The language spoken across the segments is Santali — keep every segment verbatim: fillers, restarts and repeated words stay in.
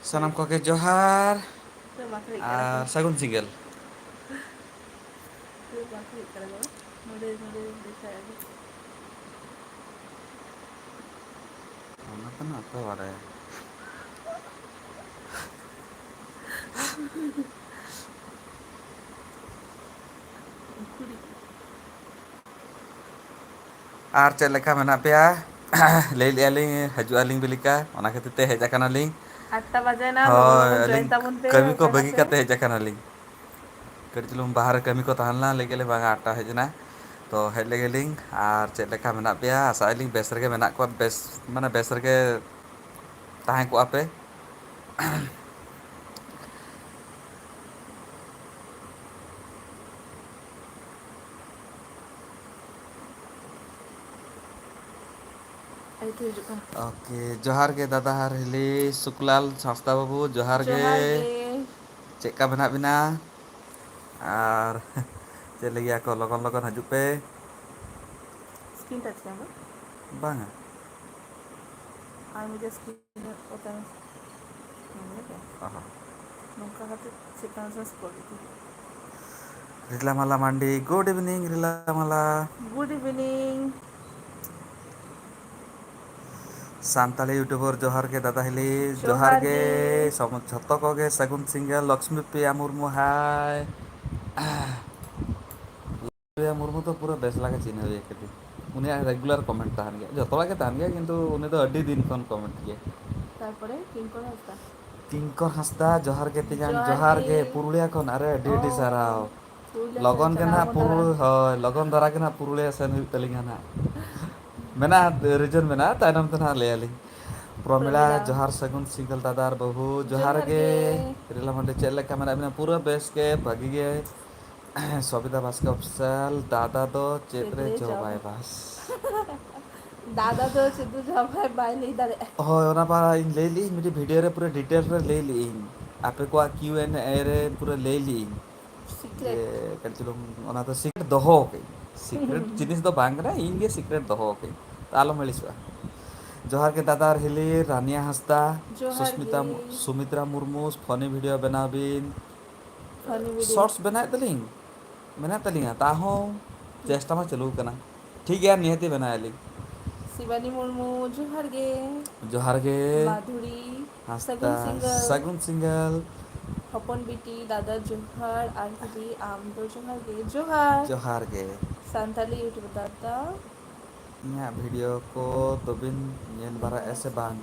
ᱥᱟᱱᱟᱢ ᱠᱚᱜᱮ ᱡᱚᱦᱟᱨ ᱱᱤᱛᱚᱜ ᱵᱟᱠᱚ ᱦᱮᱡ ᱠᱟᱱᱟ ᱠᱚ᱾ ᱟᱨ ᱥᱟᱹᱜᱩᱱ ᱥᱤᱸᱜᱟᱹᱞ᱾ ᱱᱤᱛᱚᱜ ᱵᱟᱠᱚ ᱦᱮᱡ ᱠᱟᱱᱟ ᱠᱚ᱾ ᱱᱚᱰᱮ, ᱱᱚᱰᱮ ᱫᱮᱠᱷᱟᱭ ᱟᱹᱜᱩ᱾ ᱚᱱᱟ ᱠᱟᱱᱟ ᱚᱠᱚᱭ ᱵᱟᱰᱟᱭᱟ᱾ ᱩᱱᱠᱩ ᱫᱚ ᱟᱨ ᱪᱮᱫ ᱞᱮᱠᱟ ᱢᱮᱱᱟᱜ ᱯᱮᱭᱟ? ᱞᱟᱹᱭ ᱞᱮᱜᱼᱟ ᱞᱤᱧ, ᱦᱤᱡᱩᱜ ᱟᱹᱞᱤᱧ ᱵᱤᱞᱤᱠᱟ, ᱚᱱᱟ ᱠᱷᱟᱹᱛᱤᱨ ᱛᱮ ᱦᱮᱡ ᱟᱠᱟᱱᱟᱞᱤᱧ᱾ ᱟᱴ ᱴᱟ ᱵᱟᱡᱮᱱᱟ, ᱞᱚᱜᱚᱱ ᱦᱳᱭ, ᱞᱚᱜᱚᱱ ᱟᱹᱞᱤᱧ join ᱛᱟᱵᱚᱱ ᱯᱮ, ᱠᱟᱹᱢᱤ ᱠᱚ ᱵᱟᱹᱜᱤ ᱠᱟᱛᱮ ᱦᱮᱡ ᱟᱠᱟᱱᱟᱞᱤᱧ᱾ ᱠᱟᱹᱴᱤᱡ ᱪᱩᱞᱩᱝ ᱵᱟᱦᱨᱮ ᱠᱟᱹᱢᱤ ᱠᱚ ᱛᱟᱦᱮᱸ ᱞᱮᱱᱟ, ᱞᱟᱹᱭ ᱠᱮᱫ ᱞᱤᱧ, "ᱵᱟᱝᱟ, ᱟᱴ ᱴᱟ ᱦᱮᱡ ᱮᱱᱟ, ᱛᱚ ᱦᱮᱡ ᱞᱮᱜᱮ ᱞᱤᱧ᱾" ᱟᱨ ᱪᱮᱫ ᱞᱮᱠᱟ ᱢᱮᱱᱟᱜ ᱯᱮᱭᱟ? ᱟᱥᱟᱭᱟᱞᱤᱧ ᱵᱮᱥ ᱨᱮᱜᱮ ᱢᱮᱱᱟᱜ ᱠᱚᱣᱟ, ᱵᱮᱥ, ᱢᱟᱱᱮ ᱵᱮᱥ ᱨᱮᱜᱮ ᱛᱟᱦᱮᱸ ᱠᱚᱜᱼᱟ ᱯᱮ᱾ ᱟᱡ ᱛᱮ ᱦᱤᱡᱩᱜ ᱠᱟᱱᱟ᱾ ᱳᱠᱮ, ᱡᱚᱦᱟᱨ ᱜᱮ ᱫᱟᱫᱟ ᱟᱨ ᱦᱤᱞᱤ, ᱥᱩᱠᱞᱟᱞ ᱦᱟᱸᱥᱫᱟ ᱵᱟᱹᱵᱩ, ᱡᱚᱦᱟᱨ ᱜᱮ᱾ ᱡᱚᱦᱟᱨ ᱜᱮ᱾ ᱪᱮᱫ ᱞᱮᱠᱟ ᱢᱮᱱᱟᱜ ᱵᱤᱱᱟ? ᱟᱨ ᱪᱮᱫ ᱞᱟᱹᱭ ᱜᱮᱭᱟ ᱠᱚ, ᱞᱚᱜᱚᱱ ᱞᱚᱜᱚᱱ ᱦᱤᱡᱩᱜ ᱯᱮ᱾ Screen touch camera? ᱵᱟᱝᱟ᱾ ᱟᱨ ᱢᱤᱫᱴᱮᱡ screen ᱚᱛᱟ ᱢᱮ᱾ ᱱᱚᱝᱠᱟ ᱠᱟᱛᱮ ᱪᱮᱛᱟᱱ ᱥᱮᱫ scroll ᱤᱫᱤ ᱦᱩᱭᱩᱜᱼᱟ᱾ ᱨᱤᱞᱟᱢᱟᱞᱟ ᱢᱟᱱᱰᱤ, good evening ᱨᱤᱞᱟᱢᱟᱞᱟ᱾ Good evening᱾ Santali YouTuber ᱡᱚᱦᱟᱨ ᱜᱮ ᱫᱟᱫᱟ ᱦᱤᱞᱤ, ᱡᱚᱦᱟᱨ ᱡᱚᱦᱟᱨ ᱜᱮ᱾ ᱜᱮ᱾ ᱥᱚᱢ-, ᱡᱷᱚᱛᱚ ᱠᱚᱜᱮ ᱥᱟᱹᱜᱩᱱ ᱥᱤᱸᱜᱟᱹᱲ, ᱞᱚᱠᱥᱢᱤ ᱯᱨᱤᱭᱟ ᱢᱩᱨᱢᱩ, hi᱾ ᱯᱨᱤᱭᱟ ᱢᱩᱨᱢᱩ ᱫᱚ ᱯᱩᱨᱟᱹ ᱵᱮᱥ ᱞᱮᱠᱟ ᱪᱤᱱᱦᱟᱹᱣ ᱮᱭᱟ ᱠᱟᱹᱴᱤᱡ᱾ ᱩᱱᱤᱭᱟᱜ regular comment ᱛᱟᱦᱮᱱ ᱜᱮᱭᱟ, ᱡᱚᱛᱚ ᱦᱚᱲᱟᱜ ᱜᱮ ᱛᱟᱦᱮᱱ ᱜᱮᱭᱟ, ᱠᱤᱱᱛᱩ ᱩᱱᱤ ᱫᱚ ᱟᱹᱰᱤ ᱫᱤᱱ ᱠᱷᱚᱱ comment ᱜᱮᱭᱟ᱾ ᱛᱟᱨᱯᱚᱨᱮ ᱠᱤᱝᱠᱚᱨ ᱦᱟᱸᱥᱫᱟ᱾ ᱠᱤᱝᱠᱚᱨ ᱦᱟᱸᱥᱫᱟ, ᱡᱚᱦᱟᱨ ᱜᱮ ᱛᱮᱧᱟᱝ, ᱡᱚᱦᱟᱨ ᱡᱚᱦᱟᱨ ᱜᱮ᱾ ᱜᱮ, ᱯᱩᱨᱩᱞᱤᱭᱟ ᱠᱷᱚᱱ, ᱟᱨᱮ ᱟᱹᱰᱤ ᱟᱹᱰᱤ ᱚ, ᱥᱟᱨᱦᱟᱣ᱾ ᱯᱩᱨᱩᱞᱤᱭᱟ ᱥᱮᱱ ᱞᱚᱜᱚᱱ ᱜᱮ ᱪᱟᱞᱟᱣ ᱱᱟᱦᱟᱜ ᱠᱟᱱᱟ᱾ ᱯᱩᱨᱩ-, ᱦᱳᱭ, ᱞᱚᱜᱚᱱ ᱫᱷᱟᱨᱟ ᱜᱮ ᱱᱟᱦᱟᱜ ᱯᱩᱨᱩᱞᱤᱭᱟ ᱥᱮᱱ ᱦᱩᱭᱩᱜ ᱛᱟᱹᱞᱤᱧᱟ ᱱᱟᱦᱟᱜ᱾ ᱢᱮᱱᱟᱜᱼᱟ, reason ᱢᱮᱱᱟᱜᱼᱟ, ᱛᱟᱭᱱᱚᱢ ᱛᱮ ᱱᱟᱦᱟᱜ ᱞᱟᱹᱭ ᱟᱹᱞᱤᱧ᱾ ᱯᱨᱚᱢᱤᱞᱟ, ᱯᱨᱚᱢᱤᱞᱟ᱾ ᱡᱚᱦᱟᱨ, ᱥᱟᱹᱜᱩᱱ ᱥᱤᱸᱜᱟᱹᱞ ᱫᱟᱫᱟ ᱟᱨ ᱵᱟᱹᱦᱩ, ᱡᱚᱦᱟᱨ ᱡᱚᱦᱟᱨ ᱜᱮ᱾ ᱜᱮ᱾ ᱨᱤᱞᱟ ᱢᱟᱱᱰᱤ, ᱪᱮᱫ ᱞᱮᱠᱟ ᱢᱮᱱᱟᱜ ᱵᱤᱱᱟ? ᱯᱩᱨᱟᱹ ᱵᱮᱥ ᱜᱮ, ᱵᱷᱟᱹᱜᱤ ᱜᱮ᱾ ᱥᱚᱵᱤᱛᱟ ᱵᱟᱥᱠᱮ Official, ᱫᱟᱫᱟ ᱫᱚ ᱪᱮᱫ ᱪᱮᱫ ᱨᱮ ᱨᱮ ᱡᱚ ᱡᱚ ᱵᱟᱭ ᱵᱟᱭ ᱵᱟᱥ? ᱫᱟᱫᱟ ᱫᱚ ᱥᱩᱫᱷᱩ ᱡᱚ ᱵᱟᱭ, ᱵᱟᱭ ᱞᱟᱹᱭ ᱫᱟᱲᱮᱭᱟᱜᱼᱟ᱾ ᱦᱳᱭ, ᱚᱱᱟ ᱢᱟ ᱤᱧ ᱞᱟᱹᱭ ᱞᱮᱜᱼᱟᱹᱧ, ᱢᱤᱫᱴᱤᱡ video ᱨᱮ ᱯᱩᱨᱟᱹ detail ᱨᱮ ᱞᱟᱹᱭ ᱞᱮᱜᱼᱟᱹᱧ᱾ ᱟᱯᱮ ᱠᱚᱣᱟᱜ Q and A ᱨᱮ ᱯᱩᱨᱟᱹ ᱞᱟᱹᱭ ᱞᱮᱜᱼᱟᱹᱧ᱾ Secret᱾ ᱡᱮ ᱠᱟᱹᱴᱤᱡ ᱪᱩᱞᱩᱝ ᱚᱱᱟ ᱫᱚ secret ᱫᱚᱦᱚ ᱠᱟᱜᱼᱟᱹᱧ᱾ Secret ᱡᱤᱱᱤᱥ ᱫᱚ ᱵᱟᱝ ᱠᱟᱱᱟ, ᱤᱧ ᱜᱮ secret ᱫᱚᱦᱚ ᱠᱟᱜᱼᱟᱹᱧ᱾ ᱛᱚ ᱟᱞᱚᱢ ᱟᱹᱲᱤᱥᱚᱜᱼᱟ᱾ ᱡᱚᱦᱟᱨ ᱜᱮ ᱫᱟᱫᱟ ᱟᱨ ᱦᱤᱞᱤ, ᱨᱟᱱᱤᱭᱟ ᱦᱟᱸᱥᱫᱟ, ᱡᱚᱦᱟᱨ ᱥᱩᱥᱢᱤᱛᱟ ᱜᱮ᱾ ᱢᱩ-, ᱥᱩᱢᱤᱛᱨᱟ ᱢᱩᱨᱢᱩ, funny video ᱵᱮᱱᱟᱣ ᱵᱤᱱ᱾ Funny video᱾ Shorts ᱵᱮᱱᱟᱣᱮᱫ ᱛᱟᱹᱞᱤᱧ, ᱢᱮᱱᱟᱜ ᱛᱟᱹᱞᱤᱧᱟ, ᱛᱟᱦᱚᱸ ᱪᱮᱥᱴᱟ ᱢᱟ ᱪᱟᱹᱞᱩ ᱟᱠᱟᱱᱟ᱾ ᱴᱷᱤᱠ ᱜᱮᱭᱟ, ᱱᱤᱦᱟᱹᱛᱤ ᱵᱮᱱᱟᱣᱮᱫ ᱞᱤᱧ᱾ ᱥᱤᱵᱟᱱᱤ ᱢᱩᱨᱢᱩ, ᱡᱚᱦᱟᱨ ᱜᱮ᱾ ᱡᱚᱦᱟᱨ ᱜᱮ᱾ ᱢᱟᱫᱷᱩᱨᱤ, ᱦᱟᱸᱥᱫᱟ, ᱥᱟᱹᱜᱩᱱ ᱥᱤᱸᱜᱟᱹᱞ᱾ ᱥᱟᱹᱜᱩᱱ ᱥᱤᱸᱜᱟᱹᱞ᱾ ᱦᱚᱯᱚᱱ ᱵᱤᱴᱤ, ᱫᱟᱫᱟ ᱡᱚᱦᱟᱨ, ᱟᱨ ᱦᱤᱞᱤ ᱟᱢ ᱫᱚ ᱡᱚᱦᱟᱨ ᱜᱮ, ᱡᱚᱦᱟᱨ᱾ ᱡᱚᱦᱟᱨ ᱜᱮ᱾ ᱥᱟᱱᱛᱟᱞᱤ YouTube ᱫᱟᱫᱟ᱾ ᱤᱧᱟᱹᱜ video ᱠᱚ ᱫᱚᱵᱤᱱ ᱧᱮᱞ ᱵᱟᱲᱟᱭᱮᱫᱼᱟ ᱥᱮ ᱵᱟᱝ?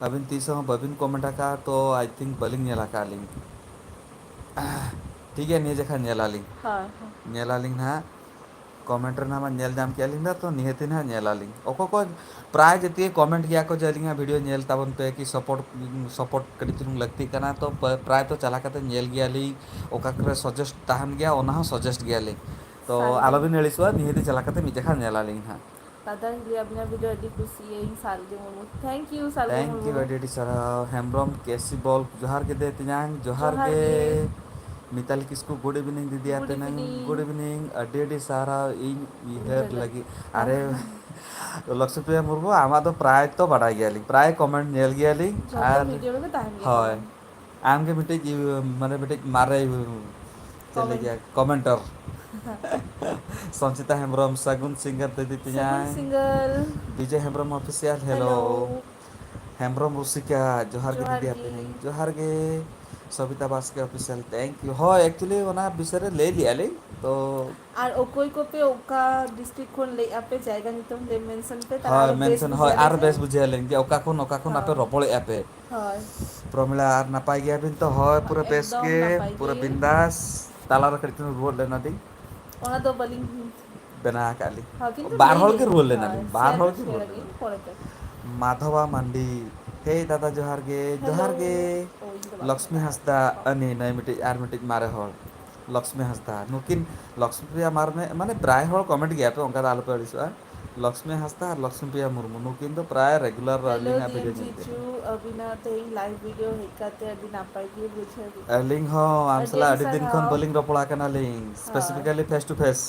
ᱟᱹᱵᱤᱱ ᱛᱤᱥ ᱦᱚᱸ ᱵᱟᱹᱵᱤᱱ comment ᱟᱠᱟᱫᱼᱟ, ᱛᱚ I think ᱵᱟᱹᱞᱤᱧ ᱧᱮᱞ ᱟᱠᱟᱫ ᱞᱤᱧ᱾ ᱴᱷᱤᱠ ᱜᱮᱭᱟ, ᱱᱤᱭᱟᱹ ᱡᱮᱠᱷᱟ ᱧᱮᱞᱟᱞᱤᱧ᱾ ᱦᱳᱭ, ᱦᱳᱭ᱾ ᱧᱮᱞᱟᱞᱤᱧ ᱱᱟᱦᱟᱜ᱾ Comment ᱨᱮᱱᱟᱜ ᱢᱟ ᱧᱮᱞ ᱧᱟᱢ ᱠᱮᱫᱼᱟ ᱞᱤᱧ ᱱᱟᱦᱟᱜ, ᱛᱚ ᱱᱤᱦᱟᱹᱛᱤ ᱱᱟᱦᱟᱜ ᱧᱮᱞᱟᱞᱤᱧ᱾ ᱚᱠᱚᱭ ᱠᱚ ᱯᱨᱟᱭ ᱡᱮᱛᱮ comment ᱜᱮᱭᱟ ᱠᱚ ᱡᱮ ᱟᱹᱞᱤᱧᱟᱜ video ᱧᱮᱞ ᱛᱟᱵᱚᱱ ᱯᱮ, ᱠᱤ support, support ᱠᱟᱹᱴᱤᱡ ᱪᱩᱞᱩᱝ ᱞᱟᱹᱠᱛᱤᱜ ᱠᱟᱱᱟ, ᱛᱚ ᱯᱨᱟᱭ ᱛᱚ ᱪᱟᱞᱟᱣ ᱠᱟᱛᱮ ᱧᱮᱞ ᱜᱮᱭᱟᱞᱤᱧ᱾ ᱚᱠᱟ ᱠᱚᱨᱮ suggest ᱛᱟᱦᱮᱱ ᱜᱮᱭᱟ, ᱚᱱᱟ ᱦᱚᱸ suggest ᱜᱮᱭᱟᱞᱤᱧ᱾ ᱛᱚ ᱥᱟᱹᱨᱤ ᱜᱮ᱾ ᱟᱞᱚᱵᱤᱱ ᱟᱹᱲᱤᱥᱚᱜᱼᱟ, ᱱᱤᱦᱟᱹᱛᱤ ᱪᱟᱞᱟᱣ ᱠᱟᱛᱮ ᱢᱤᱫ ᱡᱮᱠᱷᱟ ᱧᱮᱞᱟᱞᱤᱧ ᱱᱟᱦᱟᱜ᱾ ᱫᱟᱫᱟ ᱦᱤᱞᱤ, ᱟᱵᱤᱱᱟᱜ video ᱟᱹᱰᱤ ᱠᱩᱥᱤᱭᱟᱹᱧ, ᱥᱟᱞᱜᱮ Murmu. Thank you, Salge Murmu. Thank you, ᱟᱹᱰᱤ ᱟᱹᱰᱤ ᱥᱟᱨᱦᱟᱣ᱾ ᱦᱮᱢᱵᱨᱚᱢ ᱠᱮᱥᱤ ᱵᱚᱞ, ᱡᱚᱦᱟᱨ ᱜᱮ ᱫᱟᱹᱭ ᱛᱮᱧᱟᱝ, ᱡᱚᱦᱟᱨ ᱡᱚᱦᱟᱨ ᱜᱮ᱾ ᱜᱮ᱾ ᱢᱤᱛᱟᱞᱤ ᱠᱤᱥᱠᱩ, good evening ᱫᱤᱫᱤᱭᱟ ᱛᱮᱧᱟᱝ, good evening᱾ Good evening, ᱟᱹᱰᱤ ᱟᱹᱰᱤ ᱥᱟᱨᱦᱟᱣ ᱤᱧ ᱩᱭᱦᱟᱹᱨ ᱩᱭᱦᱟᱹᱨ ᱞᱟᱹᱜᱤᱫ᱾ ᱞᱟᱹᱜᱤᱫ᱾ ᱟᱨᱮ, ᱞᱚᱠᱥᱢᱤᱯᱨᱤᱭᱟ ᱢᱩᱨᱢᱩ, ᱟᱢᱟᱜ ᱫᱚ ᱯᱨᱟᱭ ᱛᱚ ᱵᱟᱰᱟᱭ ᱜᱮᱭᱟᱞᱤᱧ, ᱯᱨᱟᱭ comment ᱧᱮᱞ ᱜᱮᱭᱟᱞᱤᱧ᱾ ᱡᱷᱚᱛᱚ ᱟᱨ video ᱨᱮᱜᱮ ᱛᱟᱦᱮᱱ ᱜᱮᱭᱟ᱾ ᱦᱳᱭ᱾ ᱟᱢᱜᱮ ᱢᱤᱫᱴᱤᱡ, ᱤᱭᱟᱹ, ᱢᱟᱱᱮ ᱢᱤᱫᱴᱤᱡ ᱢᱟᱨᱮ, ᱪᱮᱫ ᱞᱟᱹᱭ ᱠᱚᱢᱮᱱᱴ᱾ ᱜᱮᱭᱟ, commenter᱾ ᱥᱚᱧᱪᱤᱛᱟ ᱦᱮᱢᱵᱨᱚᱢ, ᱥᱟᱹᱜᱩᱱ ᱥᱤᱸᱜᱟᱹᱞ ᱫᱤᱫᱤ ᱥᱟᱹᱜᱩᱱ ᱛᱮᱧᱟᱝ᱾ ᱥᱤᱸᱜᱟᱹᱞ᱾ Bijoy Hembrom official, hello᱾ Hello᱾ Hembrom ᱨᱩᱥᱤᱠᱟ, ᱡᱚᱦᱟᱨ ᱜᱮ ᱡᱚᱦᱟᱨ ᱫᱤᱫᱤ ᱜᱮ᱾ ᱟᱯᱮ ᱦᱚᱸ᱾ ᱡᱚᱦᱟᱨ ᱜᱮ᱾ ᱥᱚᱵᱤᱛᱟ ᱵᱟᱥᱠᱮ official, thank you᱾ ᱦᱳᱭ, actually ᱚᱱᱟ ᱵᱤᱥᱚᱭ ᱨᱮ ᱞᱟᱹᱭ ᱞᱮᱜᱼᱟ ᱞᱤᱧ, ᱛᱚ ᱟᱨ ᱚᱠᱚᱭ ᱠᱚᱯᱮ ᱚᱠᱟ district ᱠᱷᱚᱱ ᱞᱟᱹᱭᱮᱫᱼᱟ ᱯᱮ, ᱡᱟᱭᱜᱟ ᱧᱩᱛᱩᱢ ᱞᱟᱹᱭ mention ᱯᱮ, ᱛᱟᱦᱞᱮ ᱦᱳᱭ, ᱟᱨᱚ ᱵᱮᱥ mention, ᱦᱳᱭ, ᱵᱩᱡᱷᱟᱹᱜᱼᱟ ᱟᱨ ᱡᱮ ᱵᱮᱥ ᱵᱩᱡᱷᱟᱹᱣ ᱞᱤᱧ ᱡᱮ ᱚᱠᱟ ᱠᱷᱚᱱ, ᱚᱠᱟ ᱠᱷᱚᱱ ᱟᱯᱮ ᱦᱳᱭ᱾ ᱨᱚᱯᱚᱲᱮᱫᱼᱟ ᱯᱮ᱾ ᱦᱳᱭ᱾ ᱯᱨᱚᱢᱤᱞᱟ, ᱟᱨ ᱱᱟᱯᱟᱭ ᱜᱮᱭᱟᱵᱤᱱ ᱛᱚ? ᱦᱳᱭ, ᱯᱩᱨᱟᱹ ᱵᱮᱥ ᱮᱠᱫᱚᱢ ᱜᱮ, ᱱᱟᱯᱟᱭ ᱯᱩᱨᱟᱹ ᱜᱮ᱾ ᱵᱤᱱᱫᱟᱥ᱾ ᱛᱟᱞᱟ ᱨᱮ ᱠᱟᱹᱴᱤᱡ ᱪᱩᱞᱩᱝ ᱨᱩᱣᱟᱹᱲ ᱞᱮᱱᱟᱞᱤᱧ᱾ ᱚᱱᱟ ᱫᱚ ᱵᱟᱹᱞᱤᱧ ᱵᱮᱱᱟᱣ ᱟᱠᱟᱫ ᱞᱤᱧ᱾ ᱦᱳᱭ, ᱠᱤᱱᱛᱩ ᱵᱟᱨ ᱞᱟᱹᱭ ᱦᱚᱲ ᱜᱮ ᱞᱤᱧ, ᱨᱩᱣᱟᱹᱲ ᱦᱳᱭ, ᱞᱮᱱᱟᱞᱤᱧ, ᱵᱟᱨ share ᱦᱚᱲ ᱫᱚ ᱜᱮ share ᱨᱩᱣᱟᱹᱲ ᱟᱹᱞᱤᱧ ᱞᱮᱱᱟᱞᱤᱧ᱾ ᱯᱚᱨᱮ ᱛᱮ᱾ ᱢᱟᱫᱷᱚᱵᱟ ᱢᱟᱱᱰᱤ, ᱦᱮᱭ ᱫᱟᱫᱟ ᱡᱚᱦᱟᱨ ᱜᱮ, ᱦᱮᱞᱳ᱾ ᱡᱚᱦᱟᱨ ᱜᱮ᱾ ᱳ, ᱤᱧ ᱫᱚ ᱵᱟᱹᱧ ᱞᱚᱠᱥᱢᱤ ᱵᱟᱲᱟᱭᱟ᱾ ᱦᱟᱸᱥᱫᱟ, ᱦᱳᱭ᱾ ᱟᱹᱱᱤ ᱱᱟᱹᱭ ᱢᱤᱫᱴᱤᱡ ᱟᱨ ᱢᱤᱫᱴᱤᱡ ᱢᱟᱨᱮ ᱦᱚᱲ᱾ ᱞᱚᱠᱥᱢᱤ ᱦᱟᱸᱥᱫᱟ, ᱱᱩᱠᱤᱱ ᱞᱚᱠᱥᱢᱤᱯᱨᱤᱭᱟ ᱢᱟᱨᱢᱮ, ᱢᱟᱱᱮ ᱯᱨᱟᱭ ᱦᱚᱲ comment ᱜᱮᱭᱟ ᱯᱮ, ᱚᱱᱠᱟ ᱫᱚ ᱟᱞᱚᱯᱮ ᱟᱹᱲᱤᱥᱚᱜᱼᱟ᱾ ᱞᱚᱠᱥᱢᱤ ᱦᱟᱸᱥᱫᱟ ᱟᱨ ᱞᱚᱠᱥᱢᱤᱯᱨᱤᱭᱟ ᱢᱩᱨᱢᱩ, ᱱᱩᱠᱤᱱ ᱫᱚ ᱯᱨᱟᱭ regular ᱦᱮᱞᱳ ᱟᱹᱞᱤᱧᱟᱜ ᱡᱤᱞ video ᱧᱮᱞ ᱯᱮ᱾ ᱡᱤᱡᱩ, ᱟᱹᱵᱤᱱᱟᱜ ᱛᱮᱦᱮᱧ live video ᱦᱮᱡ ᱠᱟᱛᱮ ᱟᱹᱰᱤ ᱱᱟᱯᱟᱭ ᱜᱮ ᱵᱩᱡᱷᱟᱹᱣ ᱠᱮᱫᱟ᱾ ᱟᱹᱞᱤᱧ ᱦᱚᱸ ᱟᱢ ᱟᱹᱰᱤ ᱥᱟᱞᱟᱜ ᱟᱹᱰᱤ ᱟᱹᱰᱤ ᱫᱤᱱ ᱠᱷᱚᱱ ᱥᱟᱨᱦᱟᱣ᱾ ᱵᱟᱹᱞᱤᱧ ᱨᱚᱯᱚᱲ ᱟᱠᱟᱱᱟᱞᱤᱧ, ᱦᱳᱭ᱾ Specifically face to face᱾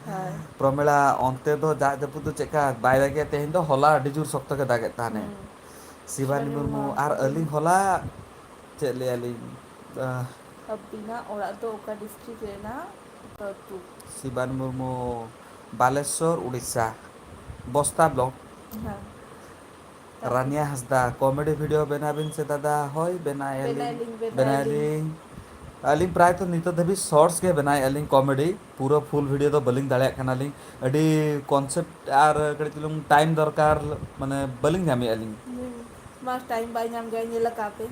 ᱦᱳᱭ᱾ ᱯᱨᱚᱢᱤᱞᱟ, ᱚᱱᱛᱮ ᱫᱚ ᱫᱟᱜ ᱡᱟᱹᱯᱩᱫ ᱫᱚ ᱪᱮᱫᱠᱟ? ᱵᱟᱭ ᱫᱟᱜᱮᱜᱼᱟ? ᱛᱮᱦᱮᱧ ᱫᱚ, ᱦᱚᱞᱟ ᱟᱹᱰᱤ ᱡᱳᱨ ᱥᱚᱠᱛᱚ ᱜᱮ ᱫᱟᱜᱮᱫ ᱛᱟᱦᱮᱱᱮ᱾ ᱦᱩᱸ᱾ ᱥᱤᱵᱟᱱᱤ ᱥᱤᱵᱟᱱᱤ ᱢᱩᱨᱢᱩ, ᱢᱩᱨᱢᱩ᱾ ᱟᱨ ᱟᱹᱞᱤᱧ ᱦᱚᱞᱟ ᱪᱮᱫ ᱞᱟᱹᱭᱟᱞᱤᱧ, ᱟᱦ, ᱟᱹᱵᱤᱱᱟᱜ ᱚᱲᱟᱜ ᱫᱚ ᱚᱠᱟ district ᱨᱮᱱᱟᱜ ᱚᱠᱟ ᱟᱹᱛᱩ? ᱥᱤᱵᱟᱱ ᱢᱩᱨᱢᱩ, ᱵᱟᱞᱮᱥᱚᱨ, ᱩᱲᱤᱥᱥᱟ, ᱵᱚᱥᱛᱟ block᱾ ᱦᱮᱸ᱾ ᱨᱟᱱᱤᱭᱟ ᱦᱟᱸᱥᱫᱟ, comedy video ᱵᱮᱱᱟᱣ ᱵᱤᱱ ᱥᱮ ᱫᱟᱫᱟ᱾ ᱦᱳᱭ, ᱵᱮᱱᱟᱣᱮᱫᱼᱟ ᱞᱤᱧ, ᱵᱮᱱᱟᱣᱮᱫᱼᱟ ᱞᱤᱧ, ᱵᱮᱱᱟᱣᱮᱫᱼᱟ ᱞᱤᱧ᱾ ᱟᱹᱞᱤᱧ ᱯᱨᱟᱭ ᱛᱚ ᱱᱤᱛᱚᱜ ᱫᱷᱟᱹᱵᱤᱡ shorts ᱜᱮ ᱵᱮᱱᱟᱣᱮᱫᱼᱟ ᱞᱤᱧ comedy, ᱯᱩᱨᱟᱹ full video ᱫᱚ ᱵᱟᱹᱞᱤᱧ ᱫᱟᱲᱮᱭᱟᱜ ᱠᱟᱱᱟᱞᱤᱧ᱾ ᱟᱹᱰᱤ concept ᱟᱨ ᱠᱟᱹᱴᱤᱡ ᱪᱩᱞᱩᱝ time ᱫᱚᱨᱠᱟᱨ, ᱢᱟᱱᱮ ᱵᱟᱹᱞᱤᱧ ᱧᱟᱢᱮᱫᱼᱟ ᱞᱤᱧ᱾ ᱦᱩᱸ, ᱢᱟ time ᱵᱟᱭ ᱧᱟᱢ ᱜᱮᱭᱟ, ᱧᱮᱞ ᱟᱠᱟᱫ ᱯᱮ᱾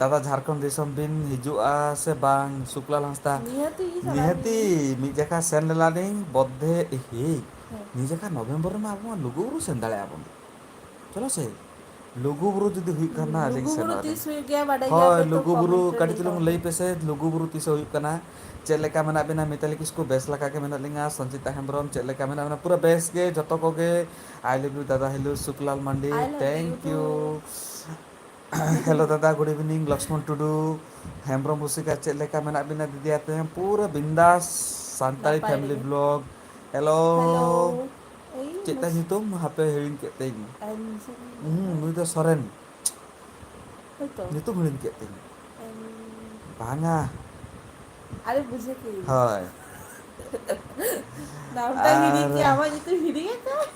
ᱫᱟᱫᱟ, ᱡᱷᱟᱲᱠᱷᱚᱸᱰ ᱫᱤᱥᱚᱢ ᱵᱤᱱ ᱦᱤᱡᱩᱜᱼᱟ ᱥᱮ ᱵᱟᱝ? ᱥᱩᱠᱞᱟᱞ ᱦᱟᱸᱥᱫᱟ, ᱱᱤᱦᱟᱹᱛᱤ ᱪᱟᱞᱟᱜ ᱱᱤᱦᱟᱹᱛᱤ ᱟᱹᱞᱤᱧ᱾ ᱢᱤᱫ ᱡᱟᱠᱷᱟ ᱥᱮᱱ ᱞᱮᱱᱟᱞᱤᱧ ᱵᱚᱫᱷᱮ, ᱮᱦᱮ, ᱦᱮᱸ᱾ ᱱᱤᱭᱟᱹ ᱡᱟᱠᱷᱟ ᱱᱚᱵᱷᱮᱢᱵᱚᱨ ᱨᱮᱢᱟ ᱟᱵᱚ ᱢᱟ ᱞᱩᱜᱩᱵᱩᱨᱩ ᱥᱮᱱ ᱫᱟᱲᱮᱭᱟᱜᱼᱟ ᱵᱚᱱ᱾ ᱪᱚᱞᱚ ᱥᱮ, ᱞᱩᱜᱩᱵᱩᱨᱩ ᱡᱩᱫᱤ ᱦᱩᱭᱩᱜ ᱠᱷᱟᱱ ᱱᱟ, ᱟᱹᱞᱤᱧ ᱞᱩᱜᱩᱵᱩᱨᱩ ᱥᱮᱱᱚᱜ ᱟᱹᱞᱤᱧ᱾ ᱛᱤᱥ ᱦᱩᱭᱩᱜ ᱜᱮᱭᱟ ᱵᱟᱰᱟᱭ ᱦᱳᱭ, ᱜᱮᱭᱟᱯᱮ ᱛᱚ, ᱞᱩᱜᱩᱵᱩᱨᱩ comment ᱨᱮ ᱠᱟᱹᱴᱤᱡ ᱞᱟᱹᱭ ᱪᱩᱞᱩᱝ ᱛᱟᱵᱚᱱ ᱞᱟᱹᱭ ᱯᱮ᱾ ᱯᱮᱥᱮ, ᱞᱩᱜᱩᱵᱩᱨᱩ ᱛᱤᱥᱚᱜ ᱦᱩᱭᱩᱜ ᱠᱟᱱᱟ? ᱪᱮᱫ ᱞᱮᱠᱟ ᱢᱮᱱᱟᱜ ᱵᱤᱱᱟ? ᱢᱤᱛᱟᱞᱤ ᱠᱤᱥᱠᱩ ᱵᱮᱥ ᱞᱮᱠᱟ ᱜᱮ ᱢᱮᱱᱟᱜ ᱞᱤᱧᱟ᱾ ᱥᱚᱧᱪᱤᱛᱟ ᱦᱮᱢᱵᱨᱚᱢ ᱪᱮᱫ ᱞᱮᱠᱟ ᱢᱮᱱᱟᱜ ᱵᱤᱱᱟ? ᱯᱩᱨᱟᱹ ᱵᱮᱥ ᱜᱮ ᱡᱚᱛᱚ ᱠᱚᱜᱮ᱾ I love you ᱫᱟᱫᱟ, hello Suklal Mandi, I love you thank you too᱾ Hello ᱫᱟᱫᱟ, good evening, ᱞᱚᱠᱥᱢᱚᱱ ᱴᱩᱰᱩ, ᱦᱮᱢᱵᱨᱚᱢ ᱨᱩᱥᱤᱠᱟ, ᱪᱮᱫ ᱞᱮᱠᱟ ᱢᱮᱱᱟᱜ ᱵᱤᱱᱟ ᱫᱤᱫᱤ? ᱟᱯᱮ ᱦᱚᱸ ᱯᱩᱨᱟᱹ ᱵᱤᱱᱫᱟᱥ, ᱥᱟᱱᱛᱟᱲᱤ ᱱᱟᱯᱟᱭ family ᱨᱮᱜᱮ᱾ Vlog᱾ Hello᱾ Hello᱾ ᱮᱭ, ᱪᱮᱫ ᱛᱟᱭ ᱢᱚᱡᱽ᱾ ᱧᱩᱛᱩᱢ? ᱦᱟᱯᱮ ᱦᱤᱲᱤᱧ ᱠᱮᱫ ᱛᱟᱹᱧ᱾ ᱟᱨ ᱧᱩᱛᱩᱢ? ᱦᱩᱸ, ᱱᱩᱭ ᱫᱚ ᱥᱚᱨᱮᱱ᱾ ᱦᱳᱭᱛᱚ᱾ ᱧᱩᱛᱩᱢ ᱦᱤᱲᱤᱧ ᱠᱮᱫ ᱛᱟᱹᱧ᱾ ᱮᱢ᱾ ᱵᱟᱝᱟ᱾ ᱟᱨᱮ ᱵᱩᱡᱷᱟᱹᱣ ᱠᱮᱫᱟᱹᱧ᱾ ᱦᱳᱭ᱾ ᱱᱟᱢᱴᱟᱜ ᱦᱤᱲᱤᱧ ᱟᱨ ᱠᱮᱫ, ᱟᱢᱟᱜ ᱧᱩᱛᱩᱢ ᱦᱤᱲᱤᱧ ᱟᱠᱟᱫ?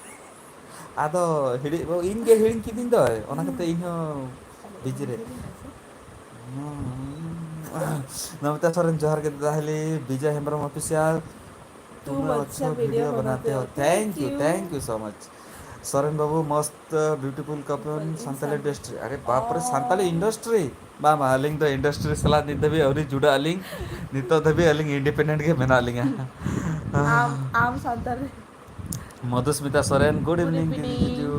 ᱟᱫᱚ ᱦᱤᱲᱤᱧ, ᱤᱧ ᱜᱮ ᱦᱤᱲᱤᱧ ᱠᱤᱫᱤᱧ ᱫᱚ, ᱚᱱᱟ ᱠᱷᱟᱹᱛᱤᱨ ᱤᱧ ᱦᱚᱸ ᱟᱫᱚ ᱵᱤᱡᱤ ᱨᱮ᱾ ᱩᱭᱦᱟᱹᱨ ᱢᱮᱥᱮ᱾ ᱱᱚᱢᱤᱛᱟ ᱥᱚᱨᱮᱱ, ᱡᱚᱦᱟᱨ ᱜᱮ ᱫᱟᱫᱟ ᱦᱤᱞᱤ, ᱵᱤᱡᱚᱭ ᱦᱮᱢᱵᱨᱚᱢ official, ᱛᱩᱢ ᱛᱩᱢ ᱟᱪᱪᱷᱟ ᱟᱪᱪᱷᱟ video video ᱵᱟᱱᱟᱛᱮ ᱵᱟᱱᱟᱛᱮ ᱦᱚ᱾ ᱦᱚ᱾ Thank Thank you, you. Thank you so much. Soren ᱵᱟᱹᱵᱩ, ᱢᱚᱥᱛ beautiful couple, couple in Santali Santali. Industry᱾ ᱟᱨᱮ ᱵᱟᱯ ᱨᱮ, ᱚ᱾ ᱥᱟᱱᱛᱟᱞᱤ industry? ᱵᱟᱝ, ᱵᱟᱝ, ᱟᱹᱞᱤᱧ ᱫᱚ industry ᱥᱟᱞᱟᱜ ᱱᱤᱛ ᱫᱷᱟᱹᱵᱤᱡ ᱟᱹᱣᱨᱤ ᱡᱩᱲᱟᱹᱜ ᱟᱹᱞᱤᱧ᱾ ᱱᱤᱛᱚᱜ ᱫᱷᱟᱹᱵᱤᱡ ᱟᱹᱞᱤᱧ independent ᱜᱮ ᱢᱮᱱᱟᱜ ᱞᱤᱧᱟ᱾ ᱟᱢ, ᱟᱢ ᱥᱟᱱᱛᱟᱲ ᱨᱮ᱾ ᱢᱚᱫᱷᱩᱥᱢᱤᱛᱟ ᱥᱚᱨᱮᱱ, good Good evening, ᱫᱤᱫᱤ evening᱾ ᱡᱤᱡᱩ᱾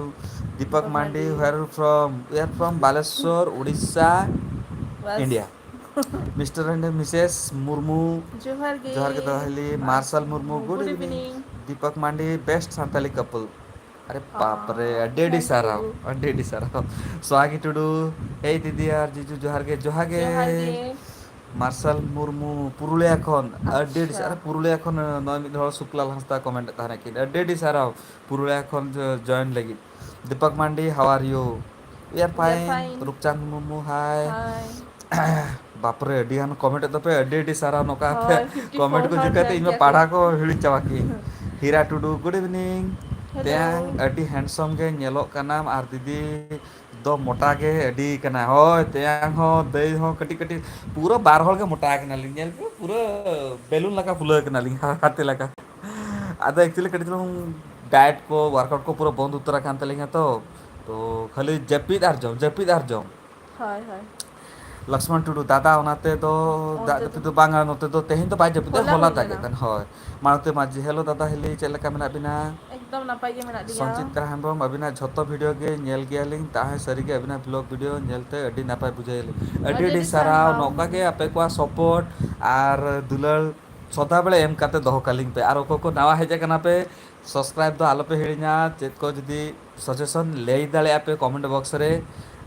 Dipak Dipak Mandi, Mandi. Where from? We are from Balasore, Odisha, bus. India᱾ Mister and Missus Murmu, ᱡᱚᱦᱟᱨ ᱜᱮ᱾ ᱡᱚᱦᱟᱨ ᱜᱮ ᱫᱟᱫᱟ ᱦᱤᱞᱤ᱾ ᱢᱟᱨᱥᱟᱞ Murmu, good Good evening᱾ Evening᱾ Dipak ᱢᱟᱱᱰᱤ, best ᱥᱟᱱᱛᱟᱞᱤ couple᱾ ᱟᱨᱮ ᱵᱟᱯ ᱨᱮ, ᱟᱣ, ᱟᱹᱰᱤ ᱟᱹᱰᱤ thank ᱥᱟᱨᱦᱟᱣ, you᱾ ᱟᱹᱰᱤ ᱟᱹᱰᱤ ᱥᱟᱨᱦᱟᱣ᱾ ᱥᱣᱟᱜᱤ ᱴᱩᱰᱩ, ᱮᱭ ᱫᱤᱫᱤ ᱟᱨ ᱡᱤᱡᱩ, ᱡᱚᱦᱟᱨ ᱜᱮ, ᱡᱚᱦᱟᱨ ᱜᱮ᱾ ᱡᱚᱦᱟᱨ ᱜᱮ᱾ ᱢᱟᱨᱥᱟᱞ ᱢᱩᱨᱢᱩ, ᱯᱩᱨᱩᱞᱤᱭᱟ ᱠᱷᱚᱱ᱾ ᱟᱹᱰᱤ ᱟᱹᱰᱤ ᱟᱪᱪᱷᱟ᱾ ᱥᱟᱨᱦᱟᱣ᱾ ᱯᱩᱨᱩᱞᱤᱭᱟ ᱠᱷᱚᱱ ᱱᱚᱜᱼᱚᱭ ᱢᱤᱫ ᱦᱚᱲ ᱥᱩᱠᱞᱟᱞ ᱦᱟᱸᱥᱫᱟ ᱠᱚᱢᱮᱱᱴ ᱮᱫ ᱛᱟᱦᱮᱱᱟ ᱠᱤᱱ, ᱟᱹᱰᱤ ᱟᱹᱰᱤ ᱥᱟᱨᱦᱟᱣ ᱯᱩᱨᱩᱞᱤᱭᱟ ᱠᱷᱚᱱ ᱡᱚᱭᱮᱱ ᱞᱟᱹᱜᱤᱫ᱾ ᱫᱤᱯᱚᱠ ᱢᱟᱱᱰᱤ, how are you? We are fine. Fine. Rupchand Murmu, hi. Hi. ᱵᱟᱯᱨᱮ, ᱟᱹᱰᱤ ᱜᱟᱱ ᱠᱚᱢᱮᱱᱴ ᱮᱫ ᱫᱚᱯᱮ, ᱟᱹᱰᱤ ᱟᱹᱰᱤ ᱥᱟᱨᱦᱟᱣ᱾ ᱱᱚᱝᱠᱟ ᱟᱯᱮ ᱦᱳᱭ, ᱠᱚᱢᱮᱱᱴ ᱠᱚ ᱦᱚᱲ ᱪᱤᱠᱟᱹᱛᱮ ᱧᱮᱞ ᱤᱧ ᱢᱟ ᱠᱮᱫ ᱯᱟᱲᱦᱟᱣ ᱠᱚ ᱦᱤᱲᱤᱧ ᱪᱟᱵᱟ ᱠᱤᱧ᱾ ᱦᱤᱨᱟ ᱴᱩᱰᱩ, good evening. Hello. ᱛᱮᱭᱟᱝ, ᱟᱹᱰᱤ handsome ᱜᱮ ᱧᱮᱞᱚᱜ ᱠᱟᱱᱟᱢ ᱟᱨ ᱫᱤᱫᱤ ᱫᱚ ᱢᱚᱴᱟ ᱜᱮ ᱟᱹᱰᱤ ᱠᱟᱱᱟ᱾ ᱦᱳᱭ, ᱛᱮᱭᱟᱝ ᱦᱚᱸ, ᱫᱟᱹᱭ ᱦᱚᱸ ᱠᱟᱹᱴᱤᱡ ᱠᱟᱹᱴᱤᱡ, ᱯᱩᱨᱟᱹ ᱵᱟᱨ ᱦᱚᱲ ᱜᱮ ᱢᱚᱴᱟ ᱟᱠᱟᱱᱟᱞᱤᱧ᱾ ᱧᱮᱞ ᱯᱮ, ᱯᱩᱨᱟᱹ ᱵᱮᱞᱩᱱ ᱞᱮᱠᱟ ᱯᱷᱩᱞᱟᱹᱣ ᱟᱠᱟᱱᱟᱞᱤᱧ, ᱦᱟᱛᱮ ᱞᱮᱠᱟ᱾ ᱟᱫᱚ actually ᱠᱟᱹᱴᱤᱡ ᱪᱩᱞᱩᱝ diet ᱠᱚ, workout ᱠᱚ ᱯᱩᱨᱟᱹ ᱵᱚᱱᱫ ᱩᱛᱟᱹᱨ ᱟᱠᱟᱱ ᱛᱟᱹᱞᱤᱧᱟ ᱛᱚ᱾ ᱛᱚ ᱠᱷᱟᱹᱞᱤ ᱡᱟᱹᱯᱤᱫ ᱟᱨ ᱡᱚᱢ, ᱡᱟᱹᱯᱤᱫ ᱟᱨ ᱡᱚᱢ᱾ ᱦᱳᱭ, ᱦᱳᱭ᱾ ᱞᱚᱠᱥᱢᱚᱱ ᱴᱩᱰᱩ, ᱫᱟᱫᱟ, ᱚᱱᱟᱛᱮ ᱫᱚ ᱫᱟᱜ ᱚᱱᱛᱮ ᱡᱟᱹᱯᱩᱫ ᱫᱚ ᱫᱚ ᱵᱟᱝᱟ, ᱱᱚᱛᱮ ᱫᱚ ᱛᱮᱦᱮᱧ ᱫᱚ ᱵᱟᱭ ᱡᱟᱹᱯᱩᱫᱟ, ᱦᱚᱞᱟ ᱦᱚᱞᱟ ᱦᱩᱭ ᱫᱟᱜᱮᱫ ᱞᱮᱱᱟ᱾ ᱠᱟᱱ᱾ ᱦᱳᱭ᱾ ᱢᱟᱲᱟᱝ ᱛᱮ ᱢᱟᱹᱡᱷᱤ, hello ᱫᱟᱫᱟ ᱦᱤᱞᱤ, ᱪᱮᱫ ᱞᱮᱠᱟ ᱢᱮᱱᱟᱜ ᱵᱤᱱᱟ? ᱮᱠᱫᱚᱢ ᱱᱟᱯᱟᱭ ᱜᱮ ᱢᱮᱱᱟᱜ ᱞᱤᱧᱟ᱾ ᱥᱚᱧᱪᱤᱛᱨᱟ ᱦᱮᱢᱵᱨᱚᱢ, ᱟᱹᱵᱤᱱᱟᱜ ᱡᱷᱚᱛᱚ video ᱜᱮ ᱧᱮᱞ ᱜᱮᱭᱟᱞᱤᱧ, ᱛᱟᱦᱮᱸ ᱥᱟᱹᱨᱤᱜᱮ ᱟᱹᱵᱤᱱᱟᱜ vlog video ᱧᱮᱞᱛᱮ ᱟᱹᱰᱤ ᱱᱟᱯᱟᱭ ᱵᱩᱡᱷᱟᱹᱣ ᱮᱱᱟ᱾ ᱟᱹᱰᱤ ᱟᱹᱰᱤ ᱟᱹᱰᱤ ᱥᱟᱨᱦᱟᱣ᱾ ᱥᱟᱨᱦᱟᱣ᱾ ᱱᱚᱝᱠᱟ ᱜᱮ ᱟᱯᱮ ᱠᱚᱣᱟᱜ support ᱟᱨ ᱫᱩᱞᱟᱹᱲ ᱥᱚᱫᱟ ᱵᱮᱲᱟ ᱮᱢ ᱠᱟᱛᱮ ᱫᱚᱦᱚ ᱠᱟᱹᱞᱤᱧ ᱯᱮ᱾ ᱟᱨ ᱚᱠᱚᱭ ᱠᱚ ᱱᱟᱣᱟ ᱦᱮᱡ ᱟᱠᱟᱱᱟ ᱯᱮ, subscribe ᱫᱚ ᱟᱞᱚᱯᱮ ᱦᱤᱲᱤᱧᱟ᱾ ᱪᱮᱫ ᱠᱚ ᱡᱩᱫᱤ suggestion ᱞᱟᱹᱭ ᱫᱟᱲᱮᱭᱟᱜᱼᱟ ᱯᱮ comment box ᱨᱮ,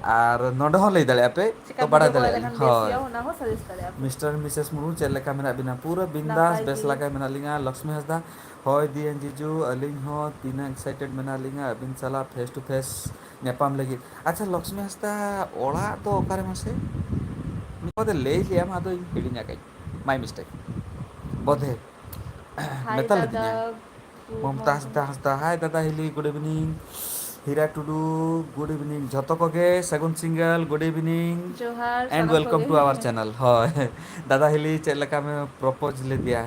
ᱟᱨ ᱱᱚᱰᱮ ᱦᱚᱸ ᱞᱟᱹᱭ ᱫᱟᱲᱮᱭᱟᱜᱼᱟ ᱯᱮ, ᱪᱮᱠᱟ ᱛᱚ ᱵᱟᱲᱟᱭ video ᱠᱚ ᱫᱟᱲᱮᱭᱟᱜᱼᱟ ᱞᱮᱠᱷᱟᱱ ᱞᱤᱧ᱾ ᱵᱮᱥ ᱦᱳᱭ᱾ ᱦᱩᱭᱩᱜᱼᱟ, ᱚᱱᱟ ᱦᱚᱸ suggest ᱫᱟᱲᱮᱭᱟᱜᱼᱟ ᱯᱮ᱾ Mister Missus ᱢᱩᱨᱢᱩ, ᱪᱮᱫ ᱞᱮᱠᱟ ᱢᱮᱱᱟᱜ ᱵᱤᱱᱟ? ᱯᱩᱨᱟᱹ ᱵᱤᱱᱫᱟᱥ, ᱱᱟᱯᱟᱭ ᱵᱮᱥ ᱜᱮ᱾ ᱞᱟᱜᱟᱭ ᱢᱮᱱᱟᱜ ᱞᱤᱧᱟ᱾ ᱞᱚᱠᱥᱢᱤ ᱦᱟᱸᱥᱫᱟ, ᱦᱳᱭ ᱫᱤᱭᱟᱱ ᱡᱤᱡᱩ, ᱟᱹᱞᱤᱧ ᱦᱚᱸ ᱛᱤᱱᱟᱹᱜ excited ᱢᱮᱱᱟᱜ ᱞᱤᱧᱟ ᱟᱹᱵᱤᱱ ᱥᱟᱞᱟᱜ face to face ᱧᱟᱯᱟᱢ ᱞᱟᱹᱜᱤᱫ᱾ ᱟᱪᱪᱷᱟ, ᱞᱚᱠᱥᱢᱤ ᱦᱟᱸᱥᱫᱟ ᱚᱲᱟᱜ ᱫᱚ ᱚᱠᱟᱨᱮ ᱢᱟᱥᱮ? ᱱᱚᱣᱟ ᱫᱚ ᱞᱟᱹᱭ ᱞᱮᱭᱟᱢ, ᱟᱫᱚ ᱤᱧ ᱦᱤᱲᱤᱧ ᱟᱠᱟᱫᱟᱹᱧ᱾ My mistake. ᱵᱚᱫᱷᱮ᱾ Hi ᱢᱮᱛᱟ ᱫᱟᱫᱟ, ᱞᱤᱫᱤᱧᱟ᱾ good ᱢᱚᱢᱛᱟᱡᱽ morning. ᱦᱟᱸᱥᱫᱟ, hi ᱫᱟᱫᱟ ᱦᱤᱞᱤ, good evening. ᱦᱤᱨᱟ ᱴᱩᱰᱩ, good evening. ᱡᱷᱚᱛᱚ ᱠᱚᱜᱮ ᱥᱟᱹᱜᱩᱱ ᱥᱤᱸᱜᱟᱹᱞ, good evening. ᱡᱚᱦᱟᱨ, and ᱥᱟᱱᱟᱢ welcome ᱠᱚᱜᱮ᱾ To our channel. ᱦᱳᱭ, ᱫᱟᱫᱟ ᱦᱤᱞᱤ ᱪᱮᱫ ᱞᱮᱠᱟ ᱢᱮ propose ᱞᱮᱫᱮᱭᱟ?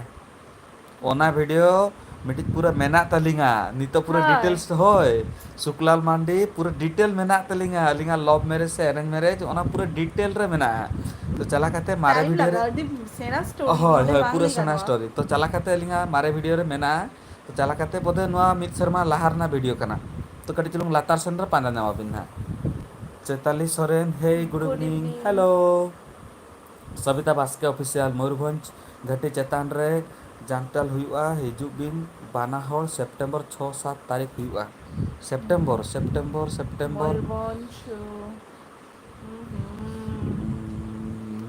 ᱚᱱᱟ video ᱢᱤᱫᱴᱤᱡ ᱯᱩᱨᱟᱹ ᱢᱮᱱᱟᱜ ᱛᱟᱹᱞᱤᱧᱟ ᱱᱤᱛᱚᱜ, ᱯᱩᱨᱟᱹ ᱦᱳᱭ᱾ Details, ᱦᱳᱭ, ᱥᱩᱠᱞᱟᱞ ᱢᱟᱱᱰᱤ, ᱯᱩᱨᱟᱹ detail ᱢᱮᱱᱟᱜ ᱛᱟᱹᱞᱤᱧᱟ, ᱟᱹᱞᱤᱧᱟᱜ love marriage ᱥᱮ arrange marriage, ᱚᱱᱟ ᱯᱩᱨᱟᱹ detail ᱨᱮ ᱢᱮᱱᱟᱜᱼᱟ᱾ ᱛᱚ ᱪᱟᱞᱟᱣ ᱠᱟᱛᱮ ᱢᱟᱨᱮ time video ᱨᱮ, ᱞᱟᱜᱟᱜᱼᱟ, ᱟᱹᱰᱤ ᱥᱮᱬᱟ story, ᱦᱳᱭ, ᱱᱚᱰᱮ ᱦᱳᱭ, ᱵᱟᱝ ᱯᱩᱨᱟᱹ ᱞᱟᱹᱭ ᱥᱮᱬᱟ ᱜᱟᱱᱚᱜᱼᱟ᱾ Story᱾ ᱛᱚ ᱪᱟᱞᱟᱣ ᱠᱟᱛᱮ ᱟᱹᱞᱤᱧᱟᱜ ᱢᱟᱨᱮ video ᱨᱮ ᱢᱮᱱᱟᱜᱼᱟ᱾ ᱛᱚ ᱪᱟᱞᱟᱣ ᱠᱟᱛᱮ ᱵᱚᱫᱷᱚᱭ ᱱᱚᱣᱟ ᱢᱤᱫ ᱥᱮᱨᱢᱟ ᱞᱟᱦᱟ ᱨᱮᱱᱟᱜ video ᱠᱟᱱᱟ᱾ ᱛᱚ ᱠᱟᱹᱴᱤᱡ ᱪᱩᱞᱩᱝ ᱞᱟᱛᱟᱨ ᱥᱮᱱ ᱨᱮ ᱯᱟᱸᱡᱟ ᱧᱟᱢ ᱟᱹᱵᱤᱱ ᱦᱟᱸᱜ᱾ ᱪᱮᱛᱟᱞᱤ Soren, hey, good Good evening. Evening. Hello. Sabita ᱵᱟᱥᱠᱮ Official, ᱢᱚᱭᱩᱨᱵᱷᱚᱸᱡᱽ ᱜᱷᱟᱹᱴᱤ ᱪᱮᱛᱟᱱ ᱨᱮ ᱡᱟᱱᱛᱟᱞ ᱦᱩᱭᱩᱜᱼᱟ, ᱦᱤᱡᱩᱜ ᱵᱤᱱ, ᱵᱟᱱᱟ ᱦᱚᱲ, September ᱪᱷᱚ ᱥᱟᱛ ᱛᱟᱹᱨᱤᱠᱷ ᱦᱩᱭᱩᱜᱼᱟ᱾ September, September, September᱾ ᱢᱚᱭᱩᱨᱵᱷᱚᱸᱡᱽ, ᱦᱩᱸ, ᱦᱩᱸ᱾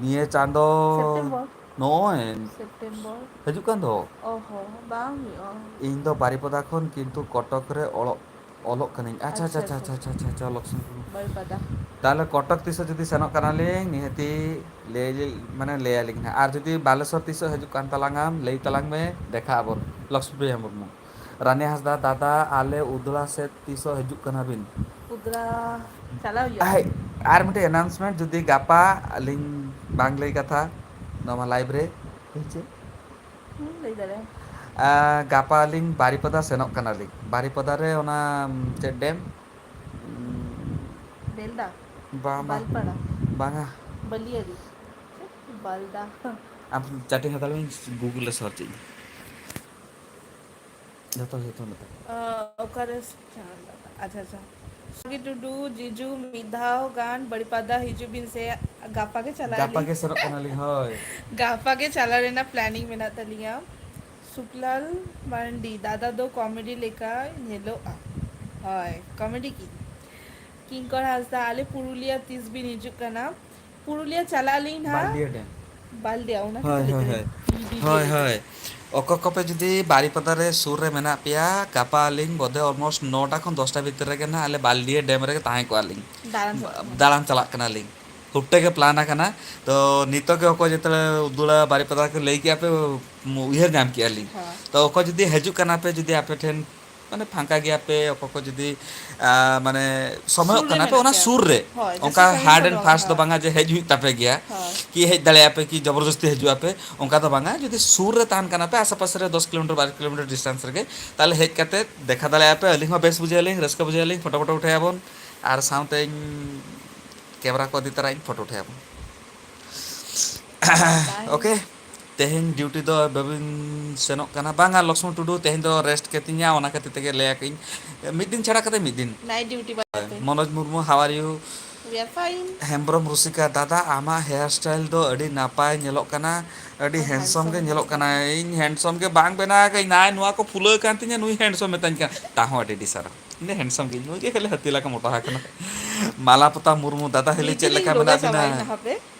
ᱩᱸ, ᱱᱤᱭᱟᱹ ᱪᱟᱸᱫᱚ ᱥᱮᱯᱴᱮᱢᱵᱚᱨ᱾ ᱱᱚᱜᱼᱚᱭ ᱥᱮᱯᱴᱮᱢᱵᱚᱨ᱾ ᱦᱤᱡᱩᱜ ᱠᱟᱱ ᱫᱚ᱾ ᱚ ᱦᱚᱸ, ᱵᱟᱝ ᱦᱩᱭᱩᱜᱼᱟ᱾ ᱤᱧ ᱫᱚ ᱵᱟᱨᱤᱯᱚᱫᱟ ᱠᱷᱚᱱ, ᱠᱤᱱᱛᱩ ᱠᱚᱴᱚᱠ ᱨᱮ ᱚᱞᱚᱜ, ᱚᱞᱚᱜ ᱠᱟᱹᱱᱟᱹᱧ᱾ ᱟᱪᱪᱷᱟ, ᱟᱪᱪᱷᱟ, ᱟᱪᱪᱷᱟ, ᱟᱪᱪᱷᱟ, ᱟᱪᱪᱷᱟ, ᱟᱪᱪᱷᱟ, ᱞᱚᱠᱥᱢᱤᱯᱩᱨ᱾ ᱵᱟᱨᱤᱯᱟᱫᱟ᱾ ᱛᱟᱦᱚᱞᱮ ᱠᱚᱴᱚᱠ ᱛᱤᱥᱚᱜ ᱡᱩᱫᱤ ᱥᱮᱱᱚᱜ ᱠᱟᱱᱟᱞᱤᱧ, ᱱᱤᱦᱟᱹᱛᱤ ᱞᱟᱹᱭ, ᱢᱟᱱᱮ ᱞᱟᱹᱭ ᱟᱹᱞᱤᱧ ᱦᱟᱸᱜ᱾ ᱟᱨ ᱡᱩᱫᱤ ᱵᱟᱞᱮᱥᱚᱨ ᱛᱤᱥᱚᱜ ᱦᱤᱡᱩᱜ ᱠᱟᱱ ᱛᱟᱞᱟᱝᱟᱢ, ᱞᱟᱹᱭ ᱛᱟᱞᱟᱝ ᱢᱮ, ᱫᱮᱠᱷᱟᱜ ᱟᱵᱚᱱ᱾ ᱞᱚᱠᱥᱢᱤᱯᱨᱤᱭᱟ ᱢᱩᱨᱢᱩ᱾ ᱨᱟᱱᱤ ᱦᱟᱸᱥᱫᱟ, ᱫᱟᱫᱟ, ᱟᱞᱮ ᱩᱫᱽᱲᱟ ᱥᱮᱫ ᱛᱤᱥᱚᱜ ᱦᱤᱡᱩᱜ ᱠᱟᱱᱟ ᱵᱤᱱ? ᱩᱫᱽᱲᱟ ᱪᱟᱞᱟᱣ ᱦᱩᱭᱩᱜᱼᱟ᱾ ᱦᱮᱸ, ᱟᱨ ᱢᱤᱫᱴᱮᱡ announcement, ᱡᱩᱫᱤ ᱜᱟᱯᱟ ᱟᱹᱞᱤᱧ ᱵᱟᱝ ᱞᱟᱹᱭ ᱠᱟᱛᱷᱟ, ᱱᱚᱣᱟ ᱢᱟ live ᱨᱮ, ᱴᱷᱤᱠ ᱪᱮ? ᱦᱩᱸ, ᱞᱟᱹᱭ ᱫᱟᱲᱮᱭᱟᱜᱼᱟ᱾ ᱟ, ᱜᱟᱯᱟ ᱟᱹᱞᱤᱧ ᱵᱟᱨᱤᱯᱟᱫᱟ ᱥᱮᱱᱚᱜ ᱠᱟᱱᱟᱞᱤᱧ᱾ ᱵᱟᱨᱤᱯᱟᱫᱟ ᱨᱮ ᱚᱱᱟ, ᱩᱢ, ᱪᱮᱫ ᱰᱮᱢ? ᱩᱢ, ᱵᱮᱞᱫᱟ? ᱵᱟᱝ, ᱵᱟᱝ᱾ ᱵᱟᱞᱯᱟᱲᱟ? ᱵᱟᱝᱟ᱾ ᱵᱟᱹᱞᱤᱭᱟᱹᱲᱤ? ᱪᱮᱫ? ᱵᱟᱞᱫᱟ? ᱟᱢ chatting ᱦᱟᱛᱟᱲ ᱢᱮ, ᱤᱧ Google ᱨᱮ search ᱤᱧ᱾ ᱡᱚᱛᱚ, ᱡᱚᱛᱚ ᱱᱚᱛᱮ᱾ ᱚ, ᱚᱠᱟᱨᱮ? ᱟᱪᱪᱷᱟ, ᱟᱪᱪᱷᱟ᱾ ᱥᱟᱜᱤ ᱴᱩᱰᱩ, ᱡᱤᱡᱩ, ᱢᱤᱫ ᱫᱷᱟᱣ ᱜᱟᱱ ᱵᱟᱲᱤᱯᱟᱫᱟ ᱦᱤᱡᱩᱜ ᱵᱤᱱ ᱥᱮ, ᱜᱟᱯᱟ ᱜᱮ ᱪᱟᱞᱟᱜ ᱜᱟᱯᱟ ᱟᱹᱞᱤᱧ᱾ ᱜᱮ ᱥᱮᱱᱚᱜ ᱠᱟᱱᱟᱞᱤᱧ, ᱦᱳᱭ᱾ ᱜᱟᱯᱟ ᱜᱮ ᱪᱟᱞᱟᱣ ᱨᱮᱱᱟᱜ planning ᱢᱮᱱᱟᱜ ᱛᱟᱹᱞᱤᱧᱟ᱾ ᱥᱩᱠᱞᱟᱞ ᱢᱟᱨᱟᱱᱰᱤ, ᱫᱟᱫᱟ ᱫᱚ comedy ᱞᱮᱠᱟ ᱧᱮᱞᱚᱜᱼᱟ᱾ ᱦᱳᱭ, comedy ᱜᱮ᱾ ᱠᱤᱝᱠᱚᱨ ᱦᱟᱸᱥᱫᱟ, ᱟᱞᱮ ᱯᱩᱨᱩᱞᱤᱭᱟ ᱛᱤᱥ ᱵᱤᱱ ᱦᱤᱡᱩᱜ ᱠᱟᱱᱟ? ᱯᱩᱨᱩᱞᱤᱭᱟ ᱪᱟᱞᱟᱜ ᱟᱹᱞᱤᱧ ᱱᱟᱦᱟᱜ᱾ ᱵᱟᱞᱫᱤᱭᱟ ᱰᱮᱢ᱾ ᱵᱟᱞᱫᱤᱭᱟ, ᱚᱱᱟ ᱦᱳᱭ, ᱠᱷᱟᱹᱛᱤᱨ ᱦᱳᱭ, ᱛᱮ ᱦᱳᱭ᱾ ᱯᱩᱨᱩᱞᱤᱭᱟ ᱦᱳᱭ, ᱜᱮ᱾ ᱦᱳᱭ᱾ ᱚᱠᱚᱭ ᱠᱚᱯᱮ ᱡᱩᱫᱤ ᱵᱟᱨᱤᱯᱟᱫᱟ ᱨᱮ ᱥᱩᱨ ᱨᱮ ᱢᱮᱱᱟᱜ ᱯᱮᱭᱟ, ᱜᱟᱯᱟ ᱟᱹᱞᱤᱧ ᱵᱚᱫᱷᱮ almost ᱱᱚᱴᱟ ᱠᱷᱚᱱ ᱫᱚᱥᱴᱟ ᱵᱷᱤᱛᱤᱨ ᱨᱮᱜᱮ ᱱᱟᱦᱟᱜ ᱟᱞᱮ ᱵᱟᱞᱫᱤᱭᱟ ᱰᱮᱢ ᱨᱮᱜᱮ ᱛᱟᱦᱮᱸ ᱠᱚᱜᱼᱟ ᱞᱤᱧ᱾ ᱫᱟᱬᱟᱱ ᱪᱟᱞᱟᱜ ᱠᱟᱱᱟ᱾ ᱫᱟᱬᱟᱱ ᱪᱟᱞᱟᱜ ᱠᱟᱱᱟᱞᱤᱧ᱾ ᱦᱩᱴᱟᱹ ᱜᱮ plan ᱟᱠᱟᱱᱟ᱾ ᱛᱚ, ᱱᱤᱛᱚᱜ ᱜᱮ ᱚᱠᱚᱭ ᱡᱮᱛᱮ ᱩᱫᱩᱲᱟ ᱵᱟᱨᱤᱯᱟᱫᱟ ᱠᱚ ᱞᱟᱹᱭ ᱠᱮᱜᱼᱟ ᱯᱮ, ᱩᱭᱦᱟᱹᱨ ᱧᱟᱢ ᱠᱮᱜᱼᱟ ᱞᱤᱧ᱾ ᱦᱳᱭ᱾ ᱛᱚ, ᱚᱠᱚᱭ ᱡᱩᱫᱤ ᱦᱤᱡᱩᱜ ᱠᱟᱱᱟ ᱯᱮ, ᱡᱩᱫᱤ ᱟᱯᱮ ᱴᱷᱮᱱ ᱢᱟᱱᱮ ᱯᱷᱟᱸᱠᱟ ᱜᱮᱭᱟ ᱯᱮ, ᱚᱠᱚᱭ ᱠᱚ ᱡᱩᱫᱤ, ᱟ, ᱢᱟᱱᱮ ᱥᱚᱢᱚᱭᱚᱜ ᱥᱩᱨ ᱨᱮ ᱠᱟᱱᱟ ᱯᱮ, ᱢᱮᱱᱟᱜ ᱚᱱᱟ ᱯᱮᱭᱟ ᱥᱩᱨ ᱯᱮ᱾ ᱨᱮ᱾ ᱦᱳᱭ, ᱡᱟᱹᱥᱛᱤ ᱚᱱᱠᱟ ᱥᱟᱺᱜᱤᱧ hard ᱥᱮᱱ and ᱫᱚ ᱵᱟᱝ, fast ᱫᱚ ᱦᱳᱭ᱾ ᱵᱟᱝᱟ ᱡᱮ ᱦᱮᱡ ᱦᱩᱭᱩᱜ ᱛᱟᱯᱮ ᱜᱮᱭᱟ, ᱦᱳᱭ᱾ ᱠᱤ ᱦᱮᱡ ᱫᱟᱲᱮᱭᱟᱜᱼᱟ ᱯᱮ, ᱠᱤ ᱡᱚᱵᱚᱨᱫᱚᱥᱛᱤ ᱦᱤᱡᱩᱜ ᱟᱯᱮ, ᱚᱱᱠᱟ ᱫᱚ ᱵᱟᱝᱟ᱾ ᱡᱩᱫᱤ ᱥᱩᱨ ᱨᱮ ᱛᱟᱦᱮᱱ ᱠᱟᱱᱟ ᱯᱮ, ᱟᱥᱮ ᱯᱟᱥᱮ ᱨᱮ ᱫᱚᱥ ᱠᱤᱞᱳᱢᱤᱴᱟᱨ, ᱵᱟᱨᱚ ᱠᱤᱞᱳᱢᱤᱴᱟᱨ distance ᱨᱮᱜᱮ, ᱛᱟᱦᱚᱞᱮ ᱦᱮᱡ ᱠᱟᱛᱮ ᱫᱮᱠᱷᱟ ᱫᱟᱲᱮᱭᱟᱜᱼᱟ ᱯᱮ᱾ ᱟᱹᱞᱤᱧ ᱦᱚᱸ ᱵᱮᱥ ᱵᱩᱡᱷᱟᱹᱣ ᱟᱹᱞᱤᱧ, ᱨᱟᱹᱥᱠᱟᱹ ᱵᱩᱡᱷᱟᱹᱣ ᱟᱹᱞᱤᱧ, ᱯᱷᱳᱴᱳ ᱯᱷᱳᱴᱳ ᱩᱴᱷᱟᱹᱭᱟᱵᱚᱱ, ᱟᱨ ᱥᱟᱶᱛᱮ ᱤᱧ camera ᱠᱚ ᱤᱫᱤ ᱛᱚᱨᱟᱭᱟ, ᱤᱧ ᱯᱷᱳᱴᱳ ᱩᱴᱷᱟᱹᱭᱟᱵᱚᱱ᱾ ᱛᱟᱦᱮᱸ᱾ OK, ᱛᱮᱦᱮᱧ duty ᱫᱚ ᱵᱟᱹᱵᱤᱱ ᱥᱮᱱᱚᱜ ᱠᱟᱱᱟ? ᱵᱟᱝᱟ, ᱞᱚᱠᱥᱢᱚᱱ ᱴᱩᱰᱩ ᱛᱮᱦᱮᱧ ᱫᱚ rest ᱠᱟᱹᱛᱤᱧᱟ, ᱚᱱᱟ ᱠᱷᱟᱹᱛᱤᱨ ᱛᱮᱜᱮ ᱞᱟᱹᱭ ᱟᱠᱟᱫᱟᱹᱧ ᱢᱤᱫ ᱫᱤᱱ ᱪᱷᱟᱲᱟ ᱠᱟᱛᱮ ᱢᱤᱫ ᱫᱤᱱ᱾ Night duty ᱵᱟᱭ ᱯᱮ᱾ Manoj Murmu, how are you? We are fine. Hembrom ᱨᱩᱥᱤᱠᱟ, ᱫᱟᱫᱟ, ᱟᱢᱟᱜ hair style ᱫᱚ ᱟᱹᱰᱤ ᱱᱟᱯᱟᱭ ᱧᱮᱞᱚᱜ ᱠᱟᱱᱟ, ᱟᱹᱰᱤ ᱟᱨ handsome ᱜᱮ handsome ᱧᱮᱞᱚᱜ ᱧᱮᱞᱚᱜ ᱠᱟᱱᱟ᱾ ᱠᱟᱱᱟ᱾ ᱤᱧ handsome ᱜᱮ ᱵᱟᱝ ᱵᱮᱱᱟᱣ ᱟᱠᱟᱫ ᱤᱧ, ᱱᱟᱭ ᱱᱚᱣᱟ ᱠᱚ ᱯᱷᱩᱞᱟᱹᱣ ᱠᱟᱱ ᱛᱤᱧᱟ, ᱱᱩᱭ handsome ᱢᱮᱛᱟᱧ ᱠᱟᱱᱟ, ᱛᱟᱦᱚᱸ ᱟᱹᱰᱤ ᱟᱹᱰᱤ ᱥᱟᱨᱦᱟᱣ᱾ ᱤᱧ ᱫᱚ handsome ᱜᱮ, ᱤᱧ ᱱᱩᱭ ᱜᱮ ᱠᱷᱟᱹᱞᱤ ᱦᱟᱹᱛᱤ ᱞᱮᱠᱟ ᱢᱚᱴᱟ ᱟᱠᱟᱱᱟ᱾ ᱢᱟᱞᱟ ᱯᱚᱛᱟᱢ ᱢᱩᱨᱢᱩ, ᱫᱟᱫᱟ ᱦᱤᱞᱤ ᱱᱤᱡᱮ ᱪᱮᱫ ᱞᱤᱧ ᱞᱮᱠᱟ ᱨᱳᱜᱟ ᱢᱮᱱᱟᱜ ᱵᱤᱱᱟ? ᱪᱟᱵᱟᱭᱮᱱᱟ ᱦᱟᱯᱮ᱾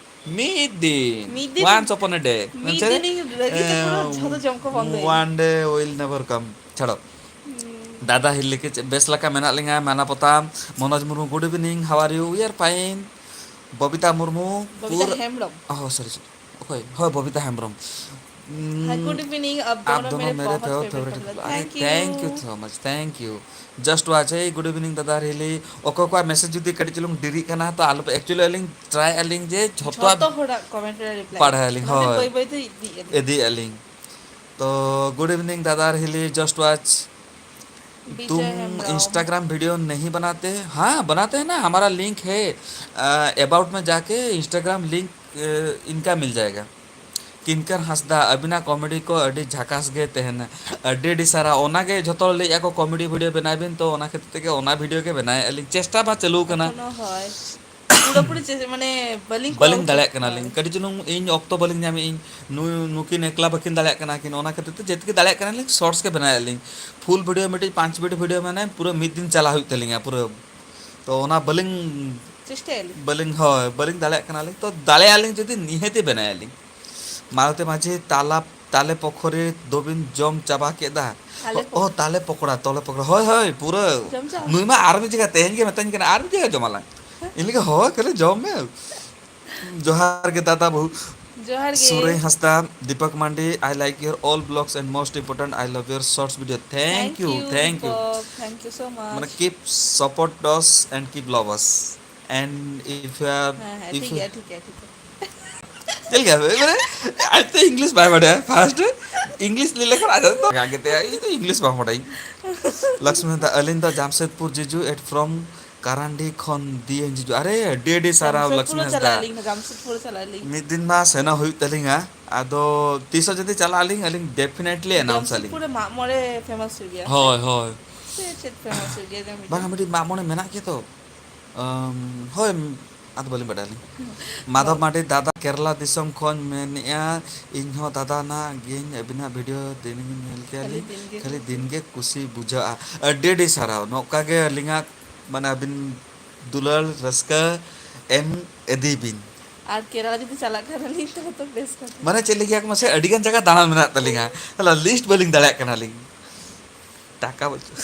ᱢᱤᱫ ᱫᱤᱱ᱾ ᱢᱤᱫ ᱫᱤᱱ᱾ Once upon a day᱾ ᱢᱤᱫ ᱫᱤᱱ ᱤᱧ ᱨᱟᱹᱜᱤ ᱛᱮ ᱯᱩᱨᱟᱹ ᱡᱷᱚᱛᱚ ᱡᱚᱢ ᱠᱚ ᱵᱚᱱᱫᱚᱭᱟ᱾ One day will never come᱾ ᱪᱷᱟᱲᱚ᱾ ᱦᱩᱸ᱾ ᱫᱟᱫᱟ ᱦᱤᱞᱤ ᱠᱮ ᱪᱮ-, ᱵᱮᱥ ᱞᱮᱠᱟ ᱢᱮᱱᱟᱜ ᱞᱤᱧᱟ, ᱢᱟᱱᱟ ᱯᱚᱛᱟᱢ᱾ Manoj Murmu, good evening, how are you? We are fine. ᱵᱚᱵᱤᱛᱟ ᱢᱩᱨᱢᱩ, ᱵᱚᱵᱤᱛᱟ ᱯᱩᱨ-, ᱦᱮᱢᱵᱨᱚᱢ᱾ ᱚ, sorry, sorry. ᱚᱠᱚᱭ? ᱦᱳᱭ, Babita Hembrom. Hi, good evening, ᱟᱯ ᱫᱚᱱᱚ ᱢᱮᱨᱮ ᱵᱚᱦᱚᱛ ᱯᱷᱮᱵᱟᱨᱮᱴ ᱠᱟᱯᱞᱟ᱾ Thank you. Thank you so much, thank you. Just watch, hey, good evening ᱫᱟᱫᱟ ᱦᱤᱞᱤ᱾ ᱚᱠᱚᱭ ᱠᱚᱣᱟᱜ message ᱡᱩᱫᱤ ᱠᱟᱹᱴᱤᱡ ᱪᱩᱞᱩᱝ ᱰᱮᱨᱤᱜ ᱠᱟᱱᱟ, ᱛᱚ ᱟᱞᱚᱯᱮ, actually ᱟᱹᱞᱤᱧ try ᱟᱹᱞᱤᱧ ᱡᱮ ᱡᱷᱚᱛᱚ ᱡᱷᱚᱛᱚ ᱦᱚᱲᱟᱜ comment ᱨᱮ reply᱾ ᱯᱟᱲᱦᱟᱣ ᱟᱹᱞᱤᱧ, ᱚᱱᱟᱛᱮ ᱦᱳᱭ᱾ ᱵᱟᱹᱭ ᱵᱟᱹᱭ ᱛᱮ ᱤᱫᱤᱭᱮᱫ ᱟᱹᱞᱤᱧ᱾ ᱤᱫᱤᱭᱮᱫ ᱟᱹᱞᱤᱧ᱾ ᱛᱚ, good evening ᱫᱟᱫᱟ ᱦᱤᱞᱤ, just watch. विजय तुम हेम्ब्रम। Instagram वीडियो नहीं बनाते हैं? हाँ, बनाते हैं ना, हमारा लिंक है। अ, अबाउट में जाके Instagram लिंक, अ, इनका मिल जाएगा। किनकर ᱦᱟᱸᱥᱫᱟ, ᱟᱹᱵᱤᱱᱟᱜ ᱠᱚᱢᱮᱰᱤ ᱠᱚ ᱟᱹᱰᱤ ᱡᱷᱟᱠᱟᱥ ᱜᱮ ᱛᱟᱦᱮᱱᱟ᱾ ᱟᱹᱰᱤ ᱟᱹᱰᱤ ᱥᱟᱨᱦᱟᱣ᱾ ᱚᱱᱟ ᱜᱮ ᱡᱷᱚᱛᱚ ᱦᱚᱲ ᱞᱟᱹᱭᱮᱫᱼᱟ ᱠᱚ ᱠᱚᱢᱮᱰᱤ ᱵᱷᱤᱰᱤᱭᱳ ᱵᱮᱱᱟᱣ ᱵᱤᱱ, ᱛᱚ ᱚᱱᱟ ᱠᱷᱟᱹᱛᱤᱨ ᱛᱮᱜᱮ ᱚᱱᱟ ᱵᱷᱤᱰᱤᱭᱳ ᱜᱮ ᱵᱮᱱᱟᱣᱮᱫᱼᱟ ᱞᱤᱧ᱾ ᱪᱮᱥᱴᱟ ᱢᱟ ᱪᱟᱹᱞᱩ ᱠᱟᱱᱟ᱾ ᱮᱠᱷᱚᱱᱳ ᱦᱳᱭ᱾ ᱯᱩᱨᱟᱹᱯᱩᱨᱤ ᱪᱮᱥ-, ᱢᱟᱱᱮ ᱵᱟᱹᱞᱤᱧ ᱠᱚᱨᱟᱣ ᱵᱟᱹᱞᱤᱧ ᱩᱪᱤᱛ᱾ ᱫᱟᱲᱮᱭᱟᱜ ᱠᱟᱱᱟᱞᱤᱧ᱾ ᱦᱳᱭ᱾ ᱠᱟᱹᱴᱤᱡ ᱪᱩᱞᱩᱝ ᱤᱧ ᱚᱠᱛᱚ ᱵᱟᱹᱞᱤᱧ ᱧᱟᱢᱮᱫ ᱤᱧ᱾ ᱱᱩᱭ, ᱱᱩᱠᱤᱱ ᱮᱠᱞᱟ ᱵᱟᱹᱠᱤᱱ ᱫᱟᱲᱮᱭᱟᱜ ᱠᱟᱱᱟ ᱠᱤᱱ, ᱚᱱᱟ ᱠᱷᱟᱹᱛᱤᱨ ᱛᱮ ᱡᱮᱛᱠᱤ ᱫᱟᱲᱮᱭᱟᱜ ᱠᱟᱱᱟᱞᱤᱧ ᱥᱚᱨᱴᱥ ᱜᱮ ᱵᱮᱱᱟᱣᱮᱫ ᱞᱤᱧ᱾ ᱯᱷᱩᱞ ᱵᱷᱤᱰᱤᱭᱳ ᱢᱤᱫᱴᱤᱡ ᱯᱟᱸᱪ ᱢᱤᱱᱤᱴ ᱵᱷᱤᱰᱤᱭᱳ ᱢᱟᱱᱮ ᱯᱩᱨᱟᱹ ᱢᱤᱫ ᱫᱤᱱ ᱪᱟᱞᱟᱣ ᱦᱩᱭᱩᱜ ᱛᱟᱹᱞᱤᱧᱟ ᱯᱩᱨᱟᱹ᱾ ᱛᱚ ᱚᱱᱟ ᱵᱟᱹᱞᱤᱧ ᱪᱮᱥᱴᱟᱭᱟᱞᱤᱧ᱾ ᱵᱟᱹᱞᱤᱧ, ᱦᱳᱭ, ᱵᱟᱹᱞᱤᱧ ᱫᱟᱲᱮᱭᱟᱜ ᱠᱟᱱᱟᱞᱤᱧ᱾ ᱛᱚ ᱫᱟᱲᱮᱭᱟᱜᱼᱟᱞᱤᱧ ᱡᱩᱫᱤ ᱱᱤᱦᱟᱹᱛᱤ ᱵᱮᱱᱟᱣᱟᱞᱤᱧ᱾ ᱢᱟᱞᱚᱛᱤ ᱢᱟᱹᱡᱷᱤ, ᱛᱟᱞᱟ, ᱛᱟᱞᱮ ᱯᱚᱠᱷᱚᱨᱤ ᱫᱚᱵᱤᱱ ᱡᱚᱢ ᱪᱟᱵᱟ ᱠᱮᱫᱟ? ᱛᱟᱞᱮ ᱚ, ᱯᱚᱠᱷᱚᱨᱤ᱾ ᱛᱟᱞᱮ ᱯᱚᱠᱚᱲᱟ, ᱛᱟᱞᱮ ᱯᱚᱠᱚᱲᱟ᱾ ᱦᱳᱭ, ᱦᱳᱭ, ᱯᱩᱨᱟᱹ᱾ ᱡᱚᱢ ᱪᱟᱵᱟ? ᱱᱩᱭ ᱢᱟ ᱟᱨ ᱢᱤᱫ ᱡᱟᱭᱜᱟ ᱛᱮᱦᱮᱧ ᱜᱮ ᱢᱮᱛᱟᱧ ᱠᱟᱱᱟ, "ᱟᱨ ᱢᱤᱫ ᱡᱟᱭᱜᱟ ᱡᱚᱢᱟᱞᱟᱝ᱾" ᱤᱧ ᱞᱟᱹᱭ ᱠᱮᱫᱟ, "ᱦᱳᱭ, ᱠᱷᱟᱹᱞᱤ ᱡᱚᱢ ᱢᱮ᱾" ᱡᱚᱦᱟᱨ ᱜᱮ ᱫᱟᱫᱟ ᱵᱟᱹᱦᱩ᱾ ᱡᱚᱦᱟᱨ ᱜᱮ᱾ ᱥᱩᱨᱟᱹᱭ ᱦᱟᱸᱥᱫᱟ, ᱫᱤᱯᱚᱠ ᱢᱟᱱᱰᱤ, I like your all vlogs and most important, I love your shorts video. Thank you, thank you. Dipak, thank you so much᱾ ᱢᱟᱱᱮ, keep support us and keep love us. And if you are, ᱦᱮᱸ, ᱦᱮᱸ, if ᱴᱷᱤᱠ you ᱜᱮᱭᱟ, ᱴᱷᱤᱠ ᱜᱮᱭᱟ, ᱴᱷᱤᱠ ᱜᱮᱭᱟ᱾ ᱪᱮᱫ ᱞᱮᱠᱟ? ᱢᱟᱱᱮ, ᱟᱡ ᱛᱮ English ᱵᱟᱭ ᱵᱟᱰᱟᱭᱟ᱾ First English ᱞᱟᱹᱭ ᱞᱮᱠᱷᱟᱱ ᱟᱡ ᱫᱚ ᱜᱟᱜᱮ ᱛᱮ, ᱤᱧ ᱫᱚ English ᱵᱟᱝ ᱵᱟᱰᱟᱭᱟᱹᱧ᱾ ᱞᱚᱠᱥᱢᱤ ᱫᱟ, ᱟᱹᱞᱤᱧ ᱫᱚ ᱡᱟᱢᱥᱮᱫᱽᱯᱩᱨ ᱡᱤᱡᱩ at from ᱠᱟᱨᱟᱱᱰᱤ ᱠᱷᱚᱱ ᱫᱤᱭᱟᱹᱧ ᱡᱤᱡᱩ᱾ ᱟᱨᱮ, ᱟᱹᱰᱤ ᱟᱹᱰᱤ ᱥᱟᱨᱦᱟᱣ ᱡᱟᱢᱥᱮᱫᱽᱯᱩᱨ ᱞᱚᱠᱥᱢᱤ ᱪᱟᱞᱟᱜ ᱦᱟᱸᱥᱫᱟ᱾ ᱟᱹᱞᱤᱧ, ᱡᱟᱢᱥᱮᱫᱽᱯᱩᱨ ᱪᱟᱞᱟᱜ ᱟᱹᱞᱤᱧ᱾ ᱢᱤᱫ ᱫᱤᱱ ᱢᱟ ᱥᱮᱱᱚᱜ ᱦᱩᱭᱩᱜ ᱛᱟᱹᱞᱤᱧᱟ᱾ ᱟᱫᱚ ᱛᱤᱥ ᱦᱚᱸ ᱡᱩᱫᱤ ᱪᱟᱞᱟᱜ ᱟᱹᱞᱤᱧ, ᱟᱹᱞᱤᱧ definitely announce ᱟᱹᱞᱤᱧ᱾ ᱡᱟᱢᱥᱮᱫᱽᱯᱩᱨ ᱨᱮ ᱢᱟᱜ ᱢᱚᱬᱮ famous ᱦᱩᱭᱩᱜ ᱜᱮᱭᱟ ᱥᱮ? ᱦᱳᱭ, ᱦᱳᱭ᱾ ᱥᱮ ᱪᱮᱫ famous ᱦᱩᱭᱩᱜ ᱜᱮᱭᱟ ᱡᱮ ᱢᱤᱫᱴᱮᱱ? ᱵᱟᱝᱟ, ᱢᱤᱫᱴᱤᱡ ᱢᱟᱜ ᱢᱚᱬᱮ ᱢᱮᱱᱟᱜ ᱜᱮᱛᱚ᱾ ᱟᱢ, ᱦᱳᱭ, ᱟᱫᱚ ᱵᱟᱹᱞᱤᱧ ᱵᱟᱰᱟᱭᱟ ᱟᱹᱞᱤᱧ᱾ ᱦᱩᱸ᱾ ᱢᱟᱫᱷᱚᱵ ᱦᱳᱭ᱾ ᱢᱟᱨᱰᱤ, ᱫᱟᱫᱟ ᱠᱮᱨᱟᱞᱟ ᱫᱤᱥᱚᱢ ᱠᱷᱚᱱ ᱢᱮᱱᱮᱫᱼᱟ, ᱤᱧ ᱦᱚᱸ ᱫᱟᱫᱟ ᱱᱟᱜ ᱜᱤᱧ ᱟᱹᱵᱤᱱᱟᱜ ᱵᱷᱤᱰᱤᱭᱳ ᱫᱤᱱ ᱜᱤᱧ ᱧᱮᱞ ᱠᱮᱭᱟ ᱠᱷᱟᱹᱞᱤ ᱞᱤᱧ, ᱫᱤᱱ ᱜᱮ ᱠᱷᱟᱹᱞᱤ ᱠᱩᱥᱤ᱾ ᱫᱤᱱ ᱜᱮ ᱠᱩᱥᱤ ᱵᱩᱡᱷᱟᱹᱜᱼᱟ᱾ ᱟᱹᱰᱤ ᱟᱹᱰᱤ ᱥᱟᱨᱦᱟᱣ, ᱱᱚᱝᱠᱟ ᱜᱮ ᱟᱹᱞᱤᱧᱟᱜ, ᱢᱟᱱᱮ, ᱟᱹᱵᱤᱱ ᱫᱩᱞᱟᱹᱲ ᱨᱟᱹᱥᱠᱟᱹ ᱮᱢ ᱤᱫᱤ ᱵᱤᱱ᱾ ᱟᱨ ᱠᱮᱨᱟᱞᱟ ᱡᱩᱫᱤ ᱪᱟᱞᱟᱜ ᱠᱷᱟᱱ ᱟᱹᱞᱤᱧ, ᱛᱟᱦᱚᱞᱮ ᱛᱚ ᱵᱮᱥ ᱠᱟᱛᱷᱟ᱾ ᱢᱟᱱᱮ ᱪᱮᱫ ᱞᱤᱧ ᱞᱟᱹᱭᱟ ᱢᱟᱥᱮ, ᱟᱹᱰᱤ ᱜᱟᱱ ᱡᱟᱭᱜᱟ ᱫᱟᱬᱟᱱ ᱢᱮᱱᱟᱜ ᱛᱟᱹᱞᱤᱧᱟ, ᱛᱟᱦᱚᱞᱮ ᱞᱤᱥᱴ ᱵᱟᱹᱞᱤᱧ ᱫᱟᱲᱮᱭᱟᱜ ᱠᱟᱱᱟᱞᱤᱧ᱾ ᱴᱟᱠᱟ ᱵᱟᱹᱪᱩᱜ᱾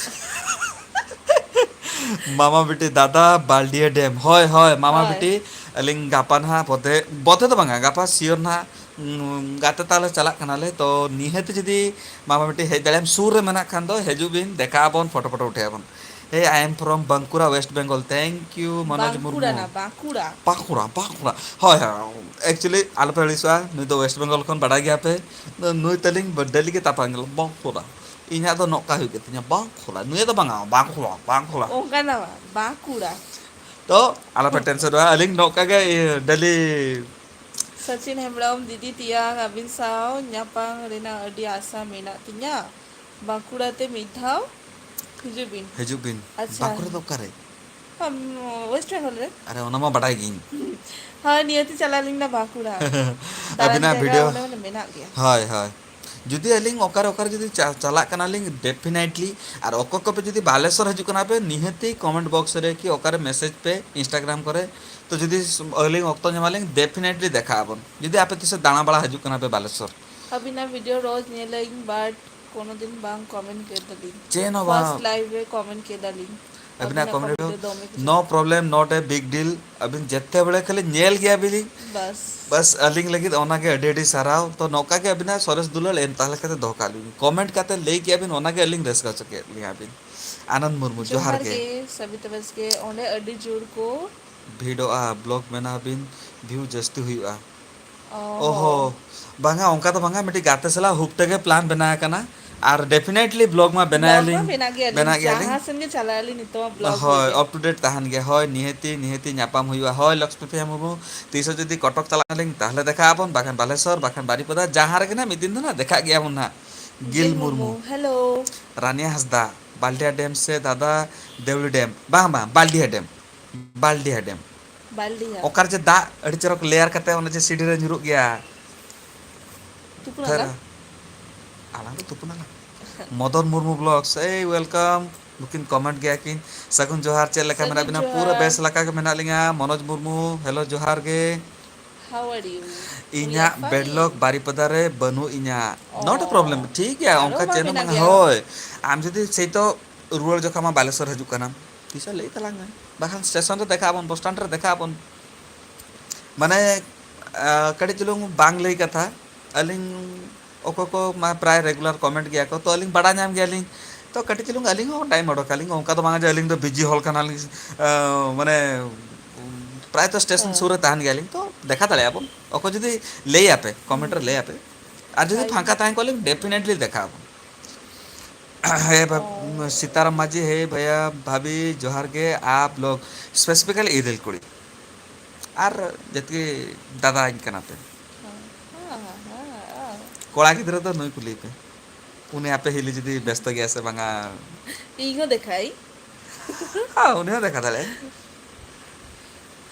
ᱢᱟᱢᱟ ᱵᱤᱴᱤ, ᱫᱟᱫᱟ, ᱵᱟᱞᱰᱤᱭᱟ ᱰᱮᱢ᱾ ᱦᱳᱭ, ᱦᱳᱭ, ᱢᱟᱢᱟ ᱦᱳᱭ᱾ ᱵᱤᱴᱤ, ᱟᱹᱞᱤᱧ ᱜᱟᱯᱟ ᱱᱟᱦᱟᱜ ᱵᱚᱫᱷᱮ, ᱵᱚᱫᱷᱮ ᱫᱚ ᱵᱟᱝᱟ, ᱜᱟᱯᱟ ᱥᱤᱭᱳᱨ ᱱᱟᱦᱟᱜ, ᱩᱸ, ᱜᱟᱛᱮ ᱛᱟᱞᱮ ᱪᱟᱞᱟᱜ ᱠᱟᱱᱟᱞᱮ᱾ ᱛᱚ, ᱱᱤᱦᱟᱹᱛ ᱡᱩᱫᱤ ᱢᱟᱢᱟ ᱵᱤᱴᱤ ᱦᱮᱡ ᱫᱟᱲᱮᱭᱟᱜᱼᱟᱢ, ᱥᱩᱨ ᱨᱮ ᱢᱮᱱᱟᱜ ᱠᱷᱟᱱ ᱫᱚ ᱦᱤᱡᱩᱜ ᱵᱤᱱ, ᱫᱮᱠᱷᱟᱜ ᱟᱵᱚᱱ, ᱯᱷᱳᱴᱳ ᱯᱷᱳᱴᱳ ᱩᱴᱷᱟᱹᱭᱟᱵᱚᱱ᱾ Hey, I am from Bankura, West Bengal. Thank you, Manoj Bankura Murmu. ᱱᱟ, ᱵᱟᱸᱠᱩᱲᱟ᱾ ᱵᱟᱸᱠᱩᱲᱟ, ᱵᱟᱸᱠᱩᱲᱟ᱾ ᱦᱳᱭ, ᱦᱳᱭ᱾ Actually, ᱟᱞᱚᱯᱮ ᱟᱹᱲᱤᱥᱚᱜᱼᱟ, ᱱᱩᱭ ᱫᱚ West Bengal ᱠᱷᱚᱱ ᱵᱟᱰᱟᱭ ᱜᱮᱭᱟ ᱯᱮ᱾ ᱱᱩᱭ ᱛᱟᱹᱞᱤᱧ ᱰᱮᱞᱤ ᱜᱮ ᱛᱟᱯᱟᱢ ᱧᱮᱞᱚᱜ, ᱵᱟᱸᱠᱩᱲᱟ᱾ ᱤᱧᱟᱹᱜ ᱫᱚ ᱱᱚᱝᱠᱟ ᱦᱩᱭᱩᱜ ᱜᱮᱛᱤᱧᱟ, ᱵᱟᱸᱠᱩᱲᱟ᱾ ᱱᱩᱭᱟᱜ ᱫᱚ ᱵᱟᱝᱟ, ᱵᱟᱸᱠᱩᱲᱟ, ᱵᱟᱸᱠᱩᱲᱟ᱾ ᱚᱱᱠᱟ ᱫᱚ ᱵᱟᱝ, ᱵᱟᱸᱠᱩᱲᱟ᱾ ᱛᱚ, ᱟᱞᱚᱯᱮ ᱴᱮᱱᱥᱚᱱᱚᱜᱼᱟ, ᱟᱹᱞᱤᱧ ᱱᱚᱝᱠᱟ ᱜᱮ, ᱤᱭᱟᱹ, ᱰᱮᱞᱤ᱾ ᱥᱚᱪᱤᱱ ᱦᱮᱢᱵᱨᱚᱢ, ᱫᱤᱫᱤ ᱛᱮᱭᱟᱝ, ᱟᱹᱵᱤᱱ ᱥᱟᱶ ᱧᱟᱯᱟᱢ ᱨᱮᱱᱟᱜ ᱟᱹᱰᱤ ᱟᱥᱟ ᱢᱮᱱᱟᱜ ᱛᱤᱧᱟᱹ᱾ ᱵᱟᱸᱠᱩᱲᱟ ᱛᱮ ᱢᱤᱫ ᱫᱷᱟᱣ ᱦᱤᱡᱩᱜ ᱵᱤᱱ᱾ ᱦᱤᱡᱩᱜ ᱵᱤᱱ᱾ ᱟᱪᱪᱷᱟ᱾ ᱵᱟᱸᱠᱩᱲᱟ ᱫᱚ ᱚᱠᱟᱨᱮ? ᱟᱢ, West Bengal ᱨᱮ᱾ ᱟᱨᱮ, ᱚᱱᱟ ᱢᱟ ᱵᱟᱰᱟᱭ ᱜᱤᱧ᱾ ᱦᱳᱭ, ᱱᱤᱭᱟᱹᱛᱤ ᱪᱟᱞᱟᱜ ᱟᱹᱞᱤᱧ ᱱᱟ ᱵᱟᱸᱠᱩᱲᱟ᱾ ᱫᱟᱬᱟᱱ ᱟᱹᱵᱤᱱᱟᱜ ᱡᱟᱭᱜᱟ video᱾ ᱚᱸᱰᱮ ᱢᱟᱱᱮ ᱢᱮᱱᱟᱜ ᱜᱮᱭᱟ᱾ ᱦᱳᱭ, ᱦᱳᱭ᱾ ᱡᱩᱫᱤ ᱟᱹᱞᱤᱧ ᱚᱠᱟᱨᱮ, ᱚᱠᱟᱨᱮ ᱡᱩᱫᱤ ᱪᱟ-, ᱪᱟᱞᱟᱜ ᱠᱟᱱᱟᱞᱤᱧ, definitely, ᱟᱨ ᱚᱠᱚᱭ ᱠᱚᱯᱮ ᱡᱩᱫᱤ ᱵᱟᱞᱮᱥᱚᱨ ᱦᱤᱡᱩᱜ ᱠᱟᱱᱟ ᱯᱮ, ᱱᱤᱦᱟᱹᱛᱤ comment box ᱨᱮ ᱠᱤ ᱚᱠᱟᱨᱮ message ᱯᱮ Instagram ᱠᱚᱨᱮ᱾ ᱛᱚ ᱡᱩᱫᱤ ᱥ-, ᱟᱹᱞᱤᱧ ᱚᱠᱛᱚ ᱧᱟᱢᱟᱞᱤᱧ, definitely ᱫᱮᱠᱷᱟᱜ ᱟᱵᱚᱱ᱾ ᱡᱩᱫᱤ ᱟᱯᱮ ᱛᱤᱥ ᱫᱟᱬᱟ ᱵᱟᱲᱟ ᱦᱤᱡᱩᱜ ᱠᱟᱱᱟ ᱯᱮ ᱵᱟᱞᱮᱥᱚᱨ᱾ ᱟᱹᱵᱤᱱᱟᱜ video ᱨᱳᱡᱽ ᱧᱮᱞᱟᱹᱧ, but ᱠᱳᱱᱳ ᱫᱤᱱ ᱵᱟᱝ comment ᱠᱮᱫᱟᱞᱤᱧ᱾ ᱪᱮᱫ ᱦᱚᱸ ᱵᱟᱝ᱾ First live ᱨᱮ comment ᱠᱮᱫᱟᱞᱤᱧ᱾ ᱟᱹᱵᱤᱱᱟᱜ ᱟᱹᱵᱤᱱᱟᱜ comment ᱨᱮ video ᱫᱚᱢᱮ ᱠᱩᱥᱤ᱾ No problem, not a big deal. ᱟᱹᱵᱤᱱ ᱡᱮᱛᱮ ᱵᱮᱲᱮ ᱠᱷᱟᱹᱞᱤ ᱧᱮᱞ ᱜᱮᱭᱟ ᱵᱤᱱ᱾ ᱵᱟᱥ᱾ ᱵᱟᱥ, ᱟᱹᱞᱤᱧ ᱞᱟᱹᱜᱤᱫ ᱚᱱᱟ ᱜᱮ ᱟᱹᱰᱤ ᱟᱹᱰᱤ ᱥᱟᱨᱦᱟᱣ᱾ ᱛᱚ, ᱱᱚᱝᱠᱟ ᱜᱮ ᱟᱹᱵᱤᱱᱟᱜ ᱥᱚᱨᱮᱥ ᱫᱩᱞᱟᱹᱲ ᱮᱢ ᱛᱟᱦᱞᱮ ᱠᱟᱛᱮ ᱫᱚᱦᱚ ᱠᱟᱜ ᱞᱤᱧ᱾ Comment ᱠᱟᱛᱮ ᱞᱟᱹᱭ ᱠᱮᱜᱼᱟ ᱵᱤᱱ, ᱚᱱᱟ ᱜᱮ ᱟᱹᱞᱤᱧ ᱨᱟᱹᱥᱠᱟᱹ ᱦᱚᱪᱚ ᱠᱮᱫ ᱞᱤᱧᱟ ᱵᱤᱱ᱾ ᱟᱱᱚᱱᱫ ᱢᱩᱨᱢᱩ, ᱡᱚᱦᱟᱨ ᱜᱮ᱾ ᱥᱟᱵᱤᱛᱟ ᱵᱟᱥᱠᱮ, ᱚᱸᱰᱮ ᱟᱹᱰᱤ ᱡᱳᱨ ᱠᱚ ᱵᱷᱤᱲᱚᱜᱼᱟ, vlog ᱵᱮᱱᱟᱣ ᱵᱤᱱ, view ᱡᱟᱹᱥᱛᱤ ᱦᱩᱭᱩᱜᱼᱟ᱾ ᱚ᱾ ᱚᱦᱚ, ᱵᱟᱝᱟ, ᱚᱱᱠᱟ ᱫᱚ ᱵᱟᱝᱟ, ᱢᱤᱫᱴᱤᱡ ᱜᱟᱛᱮ ᱥᱟᱞᱟᱜ ᱦᱩᱠ ᱛᱮᱜᱮ plan ᱵᱮᱱᱟᱣ ᱟᱠᱟᱱᱟ᱾ ᱟᱨ definitely vlog ᱢᱟ vlog ᱢᱟ ᱵᱮᱱᱟᱣᱟᱞᱤᱧ, ᱵᱮᱱᱟᱜ ᱜᱮᱭᱟᱞᱤᱧ, ᱵᱮᱱᱟᱜ ᱜᱮᱭᱟᱞᱤᱧ᱾ ᱡᱟᱦᱟᱸ ᱥᱮᱱ ᱜᱮ ᱪᱟᱞᱟᱜ ᱟᱹᱞᱤᱧ, ᱱᱤᱛᱚᱜ ᱢᱟ vlog ᱦᱳᱭ, ᱦᱩᱭᱩᱜ ᱜᱮ᱾ Up to date ᱛᱟᱦᱮᱱ ᱜᱮᱭᱟ᱾ ᱦᱳᱭ, ᱱᱤᱦᱟᱹᱛᱤ, ᱱᱤᱦᱟᱹᱛᱤ ᱧᱟᱯᱟᱢ ᱦᱩᱭᱩᱜᱼᱟ᱾ ᱦᱳᱭ, ᱞᱚᱠᱥᱢᱤ ᱯᱨᱤᱭᱟ ᱢᱩᱨᱢᱩ, ᱛᱤᱥ ᱦᱚᱸ ᱡᱩᱫᱤ ᱠᱚᱴᱚᱠ ᱪᱟᱞᱟᱜ ᱟᱹᱞᱤᱧ, ᱛᱟᱦᱞᱮ ᱫᱮᱠᱷᱟᱜ ᱟᱵᱚᱱ, ᱵᱟᱠᱷᱟᱱ ᱵᱟᱞᱮᱥᱚᱨ, ᱵᱟᱠᱷᱟᱱ ᱵᱟᱨᱤᱯᱟᱫᱟ, ᱡᱟᱦᱟᱸ ᱨᱮᱜᱮ ᱱᱟᱦᱟᱜ ᱢᱤᱫ ᱫᱤᱱ ᱫᱚ ᱱᱟᱦᱟᱜ ᱫᱮᱠᱷᱟᱜ ᱜᱮᱭᱟᱵᱚᱱ ᱱᱟᱦᱟᱜ᱾ ᱜᱤᱞ ᱜᱤᱞ ᱢᱩᱨᱢᱩ᱾ ᱢᱩᱨᱢᱩ, hello᱾ ᱨᱟᱱᱤᱭᱟ ᱦᱟᱸᱥᱫᱟ, ᱵᱟᱞᱰᱤᱦᱟ ᱰᱮᱢ ᱥᱮ ᱫᱟᱫᱟ ᱫᱮᱣᱞᱤ ᱰᱮᱢ? ᱵᱟᱝ, ᱵᱟᱝ, ᱵᱟᱞᱰᱤᱦᱟ ᱰᱮᱢ᱾ ᱵᱟᱞᱰᱤᱦᱟ ᱰᱮᱢ᱾ ᱵᱟᱞᱰᱤᱦᱟ᱾ ᱚᱠᱟᱨᱮ ᱪᱮ ᱫᱟᱜ ᱟᱹᱰᱤ ᱪᱚᱨᱚᱠ layer ᱠᱟᱛᱮ ᱚᱱᱮ ᱪᱮ ᱥᱤᱰᱤ ᱨᱮ ᱧᱩᱨᱩᱜ ᱜᱮᱭᱟ᱾ ᱛᱩᱯᱩᱱ ᱯᱷᱮᱨ ᱟᱞᱟᱝ? ᱟᱞᱟᱝ ᱫᱚ ᱛᱩᱯᱩᱱ ᱟᱞᱟᱝ᱾ ᱢᱚᱫᱚᱱ ᱢᱩᱨᱢᱩ vlogs, ᱮᱭ welcome᱾ ᱱᱩᱠᱤᱱ comment ᱜᱮᱭᱟ ᱠᱤᱱ᱾ ᱥᱟᱹᱜᱩᱱ ᱡᱚᱦᱟᱨ, ᱪᱮᱫ ᱞᱮᱠᱟ ᱢᱮᱱᱟᱜ ᱥᱟᱹᱜᱩᱱ ᱵᱤᱱᱟ? ᱯᱩᱨᱟᱹ ᱡᱚᱦᱟᱨ᱾ ᱵᱮᱥ ᱞᱮᱠᱟ ᱜᱮ ᱢᱮᱱᱟᱜ ᱞᱤᱧᱟ᱾ ᱢᱚᱱᱳᱡᱽ ᱢᱩᱨᱢᱩ, hello, ᱡᱚᱦᱟᱨ ᱜᱮ᱾ How are you? ᱤᱧᱟᱹᱜ ᱵᱮᱰᱞᱚᱠ ᱵᱟᱨᱤᱯᱟᱫᱟ ᱨᱮ ᱵᱟᱹᱱᱩᱜ ᱤᱧᱟ᱾ Not a problem. ᱴᱷᱤᱠ ᱜᱮᱭᱟ, ᱚᱱᱠᱟ ᱪᱮᱫ ᱦᱚᱸ ᱵᱟᱝ᱾ ᱦᱳᱭ, ᱟᱢ ᱡᱩᱫᱤ ᱥᱮᱭ ᱛᱚ ᱨᱩᱣᱟᱹᱲ ᱡᱚᱠᱷᱟ ᱢᱟ ᱵᱟᱞᱮᱥᱚᱨ ᱦᱤᱡᱩᱜ ᱠᱟᱱᱟᱢ, ᱛᱤᱥ ᱦᱚᱸ ᱞᱟᱹᱭ ᱛᱟᱞᱟᱝ ᱢᱮ᱾ ᱵᱟᱠᱷᱟᱱ ᱥᱴᱮᱥᱚᱱ ᱨᱮ ᱫᱮᱠᱷᱟᱜ ᱟᱵᱚᱱ, ᱵᱚᱥ ᱥᱴᱮᱱᱰ ᱨᱮ ᱫᱮᱠᱷᱟᱜ ᱟᱵᱚᱱ᱾ ᱢᱟᱱᱮ, ᱟᱸ, ᱠᱟᱹᱴᱤᱡ ᱪᱩᱞᱩᱝ ᱵᱟᱝ ᱞᱟᱹᱭ ᱠᱟᱛᱷᱟ, ᱟᱹᱞᱤᱧ ᱚᱠᱚᱭ ᱠᱚ ᱢᱟ ᱯᱨᱟᱭ ᱨᱮᱜᱩᱞᱟᱨ ᱠᱚᱢᱮᱱᱴ ᱜᱮᱭᱟ ᱠᱚ, ᱛᱚ ᱟᱹᱞᱤᱧ ᱵᱟᱲᱟᱭ ᱧᱟᱢ ᱜᱮᱭᱟᱞᱤᱧ᱾ ᱛᱚ ᱠᱟᱹᱴᱤᱡ ᱪᱩᱞᱩᱝ ᱟᱹᱞᱤᱧ ᱦᱚᱸ ᱴᱟᱭᱤᱢ ᱚᱰᱚᱠᱟᱞᱤᱧ, ᱚᱱᱠᱟ ᱫᱚ ᱵᱟᱝᱟ ᱡᱮ ᱟᱹᱞᱤᱧ ᱫᱚ ᱵᱤᱡᱤ ᱦᱚᱲ ᱠᱟᱱᱟᱞᱤᱧ, ᱟᱸ, ᱢᱟᱱᱮ, ᱯᱨᱟᱭᱛᱚ ᱥᱴᱮᱥᱚᱱ ᱥᱩᱨ ᱨᱮ ᱛᱟᱦᱮᱱ ᱜᱮᱭᱟᱞᱤᱧ, ᱛᱚ ᱫᱮᱠᱷᱟ ᱫᱟᱲᱮᱭᱟᱜᱼᱟ ᱵᱚᱱ᱾ ᱚᱠᱚᱭ ᱡᱩᱫᱤ ᱞᱟᱹᱭ ᱟᱯᱮ, ᱠᱚᱢᱮᱱᱴ ᱨᱮ ᱞᱟᱹᱭ ᱟᱯᱮ, ᱟᱨ ᱡᱩᱫᱤ ᱯᱷᱟᱸᱠᱟ ᱛᱟᱦᱮᱸ ᱠᱚᱜ ᱞᱤᱧ, definitely ᱫᱮᱠᱷᱟ ᱟᱵᱚᱱ᱾ ᱦᱮ ᱵᱷᱟ-, ᱥᱤᱛᱟᱨᱟᱢ ᱢᱟᱹᱡᱷᱤ, ᱦᱮ ᱵᱷᱟᱭᱟ, ᱵᱷᱟᱵᱤ, ᱡᱚᱦᱟᱨ ᱜᱮ, ᱟᱯ ᱞᱳᱜ, specifically ᱤᱨᱤᱞ ᱠᱩᱲᱤ᱾ ᱟᱨ ᱡᱟᱛᱮ ᱫᱟᱫᱟᱧ ᱠᱟᱱᱟ ᱯᱮ᱾ ᱦᱮᱸ, ᱦᱮᱸ, ᱦᱮᱸ, ᱦᱮᱸ᱾ ᱠᱚᱲᱟ ᱜᱤᱫᱽᱨᱟᱹ ᱫᱚ ᱱᱩᱭ ᱠᱩᱞᱤᱭᱮ ᱯᱮ᱾ ᱩᱱᱤ ᱟᱯᱮ ᱦᱤᱞᱤ ᱡᱩᱫᱤ ᱵᱮᱥᱛᱚ ᱜᱮᱭᱟ ᱥᱮ ᱵᱟᱝᱟ᱾ ᱤᱧ ᱦᱚᱸ ᱫᱮᱠᱷᱟᱭ᱾ ᱦᱮᱸ, ᱩᱱᱤ ᱦᱚᱸ ᱫᱮᱠᱷᱟ ᱫᱟᱲᱮᱭᱟᱜᱼᱟᱭ᱾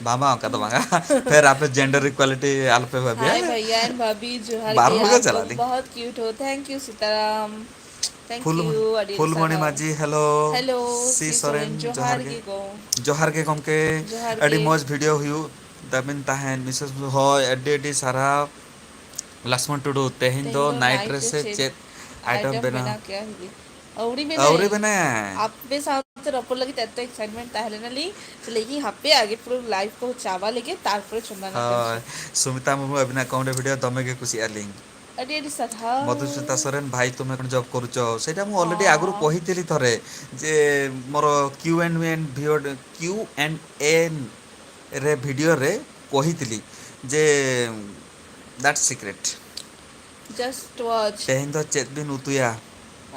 ᱵᱟᱝ, ᱵᱟᱝ, ᱚᱱᱠᱟ ᱫᱚ ᱵᱟᱝᱟ᱾ ᱯᱷᱮᱨ ᱟᱯᱮ gender equality ᱟᱞᱚᱯᱮ ᱵᱷᱟᱹᱵᱤᱭᱟ᱾ Hi ᱵᱷᱟᱭᱭᱟ and ᱵᱷᱟᱵᱤ, ᱡᱚᱦᱟᱨ ᱵᱟᱨ ᱜᱮ, ᱦᱚᱲ ᱜᱮ ᱟᱯ ᱪᱟᱞᱟᱜ ᱞᱳᱜ ᱟᱹᱞᱤᱧ᱾ ᱵᱚᱦᱚᱛ cute ᱦᱳ, thank you ᱥᱤᱛᱟᱨᱟᱢ᱾ Thank ᱯᱷᱩᱞ-, you, ᱟᱹᱰᱤ ᱟᱹᱰᱤ ᱯᱷᱩᱞᱢᱚᱱᱤ ᱥᱟᱨᱦᱟᱣ᱾ ᱢᱟᱹᱡᱷᱤ, hello᱾ ᱦᱮᱞᱳ, ᱥᱤ ᱥᱤ ᱥᱚᱨᱮᱱ, ᱥᱚᱨᱮᱱ, ᱡᱚᱦᱟᱨ ᱡᱚᱦᱟᱨ ᱜᱮ᱾ ᱜᱮ ᱜᱚ-, ᱡᱚᱦᱟᱨ ᱜᱮ ᱜᱚᱢᱠᱮ᱾ ᱡᱚᱦᱟᱨ ᱟᱹᱰᱤ ᱜᱮ᱾ ᱢᱚᱡᱽ ᱵᱷᱤᱰᱤᱭᱳ ᱦᱩᱭᱩᱜ ᱛᱟᱵᱮᱱ ᱛᱟᱦᱮᱸᱫ, ᱵᱤᱥᱮᱥ ᱦᱳᱭ, ᱟᱹᱰᱤ ᱟᱹᱰᱤ ᱥᱟᱨᱦᱟᱣ᱾ ᱞᱚᱠᱥᱢᱚᱱ ᱴᱩᱰᱩ, ᱛᱮᱦᱮᱧ ᱛᱮᱦᱮᱧ ᱫᱚ ᱫᱚ ᱱᱟᱭᱤᱴ ᱱᱟᱭᱤᱴ ᱨᱮ ᱨᱮ ᱥᱮ ᱪᱮᱫ ᱪᱮᱫ ᱟᱭᱴᱮᱢ ᱟᱭᱴᱮᱢ ᱵᱮᱱᱟᱣ? ᱵᱮᱱᱟᱣ ᱠᱮᱜᱼᱟ ᱦᱤᱞᱤ? ᱟᱹᱣᱨᱤ ᱵᱮᱱᱟᱭ᱾ ᱟᱹᱣᱨᱤ ᱵᱮᱱᱟᱭ᱾ ᱟᱯᱮ ᱥᱟᱶᱛᱮ ᱨᱚᱯᱚᱲ ᱞᱟᱹᱜᱤᱫ ᱮᱛᱚ excitement ᱛᱟᱦᱮᱸ ᱞᱮᱱᱟ ᱞᱤᱧ, ᱞᱟᱹᱭ ᱠᱤᱧ ᱦᱟᱯᱮ ᱟᱜᱮ ᱯᱩᱨᱟᱹ ᱞᱟᱭᱤᱵᱷ ᱠᱚ ᱪᱟᱵᱟ ᱞᱮᱜᱮ, ᱛᱟᱨᱯᱚᱨᱮ ᱪᱚᱸᱫᱟ ᱱᱟᱴᱮᱥ᱾ ᱦᱳᱭ, ᱥᱩᱢᱤᱛᱟ ᱢᱩᱨᱢᱩ, ᱟᱹᱵᱤᱱᱟᱜ comedy video ᱫᱚᱢᱮ ᱜᱮ ᱠᱩᱥᱤᱭᱟᱜᱼᱟ ᱞᱤᱧ᱾ ᱟᱹᱰᱤ ᱟᱹᱰᱤ ᱥᱟᱨᱦᱟᱣ᱾ ᱢᱚᱫᱷᱩᱥᱢᱤᱛᱟ ᱥᱚᱨᱮᱱ, ᱵᱷᱟᱭ ᱛᱩᱢ ᱮᱠᱷᱚᱱ ᱡᱚᱵ ᱠᱚᱨᱩᱪᱚ? ସେଇଟା ମୁଁ already ᱚ᱾ ᱟᱜᱩᱨᱩ ᱠᱚᱦᱤᱛᱤᱞᱤ ᱛᱷᱚᱨᱮ, ᱡᱮ ᱢᱚᱨᱚ Q and A video, Q and A ᱨᱮ video ᱨᱮ ᱠᱚᱦᱤᱛᱤᱞᱤ ᱡᱮ that's secret᱾ Just watch. ᱛᱮᱦᱮᱧ ᱫᱚ ᱪᱮᱫ ᱵᱤᱱ ᱩᱛᱩᱭᱟ?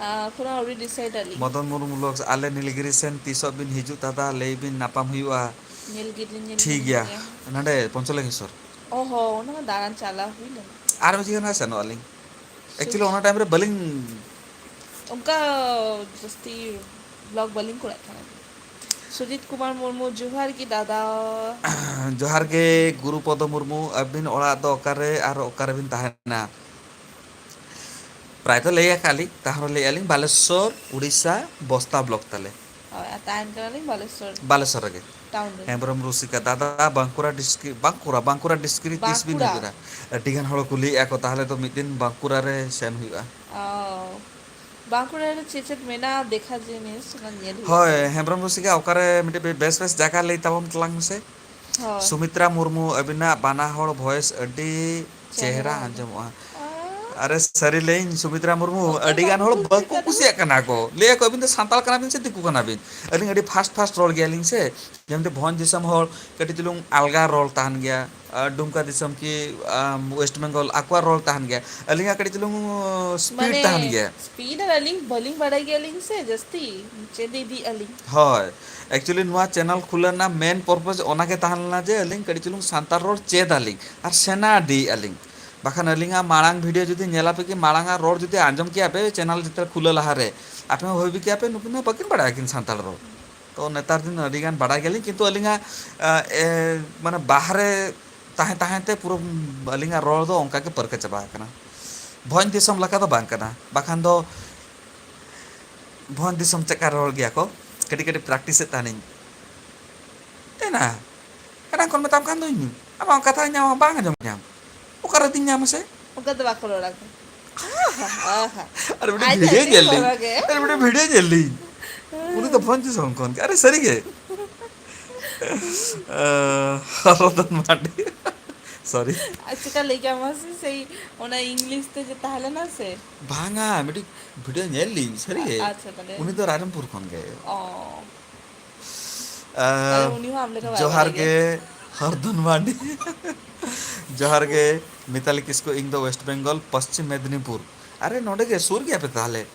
ᱟ, ᱮᱠᱷᱚᱱᱳ ᱟᱹᱣᱨᱤ decide ᱟᱹᱞᱤᱧ᱾ ᱢᱚᱫᱚᱱ ᱢᱩᱨᱢᱩ vlogs, ᱟᱞᱮ ᱱᱤᱞᱜᱤᱨᱤ ᱥᱮᱱ ᱛᱤᱥᱚᱜ ᱵᱤᱱ ᱦᱤᱡᱩᱜ ᱫᱟᱫᱟ? ᱞᱟᱹᱭ ᱵᱤᱱ, ᱧᱟᱯᱟᱢ ᱦᱩᱭᱩᱜᱼᱟ᱾ ᱧᱮᱞ ᱜᱮᱞᱤᱧ, ᱧᱮᱞ ᱴᱷᱤᱠ ᱜᱮᱞᱤᱧ ᱜᱮᱭᱟ᱾ ᱦᱤᱡᱩᱜ ᱜᱮᱭᱟ᱾ ᱱᱟᱰᱮ ᱯᱚᱧᱪᱚᱞᱤᱝᱜᱮᱥᱚᱨ᱾ ᱚ ᱦᱚᱸ, ᱚᱱᱟ ᱢᱟ ᱫᱟᱬᱟᱱ ᱪᱟᱞᱟᱣ ᱦᱩᱭ ᱞᱮᱱᱟ᱾ ᱟᱨ ᱢᱤᱫ ᱡᱟᱭᱜᱟ ᱱᱟᱜ ᱥᱮᱱᱚᱜ ᱟᱹᱞᱤᱧ᱾ Actually, ᱥᱩᱡ- ᱚᱱᱟ time ᱨᱮ ᱵᱟᱹᱞᱤᱧ ᱚᱱᱠᱟ ᱡᱟᱹᱥᱛᱤ vlog ᱵᱟᱹᱞᱤᱧ ᱠᱚᱨᱟᱣᱮᱫ ᱛᱟᱦᱮᱱᱟ᱾ ᱥᱩᱡᱤᱛ ᱠᱩᱢᱟᱨ ᱢᱩᱨᱢᱩ, ᱡᱚᱦᱟᱨ ᱜᱮ ᱫᱟᱫᱟ᱾ ᱡᱚᱦᱟᱨ ᱜᱮ ᱜᱩᱨᱩᱯᱚᱫᱚ ᱢᱩᱨᱢᱩ, ᱟᱹᱵᱤᱱ ᱚᱲᱟᱜ ᱫᱚ ᱚᱠᱟᱨᱮ ᱟᱨ ᱚᱠᱟᱨᱮᱵᱤᱱ ᱛᱟᱦᱮᱱᱟ? ᱯᱨᱟᱭ ᱛᱚ ᱞᱟᱹᱭ ᱟᱠᱟᱫ ᱞᱤᱧ, ᱛᱟᱦᱚᱞᱮ ᱞᱟᱹᱭᱮᱫᱼᱟ ᱞᱤᱧ ᱵᱟᱞᱮᱥᱚᱨ, ᱩᱲᱤᱥᱥᱟ, ᱵᱚᱥᱛᱟ block ᱛᱟᱞᱮ᱾ ᱦᱳᱭ, ᱟᱨ ᱛᱟᱦᱮᱱ ᱠᱟᱱᱟᱞᱤᱧ ᱵᱟᱞᱮᱥᱚᱨ᱾ ᱵᱟᱞᱮᱥᱚᱨ ᱨᱮᱜᱮ᱾ ᱴᱟᱣᱩᱱ ᱨᱮ᱾ ᱦᱮᱢᱵᱨᱚᱢ ᱨᱩᱥᱤᱠᱟ, ᱫᱟᱫᱟ ᱵᱟᱸᱠᱩᱲᱟ ᱰᱤᱥᱴᱨᱤᱠᱴ, ᱵᱟᱸᱠᱩᱲᱟ, ᱵᱟᱸᱠᱩᱲᱟ ᱰᱤᱥᱴᱨᱤᱠᱴ ᱛᱤᱥ ᱵᱤᱱ ᱵᱟᱸᱠᱩᱲᱟ᱾ ᱦᱤᱡᱩᱜᱼᱟ? ᱟᱹᱰᱤ ᱜᱟᱱ ᱦᱚᱲ ᱠᱩᱞᱤᱭᱮᱫᱼᱟ ᱠᱚ, ᱛᱟᱦᱚᱞᱮ ᱫᱚ ᱢᱤᱫ ᱫᱤᱱ ᱵᱟᱸᱠᱩᱲᱟ ᱨᱮ ᱥᱮᱱ ᱦᱩᱭᱩᱜᱼᱟ᱾ ᱚ, ᱵᱟᱸᱠᱩᱲᱟ ᱨᱮ ᱪᱮᱫ ᱪᱮᱫ ᱢᱮᱱᱟᱜᱼᱟ ᱫᱮᱠᱷᱟ ᱡᱤᱱᱤᱥ, ᱚᱱᱟ ᱧᱮᱞ ᱦᱩᱭᱩᱜᱼᱟ᱾ ᱦᱳᱭ, ᱦᱮᱢᱵᱨᱚᱢ ᱨᱩᱥᱤᱠᱟ, ᱚᱠᱟᱨᱮ ᱢᱤᱫᱴᱮᱡ ᱵᱮᱥ ᱵᱮᱥ ᱡᱟᱭᱜᱟ ᱞᱟᱹᱭ ᱛᱟᱵᱚᱱ ᱛᱟᱞᱟᱝ ᱢᱮᱥᱮ᱾ ᱦᱳᱭ᱾ ᱥᱩᱢᱤᱛᱨᱟ ᱢᱩᱨᱢᱩ, ᱟᱹᱵᱤᱱᱟᱜ ᱵᱟᱱᱟ ᱦᱚᱲ ᱵᱷᱚᱭᱮᱥ ᱟᱹᱰᱤ ᱪᱮᱦᱨᱟ ᱪᱮᱦᱨᱟ ᱟᱸᱡᱚᱢᱚᱜᱼᱟ᱾ ᱟᱸᱡᱚᱢᱚᱜᱼᱟ᱾ ᱟᱨᱮ, ᱥᱟᱹᱨᱤ ᱞᱟᱹᱭᱟᱹᱧ, ᱥᱩᱢᱤᱛᱨᱟ ᱢᱩᱨᱢᱩ, ᱚᱠᱚᱭ ᱟᱹᱰᱤ ᱠᱚ ᱜᱟᱱ ᱦᱚᱲ ᱠᱩᱥᱤ ᱵᱟᱠᱚ ᱠᱟᱱᱟ? ᱠᱩᱥᱤᱭᱟᱜ ᱠᱟᱱᱟ ᱠᱚ᱾ ᱞᱟᱹᱭ ᱟᱠᱚ, "ᱟᱹᱵᱤᱱ ᱫᱚ ᱥᱟᱱᱛᱟᱲ ᱠᱟᱱᱟ ᱵᱤᱱ ᱥᱮ ᱫᱤᱠᱩ ᱠᱟᱱᱟ ᱵᱤᱱ?" ᱟᱹᱞᱤᱧ ᱟᱹᱰᱤ ᱯᱷᱟᱥᱴ ᱯᱷᱟᱥᱴ ᱨᱚᱲ ᱜᱮᱭᱟᱞᱤᱧ ᱥᱮ, ᱡᱮᱢᱱᱤ ᱵᱷᱚᱸᱡᱽ ᱫᱤᱥᱚᱢ ᱦᱚᱲ ᱠᱟᱹᱴᱤᱡ ᱪᱩᱞᱩᱝ ᱟᱞᱜᱟ ᱨᱚᱲ ᱛᱟᱦᱮᱱ ᱜᱮᱭᱟ, ᱟᱨ ᱰᱩᱢᱠᱟ ᱫᱤᱥᱚᱢ ᱠᱤ, ᱟᱢ, ᱳᱭᱮᱥᱴ ᱵᱮᱝᱜᱚᱞ, ᱟᱠᱚᱣᱟᱜ ᱨᱚᱲ ᱛᱟᱦᱮᱱ ᱜᱮᱭᱟ᱾ ᱟᱹᱞᱤᱧᱟᱜ ᱠᱟᱹᱴᱤᱡ ᱪᱩᱞᱩᱝ ᱥᱯᱤᱰ ᱢᱟᱱᱮ, ᱛᱟᱦᱮᱱ ᱜᱮᱭᱟ᱾ ᱥᱯᱤᱰ ᱟᱨ ᱟᱹᱞᱤᱧ ᱵᱟᱹᱞᱤᱧ ᱵᱟᱲᱟᱭ ᱜᱮᱭᱟᱞᱤᱧ ᱥᱮ ᱡᱟᱹᱥᱛᱤ, ᱪᱮᱫ ᱤᱫᱤᱜ ᱟᱹᱞᱤᱧ᱾ ᱦᱳᱭ, actually ᱱᱚᱣᱟ ᱪᱮᱱᱮᱞ ᱠᱷᱩᱞᱟᱹᱣ ᱨᱮᱱᱟᱜ ᱢᱮᱱ ᱯᱚᱨᱯᱚᱡᱽ ᱚᱱᱟ ᱜᱮ ᱛᱟᱦᱮᱸ ᱞᱮᱱᱟ ᱡᱮ ᱟᱹᱞᱤᱧ ᱠᱟᱹᱴᱤᱡ ᱪᱩᱞᱩᱝ ᱥᱟᱱᱛᱟᱲ ᱨᱚᱲ ᱪᱮᱫ ᱟᱹᱞᱤᱧ ᱟᱨ ᱥᱮᱬᱟ ᱤᱫᱤᱭᱮᱫᱼᱟ ᱞᱤᱧ᱾ ᱵᱟᱠᱷᱟᱱ ᱟᱹᱞᱤᱧᱟᱜ ᱢᱟᱲᱟᱝ ᱵᱷᱤᱰᱤᱭᱳ ᱡᱩᱫᱤ ᱧᱮᱞ ᱟᱯᱮ ᱠᱤ, ᱢᱟᱲᱟᱝ ᱟᱜ ᱨᱚᱲ ᱡᱩᱫᱤ ᱟᱸᱡᱚᱢ ᱠᱮᱭᱟ ᱯᱮ ᱪᱮᱱᱮᱞ ᱡᱮᱛᱮ ᱠᱷᱩᱞᱟᱹᱣ ᱞᱟᱦᱟ ᱨᱮ, ᱟᱯᱮ ᱦᱚᱸ ᱵᱷᱟᱹᱵᱤ ᱠᱮᱭᱟ ᱯᱮ, "ᱱᱩᱠᱤᱱ ᱦᱚᱸ ᱵᱟᱹᱠᱤᱱ ᱵᱟᱲᱟᱭᱟ ᱠᱤᱱ ᱥᱟᱱᱛᱟᱲ ᱨᱚᱲ᱾" ᱛᱚ ᱱᱮᱛᱟᱨ ᱫᱤᱱ ᱟᱹᱰᱤ ᱜᱟᱱ ᱵᱟᱲᱟᱭ ᱜᱮᱭᱟᱞᱤᱧ, ᱠᱤᱱᱛᱩ ᱟᱹᱞᱤᱧᱟᱜ, ᱟ, ᱮ, ᱢᱟᱱᱮ ᱵᱟᱦᱨᱮ ᱛᱟᱦᱮᱸ ᱛᱟᱦᱮᱸ ᱛᱮ ᱯᱩᱨᱟᱹ ᱟᱹᱞᱤᱧᱟᱜ ᱨᱚᱲ ᱫᱚ ᱚᱱᱠᱟ ᱜᱮ ᱯᱟᱹᱨᱠᱟᱹ ᱪᱟᱵᱟ ᱟᱠᱟᱱᱟ᱾ ᱵᱷᱚᱸᱡᱽ ᱫᱤᱥᱚᱢ ᱞᱮᱠᱟ ᱫᱚ ᱵᱟᱝ ᱠᱟᱱᱟ, ᱵᱟᱠᱷᱟᱱ ᱫᱚ ᱵᱷᱚᱸᱡᱽ ᱫᱤᱥᱚᱢ ᱪᱮᱫᱠᱟ ᱨᱚᱲ ᱜᱮᱭᱟ ᱠᱚ, ᱠᱟᱹᱴᱤᱡ ᱠᱟᱹᱴᱤᱡ ᱯᱨᱮᱠᱴᱤᱥᱮᱫ ᱛᱟᱦᱮᱱᱤᱧ᱾ ᱮᱱᱟ, ᱮᱱᱟᱝ ᱠᱷᱚᱱ ᱢᱮᱛᱟᱢ ᱠᱟᱱ ᱫᱚᱧ, ᱟᱢᱟᱜ ᱠᱟᱛᱷᱟ ᱤᱧ ᱵᱟᱝ ᱟᱸᱡᱚᱢ ᱧᱟᱢ᱾ ᱚᱠᱟᱨᱮ ᱤᱫᱤᱧ ᱧᱟᱢ ᱢᱮᱥᱮ? ᱚᱱᱠᱟ ᱫᱚ ᱵᱟᱠᱚ ᱨᱚᱲᱟ ᱠᱚ᱾ ᱟᱦᱟ, ᱟᱦᱟ᱾ ᱟᱨ ᱢᱤᱫᱴᱮᱱ ᱟᱡ ᱵᱷᱤᱰᱤᱭᱳ ᱟᱡ ᱧᱮᱞ ᱞᱤᱧ᱾ ᱨᱚᱲᱟ ᱜᱮ᱾ ᱟᱨ ᱢᱤᱫᱴᱮᱱ ᱵᱷᱤᱰᱤᱭᱳ ᱧᱮᱞ ᱞᱤᱧ᱾ ᱩᱱᱤ ᱫᱚ ᱵᱷᱚᱸᱡᱽ ᱫᱤᱥᱚᱢ ᱠᱷᱚᱱ ᱜᱮ᱾ ᱟᱨᱮ, ᱥᱟᱹᱨᱤ ᱜᱮ᱾ ᱟᱸ, ᱦᱚᱨᱚᱫᱚᱱ ᱢᱟᱨᱰᱤ᱾ ᱥᱚᱨᱤ᱾ ᱟᱨ ᱪᱮᱠᱟ ᱞᱟᱹᱭ ᱠᱮᱜᱼᱟ ᱢᱟᱥᱮ, ᱥᱮᱭ ᱚᱱᱟ ᱤᱝᱞᱤᱥ ᱛᱮ ᱡᱮ ᱛᱟᱦᱮᱸ ᱞᱮᱱᱟ ᱥᱮ? ᱵᱟᱝᱟ, ᱢᱤᱫᱴᱤᱡ ᱵᱷᱤᱰᱤᱭᱳ ᱧᱮᱞ ᱞᱤᱧ, ᱥᱟᱹᱨᱤ ᱜᱮ᱾ ᱟᱪᱪᱷᱟ, ᱛᱟᱦᱞᱮ᱾ ᱩᱱᱤ ᱫᱚ ᱨᱟᱭᱨᱚᱝᱯᱩᱨ ᱠᱷᱚᱱ ᱜᱮ᱾ ᱚ᱾ ᱛᱟᱦᱞᱮ ᱟᱸ, ᱩᱱᱤ ᱦᱚᱸ ᱟᱢ ᱞᱮᱠᱟ ᱵᱟᱭ ᱡᱚᱦᱟᱨ ᱵᱟᱲᱟᱭ ᱜᱮ, ᱜᱮᱭᱟ᱾ ᱦᱚᱨᱫᱚᱱ ᱢᱟᱨᱰᱤ᱾ ᱡᱚᱦᱟᱨ ᱜᱮ, ᱢᱤᱛᱟᱞᱤ ᱠᱤᱥᱠᱩ, ᱤᱧ ᱫᱚ ᱳᱭᱮᱥᱴ ᱵᱮᱝᱜᱚᱞ, ᱯᱚᱥᱪᱤᱢ ᱢᱮᱫᱽᱱᱤᱯᱩᱨ᱾ ᱟᱨᱮ, ᱱᱚᱰᱮ ᱜᱮ, ᱥᱩᱨ ᱜᱮᱭᱟ ᱯᱮ ᱛᱟᱦᱞᱮ᱾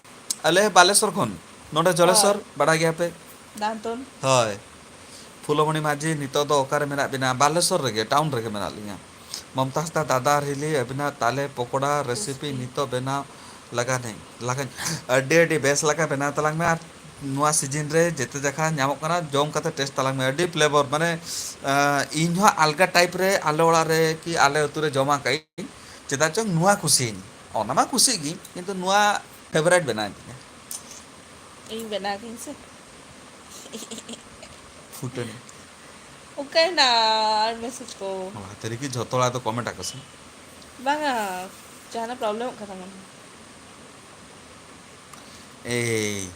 ᱟᱞᱮ ᱵᱟᱞᱮᱥᱚᱨ ᱠᱷᱚᱱ, ᱱᱚᱰᱮ ᱡᱚᱞᱮᱥᱚᱨ, ᱦᱳᱭ᱾ ᱵᱟᱲᱟᱭ ᱜᱮᱭᱟ ᱯᱮ? ᱫᱟᱱᱛᱚᱱ᱾ ᱦᱳᱭ᱾ ᱯᱷᱩᱞᱚᱢᱚᱱᱤ ᱢᱟᱹᱡᱷᱤ, ᱱᱤᱛᱚᱜ ᱫᱚ ᱚᱠᱟᱨᱮ ᱢᱮᱱᱟᱜ ᱵᱤᱱᱟ? ᱵᱟᱞᱮᱥᱚᱨ ᱨᱮᱜᱮ, ᱴᱟᱣᱩᱱ ᱨᱮᱜᱮ ᱢᱮᱱᱟᱜ ᱞᱤᱧᱟ᱾ ᱢᱚᱢᱛᱟᱡᱽ ᱫᱟ, ᱫᱟᱫᱟ ᱦᱤᱞᱤ, ᱟᱹᱵᱤᱱᱟᱜ ᱛᱟᱞᱮ ᱯᱚᱠᱚᱲᱟ ᱨᱮᱥᱤᱯᱤ ᱨᱮᱥᱤᱯᱤ᱾ ᱱᱤᱛᱚᱜ ᱵᱮᱱᱟᱣ ᱞᱟᱜᱟᱱᱟᱹᱧ, ᱞᱟᱜᱟᱧ᱾ ᱟᱹᱰᱤ, ᱟᱹᱰᱤ ᱵᱮᱥ ᱞᱮᱠᱟ ᱵᱮᱱᱟᱣ ᱛᱟᱞᱟᱝ ᱢᱮ᱾ ᱟᱨ ᱱᱚᱣᱟ ᱥᱤᱡᱤᱱ ᱨᱮ ᱡᱮᱛᱮ ᱡᱟᱠᱷᱟ ᱧᱟᱢᱚᱜ ᱠᱟᱱᱟ, ᱡᱚᱢ ᱠᱟᱛᱮ ᱴᱮᱥᱴ ᱛᱟᱞᱟᱝ ᱢᱮ᱾ ᱟᱹᱰᱤ ᱯᱷᱞᱮᱵᱚᱨ, ᱢᱟᱱᱮ, ᱟᱸ, ᱤᱧ ᱦᱚᱸ ᱟᱞᱜᱟ ᱴᱟᱭᱤᱯ ᱨᱮ ᱟᱞᱮ ᱚᱲᱟᱜ ᱨᱮ ᱠᱤ ᱟᱞᱮ ᱟᱹᱛᱩ ᱨᱮ ᱡᱚᱢ ᱟᱠᱟᱫ ᱤᱧ᱾ ᱪᱮᱫᱟᱜ ᱪᱚᱝ ᱱᱚᱣᱟ ᱠᱩᱥᱤᱭᱟᱹᱧ᱾ ᱚᱱᱟ ᱢᱟ ᱠᱩᱥᱤᱜ ᱜᱤᱧ, ᱠᱤᱱᱛᱩ ᱱᱚᱣᱟ ᱯᱷᱮᱵᱟᱨᱟᱭᱤᱴ ᱵᱮᱱᱟᱣ ᱮᱱ ᱛᱤᱧᱟ᱾ ᱤᱧ ᱵᱮᱱᱟᱣ ᱠᱤᱧ ᱥᱮ? ᱯᱷᱩᱴᱟᱹᱱᱤ᱾ ᱚᱠᱟᱭᱮᱱᱟ ᱟᱨ ᱢᱮᱥᱮᱡᱽ ᱠᱚ? ᱞᱟᱦᱟ ᱛᱮ ᱨᱮᱜᱮ ᱡᱷᱚᱛᱚ ᱦᱚᱲ ᱟᱫᱚ ᱠᱚᱢᱮᱱᱴ ᱟᱠᱚ ᱥᱮ᱾ ᱵᱟᱝᱟ, ᱡᱟᱦᱟᱱᱟᱜ ᱯᱨᱚᱵᱞᱮᱢᱚᱜ ᱠᱟᱱᱟ ᱢᱚᱱᱮ ᱦᱚᱭ᱾ ᱮᱭ᱾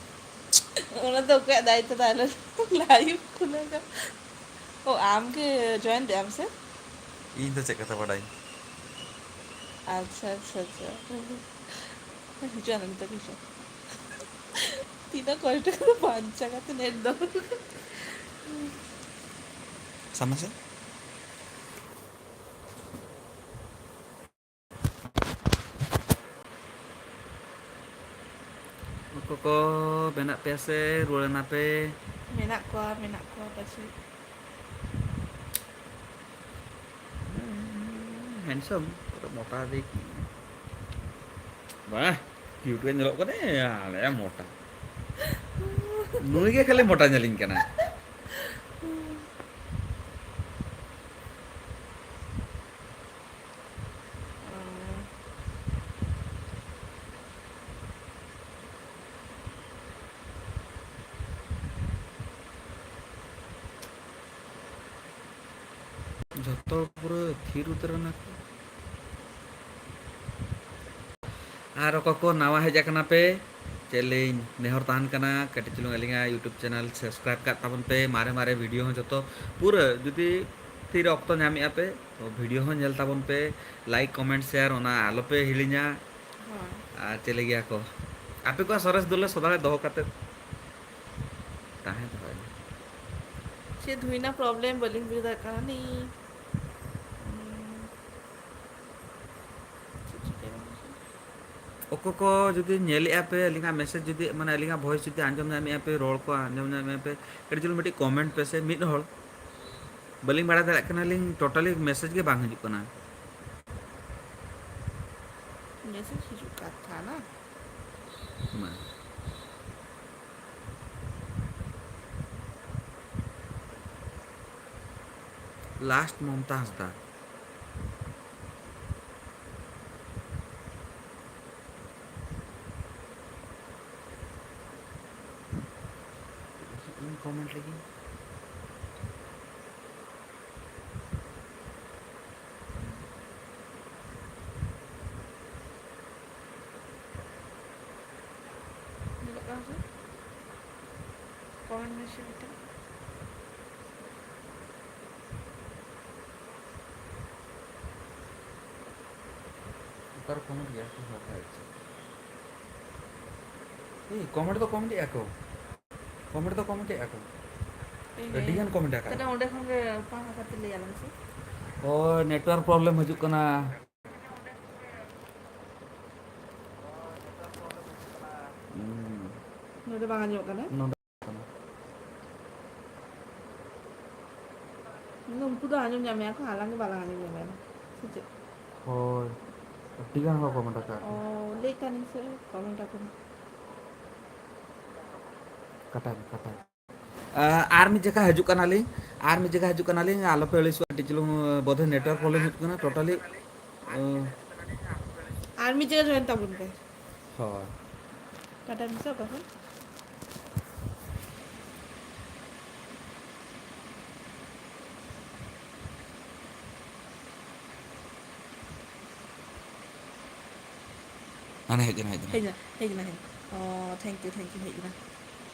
ᱚᱱᱟ ᱫᱚ ᱚᱠᱚᱭᱟᱜ ᱫᱟᱭᱤᱛᱛᱚ ᱛᱟᱦᱞᱮ? ᱞᱟᱭᱤᱵᱷ ᱠᱷᱩᱞᱟᱹᱣ ᱠᱟᱜ᱾ ᱚ, ᱟᱢ ᱜᱮ ᱡᱚᱭᱮᱱ ᱞᱮᱫ ᱟᱢ ᱥᱮ? ᱤᱧ ᱫᱚ ᱪᱮᱫ ᱠᱟᱛᱷᱟ ᱵᱟᱰᱟᱭ? ᱟᱪᱪᱷᱟ, ᱟᱪᱪᱷᱟ, ᱟᱪᱪᱷᱟ᱾ ᱦᱤᱡᱩᱜᱼᱟ ᱱᱤᱛᱚᱜ ᱜᱮ ᱦᱤᱡᱩᱜᱼᱟ᱾ ᱛᱤᱱᱟᱹᱜ ᱠᱚᱥᱴᱚ ᱠᱟᱛᱮ ᱵᱟᱧᱪᱟᱣ ᱠᱟᱛᱮ ᱱᱮᱴ ᱫᱚ᱾ ᱥᱟᱢᱱᱟ ᱥᱮ? ᱩᱱᱠᱩ ᱠᱚ ᱢᱮᱱᱟᱜ ᱯᱮᱭᱟ ᱥᱮ ᱨᱩᱣᱟᱹᱲ ᱮᱱᱟ ᱯᱮ? ᱢᱮᱱᱟᱜ ᱠᱚᱣᱟ, ᱢᱮᱱᱟᱜ ᱠᱚᱣᱟ ᱯᱟᱪᱮᱫ᱾ ᱦᱮᱱᱰᱥᱟᱢ, ᱢᱚᱴᱟ ᱫᱮ᱾ ᱵᱟᱦ, ᱠᱤᱭᱩᱴ ᱜᱮ ᱧᱮᱞᱚᱜ ᱠᱟᱱᱟᱭ, ᱟᱞᱮ ᱢᱚᱴᱟ᱾ ᱱᱩᱭ ᱜᱮ ᱠᱷᱟᱹᱞᱤ ᱢᱚᱴᱟ ᱧᱮᱞᱤᱧ ᱠᱟᱱᱟ᱾ ᱡᱷᱚᱛᱚ ᱯᱩᱨᱟᱹ ᱛᱷᱤᱨ ᱩᱛᱟᱹᱨ ᱮᱱᱟ ᱠᱚ᱾ ᱟᱨ ᱚᱠᱚᱭ ᱠᱚ ᱱᱟᱣᱟ ᱦᱮᱡ ᱟᱠᱟᱱᱟ ᱯᱮ, ᱪᱮᱫ ᱞᱤᱧ ᱱᱮᱦᱚᱨ ᱛᱟᱦᱮᱱ ᱠᱟᱱᱟ, ᱠᱟᱹᱴᱤᱡ ᱪᱩᱞᱩᱝ ᱟᱹᱞᱤᱧᱟᱜ YouTube channel subscribe ᱠᱟᱜ ᱛᱟᱵᱚᱱ ᱯᱮ᱾ ᱢᱟᱨᱮ ᱢᱟᱨᱮ video ᱦᱚᱸ ᱡᱷᱚᱛᱚ ᱯᱩᱨᱟᱹ, ᱡᱩᱫᱤ ᱛᱤᱨᱮ ᱚᱠᱛᱚ ᱧᱟᱢᱮᱜᱼᱟ ᱯᱮ, ᱛᱚ video ᱦᱚᱸ ᱧᱮᱞ ᱛᱟᱵᱚᱱ ᱯᱮ, like, comment, share ᱚᱱᱟ ᱟᱞᱚ ᱯᱮ ᱦᱤᱲᱤᱧᱟ᱾ ᱦᱳᱭ᱾ ᱟᱨ ᱪᱮᱫ ᱞᱟᱹᱜᱤᱫ ᱟᱠᱚ, ᱟᱯᱮ ᱠᱚᱣᱟᱜ ᱥᱚᱨᱮᱥ ᱫᱩᱞᱟᱹᱲ ᱥᱚᱫᱟ ᱨᱮ ᱫᱚᱦᱚ ᱠᱟᱛᱮ ᱛᱟᱦᱮᱸ ᱫᱚᱦᱚᱭ ᱢᱮ᱾ ᱪᱮᱫ ᱦᱩᱭᱱᱟ problem? ᱵᱟᱹᱞᱤᱧ ᱵᱩᱡᱷᱟᱹᱣ ᱫᱟᱲᱮᱭᱟᱜ ᱠᱟᱱᱟ ᱱᱤ᱾ ᱪᱮᱫ ᱪᱤᱠᱟᱹᱭᱮᱱᱟ? ᱚᱠᱚᱭ ᱠᱚ ᱡᱩᱫᱤ ᱧᱮᱞᱮᱜᱼᱟ ᱯᱮ, ᱟᱹᱞᱤᱧᱟᱜ message ᱡᱩᱫᱤ, ᱢᱟᱱᱮ, ᱟᱹᱞᱤᱧᱟᱜ voice ᱡᱩᱫᱤ ᱟᱸᱡᱚᱢ ᱧᱟᱢᱮᱜᱼᱟ ᱯᱮ, ᱨᱚᱲ ᱠᱚ ᱟᱸᱡᱚᱢ ᱧᱟᱢᱮᱜᱼᱟ ᱯᱮ, ᱠᱟᱹᱴᱤᱡ ᱪᱩᱞᱩᱝ ᱢᱤᱫᱴᱤᱡ comment ᱯᱮ ᱥᱮ, ᱢᱤᱫ ᱦᱚᱲ᱾ ᱵᱟᱹᱞᱤᱧ ᱵᱟᱲᱟᱭ ᱫᱟᱲᱮᱭᱟᱜ ᱠᱟᱱᱟᱞᱤᱧ, totally message ᱜᱮ ᱵᱟᱝ ᱦᱤᱡᱩᱜ ᱠᱟᱱᱟ᱾ Message ᱦᱤᱡᱩᱜ ᱠᱟᱛᱷᱟ ᱱᱟ᱾ ᱢᱟ᱾ Last ᱢᱚᱢᱛᱟ ᱦᱟᱸᱥᱫᱟ᱾ ᱤᱧ comment ᱞᱮᱜᱤᱧ᱾ ᱚᱱ ᱢᱮᱥᱮ ᱢᱤᱫᱴᱟᱝ᱾ ᱚᱠᱟᱨᱮ ᱠᱚᱢᱮᱱᱴ ᱜᱮᱭᱟ ᱠᱚ? ᱦᱚᱲ ᱦᱚᱲ ᱪᱮᱫ? ᱮᱭ, ᱠᱚᱢᱮᱱᱴ ᱫᱚ ᱠᱚᱢᱮᱱᱴ ᱮᱫᱼᱟ ᱠᱚ᱾ ᱠᱚᱢᱮᱱᱴ ᱫᱚ ᱠᱚᱢᱮᱱᱴ ᱮᱫᱼᱟ ᱠᱚ᱾ ᱦᱮᱸ, ᱟᱹᱰᱤ ᱜᱟᱱ ᱠᱚᱢᱮᱱᱴ ᱟᱠᱟᱫ ᱛᱟᱦᱞᱮ ᱠᱚ᱾ ᱚᱸᱰᱮ ᱠᱷᱚᱱ ᱜᱮ ᱯᱟᱲᱦᱟᱣ ᱠᱟᱛᱮ ᱞᱟᱹᱭ ᱟᱞᱟᱝ ᱢᱮᱥᱮ᱾ ᱦᱳᱭ, ᱱᱮᱴᱣᱟᱨᱠ ᱯᱨᱚᱵᱞᱮᱢ ᱦᱤᱡᱩᱜ ᱠᱟᱱᱟ᱾ ᱦᱩᱸ᱾ ᱱᱚᱰᱮ ᱵᱟᱝ ᱟᱸᱡᱚᱢᱚᱜ ᱠᱟᱱᱟ? ᱱᱚᱰᱮ ᱠᱟᱱᱟ᱾ ᱩᱱᱠᱩ ᱫᱚ ᱟᱸᱡᱚᱢ ᱧᱟᱢᱮᱫᱼᱟ ᱠᱚ, ᱟᱞᱟᱝ ᱜᱮ ᱵᱟᱞᱟᱝ ᱟᱸᱡᱚᱢ ᱧᱟᱢᱮᱫᱼᱟ, ᱥᱮ ᱪᱮᱫ? ᱦᱳᱭ, ᱟᱹᱰᱤ ᱜᱟᱱ ᱦᱚᱲ ᱠᱚ ᱠᱚᱢᱮᱱᱴ ᱟᱠᱟᱫ ᱚ, ᱠᱚ᱾ ᱞᱟᱹᱭ ᱠᱟᱹᱱᱟᱹᱧ ᱥᱮ, ᱠᱚᱢᱮᱱᱴ ᱟᱠᱚ ᱢᱮ᱾ ᱠᱟᱴᱟᱭ ᱢᱮ, ᱠᱟᱴᱟᱭ ᱢᱮ᱾ ᱟ, ᱟᱨ ᱢᱤᱫ ᱡᱟᱭᱜᱟ ᱦᱤᱡᱩᱜ ᱠᱟᱱᱟᱞᱤᱧ, ᱟᱨ ᱢᱤᱫ ᱡᱟᱭᱜᱟ ᱦᱤᱡᱩᱜ ᱠᱟᱱᱟᱞᱤᱧ, ᱟᱞᱚᱯᱮ ᱟᱹᱲᱤᱥᱚᱜᱼᱟ, ᱠᱟᱹᱴᱤᱡ ᱪᱩᱞᱩᱝ, ᱵᱳᱫᱷᱚᱭ ᱱᱮᱴᱣᱟᱨᱠ ᱯᱨᱚᱵᱞᱮᱢ ᱦᱩᱭᱩᱜ ᱠᱟᱱᱟ, ᱴᱳᱴᱟᱞᱤ, ᱟ, ᱟᱨ ᱢᱤᱫ ᱡᱟᱭᱜᱟ ᱡᱚᱭᱮᱱ ᱛᱟᱵᱚᱱ ᱯᱮ᱾ ᱦᱳᱭ᱾ ᱠᱟᱴᱟᱭ ᱢᱮᱥᱮ ᱚᱠᱟ ᱠᱷᱚᱱ? ᱦᱟᱱᱮ ᱦᱮᱡ ᱮᱱᱟ, ᱦᱮᱡ ᱮᱱᱟ᱾ ᱦᱮᱡ ᱮᱱᱟ, ᱦᱮᱡ ᱮᱱᱟ, ᱦᱮᱡ ᱮᱱᱟ᱾ ᱚ, thank you, thank you, ᱦᱮᱡ ᱮᱱᱟ᱾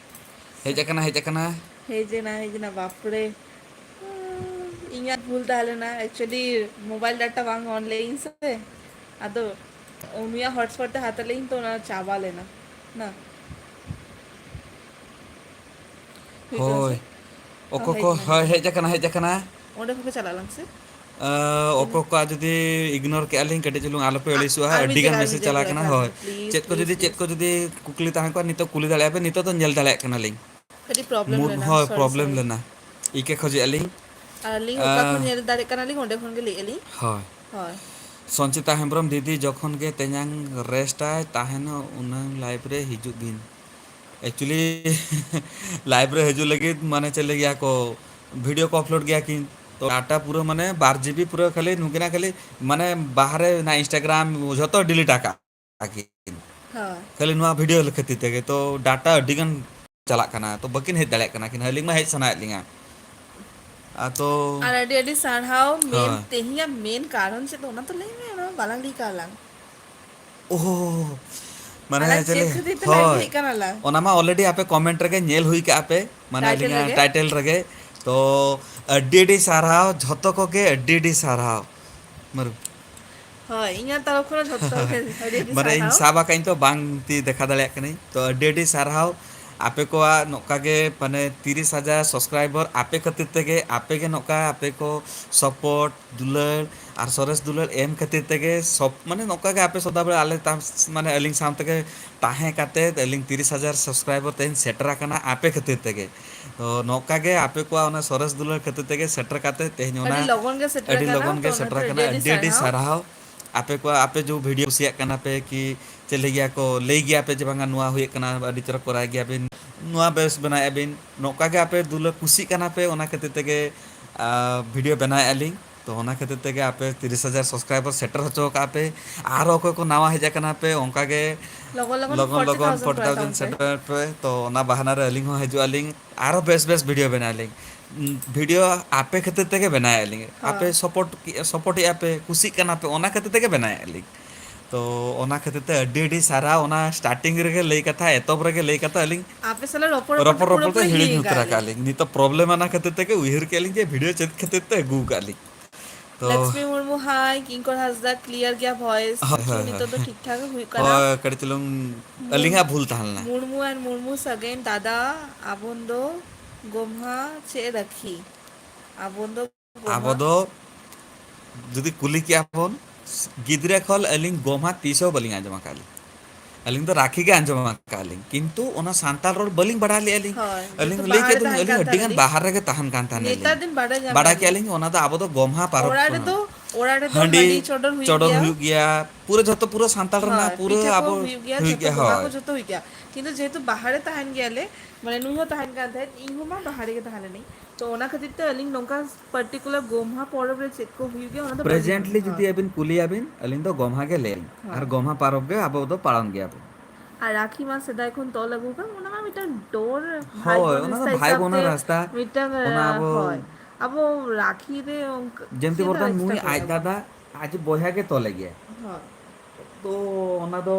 ᱦᱮᱡ ᱟᱠᱟᱱᱟ, ᱦᱮᱡ ᱟᱠᱟᱱᱟ᱾ ᱦᱮᱡ ᱮᱱᱟ, ᱦᱮᱡ ᱮᱱᱟ, ᱵᱟᱯᱨᱮ᱾ ᱤᱧᱟᱹᱜ ᱵᱷᱩᱞ ᱛᱟᱦᱮᱸ ᱞᱮᱱᱟ, actually mobile data ᱵᱟᱝ on ᱞᱮᱜ ᱤᱧ ᱥᱮ, ᱟᱫᱚ ᱩᱱᱤᱭᱟᱜ hotspot ᱛᱮ ᱦᱟᱛᱟᱣ ᱞᱮᱜ ᱤᱧ ᱛᱚ ᱚᱱᱟ ᱪᱟᱵᱟ ᱞᱮᱱᱟ᱾ ᱱᱟ᱾ ᱦᱩᱭᱩᱜ ᱠᱟᱱᱟ ᱥᱮ? ᱦᱳᱭ᱾ ᱚ, ᱚᱠᱚ ᱦᱮᱡ ᱠᱚ, ᱮᱱᱟ, ᱦᱳᱭ, ᱦᱮᱡ ᱦᱮᱡ ᱮᱱᱟ᱾ ᱟᱠᱟᱱᱟ, ᱦᱮᱡ ᱟᱠᱟᱱᱟ᱾ ᱚᱸᱰᱮ ᱠᱷᱚᱱ ᱜᱮ ᱪᱟᱞᱟᱜ ᱟᱞᱟᱝ ᱥᱮ? ᱟᱸ, ᱤᱱᱟᱹ ᱚᱠᱚ ᱠᱚᱣᱟᱜ ᱡᱩᱫᱤ ignore ᱠᱮᱜᱼᱟ ᱞᱤᱧ, ᱠᱟᱹᱴᱤᱡ ᱪᱩᱞᱩᱝ ᱟᱞᱚᱯᱮ ᱟ-, ᱟᱹᱲᱤᱥᱚᱜᱼᱟ, ᱟᱨ ᱢᱤᱫ ᱟᱹᱰᱤ ᱜᱟᱱ ᱡᱟᱭᱜᱟ, ᱟᱨ ᱢᱤᱫ message ᱡᱟᱭᱜᱟ ᱪᱟᱞᱟᱜ ᱠᱟᱱᱟ, ᱠᱚᱭᱚᱜ ᱦᱳᱭ᱾ ᱯᱮ, please, ᱪᱮᱫ ᱠᱚ please, ᱡᱩᱫᱤ, ᱪᱮᱫ please᱾ ᱠᱚ ᱡᱩᱫᱤ ᱠᱩᱠᱞᱤ ᱛᱟᱦᱮᱸ ᱠᱚᱜᱼᱟ, ᱱᱤᱛᱚᱜ ᱠᱩᱞᱤ ᱫᱟᱲᱮᱭᱟᱜᱼᱟ ᱯᱮ, ᱱᱤᱛᱚᱜ ᱫᱚ ᱧᱮᱞ ᱫᱟᱲᱮᱭᱟᱜ ᱠᱟᱱᱟᱞᱤᱧ᱾ ᱠᱟᱹᱴᱤᱡ problem ᱢᱩᱰ ᱞᱮᱱᱟ, ᱦᱚᱸ sorry, problem sorry᱾ ᱞᱮᱱᱟ᱾ ᱤᱠᱟᱹ ᱠᱷᱚᱡᱮᱜᱼᱟ ᱞᱤᱧ᱾ ᱟᱨ ᱟᱹᱞᱤᱧ ᱚᱠᱟ ᱠᱷᱚᱱ ᱟᱸ, ᱧᱮᱞ ᱫᱟᱲᱮᱭᱟᱜ ᱠᱟᱱᱟᱞᱤᱧ, ᱚᱸᱰᱮ ᱠᱷᱚᱱ ᱜᱮ ᱞᱟᱹᱭᱮᱫᱼᱟ ᱞᱤᱧ᱾ ᱦᱳᱭ᱾ ᱦᱳᱭ᱾ ᱥᱚᱧᱪᱤᱛᱟ ᱦᱮᱢᱵᱨᱚᱢ, ᱫᱤᱫᱤ, ᱡᱚᱠᱷᱚᱱ ᱜᱮ ᱛᱮᱧᱟᱝ rest ᱟᱭ, ᱛᱟᱦᱮᱱ ᱩᱱᱟᱹᱝ live ᱨᱮ ᱦᱤᱡᱩᱜ ᱵᱤᱱ᱾ Actually, live ᱨᱮ ᱦᱤᱡᱩᱜ ᱞᱟᱹᱜᱤᱫ, ᱢᱟᱱᱮ, ᱪᱮᱫ ᱞᱟᱹᱭ ᱜᱮᱭᱟ ᱠᱚ, video ᱠᱚ upload ᱜᱮᱭᱟ ᱠᱤᱱ, ᱛᱚ data ᱯᱩᱨᱟᱹ, ᱢᱟᱱᱮ, ᱵᱟᱨ GB ᱯᱩᱨᱟᱹ ᱠᱷᱟᱹᱞᱤ ᱱᱩᱠᱤᱱᱟᱜ ᱠᱷᱟᱹᱞᱤ, ᱢᱟᱱᱮ, ᱵᱟᱦᱨᱮ ᱨᱮᱱᱟᱜ Instagram ᱡᱷᱚᱛᱚ delete ᱟᱠᱟᱫ ᱟᱹᱠᱤᱱ᱾ ᱦᱳᱭ᱾ ᱠᱷᱟᱹᱞᱤ ᱱᱚᱣᱟ video ᱠᱷᱟᱹᱛᱤᱨ ᱛᱮᱜᱮ ᱛᱚ data ᱟᱹᱰᱤ ᱜᱟᱱ ᱪᱟᱞᱟᱜ ᱠᱟᱱᱟ, ᱛᱚ ᱵᱟᱹᱠᱤᱱ ᱦᱮᱡ ᱫᱟᱲᱮᱭᱟᱜ ᱠᱟᱱᱟ ᱠᱤᱱ, ᱟᱹᱞᱤᱧ ᱢᱟ ᱦᱮᱡ ᱥᱟᱱᱟᱭᱮᱫ ᱞᱤᱧᱟ᱾ ᱟᱨ ᱛᱚ ᱟᱨ ᱟᱹᱰᱤ ᱟᱹᱰᱤ ᱥᱟᱨᱦᱟᱣ main, ᱦᱳᱭ᱾ ᱛᱮᱦᱮᱧᱟᱜ main ᱠᱟᱨᱚᱱ ᱪᱮᱫ, ᱚᱱᱟ ᱛᱚ ᱞᱟᱹᱭ ᱢᱮ, ᱚᱱᱟ ᱢᱟ ᱵᱟᱞᱟᱝ ᱞᱟᱹᱭ ᱠᱟᱣᱟᱫ ᱞᱟᱝ᱾ ᱳᱦᱳ, ᱢᱟᱱᱮ ᱟᱞᱟᱝ ᱪᱮᱫ ᱪᱮᱫ ᱞᱟᱹᱭ-, ᱠᱷᱟᱹᱛᱤᱨ ᱛᱮ live ᱦᱳᱭ᱾ ᱦᱮᱡ ᱠᱟᱱᱟ ᱞᱟᱝ? ᱚᱱᱟ ᱢᱟ already ᱟᱯᱮ comment ᱨᱮᱜᱮ ᱧᱮᱞ ᱦᱩᱭ ᱠᱟᱜᱼᱟ ᱯᱮ᱾ ᱢᱟᱱᱮ ᱴᱟᱭᱴᱮᱞ ᱟᱹᱞᱤᱧᱟᱜ ᱨᱮᱜᱮ᱾ ᱴᱟᱭᱴᱮᱞ ᱨᱮᱜᱮ᱾ ᱛᱚ ᱟᱹᱰᱤ ᱟᱹᱰᱤ ᱥᱟᱨᱦᱟᱣ, ᱡᱷᱚᱛᱚ ᱠᱚᱜᱮ ᱟᱹᱰᱤ ᱟᱹᱰᱤ ᱥᱟᱨᱦᱟᱣ᱾ ᱢᱟᱨᱩ᱾ ᱦᱳᱭ, ᱤᱧᱟᱹᱜ ᱛᱚᱨᱚᱯ ᱠᱷᱚᱱ ᱡᱷᱚᱛᱚ ᱜᱮ ᱟᱹᱰᱤ ᱟᱹᱰᱤ ᱢᱟᱱᱮ ᱤᱧ ᱥᱟᱨᱦᱟᱣ᱾ ᱥᱟᱵ ᱟᱠᱟᱫ ᱤᱧ ᱛᱚ ᱵᱟᱝ ᱛᱤ ᱫᱮᱠᱷᱟᱣ ᱫᱟᱲᱮᱭᱟᱜ ᱠᱟᱹᱱᱟᱹᱧ᱾ ᱛᱚ ᱟᱹᱰᱤ ᱟᱹᱰᱤ ᱥᱟᱨᱦᱟᱣ ᱟᱯᱮ ᱠᱚᱣᱟᱜ ᱱᱚᱝᱠᱟ ᱜᱮ, ᱢᱟᱱᱮ ᱛᱤᱨᱤᱥ ᱦᱟᱡᱟᱨ ᱥᱟᱵᱥᱠᱨᱟᱭᱵᱟᱨ ᱟᱯᱮ ᱠᱷᱟᱹᱛᱤᱨ ᱛᱮᱜᱮ, ᱟᱯᱮ ᱜᱮ ᱱᱚᱝᱠᱟ ᱟᱯᱮ ᱠᱚ ᱥᱟᱯᱳᱨᱴ ᱫᱩᱞᱟᱹᱲ ᱟᱨ ᱥᱚᱨᱮᱥ ᱫᱩᱞᱟᱹᱲ ᱮᱢ ᱠᱷᱟᱹᱛᱤᱨ ᱛᱮᱜᱮ ᱥᱚᱵ, ᱢᱟᱱᱮ ᱱᱚᱝᱠᱟ ᱜᱮ ᱟᱯᱮ ᱥᱚᱫᱟ ᱵᱮᱲᱟ ᱟᱞᱮ ᱛᱟᱢ-, ᱢᱟᱱᱮ ᱟᱹᱞᱤᱧ ᱥᱟᱶ ᱛᱮᱜᱮ ᱛᱟᱦᱮᱸ ᱠᱟᱛᱮ ᱟᱹᱞᱤᱧ ᱛᱤᱨᱤᱥ ᱦᱟᱡᱟᱨ ᱥᱟᱵᱥᱠᱨᱟᱭᱵᱟᱨ ᱛᱮᱞᱤᱧ ᱥᱮᱴᱮᱨ ᱟᱠᱟᱱᱟ ᱟᱯᱮ ᱠᱷᱟᱹᱛᱤᱨ ᱛᱮᱜᱮ᱾ ᱛᱚ ᱱᱚᱝᱠᱟ ᱜᱮ ᱟᱯᱮ ᱠᱚᱣᱟᱜ ᱚᱱᱟ ᱥᱚᱨᱮᱥ ᱫᱩᱞᱟᱹᱲ ᱠᱷᱟᱹᱛᱤᱨ ᱛᱮᱜᱮ ᱥᱮᱴᱮᱨ ᱠᱟᱛᱮ ᱛᱮᱦᱮᱧ ᱚᱱᱟ ᱟᱹᱰᱤ ᱞᱚᱜᱚᱱ ᱜᱮ ᱥᱮᱴᱮᱨ ᱟᱹᱰᱤ ᱟᱠᱟᱱᱟ, ᱞᱚᱜᱚᱱ ᱛᱚ ᱜᱮ ᱚᱱᱟ ᱥᱮᱴᱮᱨ ᱠᱷᱟᱹᱛᱤᱨ ᱟᱠᱟᱱᱟ᱾ ᱟᱹᱰᱤ ᱟᱹᱰᱤ ᱟᱹᱰᱤ ᱥᱟᱨᱦᱟᱣ᱾ ᱥᱟᱨᱦᱟᱣ᱾ ᱟᱯᱮ ᱠᱚᱣᱟᱜ, ᱟᱯᱮ ᱡᱮ ᱵᱷᱤᱰᱤᱭᱳ ᱠᱩᱥᱤᱭᱟᱜ ᱠᱟᱱᱟ ᱯᱮ ᱠᱤ ᱪᱮᱫ ᱞᱟᱹᱭ ᱜᱮᱭᱟ ᱠᱚ, ᱞᱟᱹᱭ ᱜᱮᱭᱟ ᱯᱮ ᱡᱮ ᱵᱟᱝᱟ ᱱᱚᱣᱟ ᱦᱩᱭᱩᱜ ᱠᱟᱱᱟ, ᱟᱹᱰᱤ ᱪᱚᱨᱚᱠ ᱠᱚᱨᱟᱣ ᱜᱮᱭᱟ ᱵᱤᱱ, ᱱᱚᱣᱟ ᱵᱮᱥ ᱵᱮᱱᱟᱣᱮᱫᱼᱟ ᱵᱤᱱ, ᱱᱚᱝᱠᱟ ᱜᱮ ᱟᱯᱮ ᱫᱩᱞᱟᱹᱲ ᱠᱩᱥᱤᱜ ᱠᱟᱱᱟ ᱯᱮ, ᱚᱱᱟ ᱠᱷᱟᱹᱛᱤᱨ ᱛᱮᱜᱮ, ᱟᱨ ᱵᱷᱤᱰᱤᱭᱳ ᱵᱮᱱᱟᱣᱮᱫᱼᱟ ᱞᱤᱧ᱾ ᱛᱚ ᱚᱱᱟ ᱠᱷᱟᱹᱛᱤᱨ ᱛᱮᱜᱮ ᱟᱯᱮ ᱛᱤᱨᱤᱥ ᱦᱟᱡᱟᱨ ᱥᱟᱵᱥᱠᱨᱟᱭᱵᱟᱨ ᱥᱮᱴᱮᱨ ᱦᱚᱪᱚ ᱟᱠᱟᱫ ᱯᱮ᱾ ᱟᱨᱦᱚᱸ ᱚᱠᱚᱭ ᱠᱚ ᱱᱟᱣᱟ ᱦᱮᱡ ᱟᱠᱟᱱᱟ ᱯᱮ, ᱚᱱᱠᱟ ᱜᱮ ᱞᱚᱜᱚᱱ ᱞᱚᱜᱚᱱ ᱞᱚᱜᱚᱱ ᱞᱚᱜᱚᱱ ᱯᱷᱳᱨᱴᱤ ᱛᱷᱟᱣᱡᱮᱱᱰ ᱯᱷᱳᱨᱴᱤ ᱛᱷᱟᱣᱡᱮᱱᱰ ᱥᱮᱴᱮᱨ ᱥᱮᱴᱮᱨ ᱯᱮ᱾ ᱛᱚ ᱚᱱᱟ ᱵᱟᱦᱟᱱᱟ ᱨᱮ ᱟᱹᱞᱤᱧ ᱦᱚᱸ ᱦᱤᱡᱩᱜ ᱟᱹᱞᱤᱧ, ᱟᱨᱦᱚᱸ ᱵᱮᱥ ᱵᱮᱥ ᱵᱷᱤᱰᱤᱭᱳ ᱵᱮᱱᱟᱣ ᱟᱹᱞᱤᱧ᱾ ᱩᱸ, ᱵᱷᱤᱰᱤᱭᱳ ᱟᱯᱮ ᱠᱷᱟᱹᱛᱤᱨ ᱛᱮᱜᱮ ᱵᱮᱱᱟᱣᱮᱫᱼᱟ ᱞᱤᱧ᱾ ᱟᱯᱮ ᱦᱳᱭ᱾ ᱥᱟᱯᱳᱨᱴ ᱠᱮ-, ᱥᱟᱯᱳᱨᱴ ᱮᱫᱼᱟ ᱯᱮ, ᱠᱩᱥᱤᱜ ᱠᱟᱱᱟ ᱯᱮ, ᱚᱱᱟ ᱠᱷᱟᱹᱛᱤᱨ ᱛᱮᱜᱮ ᱵᱮᱱᱟᱣᱮᱫᱼᱟ ᱞᱤᱧ᱾ ᱛᱚ ᱚᱱᱟ ᱠᱷᱟᱹᱛᱤᱨ ᱛᱮ ᱟᱹᱰᱤ ᱟᱹᱰᱤ ᱥᱟᱨᱦᱟᱣ᱾ ᱚᱱᱟ ᱥᱴᱟᱨᱴᱤᱝ ᱨᱮᱜᱮ ᱞᱟᱹᱭ ᱠᱟᱛᱷᱟ, ᱮᱛᱚᱦᱚᱵ ᱨᱮᱜᱮ ᱞᱟᱹᱭ ᱠᱟᱛᱷᱟ ᱟᱹᱞᱤᱧ ᱟᱯᱮ ᱥᱟᱞᱟᱜ ᱨᱚᱯᱚᱲ ᱨᱚᱯᱚᱲ ᱛᱮ ᱨᱚᱯᱚᱲ ᱯᱩᱨᱟᱹ ᱛᱮ ᱦᱤᱲᱤᱧ ᱦᱤᱲᱤᱧ ᱩᱛᱟᱹᱨ ᱩᱛᱟᱹᱨ ᱟᱠᱟᱫ ᱟᱠᱟᱫ ᱞᱤᱧ᱾ ᱞᱤᱧ᱾ ᱱᱤᱛᱚᱜ ᱯᱨᱚᱵᱞᱮᱢ ᱚᱱᱟ ᱠᱷᱟᱹᱛᱤᱨ ᱛᱮᱜᱮ ᱩᱭᱦᱟᱹᱨ ᱠᱮᱫ ᱞᱤᱧ ᱡᱮ ᱵᱷᱤᱰᱤᱭᱳ ᱪᱮᱫ ᱠᱷᱟᱹᱛᱤᱨ ᱛᱮ ᱟᱹᱜᱩ ᱟᱠᱟᱫ ᱞᱤᱧ᱾ ᱛᱚ ᱞᱚᱠᱥᱢᱤ ᱢᱩᱨᱢᱩ, ᱦᱟᱭ᱾ ᱠᱤᱝᱠᱚᱨ ᱦᱟᱸᱥᱫᱟ, ᱠᱞᱤᱭᱟᱨ ᱜᱮᱭᱟ ᱵᱷᱚᱭᱮᱥ᱾ ᱦᱳᱭ, ᱠᱤᱪᱷᱩ ᱦᱳᱭ, ᱦᱳᱭ, ᱱᱤᱛᱚᱜ ᱫᱚ ᱦᱳᱭ᱾ ᱴᱷᱤᱠ ᱴᱷᱟᱠ ᱦᱩᱭᱩᱜ ᱠᱟᱱᱟ᱾ ᱦᱳᱭ, ᱠᱟᱹᱴᱤᱡ ᱪᱩᱞᱩᱝ ᱢᱩᱨ-, ᱟᱹᱞᱤᱧᱟᱜ ᱵᱷᱩᱞ ᱛᱟᱦᱮᱸ ᱞᱮᱱᱟ᱾ ᱢᱩᱨᱢᱩ and ᱢᱩᱨᱢᱩ ᱥᱟᱹᱜᱟᱹᱭ ᱫᱟᱫᱟ, ᱟᱵᱚᱱ ᱫᱚ ᱜᱚᱢᱦᱟ ᱪᱮ ᱨᱟᱹᱠᱷᱤ? ᱟᱵᱚᱱ ᱫᱚ ᱟᱵᱚ ᱜᱚᱢᱦᱟ᱾ ᱫᱚ ᱡᱩᱫᱤ ᱠᱩᱞᱤ ᱠᱮᱭᱟ ᱵᱚᱱ, ᱜᱤᱫᱽᱨᱟᱹ ᱠᱷᱚᱱ ᱟᱹᱞᱤᱧ ᱜᱚᱢᱦᱟ ᱛᱤᱥ ᱦᱚᱸ ᱵᱟᱹᱞᱤᱧ ᱟᱸᱡᱚᱢ ᱟᱠᱟᱫ ᱞᱤᱧ᱾ ᱟᱹᱞᱤᱧ ᱫᱚ ᱨᱟᱹᱠᱷᱤ ᱜᱮ ᱟᱸᱡᱚᱢ ᱟᱠᱟᱫ ᱞᱤᱧ, ᱠᱤᱱᱛᱩ ᱚᱱᱟ ᱥᱟᱱᱛᱟᱲ ᱨᱚᱲ ᱵᱟᱹᱞᱤᱧ ᱵᱟᱲᱟᱭ ᱞᱮᱫᱼᱟ ᱞᱤᱧ᱾ ᱦᱳᱭ, ᱟᱹᱞᱤᱧ ᱡᱮᱦᱮᱛᱩ ᱞᱟᱹᱭ ᱵᱟᱦᱟᱨ ᱨᱮ ᱠᱮᱫᱟᱞᱤᱧ, ᱛᱟᱦᱮᱱ ᱟᱹᱞᱤᱧ ᱠᱟᱱ ᱟᱹᱰᱤ ᱛᱟᱦᱮᱱᱟ ᱜᱟᱱ ᱞᱤᱧ᱾ ᱵᱟᱦᱟᱨ ᱨᱮᱜᱮ ᱛᱟᱦᱮᱱ ᱠᱟᱱ ᱛᱟᱦᱮᱱᱟ ᱱᱮᱛᱟᱨ ᱞᱤᱧ᱾ ᱫᱤᱱ ᱵᱟᱰᱟᱭ ᱧᱟᱢ ᱵᱟᱰᱟᱭ ᱠᱮᱫᱟ ᱠᱮᱫᱼᱟ ᱞᱤᱧ᱾ ᱞᱤᱧ, ᱚᱱᱟ ᱫᱚ ᱟᱵᱚ ᱫᱚ ᱜᱚᱢᱦᱟ ᱯᱟᱨᱚᱵᱽ ᱚᱲᱟᱜ ᱠᱟᱱᱟ᱾ ᱨᱮᱫᱚ, ᱚᱲᱟᱜ ᱨᱮᱫᱚ ᱦᱟᱺᱰᱤ ᱦᱟᱺᱰᱤ ᱪᱚᱰᱚᱨ ᱦᱩᱭᱩᱜ ᱪᱚᱰᱚᱨ ᱜᱮᱭᱟ᱾ ᱦᱩᱭᱩᱜ ᱜᱮᱭᱟ, ᱯᱩᱨᱟᱹ ᱡᱷᱚᱛᱚ, ᱯᱩᱨᱟᱹ ᱥᱟᱱᱛᱟᱲ ᱨᱮᱱᱟᱜ ᱦᱳᱭ, ᱯᱩᱨᱟᱹ ᱯᱤᱴᱷᱟᱹ ᱠᱚ ᱟᱵᱚ ᱦᱩᱭᱩᱜ ᱜᱮᱭᱟ, ᱦᱩᱭᱩᱜ ᱡᱷᱚᱛᱚ ᱜᱮᱭᱟ, ᱵᱚᱸᱜᱟ ᱦᱳᱭ᱾ ᱠᱚ ᱡᱷᱚᱛᱚ ᱦᱩᱭᱩᱜ ᱜᱮᱭᱟ᱾ ᱠᱤᱱᱛᱩ ᱡᱮᱦᱮᱛᱩ ᱵᱟᱦᱟᱨ ᱨᱮ ᱛᱟᱦᱮᱱ ᱜᱮᱭᱟᱞᱮ, ᱢᱟᱱᱮ ᱱᱩᱭ ᱦᱚᱸ ᱛᱟᱦᱮᱱ ᱠᱟᱱ ᱛᱟᱦᱮᱸᱫ, ᱤᱧ ᱦᱚᱸ ᱢᱟ ᱵᱟᱦᱟᱨ ᱨᱮᱜᱮ ᱛᱟᱦᱮᱸ ᱞᱮᱱᱟᱹᱧ᱾ ᱛᱚ ᱚᱱᱟ ᱠᱷᱟᱹᱛᱤᱨ ᱛᱮ ᱟᱹᱞᱤᱧ ᱱᱚᱝᱠᱟ ᱯᱟᱨᱴᱤᱠᱩᱞᱟᱨ ᱜᱚᱢᱦᱟ ᱯᱚᱨᱚᱵᱽ ᱨᱮ ᱪᱮᱫ ᱠᱚ ᱦᱩᱭᱩᱜ ᱜᱮᱭᱟ, ᱚᱱᱟ ᱫᱚ ᱵᱟᱹᱞᱤᱧ ᱯᱨᱮᱡᱮᱱᱴᱞᱤ ᱵᱟᱲᱟᱭᱟ᱾ ᱡᱩᱫᱤ ᱦᱳᱭ᱾ ᱟᱹᱵᱤᱱ ᱠᱩᱞᱤᱭᱟᱵᱤᱱ, ᱟᱹᱞᱤᱧ ᱫᱚ ᱜᱚᱢᱦᱟ ᱜᱮ ᱞᱟᱹᱭᱟᱞᱤᱧ᱾ ᱟᱨ ᱦᱳᱭ᱾ ᱜᱚᱢᱦᱟ ᱯᱚᱨᱚᱵᱽ ᱜᱮ ᱟᱵᱚ ᱫᱚ ᱯᱟᱞᱚᱱ ᱜᱮᱭᱟᱵᱚᱱ᱾ ᱟᱨ ᱨᱟᱠᱷᱤ ᱢᱟ ᱥᱮᱫᱟᱭ ᱠᱷᱚᱱ ᱛᱚᱞ ᱟᱹᱜᱩ ᱟᱠᱟᱱ, ᱚᱱᱟ ᱢᱟ ᱢᱤᱫᱴᱟᱝ ᱰᱚᱨ ᱵᱷᱟᱭ ᱦᱳᱭ, ᱵᱚᱱ ᱚᱱᱟ ᱫᱚ ᱨᱤᱥᱛᱟ ᱵᱷᱟᱭ ᱦᱤᱥᱟᱹᱵ ᱵᱚᱱᱟ ᱛᱮ ᱨᱟᱥᱛᱟ᱾ ᱢᱤᱫᱴᱟᱝ, ᱚᱱᱟ ᱟᱵᱚ ᱦᱳᱭ᱾ ᱟᱵᱚ ᱨᱟᱠᱷᱤ ᱨᱮ ᱚᱱᱠᱟ ᱡᱮᱢᱛᱤ ᱪᱮᱫᱟᱜ ᱵᱚᱨᱛᱚᱢᱟᱱ ᱨᱤᱥᱛᱟ ᱱᱩᱭ ᱦᱤᱥᱟᱹᱵ ᱟᱡ ᱦᱩᱭᱩᱜᱼᱟ? ᱫᱟᱫᱟ, ᱟᱡ ᱵᱚᱭᱦᱟ ᱜᱮ ᱛᱚᱞᱮ ᱜᱮᱭᱟ᱾ ᱦᱳᱭ᱾ ᱛᱚ ᱚᱱᱟ ᱫᱚ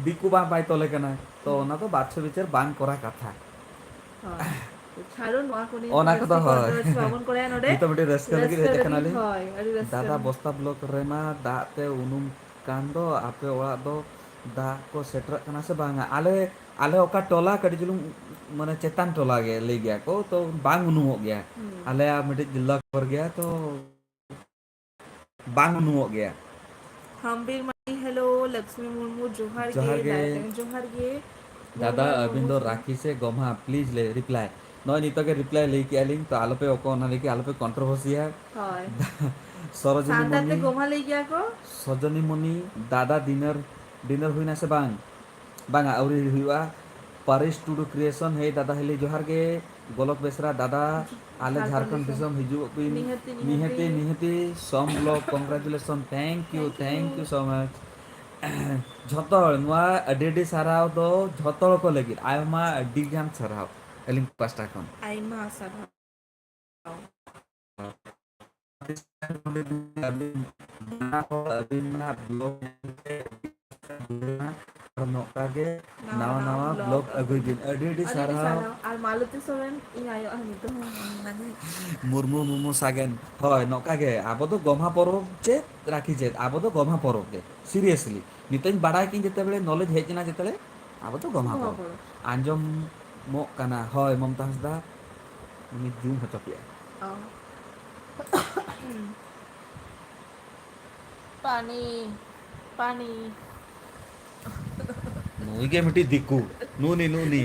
ᱫᱤᱠᱩ ᱵᱟᱝ ᱵᱟᱭ ᱛᱚᱞᱮ ᱠᱟᱱᱟ᱾ ᱛᱚ ᱦᱩᱸ᱾ ᱚᱱᱟ ᱫᱚ ᱵᱟᱪᱷᱚ ᱵᱤᱪᱟᱹᱨ ᱵᱟᱝ ᱠᱚᱨᱟ ᱠᱟᱛᱷᱟ᱾ ᱦᱳᱭ᱾ ᱪᱷᱟᱲᱚ ᱱᱚᱣᱟ ᱠᱚ ᱱᱤᱭᱮ ᱚᱱᱟ ᱡᱟᱹᱥᱛᱤ ᱠᱚᱫᱚ ᱦᱳᱭ᱾ controversy ᱵᱟᱵᱚᱱ ᱠᱚᱨᱟᱭᱟ ᱱᱚᱰᱮ᱾ ᱱᱤᱛᱚᱜ ᱢᱤᱫᱴᱤᱡ ᱨᱟᱹᱥᱠᱟᱹ ᱞᱟᱹᱜᱤᱫ ᱨᱟᱹᱥᱠᱟᱹ ᱦᱮᱡ ᱞᱟᱹᱜᱤᱫ, ᱟᱠᱟᱱᱟᱞᱤᱧ᱾ ᱦᱳᱭ, ᱟᱹᱰᱤ ᱨᱟᱹᱥᱠᱟᱹ᱾ ᱫᱟᱫᱟ ᱵᱚᱥᱛᱟ ᱵᱞᱚᱠ ᱨᱮᱢᱟ ᱫᱟᱜ ᱛᱮ ᱩᱱᱩᱢ ᱠᱟᱱ ᱫᱚ, ᱟᱯᱮ ᱚᱲᱟᱜ ᱫᱚ ᱫᱟᱜ ᱠᱚ ᱥᱮᱴᱮᱨᱟᱜ ᱠᱟᱱᱟ ᱥᱮ ᱵᱟᱝᱟ? ᱟᱞᱮ, ᱟᱞᱮ ᱚᱠᱟ ᱴᱚᱞᱟ ᱠᱟᱹᱴᱤᱡ ᱪᱩᱞᱩᱝ ᱢᱟᱱᱮ ᱪᱮᱛᱟᱱ ᱴᱚᱞᱟ ᱜᱮ ᱞᱟᱹᱭ ᱜᱮᱭᱟ ᱠᱚ, ᱛᱚ ᱵᱟᱝ ᱩᱱᱩᱢᱚᱜ ᱜᱮᱭᱟ᱾ ᱦᱩᱸ᱾ ᱟᱞᱮᱭᱟᱜ ᱢᱤᱫᱴᱤᱡ ᱡᱮᱞᱟ ᱠᱷᱚᱵᱚᱨ ᱜᱮᱭᱟ, ᱛᱚ ᱵᱟᱝ ᱩᱱᱩᱢᱚᱜ ᱜᱮᱭᱟ᱾ ᱦᱟᱢᱵᱤᱨ ᱢᱟᱹᱱᱤ, hello, ᱞᱚᱠᱥᱢᱤ ᱢᱩᱨᱢᱩ, ᱡᱚᱦᱟᱨ ᱜᱮ, ᱡᱚᱦᱟᱨ ᱜᱮ᱾ ᱫᱟᱭᱟ ᱠᱟᱛᱮ ᱡᱚᱦᱟᱨ ᱜᱮ᱾ ᱫᱟᱫᱟ, ᱢᱩᱨᱢᱩ ᱟᱹᱵᱤᱱ ᱢᱩᱨᱢᱩ ᱫᱚ ᱥᱚᱢᱟᱡᱽ᱾ ᱨᱟᱠᱷᱤ ᱥᱮ ᱜᱚᱢᱦᱟ? Please ᱞᱟᱹᱭ, reply᱾ ᱱᱚᱜᱼᱚᱭ ᱱᱤᱛᱚᱜ ᱜᱮ reply ᱞᱟᱹᱭ ᱠᱮᱜᱼᱟ ᱞᱤᱧ, ᱛᱚ ᱟᱞᱚᱯᱮ ᱚᱠᱚ-, ᱚᱱᱟ ᱞᱟᱹᱜᱤᱫ ᱟᱞᱚᱯᱮ controversy-ᱟ᱾ ᱦᱳᱭ᱾ ᱥᱚᱨᱳᱡᱤᱱᱤ ᱥᱟᱱᱛᱟᱲ ᱛᱮ ᱢᱩᱨᱢᱩ, ᱜᱚᱢᱦᱟ ᱞᱟᱹᱭ ᱜᱮᱭᱟ ᱠᱚ᱾ ᱥᱚᱡᱚᱱᱤ ᱢᱩᱱᱤ, ᱫᱟᱫᱟ, dinner, dinner ᱦᱩᱭᱱᱟ ᱥᱮ ᱵᱟᱝ? ᱵᱟᱝᱟ, ᱟᱹᱣᱨᱤ ᱦᱩᱭᱩᱜᱼᱟ᱾ ᱯᱟᱨᱤᱥ ᱴᱩᱰᱩ creation, ᱦᱮᱭ ᱫᱟᱫᱟ, ᱦᱤᱞᱤ ᱡᱚᱦᱟᱨ ᱜᱮ᱾ ᱜᱚᱞᱚᱠ ᱵᱮᱥᱨᱟ, ᱫᱟᱫᱟ, ᱟᱞᱮ ᱡᱷᱟᱲᱠᱷᱚᱸᱰ ᱡᱷᱟᱲᱠᱷᱚᱸᱰ ᱫᱤᱥᱚᱢ᱾ ᱫᱤᱥᱚᱢ ᱦᱤᱡᱩᱜ ᱵᱤᱱ᱾ ᱱᱤᱦᱟᱹᱛᱤ, ᱱᱤᱦᱟᱹᱛᱤ, ᱱᱤᱦᱟᱹᱛᱤ᱾ ᱱᱤᱦᱟᱹᱛᱤ, ᱥᱚᱢ block, congratulation, thank you, Thank you. Thank you so much᱾ ᱡᱷᱚᱛᱚ ᱦᱚᱲ, ᱱᱚᱣᱟ ᱟᱹᱰᱤ ᱟᱹᱰᱤ ᱥᱟᱨᱦᱟᱣ ᱫᱚ ᱡᱷᱚᱛᱚ ᱦᱚᱲ ᱠᱚ ᱞᱟᱹᱜᱤᱫ, ᱟᱭᱢᱟ ᱟᱹᱰᱤ ᱜᱟᱱ ᱥᱟᱨᱦᱟᱣ ᱟᱹᱞᱤᱧ ᱯᱟᱥᱴᱟ ᱠᱷᱚᱱ᱾ ᱟᱭᱢᱟ ᱥᱟᱨᱦᱟᱣ᱾ ᱟᱹᱵᱤᱱᱟᱜ blog ᱧᱮᱞᱛᱮ ᱟᱨ ᱱᱚᱝᱠᱟ ᱜᱮ ᱱᱟᱣᱟ ᱱᱟᱣᱟ blog ᱟᱹᱜᱩᱭ ᱵᱤᱱ᱾ ᱟᱹᱰᱤ ᱟᱹᱰᱤ ᱥᱟᱨᱦᱟᱣ᱾ ᱟᱨ ᱢᱟᱞᱚᱛᱤ ᱥᱚᱨᱮᱱ, ᱤᱧ ᱟᱭᱳ ᱟᱨ ᱧᱩᱛᱩᱢ ᱦᱚᱸ ᱚᱱᱟᱜᱮ᱾ ᱢᱩᱨᱢᱩ, ᱢᱩᱨᱢᱩ ᱥᱟᱜᱮᱱ᱾ ᱦᱳᱭ, ᱱᱚᱝᱠᱟ ᱜᱮ ᱟᱵᱚ ᱫᱚ ᱜᱚᱢᱦᱟ ᱯᱚᱨᱚᱵᱽ ᱪᱮᱫ, ᱨᱟᱠᱷᱤ ᱪᱮᱫ, ᱟᱵᱚ ᱫᱚ ᱜᱚᱢᱦᱟ ᱯᱚᱨᱚᱵᱽ ᱜᱮ᱾ Seriously, ᱱᱤᱛᱚᱜ ᱤᱧ ᱵᱟᱲᱟᱭ ᱠᱮᱫ ᱡᱮᱛᱮ ᱵᱮᱲᱮ, knowledge ᱦᱮᱡ ᱮᱱᱟ ᱡᱮᱛᱮ ᱵᱮᱲᱮ, ᱟᱵᱚ ᱫᱚ ᱜᱚᱢᱦᱟ ᱯᱚᱨᱚᱵᱽ᱾ ᱟᱸᱡᱚᱢᱚᱜ ᱠᱟᱱᱟ, ᱦᱳᱭ, ᱢᱚᱢᱛᱟ ᱦᱟᱸᱥᱫᱟ, ᱩᱱᱤ zoom ᱦᱚᱪᱚ ᱠᱮᱜᱼᱟᱭ᱾ ᱚ᱾ ᱯᱟᱱᱤ, ᱯᱟᱱᱤ᱾ ᱱᱩᱭ ᱜᱮ ᱢᱤᱫᱴᱤᱡ ᱫᱤᱠᱩ, ᱱᱩᱜᱼᱱᱤ, ᱱᱩᱜᱼᱱᱤ᱾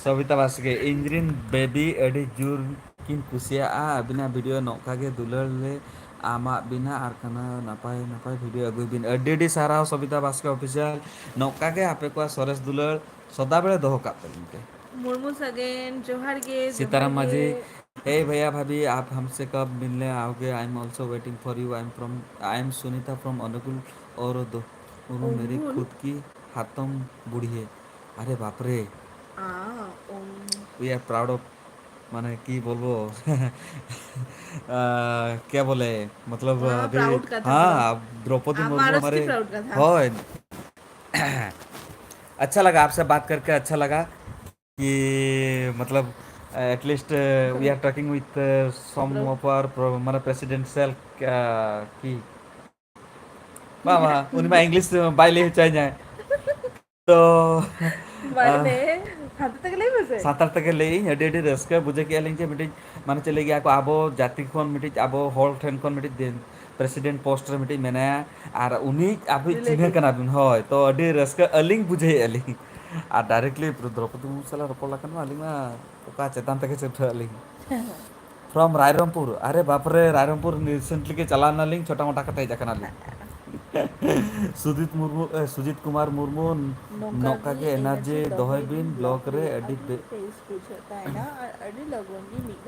ᱥᱚᱵᱤᱛᱟ ᱵᱟᱥᱠᱮ, ᱤᱧᱨᱮᱱ baby ᱟᱹᱰᱤ ᱡᱳᱨ ᱠᱤᱱ ᱠᱩᱥᱤᱭᱟᱜᱼᱟ ᱟᱹᱵᱤᱱᱟᱜ video, ᱱᱚᱝᱠᱟ ᱜᱮ ᱫᱩᱞᱟᱹᱲ ᱞᱮ ᱮᱢᱟᱜ ᱵᱤᱱᱟ ᱟᱨ ᱠᱟᱱᱟ ᱱᱟᱯᱟᱭ ᱱᱟᱯᱟᱭ video ᱟᱹᱜᱩᱭ ᱵᱤᱱ᱾ ᱟᱹᱰᱤ ᱟᱹᱰᱤ ᱥᱟᱨᱦᱟᱣ ᱥᱚᱵᱤᱛᱟ ᱵᱟᱥᱠᱮ official, ᱱᱚᱝᱠᱟ ᱜᱮ ᱟᱯᱮ ᱠᱚᱣᱟᱜ ᱥᱚᱨᱮᱥ ᱫᱩᱞᱟᱹᱲ ᱥᱚᱫᱟ ᱵᱮᱲᱮ ᱫᱚᱦᱚ ᱠᱟᱜ ᱛᱟᱹᱞᱤᱧ ᱯᱮ᱾ ᱢᱩᱨᱢᱩ ᱥᱟᱜᱮᱱ, ᱡᱚᱦᱟᱨ ᱜᱮ, ᱡᱚᱦᱟᱨ ᱥᱤᱛᱟᱨᱟᱢ ᱜᱮ᱾ ᱢᱟᱹᱡᱷᱤ, हे भैया भाभी, आप हमसे कब मिलने आओगे? I am also waiting for you, I am from, I am Sunita from Angul और दो, उन्होंने मेरी अनुगुल? खुद की हाथम बुढ़ी है। अरे बाप रे। आ, ओम। We are proud of, মানে কি বলবো? আহ, क्या बोले, मतलब हाँ, अभी, proud का था हाँ, पूरा। आप द्रौपदी आप मुर्मू महाराष्ट्र हमारे, की proud का था। হয়। अच्छा लगा, आपसे बात करके अच्छा लगा कि, मतलब, At least uh, we are talking with uh, some of our pro- ᱢᱟᱱᱮ presidential uh, ᱠᱤ ᱵᱟᱝ ᱵᱟᱝ, ᱩᱱᱤ ᱢᱟ ᱤᱝᱞᱤᱥ ᱵᱟᱭ ᱞᱟᱹᱭ ᱦᱚᱪᱚᱧᱟ᱾ ᱛᱚ ᱢᱟᱱᱮ ᱥᱟᱱᱛᱟᱲ ᱛᱮᱜᱮ ᱞᱟᱹᱭ ᱢᱮᱥᱮ᱾ ᱥᱟᱱᱛᱟᱲ ᱛᱮᱜᱮ ᱞᱟᱹᱭᱟᱹᱧ, ᱟᱹᱰᱤ ᱟᱹᱰᱤ ᱨᱟᱹᱥᱠᱟᱹ ᱵᱩᱡᱷᱟᱹᱣ ᱠᱮᱫᱼᱟ ᱞᱤᱧ ᱡᱮ ᱢᱤᱫᱴᱤᱡ ᱢᱟᱱᱮ ᱪᱮᱫ ᱞᱟᱹᱭ ᱜᱮᱭᱟ ᱠᱚ, ᱟᱵᱚ ᱡᱟᱹᱛᱤ ᱠᱷᱚᱱ ᱢᱤᱫᱴᱤᱡ, ᱟᱵᱚ ᱦᱚᱲ ᱴᱷᱮᱱ ᱠᱷᱚᱱ ᱢᱤᱫᱴᱤᱡ president post ᱨᱮ ᱢᱤᱫᱴᱤᱡ ᱢᱮᱱᱟᱭᱟ, ᱟᱨ ᱩᱱᱤ ᱟᱵᱤᱡ ᱪᱤᱱᱦᱟᱹ ᱠᱟᱱᱟ ᱵᱤᱱ᱾ ᱦᱳᱭ, ᱛᱚ ᱟᱹᱰᱤ ᱨᱟᱹᱥᱠᱟᱹ ᱟᱹᱞᱤᱧ ᱵᱩᱡᱷᱟᱹᱣᱮᱫᱼᱟ ᱞᱤᱧ᱾ ᱟᱨ directly ᱫᱨᱚᱯᱚᱫᱤ ᱢᱩᱨᱢᱩ ᱥᱟᱞᱟᱜ ᱨᱚᱯᱚᱲ ᱞᱮᱠᱷᱟᱱ ᱢᱟ ᱟᱹᱞᱤᱧ ᱢᱟ ᱚᱠᱟ ᱪᱮᱛᱟᱱ ᱛᱮᱜᱮ ᱪᱮᱴᱷᱟᱹᱜ ᱟᱹᱞᱤᱧ᱾ From Rairangpur. Are ᱵᱟᱯᱨᱮ, Rairangpur recently ᱜᱮ ᱪᱟᱞᱟᱣ ᱱᱟᱞᱤᱧ, ᱪᱷᱳᱴᱟ ᱢᱳᱴᱟ ᱠᱟᱛᱮ ᱦᱮᱡ ᱟᱠᱟᱱᱟᱞᱤᱧ᱾ ᱥᱩᱡᱤᱛ ᱢᱩᱨᱢᱩ, ᱮ, ᱥᱩᱡᱤᱛ ᱠᱩᱢᱟᱨ ᱢᱩᱨᱢᱩ, ᱱᱚᱝᱠᱟ ᱜᱮ energy ᱫᱚᱦᱚᱭ ᱵᱤᱱ, vlog ᱨᱮ ᱟᱹᱰᱤ ᱵᱮ- ᱵᱮᱥ ᱵᱩᱡᱷᱟᱹᱜ ᱛᱟᱦᱮᱱᱟ ᱟᱨ ᱟᱹᱰᱤ ᱞᱚᱜᱚᱱ ᱜᱮ ᱢᱤᱫ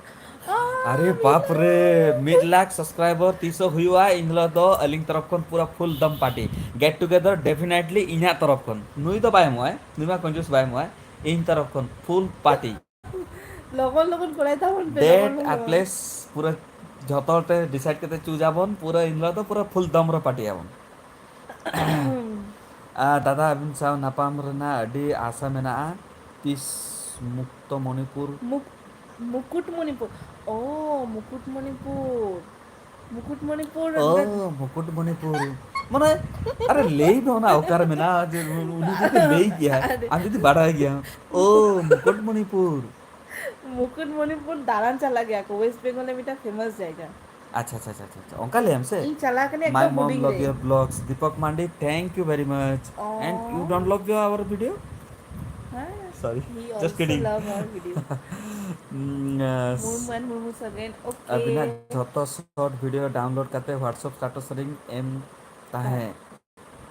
ᱟᱨᱮ ᱵᱟᱯ ᱨᱮ, ᱢᱤᱫ ᱞᱟᱠᱷ subscriber ᱛᱤᱥᱚᱜ ᱦᱩᱭᱩᱜᱼᱟ, ᱤᱱ ᱦᱤᱞᱳᱜ ᱫᱚ ᱟᱹᱞᱤᱧ ᱛᱚᱨᱚᱯ ᱠᱷᱚᱱ ᱯᱩᱨᱟᱹ full ᱫᱚᱢ party, get together definitely ᱤᱧᱟᱹᱜ ᱛᱚᱨᱚᱯ ᱠᱷᱚᱱ᱾ ᱱᱩᱭ ᱫᱚ ᱵᱟᱭ ᱮᱢᱚᱜᱼᱟᱭ, ᱱᱩᱭ ᱢᱟ ᱠᱚᱧᱡᱩᱥ ᱵᱟᱭ ᱮᱢᱚᱜᱼᱟᱭ, ᱤᱧ ᱛᱚᱨᱚᱯ ᱠᱷᱚᱱ full party᱾ ᱞᱚᱜᱚᱱ ᱞᱚᱜᱚᱱ ᱠᱚᱨᱟᱭ ᱛᱟᱵᱚᱱ ᱯᱮ, Date ᱞᱚᱜᱚᱱ ᱟᱨ ᱞᱚᱜᱚᱱ᱾ Place ᱯᱩᱨᱟᱹ ᱡᱷᱚᱛᱚ ᱦᱚᱲ ᱛᱮ decide ᱠᱟᱛᱮ choose ᱟᱵᱚᱱ, ᱯᱩᱨᱟᱹ ᱤᱱ ᱦᱤᱞᱳᱜ ᱫᱚ ᱯᱩᱨᱟᱹ full ᱫᱚᱢ ᱨᱮ party ᱟᱵᱚᱱ᱾ ᱟᱨ ᱫᱟᱫᱟ, ᱟᱹᱵᱤᱱ ᱥᱟᱶ ᱧᱟᱯᱟᱢ ᱨᱮᱱᱟᱜ ᱟᱹᱰᱤ ᱟᱥᱟ ᱢᱮᱱᱟᱜᱼᱟ᱾ ᱛᱤᱥ ᱢᱩᱠᱛᱚ ᱢᱚᱱᱤᱯᱩᱨ? ᱢᱩᱠ- ᱢᱩᱠᱩᱴᱢᱚᱱᱤᱯᱩᱨ᱾ ᱳ, ᱢᱩᱠᱩᱴᱢᱚᱱᱤᱯᱩᱨ᱾ ᱢᱩᱠᱩᱴᱢᱚᱱᱤᱯᱩᱨ᱾ ᱳ, ᱢᱩᱠᱩᱴᱢᱚᱱᱤᱯᱩᱨ᱾ ᱢᱟᱱᱮ, ᱟᱨᱮ ᱞᱟᱹᱭ ᱢᱮ ᱚᱱᱟ ᱚᱠᱟᱨᱮ ᱢᱮᱱᱟᱜᱼᱟ, ᱡᱮ ᱩᱱᱤ ᱡᱩᱫᱤ ᱞᱟᱹᱭ ᱜᱮᱭᱟ, ᱟᱨᱮ᱾ ᱟᱢ ᱡᱩᱫᱤ ᱵᱟᱲᱟᱭ ᱜᱮᱭᱟᱢ᱾ ᱳ, ᱢᱩᱠᱩᱴᱢᱚᱱᱤᱯᱩᱨ᱾ ᱢᱩᱠᱩᱴᱢᱚᱱᱤᱯᱩᱨ ᱫᱟᱬᱟᱱ ᱪᱟᱞᱟᱜ ᱜᱮᱭᱟ ᱠᱚ, West Bengal ᱨᱮ ᱢᱤᱫᱴᱟᱝ famous ᱡᱟᱭᱜᱟ᱾ ᱟᱪᱪᱷᱟ, ᱟᱪᱪᱷᱟ, ᱟᱪᱪᱷᱟ, ᱟᱪᱪᱷᱟ, ᱚᱱᱠᱟ ᱞᱟᱹᱭᱟᱢ ᱥᱮ? ᱤᱧ ᱪᱟᱞᱟᱣ ᱠᱟᱹᱱᱟᱹᱧ My ᱮᱠᱫᱚᱢ mom ᱦᱩᱰᱤᱧ love ᱨᱮ᱾ Your vlogs, Deepak Mandi, thank you very much. ᱚ᱾ And you don't love your our video? ᱦᱮᱸ, Sorry, he just also kidding. Love our video. Mm, yes. ᱢᱩᱨᱢᱟᱱ Murmu ᱥᱟᱜᱮᱱ, okay. ᱟᱹᱵᱤᱱᱟᱜ ᱡᱷᱚᱛᱚ short video download ᱠᱟᱛᱮ WhatsApp status ᱨᱤᱧ ᱮᱢ ᱛᱟᱦᱮᱸ᱾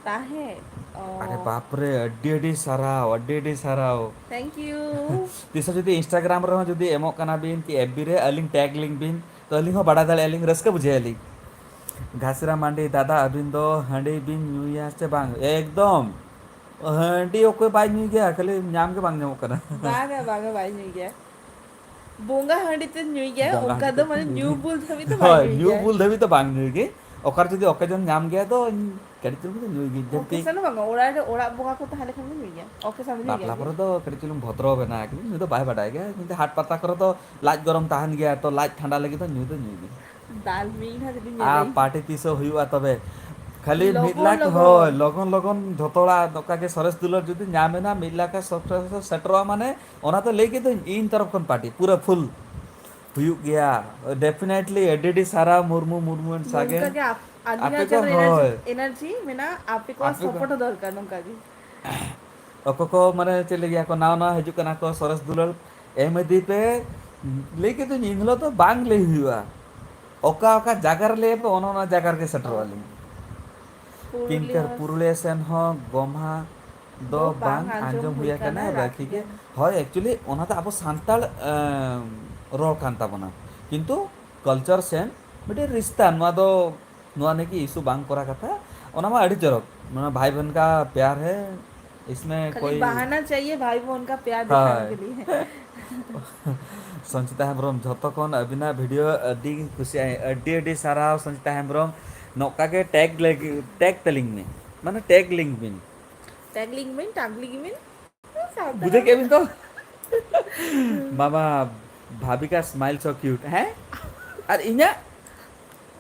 ᱛᱟᱦᱮᱸ᱾ ᱚ᱾ ᱟᱨᱮ ᱵᱟᱯ ᱨᱮ, ᱟᱹᱰᱤ ᱟᱹᱰᱤ ᱥᱟᱨᱦᱟᱣ, ᱟᱹᱰᱤ ᱟᱹᱰᱤ ᱥᱟᱨᱦᱟᱣ᱾ Thank you. ᱛᱤᱥ ᱦᱚᱸ ᱡᱩᱫᱤ Instagram ᱨᱮᱦᱚᱸ ᱡᱩᱫᱤ ᱮᱢᱚᱜ ᱠᱟᱱᱟ ᱵᱤᱱ ᱠᱤ F B ᱨᱮ, ᱟᱹᱞᱤᱧ tag ᱞᱤᱧ ᱵᱤᱱ, ᱛᱚ ᱟᱹᱞᱤᱧ ᱦᱚᱸ ᱵᱟᱲᱟᱭ ᱫᱟᱲᱮᱭᱟᱜᱼᱟ ᱞᱤᱧ, ᱨᱟᱹᱥᱠᱟᱹ ᱵᱩᱡᱷᱟᱹᱣ ᱟᱹᱞᱤᱧ᱾ ᱜᱷᱟᱥᱤᱨᱟ ᱢᱟᱱᱰᱤ, ᱫᱟᱫᱟ ᱟᱹᱵᱤᱱ ᱫᱚ ᱦᱟᱺᱰᱤ ᱵᱤᱱ ᱧᱩᱭᱟ ᱥᱮ ᱵᱟᱝ? ᱮᱠᱫᱚᱢ᱾ ᱦᱟᱺᱰᱤ ᱚᱠᱚᱭ ᱵᱟᱭ ᱧᱩᱭ ᱜᱮᱭᱟ, ᱠᱷᱟᱹᱞᱤ ᱧᱟᱢ ᱜᱮ ᱵᱟᱝ ᱧᱟᱢᱚᱜ ᱠᱟᱱᱟ᱾ ᱵᱟᱝᱟ, ᱵᱟᱝᱟ, ᱵᱟᱭ ᱧᱩᱭ ᱜᱮᱭᱟ᱾ ᱵᱚᱸᱜᱟ ᱦᱟᱺᱰᱤ ᱛᱮ ᱧᱩᱭ ᱜᱮᱭᱟ, ᱵᱚᱸᱜᱟ ᱚᱱᱠᱟ ᱦᱟᱺᱰᱤ ᱫᱚ ᱛᱮ ᱢᱟᱱᱮ ᱧᱩᱭ ᱧᱩ ᱜᱮᱭᱟ᱾ ᱵᱩᱞ ᱫᱷᱟᱹᱵᱤᱡ ᱫᱚ ᱵᱟᱭ ᱦᱳᱭ, ᱧᱩᱭ ᱧᱩ ᱜᱮᱭᱟ᱾ ᱵᱩᱞ ᱫᱷᱟᱹᱵᱤᱡ ᱫᱚ ᱵᱟᱝ ᱧᱩᱭ ᱜᱮ᱾ ᱚᱠᱟᱨᱮ ᱡᱩᱫᱤ ᱚᱠᱮᱡᱚᱱ ᱧᱟᱢ ᱜᱮᱭᱟ ᱫᱚ ᱠᱟᱹᱴᱤᱡ ᱪᱩᱞᱩᱝ ᱫᱚ ᱧᱩᱭ ᱜᱤᱧ᱾ ᱡᱮᱢᱛᱤ ᱚᱠᱮᱡᱚᱱ ᱵᱟᱝᱟ, ᱚᱲᱟᱜ ᱨᱮ ᱚᱲᱟᱜ ᱵᱚᱸᱜᱟ ᱠᱚ ᱛᱟᱦᱮᱸ ᱞᱮᱠᱷᱟᱱ ᱜᱮ ᱧᱩᱭ ᱜᱮᱭᱟ᱾ ᱚᱠᱮᱡᱚᱱ ᱫᱚ ᱧᱩᱭ ᱜᱮᱭᱟ᱾ ᱵᱟᱯᱞᱟ ᱯᱚᱨᱮ ᱫᱚ ᱠᱟᱹᱴᱤᱡ ᱪᱩᱞᱩᱝ ᱵᱷᱚᱫᱨᱚ ᱵᱮᱱᱟ, ᱧᱩ ᱫᱚ ᱵᱟᱭ ᱵᱟᱰᱟᱭ ᱜᱮᱭᱟ, ᱠᱤᱱᱛᱩ ᱦᱟᱴ ᱯᱟᱛᱟ ᱠᱚᱨᱮ ᱫᱚ ᱞᱟᱡ ᱜᱚᱨᱚᱢ ᱛᱟᱦᱮᱱ ᱜᱮᱭᱟ, ᱛᱚ ᱞᱟᱡ ᱴᱷᱟᱱᱰᱟ ᱞᱟᱹᱜᱤᱫ ᱫᱚ ᱧᱩ ᱫᱚ ᱧᱩᱭ ᱜᱮ᱾ ᱫᱟᱞ ᱢᱤᱫ ᱦᱟᱸᱜ ᱡᱩᱫᱤ ᱟᱨ ᱧᱮᱞᱮᱧ᱾ ᱯᱟᱨᱴᱤ ᱛᱤᱥᱚᱜ ᱦᱩᱭᱩᱜᱼᱟ ᱛᱚᱵᱮ? ᱠᱷᱟᱹᱞᱤ ᱢᱤᱫ ᱞᱚᱜᱚᱱ ᱞᱟᱠᱷ, ᱞᱚᱜᱚᱱ᱾ ᱦᱳᱭ, ᱞᱚᱜᱚᱱ ᱞᱚᱜᱚᱱ ᱡᱷᱚᱛᱚ ᱦᱚᱲᱟᱜ ᱱᱚᱝᱠᱟ ᱜᱮ ᱥᱚᱨᱮᱥ ᱫᱩᱞᱟᱹᱲ ᱡᱩᱫᱤ ᱧᱟᱢ ᱮᱱᱟ, ᱢᱤᱫ ᱞᱟᱠᱷ ᱥᱚᱵᱥᱠᱨᱟᱭᱵᱟᱨ ᱥᱮᱴᱮᱨᱚᱜᱼᱟ, ᱢᱟᱱᱮ ᱚᱱᱟ ᱫᱚ ᱞᱟᱹᱭ ᱠᱤᱫᱟᱹᱧ ᱤᱧ ᱛᱚᱨᱚᱯ ᱠᱷᱚᱱ ᱯᱟᱨᱴᱤ ᱯᱩᱨᱟᱹ ᱯᱷᱩᱞ ᱦᱩᱭᱩᱜ ᱜᱮᱭᱟ᱾ ᱰᱮᱯᱷᱤᱱᱮᱴᱞᱤ ᱟᱹᱰᱤ ᱟᱹᱰᱤ ᱥᱟᱨᱦᱟᱣ ᱢᱩᱨᱢᱩ, ᱢᱩᱨᱢᱩ and ᱥᱟᱜᱮᱱ᱾ ᱱᱚᱝᱠᱟ ᱜᱮ ᱟᱯ- ᱟᱹᱞᱤᱧᱟᱜ ᱟᱯᱮ ᱠᱚ, ᱡᱟᱦᱟᱸ ᱦᱳᱭ, ᱮᱱᱟᱨᱡᱤ ᱢᱮᱱᱟᱜᱼᱟ, ᱟᱯᱮ ᱠᱚᱣᱟᱜ ᱟᱯᱮ ᱠᱚ᱾ ᱥᱟᱯᱳᱨᱴ ᱦᱚᱸ ᱫᱚᱨᱠᱟᱨ ᱱᱚᱝᱠᱟ ᱜᱮ᱾ ᱚᱠᱚᱭ ᱠᱚ ᱢᱟᱱᱮ ᱪᱮᱫ ᱞᱟᱹᱜᱤᱫ ᱠᱚ ᱱᱟᱣᱟ ᱱᱟᱣᱟ ᱦᱤᱡᱩᱜ ᱠᱟᱱᱟ ᱠᱚ, ᱥᱚᱨᱮᱥ ᱫᱩᱞᱟᱹᱲ ᱮᱢ ᱤᱫᱤ ᱯᱮ᱾ ᱞᱟᱹᱭ ᱠᱮᱫᱟᱹᱧ ᱤᱱ ᱦᱤᱞᱳᱜ ᱫᱚ ᱵᱟᱝ ᱞᱟᱹᱭ ᱦᱩᱭᱩᱜᱼᱟ, ᱚᱠᱟ ᱚᱠᱟ ᱡᱟᱭᱜᱟ ᱨᱮ ᱞᱟᱹᱭ ᱟᱯᱮ ᱚᱱᱟ ᱚᱱᱟ ᱡᱟᱭᱜᱟ ᱨᱮᱜᱮ ᱥᱮᱴᱮᱨᱚᱜ ᱦᱳᱭ᱾ ᱟᱹᱞᱤᱧ᱾ ᱠᱤᱱᱠᱟᱨ ᱯᱩᱨᱩᱞᱤᱭᱟᱹ ᱯᱩᱨᱩᱞᱤᱭᱟᱹ ᱥᱮᱱ ᱦᱚᱸ ᱜᱚᱢᱦᱟ ᱫᱚ ᱫᱚ ᱵᱟᱝ ᱵᱟᱝ ᱟᱸᱡᱚᱢ ᱟᱸᱡᱚᱢ ᱦᱩᱭ ᱦᱩᱭ ᱟᱠᱟᱱᱟ, ᱟᱠᱟᱱᱟ, ᱨᱟᱹᱠᱷᱤ ᱨᱟᱹᱠᱷᱤ ᱜᱮ᱾ ᱜᱮᱭᱟᱞᱮ᱾ ᱦᱳᱭ, ᱮᱠᱪᱩᱭᱮᱞᱤ ᱚᱱᱟ ᱫᱚ ᱟᱵᱚ ᱥᱟᱱᱛᱟᱲ ᱮᱢ, ᱨᱚᱲ ᱠᱟᱱ ᱛᱟᱵᱚᱱᱟ, ᱠᱤᱱᱛᱩ ᱠᱟᱞᱪᱟᱨ ᱥᱮᱱ ᱢᱤᱫᱴᱮᱱ ᱨᱤᱥᱛᱟ, ᱱᱚᱣᱟ ᱫᱚ ᱱᱚᱣᱟ ᱱᱤᱭᱮ ᱤᱥᱩ ᱵᱟᱝ ᱠᱚᱨᱟ ᱠᱟᱛᱷᱟ, ᱚᱱᱟ ᱢᱟ ᱟᱹᱰᱤ ᱪᱚᱨᱚᱠ, ᱢᱟᱱᱮ ᱵᱷᱟᱭ ᱵᱚᱦᱚᱱ ᱠᱟ ᱯᱭᱟᱨ ᱦᱮ, ᱤᱥᱢᱮ ᱠᱷᱟᱹᱞᱤ ᱠᱳᱭ ᱵᱟᱦᱟᱱᱟ ᱪᱟᱦᱤᱭᱮ ᱵᱷᱟᱭ ᱵᱚᱦᱚᱱ ᱠᱟ ᱯᱭᱟᱨ ᱫᱤᱠᱷᱟᱱᱮ ᱦᱳᱭ᱾ ᱠᱮ ᱞᱤᱭᱮ᱾ ᱥᱚᱧᱪᱤᱛᱟ ᱦᱮᱢᱵᱨᱚᱢ, ᱡᱷᱚᱛᱚ ᱠᱷᱚᱱ ᱟᱹᱵᱤᱱᱟᱜ ᱵᱷᱤᱰᱤᱭᱳ ᱟᱹᱰᱤ ᱠᱩᱥᱤᱭᱟᱜᱼᱟᱹᱧ, ᱟᱹᱰᱤ ᱟᱹᱰᱤ ᱥᱟᱨᱦᱟᱣ ᱥᱚᱧᱪᱤᱛᱟ ᱦᱮᱢᱵᱨᱚᱢ᱾ ᱱᱚᱝᱠᱟ ᱜᱮ ᱴᱮᱜᱽ ᱞᱟᱹᱜᱤᱫ, ᱴᱮᱜᱽ ᱛᱟᱹᱞᱤᱧ ᱢᱮ, ᱢᱟᱱᱮ ᱴᱮᱜᱽ ᱞᱤᱝᱠ ᱵᱤᱱ᱾ ᱴᱮᱜᱽ ᱞᱤᱝᱠ ᱵᱤᱱ, ᱴᱟᱜᱽ ᱞᱤᱝᱠ ᱵᱤᱱ᱾ ᱥᱟᱱᱛᱟᱲ ᱵᱩᱡᱷᱟᱹᱣ ᱠᱮᱫ ᱵᱤᱱ ᱛᱚ? ᱢᱟᱢᱟ, ᱵᱷᱟᱵᱤᱠᱟ smile so cute, ᱦᱮᱸ? ᱟᱨ ᱤᱧᱟᱹᱜ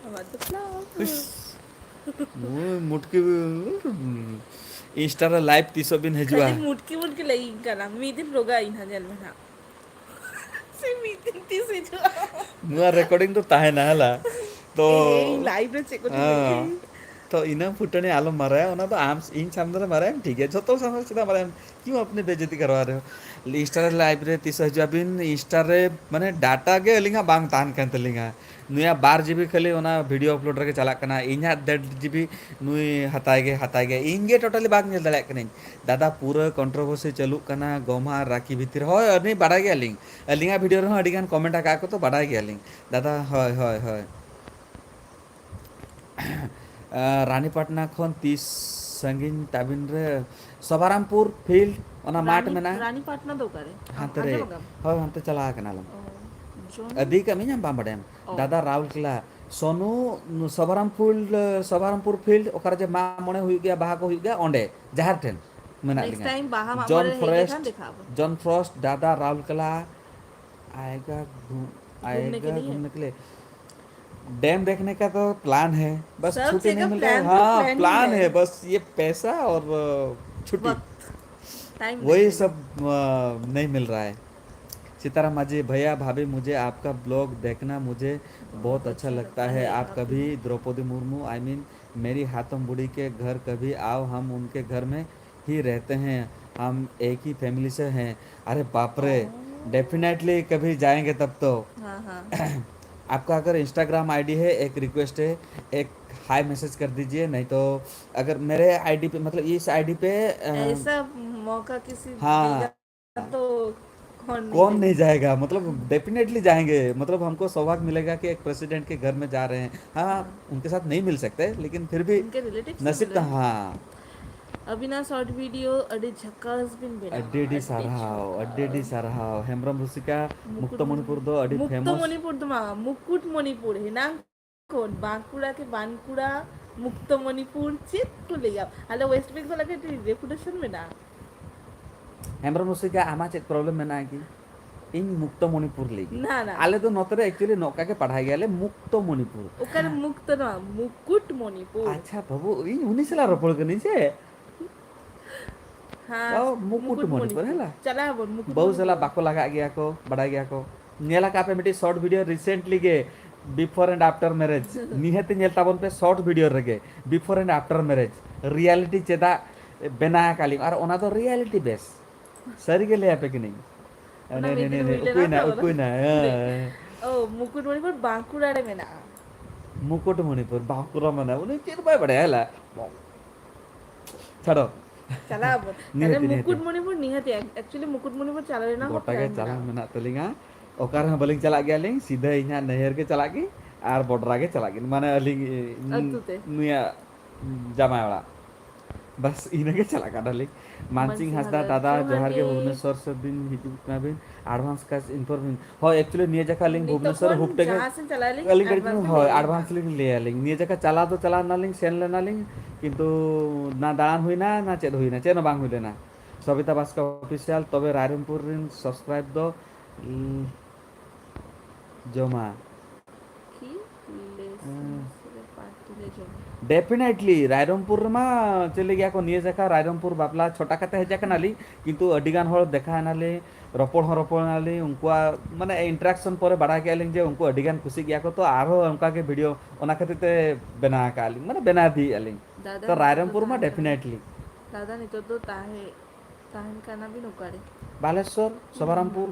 ᱟᱢᱟᱜ ᱫᱚ ᱯᱞᱟᱣ᱾ ᱩᱥ, ᱩᱭ, ᱢᱩᱴᱠᱤ, Insta ᱨᱮ live ᱛᱤᱥᱚᱜ ᱵᱤᱱ ᱦᱤᱡᱩᱜᱼᱟ? ᱠᱷᱟᱹᱞᱤ ᱢᱩᱴᱠᱤ ᱢᱩᱴᱠᱤ ᱞᱟᱹᱭᱤᱧ ᱠᱟᱱᱟ, ᱢᱤᱫ ᱫᱤᱱ ᱨᱳᱜᱟ ᱤᱧ ᱦᱟᱸᱜ ᱧᱮᱞ ᱢᱮ ᱦᱟᱸᱜ᱾ ᱥᱮ ᱢᱤᱫ ᱫᱤᱱ ᱛᱤᱥ ᱦᱤᱡᱩᱜᱼᱟ? ᱱᱚᱣᱟ recording ᱫᱚ ᱛᱟᱦᱮᱱᱟ, ᱦᱮᱞᱟ? ᱛᱚ, ᱮ, ᱤᱧ live ᱨᱮ ᱪᱮᱫ ᱠᱚᱪᱚᱧ ᱞᱟᱹᱭ ᱦᱮᱸ᱾ ᱠᱮᱫ᱾ ᱛᱚ, ᱤᱱᱟᱹ ᱯᱷᱩᱴᱟᱹᱱᱤ ᱟᱞᱚᱢ ᱢᱟᱨᱟᱭᱟ, ᱚᱱᱟ ᱫᱚ ᱟᱢ ᱤᱧ ᱥᱟᱢᱱᱮ ᱨᱮ ᱢᱟᱨᱟᱭᱟᱢ, ᱴᱷᱤᱠ ᱜᱮᱭᱟ, ᱡᱷᱚᱛᱚ ᱥᱟᱢᱱᱮ ᱨᱮ ᱪᱮᱫᱟᱜ ᱢᱟᱨᱟᱭᱟᱢ? ᱠᱤᱭᱩ ᱟᱯᱱᱮ ᱵᱮᱡᱮᱛᱤ ᱠᱟᱨᱣᱟ ᱨᱮ ᱦᱳ? Insta ᱨᱮ live ᱨᱮ ᱛᱤᱥ ᱦᱤᱡᱩᱜ ᱟᱵᱤᱱ? Insta ᱨᱮ, ᱢᱟᱱᱮ, data ᱜᱮ ᱟᱹᱞᱤᱧᱟᱜ ᱵᱟᱝ ᱛᱟᱦᱮᱱ ᱠᱟᱱ ᱛᱟᱹᱞᱤᱧᱟ᱾ ᱱᱩᱭᱟᱜ ᱵᱟᱨ GB ᱠᱷᱟᱹᱞᱤ ᱚᱱᱟ video upload ᱨᱮᱜᱮ ᱪᱟᱞᱟᱜ ᱠᱟᱱᱟ, ᱤᱧᱟᱹᱜ ᱰᱮᱲ GB ᱱᱩᱭ ᱦᱟᱛᱟᱭ ᱜᱮ, ᱦᱟᱛᱟᱭ ᱜᱮ, ᱤᱧ ᱜᱮ totally ᱵᱟᱝ ᱧᱮᱞ ᱫᱟᱲᱮᱭᱟᱜ ᱠᱟᱹᱱᱟᱹᱧ᱾ ᱫᱟᱫᱟ, ᱯᱩᱨᱟᱹ controversy ᱪᱟᱹᱞᱩᱜ ᱠᱟᱱᱟ ᱜᱚᱢᱦᱟ ᱟᱨ ᱨᱟᱠᱷᱤ ᱵᱷᱤᱛᱤᱨ ᱨᱮ᱾ ᱦᱳᱭ, ᱟᱹᱞᱤᱧ ᱵᱟᱰᱟᱭ ᱜᱮᱭᱟᱞᱤᱧ, ᱟᱹᱞᱤᱧᱟᱜ video ᱨᱮᱦᱚᱸ ᱟᱹᱰᱤ ᱜᱟᱱ comment ᱟᱠᱟᱫ ᱠᱚ ᱛᱚ, ᱵᱟᱰᱟᱭ ᱜᱮᱭᱟᱞᱤᱧ ᱫᱟᱫᱟ᱾ ᱦᱳᱭ, ᱦᱳᱭ, ᱦᱳᱭ᱾ ᱨᱟᱱᱤᱯᱟᱴᱱᱟ ᱠᱷᱚᱱ ᱛᱤᱥ ᱥᱟᱺᱜᱤᱧ ᱛᱟᱵᱤᱱ ᱨᱮ? ᱥᱚᱵᱟᱨᱟᱢᱯᱩᱨ field, ᱚᱱᱟ ᱢᱟᱴᱷ ᱨᱟᱱᱤ, ᱢᱮᱱᱟᱜᱼᱟ ᱨᱟᱱᱤᱯᱟᱴᱱᱟ ᱫᱚ ᱚᱠᱟᱨᱮ? ᱚ, ᱦᱟᱱᱛᱮ ᱨᱮ᱾ ᱟᱸᱡᱚᱢ ᱟᱠᱟᱫ? ᱦᱳᱭ, ᱦᱟᱱᱛᱮ ᱪᱟᱞᱟᱣ ᱠᱟᱱᱟᱞᱮ᱾ ᱚ, ᱡᱚᱱ-, ᱟᱹᱫᱤ ᱠᱟᱹᱢᱤ ᱧᱟᱢ ᱵᱟᱢ ᱵᱟᱰᱟᱭᱟᱢ? ᱚ᱾ ᱫᱟᱫᱟ ᱨᱟᱣᱩᱞᱠᱮᱞᱟ, ᱥᱳᱱᱩ, ᱥᱚᱵᱟᱨᱟᱢᱯᱩᱨ, ᱥᱚᱵᱟᱨᱟᱢᱯᱩᱨ ᱯᱷᱤᱞᱰ, ᱚᱠᱟᱨᱮ ᱡᱮ ᱢᱟᱜ ᱢᱚᱬᱮ ᱦᱩᱭᱩᱜ ᱜᱮᱭᱟ, ᱵᱟᱦᱟ ᱠᱚ ᱦᱩᱭᱩᱜ ᱜᱮᱭᱟ, ᱚᱸᱰᱮ ᱡᱟᱦᱮᱨ ᱴᱷᱮᱱ ᱢᱮᱱᱟᱜ ᱱᱮᱠᱥᱴ ᱞᱤᱧᱟ᱾ ᱴᱟᱭᱤᱢ ᱵᱟᱦᱟ ᱢᱟᱜ ᱡᱚᱱ ᱢᱚᱬᱮ ᱨᱮ ᱦᱮᱡ ᱯᱷᱚᱨᱮᱥᱴ, ᱞᱮᱠᱷᱟᱱ ᱫᱮᱠᱷᱟᱜ ᱟᱵᱚᱱ᱾ ᱡᱚᱱ ᱯᱷᱨᱚᱥᱴ, ᱫᱟᱫᱟ ᱨᱟᱣᱩᱞᱠᱮᱞᱟ, आएगा घूम-, घूमने के आएगा लिए? घूमने के लिए। डैम देखने का तो प्लान है, बस सब छुट्टी नहीं जगह मिल रहा है। प्लान तो हाँ, प्लान ही प्लान है। है, बस ये पैसा और, अ, छुट्टी, वक्त, टाइम वही नहीं सब, अ, नहीं मिल रहा है। सीताराम माझी, भैया भाभी, मुझे आपका ब्लॉग देखना मुझे बहुत अच्छा लगता है। आप कभी द्रौपदी मुर्मू, आई मीन मेरी हातम बूढ़ी के घर कभी आओ, हम उनके घर में ही रहते हैं, हम एक ही फैमिली से हैं। अरे बाप रे, डेफिनेटली कभी जाएंगे तब तो। हाँ, हाँ। आपका अगर इंस्टाग्राम आईडी है, एक रिक्वेस्ट है, एक हाय मैसेज कर दीजिए, नहीं तो अगर मेरे आईडी पे, मतलब इस आईडी पे, अ, ऐसा मौका किसी हाँ। मिलेगा तो कौन नहीं कौन नहीं जाएगा? जाएगा? मतलब डेफिनेटली जाएंगे। मतलब हमको सौभाग्य मिलेगा कि एक प्रेसिडेंट के घर में जा रहे हैं। हाँ, हाँ। उनके साथ नहीं मिल सकते, लेकिन फिर भी उनके रिलेटिव्स से नसीब मिले तो, हैं। हाँ। ᱟᱹᱵᱤᱱᱟᱜ ᱥᱚᱨᱴ ᱵᱷᱤᱰᱤᱭᱳ ᱟᱹᱰᱤ ᱡᱷᱟᱠᱟᱥ ᱵᱤᱱ ᱵᱮᱱᱟᱣᱟ, ᱟᱹᱰᱤ ᱟᱹᱰᱤ ᱟᱹᱰᱤ ᱥᱟᱨᱦᱟᱣ, ᱡᱷᱟᱠᱟᱥ᱾ ᱟᱹᱰᱤ ᱟᱹᱰᱤ ᱥᱟᱨᱦᱟᱣ᱾ ᱦᱮᱢᱵᱨᱚᱢ ᱨᱩᱥᱤᱠᱟ, ᱢᱩᱠᱛᱚ ᱢᱩᱠᱩᱴᱢᱩᱱᱤᱯᱩᱨ ᱫᱚ ᱟᱹᱰᱤ ᱢᱩᱠᱛᱚ ᱯᱷᱮᱢᱟᱥ᱾ ᱢᱩᱠᱛᱚ ᱢᱚᱱᱤᱯᱩᱨ ᱫᱚ ᱵᱟᱝ, ᱢᱩᱠᱩᱴᱢᱚᱱᱤᱯᱩᱨ᱾ ᱦᱮᱱᱟᱝ ᱠᱷᱚᱱ ᱵᱟᱸᱠᱩᱲᱟ ᱠᱤ ᱵᱟᱱᱠᱩᱲᱟ, ᱢᱩᱠᱛᱚ ᱢᱚᱱᱤᱯᱩᱨ, ᱪᱮᱫ ᱠᱚ ᱞᱟᱹᱭᱟ? ᱟᱞᱮ ᱣᱮᱥᱴ ᱵᱮᱝᱜᱚᱞ ᱞᱟᱹᱜᱤᱫ ᱨᱮᱯᱩᱴᱮᱥᱚᱱ ᱢᱮᱱᱟᱜᱼᱟ᱾ ᱦᱮᱢᱵᱨᱚᱢ ᱨᱩᱥᱤᱠᱟ, ᱟᱢᱟᱜ ᱪᱮᱫ ᱯᱨᱚᱵᱞᱮᱢ ᱢᱮᱱᱟᱜᱼᱟ ᱠᱤ? ᱤᱧ ᱢᱩᱠᱛᱚ ᱢᱚᱱᱤᱯᱩᱨ ᱞᱟᱹᱭ ᱜᱮ᱾ ᱱᱟ, ᱱᱟ᱾ ᱟᱞᱮ ᱫᱚ ᱱᱚᱛᱮ ᱨᱮ ᱮᱠᱪᱩᱭᱮᱞᱤ ᱱᱚᱝᱠᱟ ᱜᱮ ᱯᱟᱲᱦᱟᱭ ᱜᱮᱭᱟᱞᱮ, ᱢᱩᱠᱛᱚ ᱢᱚᱱᱤᱯᱩᱨ᱾ ᱚᱠᱟᱨᱮ ᱢᱩᱠᱛᱚ ᱫᱚ ᱵᱟᱝ, ᱢᱩᱠᱩᱴᱢᱚᱱᱤᱯᱩᱨ᱾ ᱟᱪᱪᱷᱟ ᱵᱟᱹᱵᱩ, ᱤᱧ ᱩᱱᱤ ᱥᱟᱞᱟᱜ ᱨᱚᱯᱚᱲ ᱠᱟᱹᱱᱟᱹᱧ ᱥᱮ? ᱦᱮᱸ, ᱛᱟᱣ ᱢᱩᱠᱩᱴᱢᱚᱱᱤᱯᱩᱨ, ᱢᱩᱠᱩᱴᱢᱚᱱᱤᱯᱩᱨ᱾ ᱦᱮᱸ ᱞᱟ? ᱪᱟᱞᱟᱜ ᱟᱵᱚᱱ ᱵᱟᱹᱦᱩ ᱢᱩᱠᱩᱴᱢᱚᱱᱤᱯᱩᱨ᱾ ᱥᱟᱞᱟᱜ ᱵᱟᱠᱚ ᱞᱟᱜᱟᱜ ᱜᱮᱭᱟ ᱠᱚ, ᱵᱟᱰᱟᱭ ᱜᱮᱭᱟ ᱠᱚ᱾ ᱧᱮᱞ ᱟᱠᱟᱫ ᱯᱮ ᱢᱤᱫᱴᱤᱡ ᱥᱚᱨᱴ ᱵᱷᱤᱰᱤᱭᱳ ᱨᱤᱥᱮᱱᱴᱞᱤ ᱜᱮ, ᱵᱤᱯᱷᱳᱨ ᱮᱱᱰ ᱟᱯᱴᱟᱨ ᱢᱮᱨᱮᱡᱽ? ᱱᱤᱦᱟᱹᱛ ᱧᱮᱞ ᱛᱟᱵᱚᱱ ᱯᱮ ᱥᱚᱨᱴ ᱵᱷᱤᱰᱤᱭᱳ ᱨᱮᱜᱮ, ᱵᱤᱯᱷᱳᱨ ᱮᱱᱰ ᱟᱯᱴᱟᱨ ᱢᱮᱨᱮᱡᱽ᱾ ᱨᱤᱭᱟᱞᱤᱴᱤ ᱪᱮᱫᱟᱜ ᱵᱮᱱᱟᱣ ᱟᱠᱟᱫ ᱞᱤᱧ, ᱟᱨ ᱚᱱᱟ ᱫᱚ ᱨᱤᱭᱟᱞᱤᱴᱤ ᱵᱮᱥ᱾ ᱥᱟᱹᱨᱤ ᱜᱮ ᱞᱟᱹᱭ ᱟᱯᱮ ᱠᱟᱹᱱᱟᱹᱧ᱾ ᱚᱱᱟ ᱱᱮ, ᱱᱮ, ᱢᱤᱫ ᱱᱮ, ᱫᱤᱱ ᱱᱮ, ᱦᱩᱭ ᱞᱮᱱᱟ ᱩᱠᱩᱭᱱᱟ, ᱛᱚ, ᱚᱱᱟ ᱩᱠᱩᱭᱱᱟ, ᱦᱮᱸ᱾ ᱚ, ᱢᱩᱠᱩᱴᱢᱚᱱᱤᱯᱩᱨ ᱵᱟᱸᱠᱩᱲᱟ ᱨᱮ ᱢᱮᱱᱟᱜᱼᱟ᱾ ᱢᱩᱠᱩᱴᱢᱚᱱᱤᱯᱩᱨ ᱵᱟᱸᱠᱩᱲᱟ ᱢᱮᱱᱟᱜᱼᱟ, ᱩᱱᱤ ᱪᱮᱫ ᱵᱟᱭ ᱵᱟᱲᱟᱭᱟ, ᱦᱮᱞᱟ? ᱪᱷᱟᱲᱚ᱾ ᱪᱟᱞᱟᱜ ᱟᱵᱚᱱ᱾ ᱱᱤᱦᱟᱹᱛ, ᱛᱟᱦᱞᱮ ᱱᱤᱦᱟᱹᱛ᱾ ᱢᱩᱠᱩᱴᱢᱚᱱᱤᱯᱩᱨ ᱱᱤᱦᱟᱹᱛ, actually ᱢᱩᱠᱩᱴᱢᱚᱱᱤᱯᱩᱨ ᱪᱟᱞᱟᱣ ᱨᱮᱱᱟᱜ ᱦᱚᱸ ᱜᱚᱴᱟ ᱜᱮ plan ᱪᱟᱞᱟᱣ ᱢᱮᱱᱟᱜᱼᱟ᱾ ᱢᱮᱱᱟᱜ ᱛᱟᱹᱞᱤᱧᱟ᱾ ᱚᱠᱟ ᱨᱮᱦᱚᱸ ᱵᱟᱹᱞᱤᱧ ᱪᱟᱞᱟᱜ ᱜᱮᱭᱟᱞᱤᱧ, ᱥᱤᱫᱷᱟᱹ ᱤᱧᱟᱹᱜ ᱱᱟᱹᱭᱦᱟᱹᱨ ᱜᱮ ᱪᱟᱞᱟᱜ ᱜᱮ, ᱟᱨ ᱵᱚᱰᱨᱟ ᱜᱮ ᱪᱟᱞᱟᱜ ᱜᱮ, ᱢᱟᱱᱮ ᱟᱹᱞᱤᱧ, ᱟᱹᱛᱩ ᱛᱮ᱾ ᱱᱩᱭᱟᱜ ᱡᱟᱢᱟᱭ ᱚᱲᱟᱜ᱾ ᱵᱟᱥ ᱤᱱᱟᱹᱜᱮ ᱪᱟᱞᱟᱜ ᱠᱟᱱᱟᱞᱤᱧ᱾ ᱢᱟᱱᱥᱤᱝ ᱢᱟᱱᱥᱤᱝ ᱦᱟᱸᱥᱫᱟ, ᱦᱟᱸᱥᱫᱟ, ᱫᱟᱫᱟ ᱡᱚᱦᱟᱨ ᱡᱚᱦᱟᱨ ᱜᱮ, ᱜᱮ᱾ ᱵᱷᱩᱵᱽᱱᱮᱥᱚᱨ ᱥᱮᱫ ᱵᱤᱱ ᱦᱤᱡᱩᱜ ᱠᱟᱱᱟ ᱵᱤᱱ, advance cash inform ᱵᱤᱱ᱾ ᱦᱳᱭ, actually ᱱᱤᱭᱟᱹ ᱡᱟᱠᱷᱟ ᱟᱹᱞᱤᱧ ᱱᱤᱛᱚᱜ ᱵᱷᱩᱵᱽᱱᱮᱥᱚᱨ ᱠᱷᱚᱱ ᱦᱩᱯ ᱴᱮᱜᱮ ᱡᱟᱦᱟᱸ ᱥᱮᱫ ᱪᱟᱞᱟᱜ ᱟᱹᱞᱤᱧ, ᱟᱹᱞᱤᱧ ᱠᱟᱹᱴᱤᱡ advance ᱞᱤᱧ ᱦᱳᱭ, ᱞᱟᱹᱭ ᱟᱹᱞᱤᱧ advance ᱠᱷᱟᱱ᱾ ᱞᱤᱧ ᱞᱟᱹᱭ ᱟᱹᱞᱤᱧ᱾ ᱱᱤᱭᱟᱹ ᱡᱟᱠᱷᱟ ᱪᱟᱞᱟᱣ ᱫᱚ ᱪᱟᱞᱟᱣ ᱱᱟᱞᱤᱧ, ᱥᱮᱱ ᱞᱮᱱᱟᱞᱤᱧ, ᱠᱤᱱᱛᱩ ᱱᱟ ᱫᱟᱬᱟᱱ ᱦᱩᱭᱱᱟ, ᱱᱟ ᱪᱮᱫ ᱦᱩᱭᱱᱟ, ᱪᱮᱫ ᱦᱚᱸ ᱵᱟᱝ ᱦᱩᱭ ᱞᱮᱱᱟ᱾ ᱥᱚᱵᱤᱛᱟ ᱵᱟᱥᱠᱮ Official, ᱛᱚᱵᱮ ᱨᱟᱭᱨᱚᱝᱯᱩᱨ ᱨᱮᱱ subscribe ᱫᱚ, ᱩᱸ, ᱡᱚᱢᱟ᱾ ᱠᱤ? ᱞᱮᱥ ᱦᱮᱸ᱾ ᱢᱮᱥ ᱨᱮ party ᱞᱮ ᱡᱚᱢᱟ᱾ Definitely, ᱨᱟᱭᱨᱚᱝᱯᱩᱨ ᱨᱮᱢᱟ ᱪᱮᱫ ᱞᱟᱹᱭ ᱜᱮᱭᱟ ᱠᱚ, ᱱᱤᱭᱟᱹ ᱡᱟᱠᱷᱟ ᱨᱟᱭᱨᱚᱝᱯᱩᱨ ᱵᱟᱯᱞᱟ ᱪᱷᱚᱴᱟ ᱠᱟᱛᱮ ᱦᱮᱡ ᱟᱠᱟᱱᱟᱞᱤᱧ, ᱠᱤᱱᱛᱩ ᱟᱹᱰᱤ ᱜᱟᱱ ᱦᱚᱲ ᱫᱮᱠᱷᱟ ᱮᱱᱟᱞᱤᱧ, ᱨᱚᱯᱚᱲ ᱦᱚᱸ ᱨᱚᱯᱚᱲ ᱮᱱᱟᱞᱤᱧ, ᱩᱱᱠᱩᱣᱟᱜ ᱢᱟᱱᱮ interaction ᱯᱚᱨᱮ ᱵᱟᱲᱟᱭ ᱠᱮᱫᱼᱟ ᱞᱤᱧ ᱡᱮ ᱩᱱᱠᱩ ᱟᱹᱰᱤ ᱜᱟᱱ ᱠᱩᱥᱤᱜ ᱜᱮᱭᱟ ᱠᱚ, ᱛᱚ ᱟᱨᱦᱚᱸ ᱚᱱᱠᱟ ᱜᱮ video ᱚᱱᱟ ᱠᱷᱟᱹᱛᱤᱨ ᱛᱮ ᱵᱮᱱᱟᱣ ᱟᱠᱟᱫᱼᱟ ᱞᱤᱧ, ᱢᱟᱱᱮ ᱵᱮᱱᱟᱣ ᱤᱫᱤᱭᱮᱫᱼᱟ ᱞᱤᱧ᱾ ᱫᱟᱫᱟ ᱛᱚ ᱱᱤᱛᱚᱜ ᱫᱚ ᱨᱟᱭᱨᱚᱝᱯᱩᱨ ᱢᱟ ᱛᱟᱦᱮᱱ ᱠᱟᱱᱟ᱾ Definitely᱾ ᱫᱟᱫᱟ ᱱᱤᱛᱚᱜ ᱫᱚ ᱛᱟᱦᱮᱸ, ᱛᱟᱦᱮᱱ ᱠᱟᱱᱟ ᱵᱤᱱ ᱚᱠᱟᱨᱮ? ᱵᱟᱞᱮᱥᱚᱨ, ᱥᱚᱵᱟᱨᱟᱢᱯᱩᱨ᱾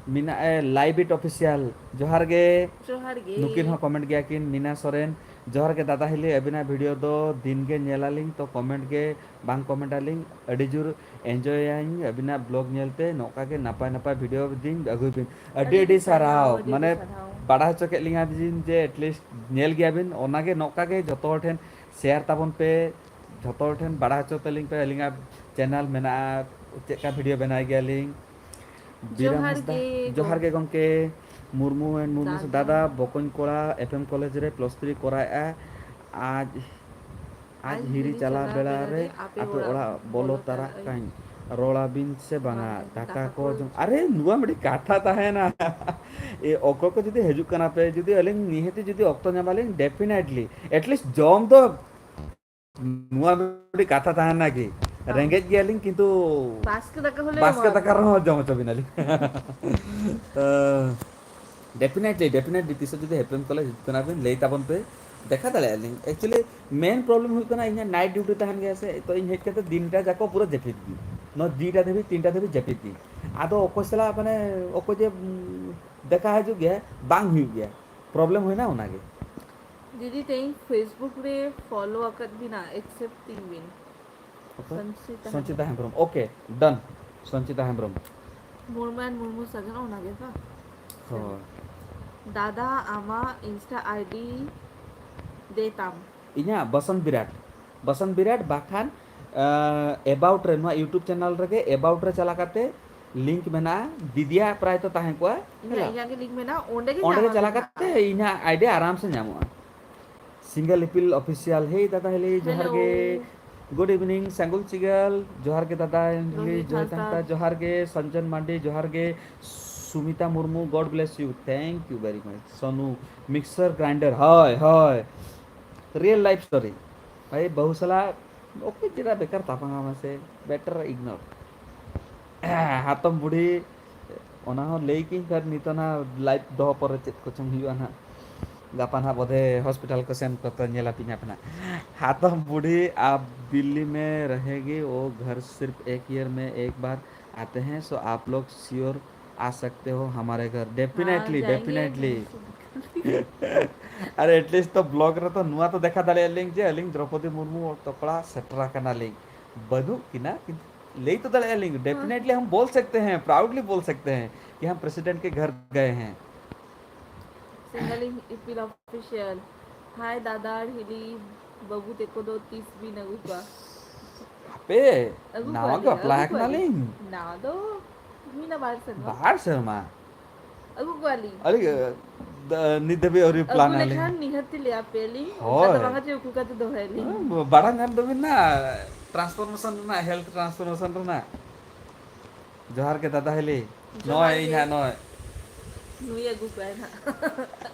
ᱢᱮᱱᱟᱜᱼᱟ Live It Official, ᱡᱚᱦᱟᱨ ᱜᱮ᱾ ᱡᱚᱦᱟᱨ ᱜᱮ᱾ ᱱᱩᱠᱤᱱ ᱦᱚᱸ comment ᱜᱮᱭᱟ ᱠᱤᱱ, ᱢᱤᱱᱟ ᱥᱚᱨᱮᱱ, ᱡᱚᱦᱟᱨ ᱜᱮ ᱫᱟᱫᱟ ᱦᱤᱞᱤ, ᱟᱹᱵᱤᱱᱟᱜ video ᱫᱚ ᱫᱤᱱ ᱜᱮ ᱧᱮᱞ ᱟᱹᱞᱤᱧ, ᱛᱚ comment ᱜᱮ ᱵᱟᱝ comment ᱟᱹᱞᱤᱧ, ᱟᱹᱰᱤ ᱡᱳᱨ enjoy ᱟᱹᱧ ᱟᱹᱵᱤᱱᱟᱜ vlog ᱧᱮᱞᱛᱮ, ᱱᱚᱝᱠᱟ ᱜᱮ ᱱᱟᱯᱟᱭ ᱱᱟᱯᱟᱭ video ᱫᱤᱱ ᱟᱹᱜᱩᱭ ᱵᱤᱱ᱾ ᱟᱹᱰᱤ ᱟᱹᱰᱤ ᱟᱹᱰᱤ ᱥᱟᱨᱦᱟᱣ, ᱥᱟᱨᱦᱟᱣ, ᱟᱹᱰᱤ ᱢᱟᱱᱮ ᱟᱹᱰᱤ ᱥᱟᱨᱦᱟᱣ᱾ ᱵᱟᱲᱟᱭ ᱦᱚᱪᱚ ᱠᱮᱫ ᱞᱤᱧᱟ ᱵᱤᱱ ᱡᱮ at least ᱧᱮᱞ ᱜᱮᱭᱟ ᱵᱤᱱ, ᱚᱱᱟ ᱜᱮ ᱱᱚᱝᱠᱟ ᱜᱮ ᱡᱚᱛᱚ ᱦᱚᱲ ᱴᱷᱮᱱ share ᱛᱟᱵᱚᱱ ᱯᱮ, ᱡᱚᱛᱚ ᱦᱚᱲ ᱴᱷᱮᱱ ᱵᱟᱲᱟᱭ ᱦᱚᱪᱚ ᱛᱟᱹᱞᱤᱧ ᱯᱮ ᱟᱹᱞᱤᱧᱟᱜ channel ᱢᱮᱱᱟᱜᱼᱟ, ᱪᱮᱫ ᱞᱮᱠᱟ video ᱵᱮᱱᱟᱣ ᱜᱮᱭᱟᱞᱤᱧ᱾ ᱵᱤᱨᱟᱢ ᱡᱚᱦᱟᱨ ᱦᱟᱸᱥᱫᱟ, ᱜᱮ ᱡᱚᱦᱟᱨ ᱜᱮ ᱜᱚᱢᱠᱮ᱾ ᱜᱚᱢᱠᱮ᱾ ᱢᱩᱨᱢᱩ and ᱢᱩᱨᱢᱩ ᱥᱮ ᱫᱟᱫᱟ᱾ ᱫᱟᱫᱟ, ᱵᱚᱠᱚᱧ ᱠᱚᱲᱟ ᱮᱯᱷ ᱮᱢ ᱠᱚᱞᱮᱡᱽ ᱨᱮ plus three ᱠᱚᱨᱟᱣᱮᱫᱼᱟ᱾ ᱟᱡ, ᱟᱡ ᱟᱡ ᱦᱤᱨᱤ ᱦᱤᱨᱤ ᱪᱟᱞᱟᱣ ᱪᱟᱞᱟᱣ ᱵᱮᱲᱟ ᱵᱮᱲᱟ ᱨᱮ ᱨᱮ ᱟᱯᱮ ᱟᱯᱮ ᱚᱲᱟᱜ ᱚᱲᱟᱜ ᱵᱚᱞᱚ ᱵᱚᱞᱚ ᱛᱟᱨᱟᱜ ᱛᱟᱨᱟᱜ ᱟᱹᱧ᱾ ᱟᱹᱧ᱾ ᱨᱚᱲ ᱟᱹᱵᱤᱱ ᱥᱮ ᱵᱟᱝᱟ? ᱵᱟᱝᱟ, ᱫᱟᱠᱟ ᱫᱟᱠᱟ ᱠᱚ ᱠᱚ ᱡᱚᱢ, ᱟᱨᱮ ᱱᱚᱣᱟ ᱢᱤᱫᱴᱤᱡ ᱠᱟᱛᱷᱟ ᱛᱟᱦᱮᱱᱟ᱾ ᱮ, ᱚᱠᱚᱭ ᱠᱚ ᱡᱩᱫᱤ ᱦᱤᱡᱩᱜ ᱠᱟᱱᱟ ᱯᱮ, ᱡᱩᱫᱤ ᱟᱹᱞᱤᱧ ᱱᱤᱦᱟᱹᱛᱤ ᱡᱩᱫᱤ ᱚᱠᱛᱚ ᱧᱟᱢᱟᱞᱤᱧ, definitely, at least ᱡᱚᱢ ᱫᱚ ᱱᱚᱣᱟ ᱢᱤᱫᱴᱤᱡ ᱠᱟᱛᱷᱟ ᱛᱟᱦᱮᱱᱟ ᱠᱤ? ᱦᱮᱸ᱾ ᱨᱮᱸᱜᱮᱡ ᱜᱮᱭᱟᱞᱤᱧ, ᱠᱤᱱᱛᱩ ᱵᱟᱥᱠᱮ ᱫᱟᱠᱟ ᱦᱚᱸᱞᱮ ᱵᱟᱥᱠᱮ ᱮᱢᱟ ᱫᱟᱠᱟ ᱯᱮᱭᱟ᱾ ᱨᱮᱦᱚᱸ ᱡᱚᱢ ᱦᱚᱪᱚ ᱵᱤᱱᱟᱞᱤᱧ᱾ ᱛᱚ, definitely, definitely, ᱛᱤᱥ ᱦᱚᱸ ᱡᱩᱫᱤ ᱮᱯᱷ ᱮᱢ ᱠᱚᱞᱮᱡᱽ ᱦᱤᱡᱩᱜ ᱠᱟᱱᱟ ᱵᱤᱱ, ᱞᱟᱹᱭ ᱛᱟᱵᱚᱱ ᱯᱮ, ᱫᱮᱠᱷᱟ ᱫᱟᱲᱮᱭᱟᱜᱼᱟ ᱞᱤᱧ᱾ Actually, main problem ᱦᱩᱭᱩᱜ ᱠᱟᱱᱟ, ᱤᱧᱟᱹᱜ night duty ᱛᱟᱦᱮᱱ ᱜᱮᱭᱟ ᱥᱮ, ᱛᱚ ᱤᱧ ᱦᱮᱡ ᱠᱟᱛᱮ ᱫᱤᱱᱴᱟ ᱡᱟᱠᱚ ᱯᱩᱨᱟᱹ ᱡᱟᱹᱯᱤᱫ ᱜᱮ, ᱱᱚᱣᱟ ᱫᱩᱭᱴᱟ ᱫᱷᱟᱹᱵᱤᱡ, ᱛᱤᱱᱴᱟ ᱫᱷᱟᱹᱵᱤᱡ ᱡᱟᱹᱯᱤᱫ ᱜᱮ᱾ ᱟᱫᱚ ᱚᱠᱚᱭ ᱥᱟᱞᱟᱜ, ᱢᱟᱱᱮ, ᱚᱠᱚᱭ ᱡᱮ, ᱩᱢ, ᱫᱮᱠᱷᱟ ᱦᱤᱡᱩᱜ ᱜᱮᱭᱟ, ᱵᱟᱝ ᱦᱩᱭᱩᱜ ᱜᱮᱭᱟ, problem ᱦᱩᱭᱱᱟ ᱚᱱᱟᱜᱮ᱾ ᱫᱤᱫᱤ, ᱛᱮᱦᱮᱧ Facebook ᱨᱮ follow ᱟᱠᱟᱫ ᱵᱤᱱᱟ, accept ᱛᱤᱧ ᱵᱤᱱ᱾ ᱚᱠᱚᱭ? Sanchita Sanchita Hembrom. OK, done᱾ Sanchita Hembrom. Murmu and Murmu ᱥᱟᱜᱮᱱ, ᱚᱱᱟ ᱜᱮ ᱛᱚ? ᱦᱳᱭ᱾ ᱫᱟᱫᱟ, ᱟᱢᱟᱜ Insta ID ᱫᱮ ᱛᱟᱢ᱾ ᱤᱧᱟᱹᱜ ᱵᱚᱥᱚᱱᱛ ᱵᱤᱨᱟᱴ᱾ ᱵᱟᱥᱟᱱᱛ ᱵᱤᱨᱟᱴ ᱵᱟᱠᱷᱟᱱ ᱮᱵᱟᱣᱩᱴ ᱨᱮ, ᱱᱚᱣᱟ YouTube ᱪᱮᱱᱮᱞ ᱨᱮᱜᱮ ᱮᱵᱟᱣᱩᱴ ᱨᱮ ᱪᱟᱞᱟᱣ ᱠᱟᱛᱮ ᱞᱤᱝᱠ ᱢᱮᱱᱟᱜᱼᱟ, ᱫᱤᱫᱤᱭᱟᱜ ᱯᱨᱟᱭ ᱛᱚ ᱛᱟᱦᱮᱸ ᱠᱚᱜᱼᱟ᱾ ᱦᱮᱸ, ᱦᱮᱞᱳ᱾ ᱤᱧᱟᱹᱜ ᱜᱮ ᱞᱤᱝᱠ ᱢᱮᱱᱟᱜᱼᱟ, ᱚᱸᱰᱮ ᱜᱮ ᱚᱸᱰᱮ ᱜᱮ ᱧᱟᱢ ᱪᱟᱞᱟᱣ ᱟᱠᱟᱱᱟ᱾ ᱠᱟᱛᱮ ᱤᱧᱟᱹᱜ ᱟᱭᱰᱤ ᱟᱨᱟᱢ ᱥᱮ ᱧᱟᱢᱚᱜᱼᱟ᱾ ᱥᱤᱝᱜᱮᱞ ᱤᱯᱤᱞ ᱚᱯᱷᱤᱥᱤᱭᱟᱞ, ᱦᱮᱭ ᱫᱟᱫᱟ ᱦᱮᱞᱤ, ᱡᱚᱦᱟᱨ ᱦᱮᱞᱳ᱾ ᱜᱮ᱾ ᱜᱩᱰ ᱤᱵᱷᱤᱱᱤᱝ ᱥᱟᱝᱜᱩᱞ ᱪᱤᱜᱟᱞ, ᱡᱚᱦᱟᱨ ᱜᱮ ᱫᱟᱫᱟ ᱦᱮᱞᱤ, ᱨᱳᱦᱤᱛ ᱡᱚᱭ ᱦᱟᱸᱥᱫᱟ᱾ ᱛᱟᱝᱛᱟ, ᱡᱚᱦᱟᱨ ᱜᱮ᱾ ᱥᱚᱧᱡᱚᱱ ᱢᱟᱱᱰᱤ, ᱡᱚᱦᱟᱨ ᱜᱮ᱾ Sumita Murmu, God bless you, thank you very much. Sonu, mixer grinder, ᱦᱳᱭ, ᱦᱳᱭ, ᱨᱤᱭᱮᱞ ᱞᱟᱭᱤᱯᱷ ᱥᱴᱳᱨᱤ᱾ ᱵᱷᱟᱭ, ᱵᱟᱹᱦᱩ ᱥᱟᱞᱟᱜ ᱚᱠᱚᱭ ᱪᱮᱫᱟᱜ ᱵᱮᱠᱟᱨ ᱛᱟᱯᱟᱢᱟ ᱢᱟᱥᱮ, ᱵᱮᱴᱟᱨ ᱤᱜᱱᱳᱨ᱾ ᱦᱟᱛᱚᱢ ᱵᱩᱰᱷᱤ, ᱚᱱᱟ ᱦᱚᱸ ᱞᱟᱹᱭ ᱠᱤᱧ ᱯᱷᱮᱨ ᱱᱤᱛᱚᱜ ᱱᱟ ᱞᱟᱭᱤᱯᱷ ᱫᱚᱦᱚ ᱯᱚᱨᱮ ᱪᱮᱫ ᱠᱚᱪᱚᱝ ᱦᱩᱭᱩᱜᱼᱟ ᱱᱟᱦᱟᱜ᱾ ᱜᱟᱯᱟ ᱱᱟᱦᱟᱜ ᱵᱚᱫᱷᱮ ᱦᱚᱥᱯᱤᱴᱟᱞ ᱠᱚ ᱥᱮᱱ ᱠᱚᱛᱚ ᱧᱮᱞ ᱟᱹᱯᱤᱧ ᱦᱟᱯᱮ ᱱᱟᱦᱟᱜ᱾ ᱦᱟᱛᱚᱢ ᱵᱩᱰᱷᱤ, ᱟᱯ ᱫᱤᱞᱞᱤ ᱢᱮ ᱨᱟᱦᱮᱜᱤ, ᱣᱳ ᱜᱷᱟᱨ ᱥᱤᱨᱯᱷ ᱮᱠ ᱤᱭᱟᱨ ᱢᱮ ᱮᱠ ᱵᱟᱨ ᱟᱛᱮ ᱦᱮᱸ, ᱥᱳ ᱟᱯ ᱞᱳᱜ ᱥᱤᱭᱳᱨ ᱟ ᱥᱟᱠᱛᱮ ᱦᱳ ᱦᱟᱢᱟᱨᱮ ᱜᱷᱟᱨ᱾ ᱰᱮᱯᱷᱤᱱᱮᱴᱞᱤ, ᱦᱮᱸ, ᱡᱟᱭᱮᱸᱜᱮ᱾ ᱰᱮᱯᱷᱤᱱᱮᱴᱞᱤ᱾ ᱟᱨ ᱮᱴᱞᱤᱥᱴ ᱛᱚ ᱵᱞᱚᱜ ᱨᱮ ᱛᱚ ᱱᱚᱣᱟ ᱛᱚ ᱫᱮᱠᱷᱟ ᱫᱟᱲᱮᱭᱟᱜ ᱞᱤᱧ ᱡᱮ ᱟᱹᱞᱤᱧ ᱫᱨᱚᱯᱚᱫᱤ ᱢᱩᱨᱢᱩ ᱛᱚᱠᱲᱟ ᱥᱮᱴᱮᱨ ᱟᱠᱟᱱᱟᱞᱤᱧ᱾ ᱵᱟᱹᱱᱩᱜ ᱠᱤᱱᱟ, ᱠᱤᱱᱛᱩ ᱞᱟᱹᱭ ᱛᱚ ᱫᱟᱲᱮᱭᱟᱜᱼᱟ ᱞᱤᱧ, ᱦᱮᱸ᱾ ᱰᱮᱯᱷᱤᱱᱮᱴᱞᱤ ᱦᱟᱢ ᱵᱳᱞ ᱥᱟᱠᱛᱮ ᱦᱮᱸ, ᱯᱨᱟᱩᱰᱞᱤ ᱵᱳᱞ ᱥᱟᱠᱛᱮ ᱦᱮᱸ ᱠᱤ ᱦᱟᱢ ᱯᱨᱮᱥᱤᱰᱮᱱᱴ ᱠᱮ ᱜᱷᱟᱨ ᱜᱟᱭᱮ ᱦᱮᱸ᱾ ᱥᱤᱝᱜᱟᱞᱤᱝ ᱤᱯᱤᱞ ᱚᱯᱷᱤᱥᱤᱭᱟᱞ᱾ ᱦᱟᱭ ᱫᱟᱫᱟ ᱟᱨ ᱦᱤᱞᱤ ᱵᱟᱹᱵᱩ ᱛᱮᱠᱚ ᱫᱚ ᱛᱤᱥ ᱵᱤᱱ ᱟᱹᱜᱩ ᱠᱚᱣᱟ? ᱦᱟᱯᱮ, ᱟᱹᱜᱩ ᱱᱟᱣᱟ ᱠᱚᱣᱟᱞᱤᱧ, ᱜᱮ ᱵᱟᱯᱞᱟ ᱟᱹᱜᱩ ᱟᱠᱟᱱᱟᱞᱤᱧ᱾ ᱠᱚᱣᱟᱞᱤᱧ᱾ ᱱᱟᱣᱟ ᱫᱚ ᱦᱩᱭᱱᱟ ᱵᱟᱨ ᱥᱮᱨᱢᱟ᱾ ᱵᱟᱨ ᱥᱮᱨᱢᱟ? ᱟᱹᱜᱩ ᱠᱚᱣᱟᱞᱤᱧ᱾ ᱟᱹᱞᱤᱧ, ᱫ-, ᱱᱤᱛ ᱫᱷᱟᱹᱵᱤᱡ ᱟᱹᱣᱨᱤ ᱟᱹᱜᱩ ᱯᱞᱟᱱ ᱟᱹᱞᱤᱧ᱾ ᱞᱮᱠᱷᱟᱱ ᱱᱤᱦᱟᱹᱛ ᱞᱮ ᱟᱯᱮᱭᱟᱞᱤᱧ᱾ ᱚᱱᱠᱟ ᱫᱚ ᱦᱳᱭ᱾ ᱵᱟᱝᱟ ᱡᱮ ᱩᱠᱩ ᱠᱟᱛᱮ ᱫᱚᱦᱚᱭᱟᱞᱤᱧ᱾ ᱵᱟᱲᱟᱝ ᱜᱟᱱ ᱫᱚᱵᱤᱱ ᱱᱟ ᱴᱨᱟᱱᱥᱯᱷᱚᱨᱢᱮᱥᱚᱱ ᱨᱮᱱᱟᱜ, ᱦᱮᱞᱛᱷ ᱴᱨᱟᱱᱥᱯᱷᱚᱨᱢᱮᱥᱚᱱ ᱨᱮᱱᱟᱜ᱾ ᱡᱚᱦᱟᱨ ᱜᱮ ᱫᱟᱫᱟ ᱦᱤᱞᱤ᱾ ᱡᱚᱦᱟᱨ ᱱᱚᱜᱼᱚᱭ ᱤᱧ ᱜᱮ᱾ ᱦᱟᱸᱜ ᱱᱚᱜᱼᱚᱭ᱾ ᱱᱩᱭ ᱟᱹᱜᱩ ᱠᱚᱣᱟᱭ ᱱᱟᱦᱟᱜ᱾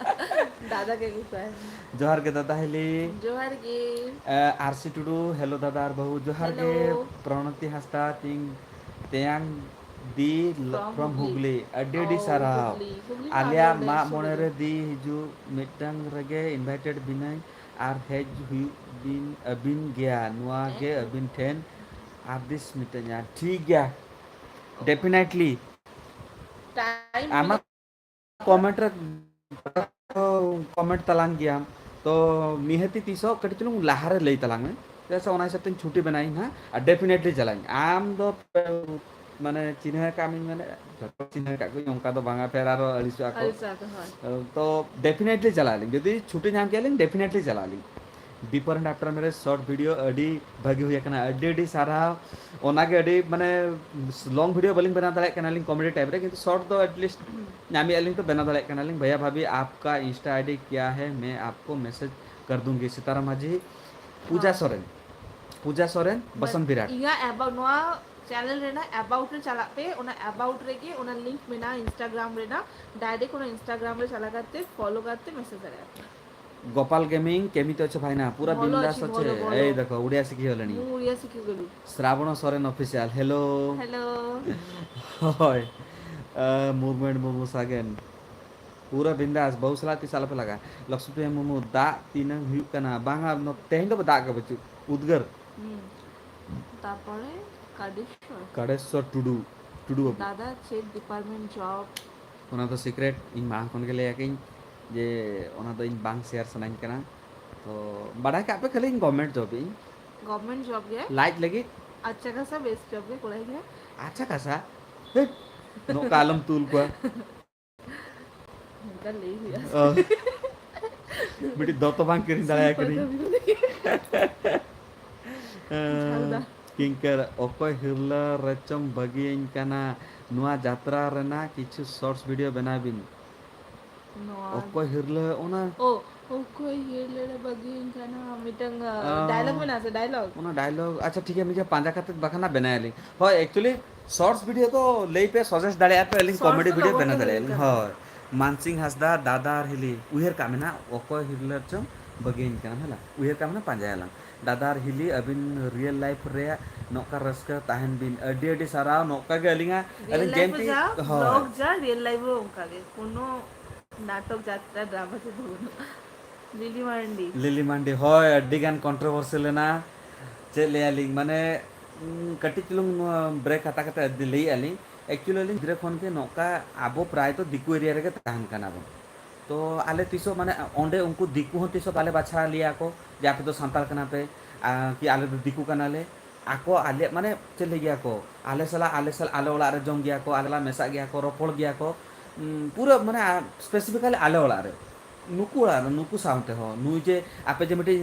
ᱫᱟᱫᱟ ᱜᱮ ᱟᱹᱜᱩ ᱠᱚᱣᱟᱭ᱾ ᱡᱚᱦᱟᱨ ᱜᱮ ᱫᱟᱫᱟ ᱦᱤᱞᱤ᱾ ᱡᱚᱦᱟᱨ ᱜᱮ᱾ ᱮ, ᱟᱨᱥᱤ ᱴᱩᱰᱩ, ᱦᱮᱞᱳ ᱫᱟᱫᱟ ᱟᱨ ᱵᱟᱹᱦᱩ, ᱡᱚᱦᱟᱨ ᱜᱮ᱾ ᱦᱮᱞᱳ᱾ ᱯᱨᱚᱬᱚᱛᱤ ᱦᱟᱸᱥᱫᱟ, ᱛᱤᱧ, ᱛᱮᱭᱟᱝ ᱫᱤ, ᱞᱚ-, from from ᱦᱩᱜᱽᱞᱤ᱾ ᱦᱩᱜᱽᱞᱤ᱾ ᱟᱹᱰᱤ ᱟᱹᱰᱤ ᱚ, ᱥᱟᱨᱦᱟᱣ᱾ ᱦᱩᱜᱽᱞᱤ, ᱦᱩᱜᱽᱞᱤ ᱢᱟ ᱟᱞᱮᱭᱟᱜ ᱟᱹᱰᱤ ᱢᱟᱜ ᱥᱩᱨ ᱢᱚᱬᱮ ᱨᱮ᱾ ᱨᱮ ᱫᱤ ᱦᱤᱡᱩᱜ ᱢᱤᱫᱴᱟᱝ ᱨᱮᱜᱮ ᱤᱱᱵᱷᱟᱭᱴᱮᱰ ᱵᱤᱱᱟᱹᱧ ᱟᱨ ᱦᱮᱡ ᱦᱩᱭᱩᱜ ᱵᱤᱱ ᱟᱹᱵᱤᱱ ᱜᱮᱭᱟ, ᱱᱚᱣᱟ ᱜᱮ ᱦᱮᱸ᱾ ᱟᱹᱵᱤᱱ ᱴᱷᱮᱱ ᱟᱨᱫᱤᱥ ᱢᱤᱫᱴᱟᱝ᱾ ᱴᱷᱤᱠ ᱜᱮᱭᱟ, ᱰᱮᱯᱷᱤᱱᱮᱴᱞᱤ᱾ ᱴᱟᱭᱤᱢ ᱟᱢᱟᱜ ᱠᱚᱢᱮᱱᱴ ᱨᱮ ᱠᱚᱢᱮᱱᱴ ᱛᱟᱞᱟᱝ ᱜᱮᱭᱟᱢ, ᱛᱚ ᱱᱤᱦᱟᱹᱛᱤ ᱛᱤᱥ ᱦᱚᱸ ᱠᱟᱹᱴᱤᱡ ᱪᱩᱞᱩᱝ ᱞᱟᱦᱟᱨᱮ ᱞᱟᱹᱭ ᱛᱟᱞᱟᱝ ᱢᱮ, ᱪᱮᱫᱟᱜ ᱥᱮ ᱚᱱᱟ ᱦᱤᱥᱟᱹᱵ ᱛᱤᱧ ᱪᱷᱩᱴᱤ ᱵᱮᱱᱟᱣ ᱤᱧ ᱦᱟᱸᱜ, ᱟᱨ ᱰᱮᱯᱷᱤᱱᱮᱴᱞᱤ ᱪᱟᱞᱟᱜ ᱟᱹᱧ᱾ ᱟᱢ ᱫᱚ ᱢᱟᱱᱮ ᱪᱤᱱᱦᱟᱹ ᱠᱟᱜ ᱢᱤᱧ ᱢᱟᱱᱮ ᱡᱚᱛᱚ ᱪᱤᱱᱦᱟᱹ ᱠᱟᱜ ᱠᱚᱣᱟᱧ, ᱚᱱᱠᱟ ᱫᱚ ᱵᱟᱝᱟ, ᱯᱷᱮᱨ ᱟᱨᱚ ᱟᱹᱲᱤᱥᱚᱜᱼᱟ ᱠᱚ᱾ ᱟᱹᱲᱤᱥᱚᱜᱼᱟ ᱠᱚ, ᱦᱳᱭ᱾ ᱛᱚ ᱰᱮᱯᱷᱤᱱᱮᱴᱞᱤ ᱪᱟᱞᱟᱜ ᱟᱹᱞᱤᱧ, ᱡᱩᱫᱤ ᱪᱷᱩᱴᱤ ᱧᱟᱢ ᱠᱮᱭᱟ ᱞᱤᱧ ᱰᱮᱯᱷᱤᱱᱮᱴᱞᱤ ᱪᱟᱞᱟᱜ ᱟᱹᱞᱤᱧ᱾ Before and after marriage short video ᱟᱹᱰᱤ ᱵᱷᱟᱹᱜᱤ ᱦᱩᱭ ᱟᱠᱟᱱᱟ, ᱟᱹᱰᱤ ᱟᱹᱰᱤ ᱥᱟᱨᱦᱟᱣ᱾ ᱚᱱᱟᱜᱮ ᱟᱹᱰᱤ ᱢᱟᱱᱮ long video ᱵᱟᱹᱞᱤᱧ ᱵᱮᱱᱟᱣ ᱫᱟᱲᱮᱭᱟᱜ ᱠᱟᱱᱟᱞᱤᱧ comedy type ᱨᱮ, ᱠᱤᱱᱛᱩ short ᱫᱚ at least ᱧᱟᱢᱮᱫᱼᱟ ᱞᱤᱧ, ᱛᱚ ᱵᱮᱱᱟᱣ ᱫᱟᱲᱮᱭᱟᱜ ᱠᱟᱱᱟᱞᱤᱧ᱾ ᱵᱷᱟᱭᱟ ᱵᱷᱟᱵᱷᱤ ᱟᱯᱠᱟ Insta ID ᱠᱮᱭᱟ ᱦᱮ, ᱢᱮ ᱟᱯᱠᱚ ᱢᱮᱥᱮᱡᱽ ᱠᱟᱨ ᱫᱩᱸᱜᱤ᱾ ᱥᱤᱛᱟᱨᱟᱢ ᱢᱟᱹᱡᱷᱤ, ᱯᱩᱡᱟ ᱦᱚᱸ᱾ ᱥᱚᱨᱮᱱ, ᱯᱩᱡᱟ ᱥᱚᱨᱮᱱ, ᱵᱟᱥᱚᱱᱛ ᱵᱤᱨᱟᱴ᱾ ᱤᱧᱟᱹᱜ about ᱱᱚᱣᱟ channel ᱨᱮᱱᱟᱜ about ᱨᱮ ᱪᱟᱞᱟᱜ ᱯᱮ, ᱚᱱᱟ about ᱨᱮᱜᱮ ᱚᱱᱟ link ᱢᱮᱱᱟᱜᱼᱟ Instagram ᱨᱮᱱᱟᱜ, direct ᱚᱱᱟ Instagram ᱨᱮ ᱪᱟᱞᱟᱣ ᱠᱟᱛᱮ follow ᱠᱟᱛᱮ message ᱫᱟᱲᱮᱭᱟᱜᱼᱟ ᱯᱮ᱾ গোপাল গেমিং, কেমিতে অছো ভাইনা? পুরা ଭଲ ବିନ୍ଦାସ ଅଛି, ଅଛି। ଭଲ, ଭଲ। ଏଇ ଦେଖ, ଓଡ଼ିଆ ଶିଖିଗଲେଣି। ମୁଁ ଓଡ଼ିଆ ଶିଖିଗଲି। ଶ୍ରାବଣ ସରେନ ଅଫିସିଆଲ, ହ୍ୟାଲୋ। ହ୍ୟାଲୋ। ହଏ। ଆ, ମୁଭମେଣ୍ଟ ମୋମୋ ସାଗେନ। ᱯᱩᱨᱟᱹ ᱵᱤᱱᱫᱟᱥ, ᱵᱟᱹᱦᱩ ᱥᱟᱞᱟᱜ ᱛᱤᱥ ᱟᱞᱚᱯᱮ ᱞᱟᱜᱟ᱾ ᱞᱚᱠᱥᱢᱤᱯᱨᱤᱭᱟ ᱢᱩᱨᱢᱩ, ᱫᱟᱜ ᱛᱤᱱᱟᱹᱝ ᱦᱩᱭᱩᱜ ᱠᱟᱱᱟ? ᱵᱟᱝᱟ, ᱱᱚ-, ᱛᱮᱦᱮᱧ ᱫᱚ ᱫᱟᱜ ᱜᱮ ᱵᱟᱹᱪᱩᱜ, ᱩᱫᱽᱜᱟᱹᱨ᱾ ᱦᱩᱸ᱾ ᱛᱟᱨᱯᱚᱨᱮ ᱠᱟᱰᱮᱥᱣᱚᱨ᱾ ᱠᱟᱰᱮᱥᱣᱚᱨ ᱴᱩᱰᱩ, ᱴᱩᱰᱩ ᱵᱟᱹᱵᱩ᱾ ᱫᱟᱫᱟ ᱪᱮᱫ department job? ᱚᱱᱟ ᱫᱚ secret, ᱤᱧ ᱢᱟᱲᱟᱝ ᱠᱷᱚᱱ ᱜᱮ ᱞᱟᱹᱭ ᱟᱠᱟᱹᱧ ᱡᱮ ᱚᱱᱟ ᱫᱚ ᱤᱧ ᱵᱟᱝ share ᱥᱟᱱᱟᱧ ᱠᱟᱱᱟ᱾ ᱛᱚ ᱵᱟᱰᱟᱭ ᱠᱟᱜ ᱯᱮ, ᱠᱷᱟᱹᱞᱤ ᱤᱧ government job ᱤᱧ᱾ Government job ᱜᱮ? ᱞᱟᱡ ᱞᱟᱹᱜᱤᱫ᱾ ᱟᱪᱪᱷᱟ ᱠᱟᱥᱟ best job ᱜᱮ ᱠᱚᱲᱟᱭ ᱜᱮ᱾ ᱟᱪᱪᱷᱟ ᱠᱟᱥᱟ? ᱦᱮᱴ, ᱱᱚᱝᱠᱟ ᱟᱞᱚᱢ ᱛᱩᱞ ᱠᱚᱣᱟ᱾ ᱱᱚᱝᱠᱟ ᱞᱟᱹᱭ ᱦᱩᱭᱩᱜᱼᱟ᱾ ᱚ᱾ ᱢᱤᱫᱴᱤᱡ ᱫᱚᱛᱚ ᱵᱟᱝ ᱠᱤᱨᱤᱧ ᱫᱟᱲᱮᱭᱟ ᱠᱟᱹᱱᱟᱹᱧ᱾ ᱥᱤᱞᱯᱟ ᱠᱟᱹᱢᱤ᱾ ᱡᱷᱟᱞᱫᱟ᱾ ᱠᱤᱝᱠᱟᱨ, ᱚᱠᱚᱭ ᱦᱤᱨᱞᱟᱹ ᱨᱮᱪᱚᱢ ᱵᱟᱹᱜᱤᱭᱟᱹᱧ ᱠᱟᱱᱟ? ᱱᱚᱣᱟ ᱡᱟᱛᱨᱟ ᱨᱮᱱᱟᱜ ᱠᱤᱪᱷᱩ shorts video ᱵᱮᱱᱟᱣ ᱵᱤᱱ᱾ ᱱᱚᱣᱟ ᱚᱠᱚᱭ ᱦᱤᱨᱞᱟᱹ ᱚᱱᱟ? ᱚ, ᱚᱠᱚᱭ ᱦᱤᱨᱞᱟᱹ ᱨᱮ ᱵᱟᱹᱜᱤᱭᱟᱹᱧ ᱠᱟᱱᱟ, ᱢᱤᱫᱴᱟᱝ, ᱚ᱾ Dialogue ᱢᱮᱱᱟᱜᱼᱟ ᱥᱮ, dialogue? ᱚᱱᱟ dialogue, ᱟᱪᱪᱷᱟ, ᱴᱷᱤᱠ ᱜᱮᱭᱟ, ᱢᱤᱫ ᱜᱮ ᱯᱟᱸᱡᱟ ᱠᱟᱛᱮ ᱵᱟᱠᱷᱟᱱ ᱦᱟᱸᱜ ᱵᱮᱱᱟᱭᱟᱞᱤᱧ᱾ ᱦᱳᱭ, actually, shorts video ᱫᱚ ᱞᱟᱹᱭ ᱯᱮ, suggest ᱫᱟᱲᱮᱭᱟᱜᱼᱟ ᱯᱮ, ᱟᱹᱞᱤᱧ shorts comedy ᱫᱚ video ᱞᱚᱜᱚᱱ ᱵᱮᱱᱟᱣ ᱜᱮ ᱫᱟᱲᱮᱭᱟᱜᱼᱟ ᱦᱩᱭᱩᱜ ᱞᱤᱧ᱾ ᱠᱟᱱᱟ᱾ ᱦᱳᱭ, ᱢᱟᱱᱥᱤᱝ ᱦᱟᱸᱥᱫᱟ, ᱫᱟᱫᱟ ᱟᱨ ᱦᱤᱞᱤ, ᱩᱭᱦᱟᱹᱨ ᱠᱟᱜ ᱢᱮ ᱱᱟᱦᱟᱜ, ᱚᱠᱚᱭ ᱦᱤᱨᱞᱟᱹ ᱨᱮᱪᱚᱢ ᱵᱟᱹᱜᱤᱭᱟᱹᱧ ᱠᱟᱱᱟ, ᱦᱮᱸ ᱞᱟ? ᱩᱭᱦᱟᱹᱨ ᱠᱟᱜ ᱢᱮ ᱱᱟᱦᱟᱜ, ᱯᱟᱸᱡᱟᱭᱟᱞᱟᱝ᱾ ᱫᱟᱫᱟ ᱟᱨ ᱦᱤᱞᱤ, ᱟᱹᱵᱤᱱ real life ᱨᱮᱭᱟᱜ ᱱᱚᱝᱠᱟ ᱨᱟᱹᱥᱠᱟᱹ ᱛᱟᱦᱮᱱ ᱵᱤᱱ᱾ ᱟᱹᱰᱤ ᱟᱹᱰᱤ ᱥᱟᱨᱦᱟᱣ᱾ ᱱᱚᱝᱠᱟ ᱜᱮ ᱟᱹᱞᱤᱧᱟᱜ, real ᱟᱹᱞᱤᱧ life ᱨᱮ ᱡᱮᱢᱛᱤ-, ᱡᱟ, ᱦᱳᱭ᱾ Vlog ᱡᱟ, real life ᱨᱮ ᱚᱱᱠᱟ ᱜᱮ᱾ ᱠᱳᱱᱳ ᱱᱟᱴᱚᱠ, ᱡᱟᱛᱨᱟ, drama ᱪᱮᱫ ᱦᱚᱸ ᱵᱟᱹᱱᱩᱜᱼᱟ᱾ ᱞᱤᱞᱤ ᱢᱟᱨᱰᱤ᱾ ᱞᱤᱞᱤ ᱢᱟᱨᱰᱤ, ᱦᱳᱭ, ᱟᱹᱰᱤ ᱜᱟᱱ controversy ᱞᱮᱱᱟ᱾ ᱪᱮᱫ ᱞᱟᱹᱭᱟᱞᱤᱧ, ᱢᱟᱱᱮ, ᱩᱸ, ᱠᱟᱹᱴᱤᱡ ᱪᱩᱞᱩᱝ ᱱᱚᱣᱟ break ᱦᱟᱛᱟᱣ ᱠᱟᱛᱮ ᱟᱹᱰᱤ ᱞᱟᱹᱭᱮᱫᱼᱟ ᱞᱤᱧ᱾ Actually, ᱟᱹᱞᱤᱧ ᱜᱤᱫᱽᱨᱟᱹ ᱠᱷᱚᱱ ᱜᱮ ᱱᱚᱝᱠᱟ ᱟᱵᱚ ᱯᱨᱟᱭ ᱫᱚ ᱫᱤᱠᱩ area ᱨᱮᱜᱮ ᱛᱟᱦᱮᱱ ᱠᱟᱱᱟ ᱵᱚᱱ᱾ ᱛᱚ, ᱟᱞᱮ ᱛᱤᱥᱚᱜ, ᱢᱟᱱᱮ, ᱚᱸᱰᱮ ᱩᱱᱠᱩ ᱫᱤᱠᱩ ᱦᱚᱸ ᱛᱤᱥᱚᱜ ᱵᱟᱞᱮ ᱵᱟᱪᱷᱟᱣ ᱞᱮᱭᱟ ᱠᱚ ᱡᱮ, "ᱟᱯᱮ ᱫᱚ ᱥᱟᱱᱛᱟᱲ ᱠᱟᱱᱟ ᱯᱮ", ᱟᱨ ᱠᱤ, "ᱟᱞᱮ ᱫᱚ ᱫᱤᱠᱩ ᱠᱟᱱᱟᱞᱮ"᱾ ᱟᱠᱚ ᱟᱞᱮ, ᱢᱟᱱᱮ, ᱪᱮᱫ ᱞᱟᱹᱭ ᱜᱮᱭᱟ ᱠᱚ, ᱟᱞᱮ ᱥᱟᱞᱟᱜ, ᱟᱞᱮ ᱥᱟᱞᱟᱜ, ᱟᱞᱮ ᱚᱲᱟᱜ ᱨᱮ ᱡᱚᱢ ᱜᱮᱭᱟ ᱠᱚ, ᱟᱞᱮ ᱥᱟᱞᱟᱜ ᱢᱮᱥᱟᱜ ᱜᱮᱭᱟ ᱠᱚ, ᱨᱚᱯᱚᱲ ᱜᱮᱭᱟ ᱠᱚ, ᱩᱸ, ᱯᱩᱨᱟᱹ, ᱢᱟᱱᱮ, ᱟ, specifically ᱟᱞᱮ ᱚᱲᱟᱜ ᱨᱮ᱾ ᱱᱩᱠᱩ ᱚᱲᱟᱜ ᱨᱮ, ᱱᱩᱠᱩ ᱥᱟᱶ ᱛᱮᱦᱚᱸ, ᱱᱩᱭ ᱡᱮ ᱟᱯᱮ ᱡᱮ ᱢᱤᱫᱴᱤᱡ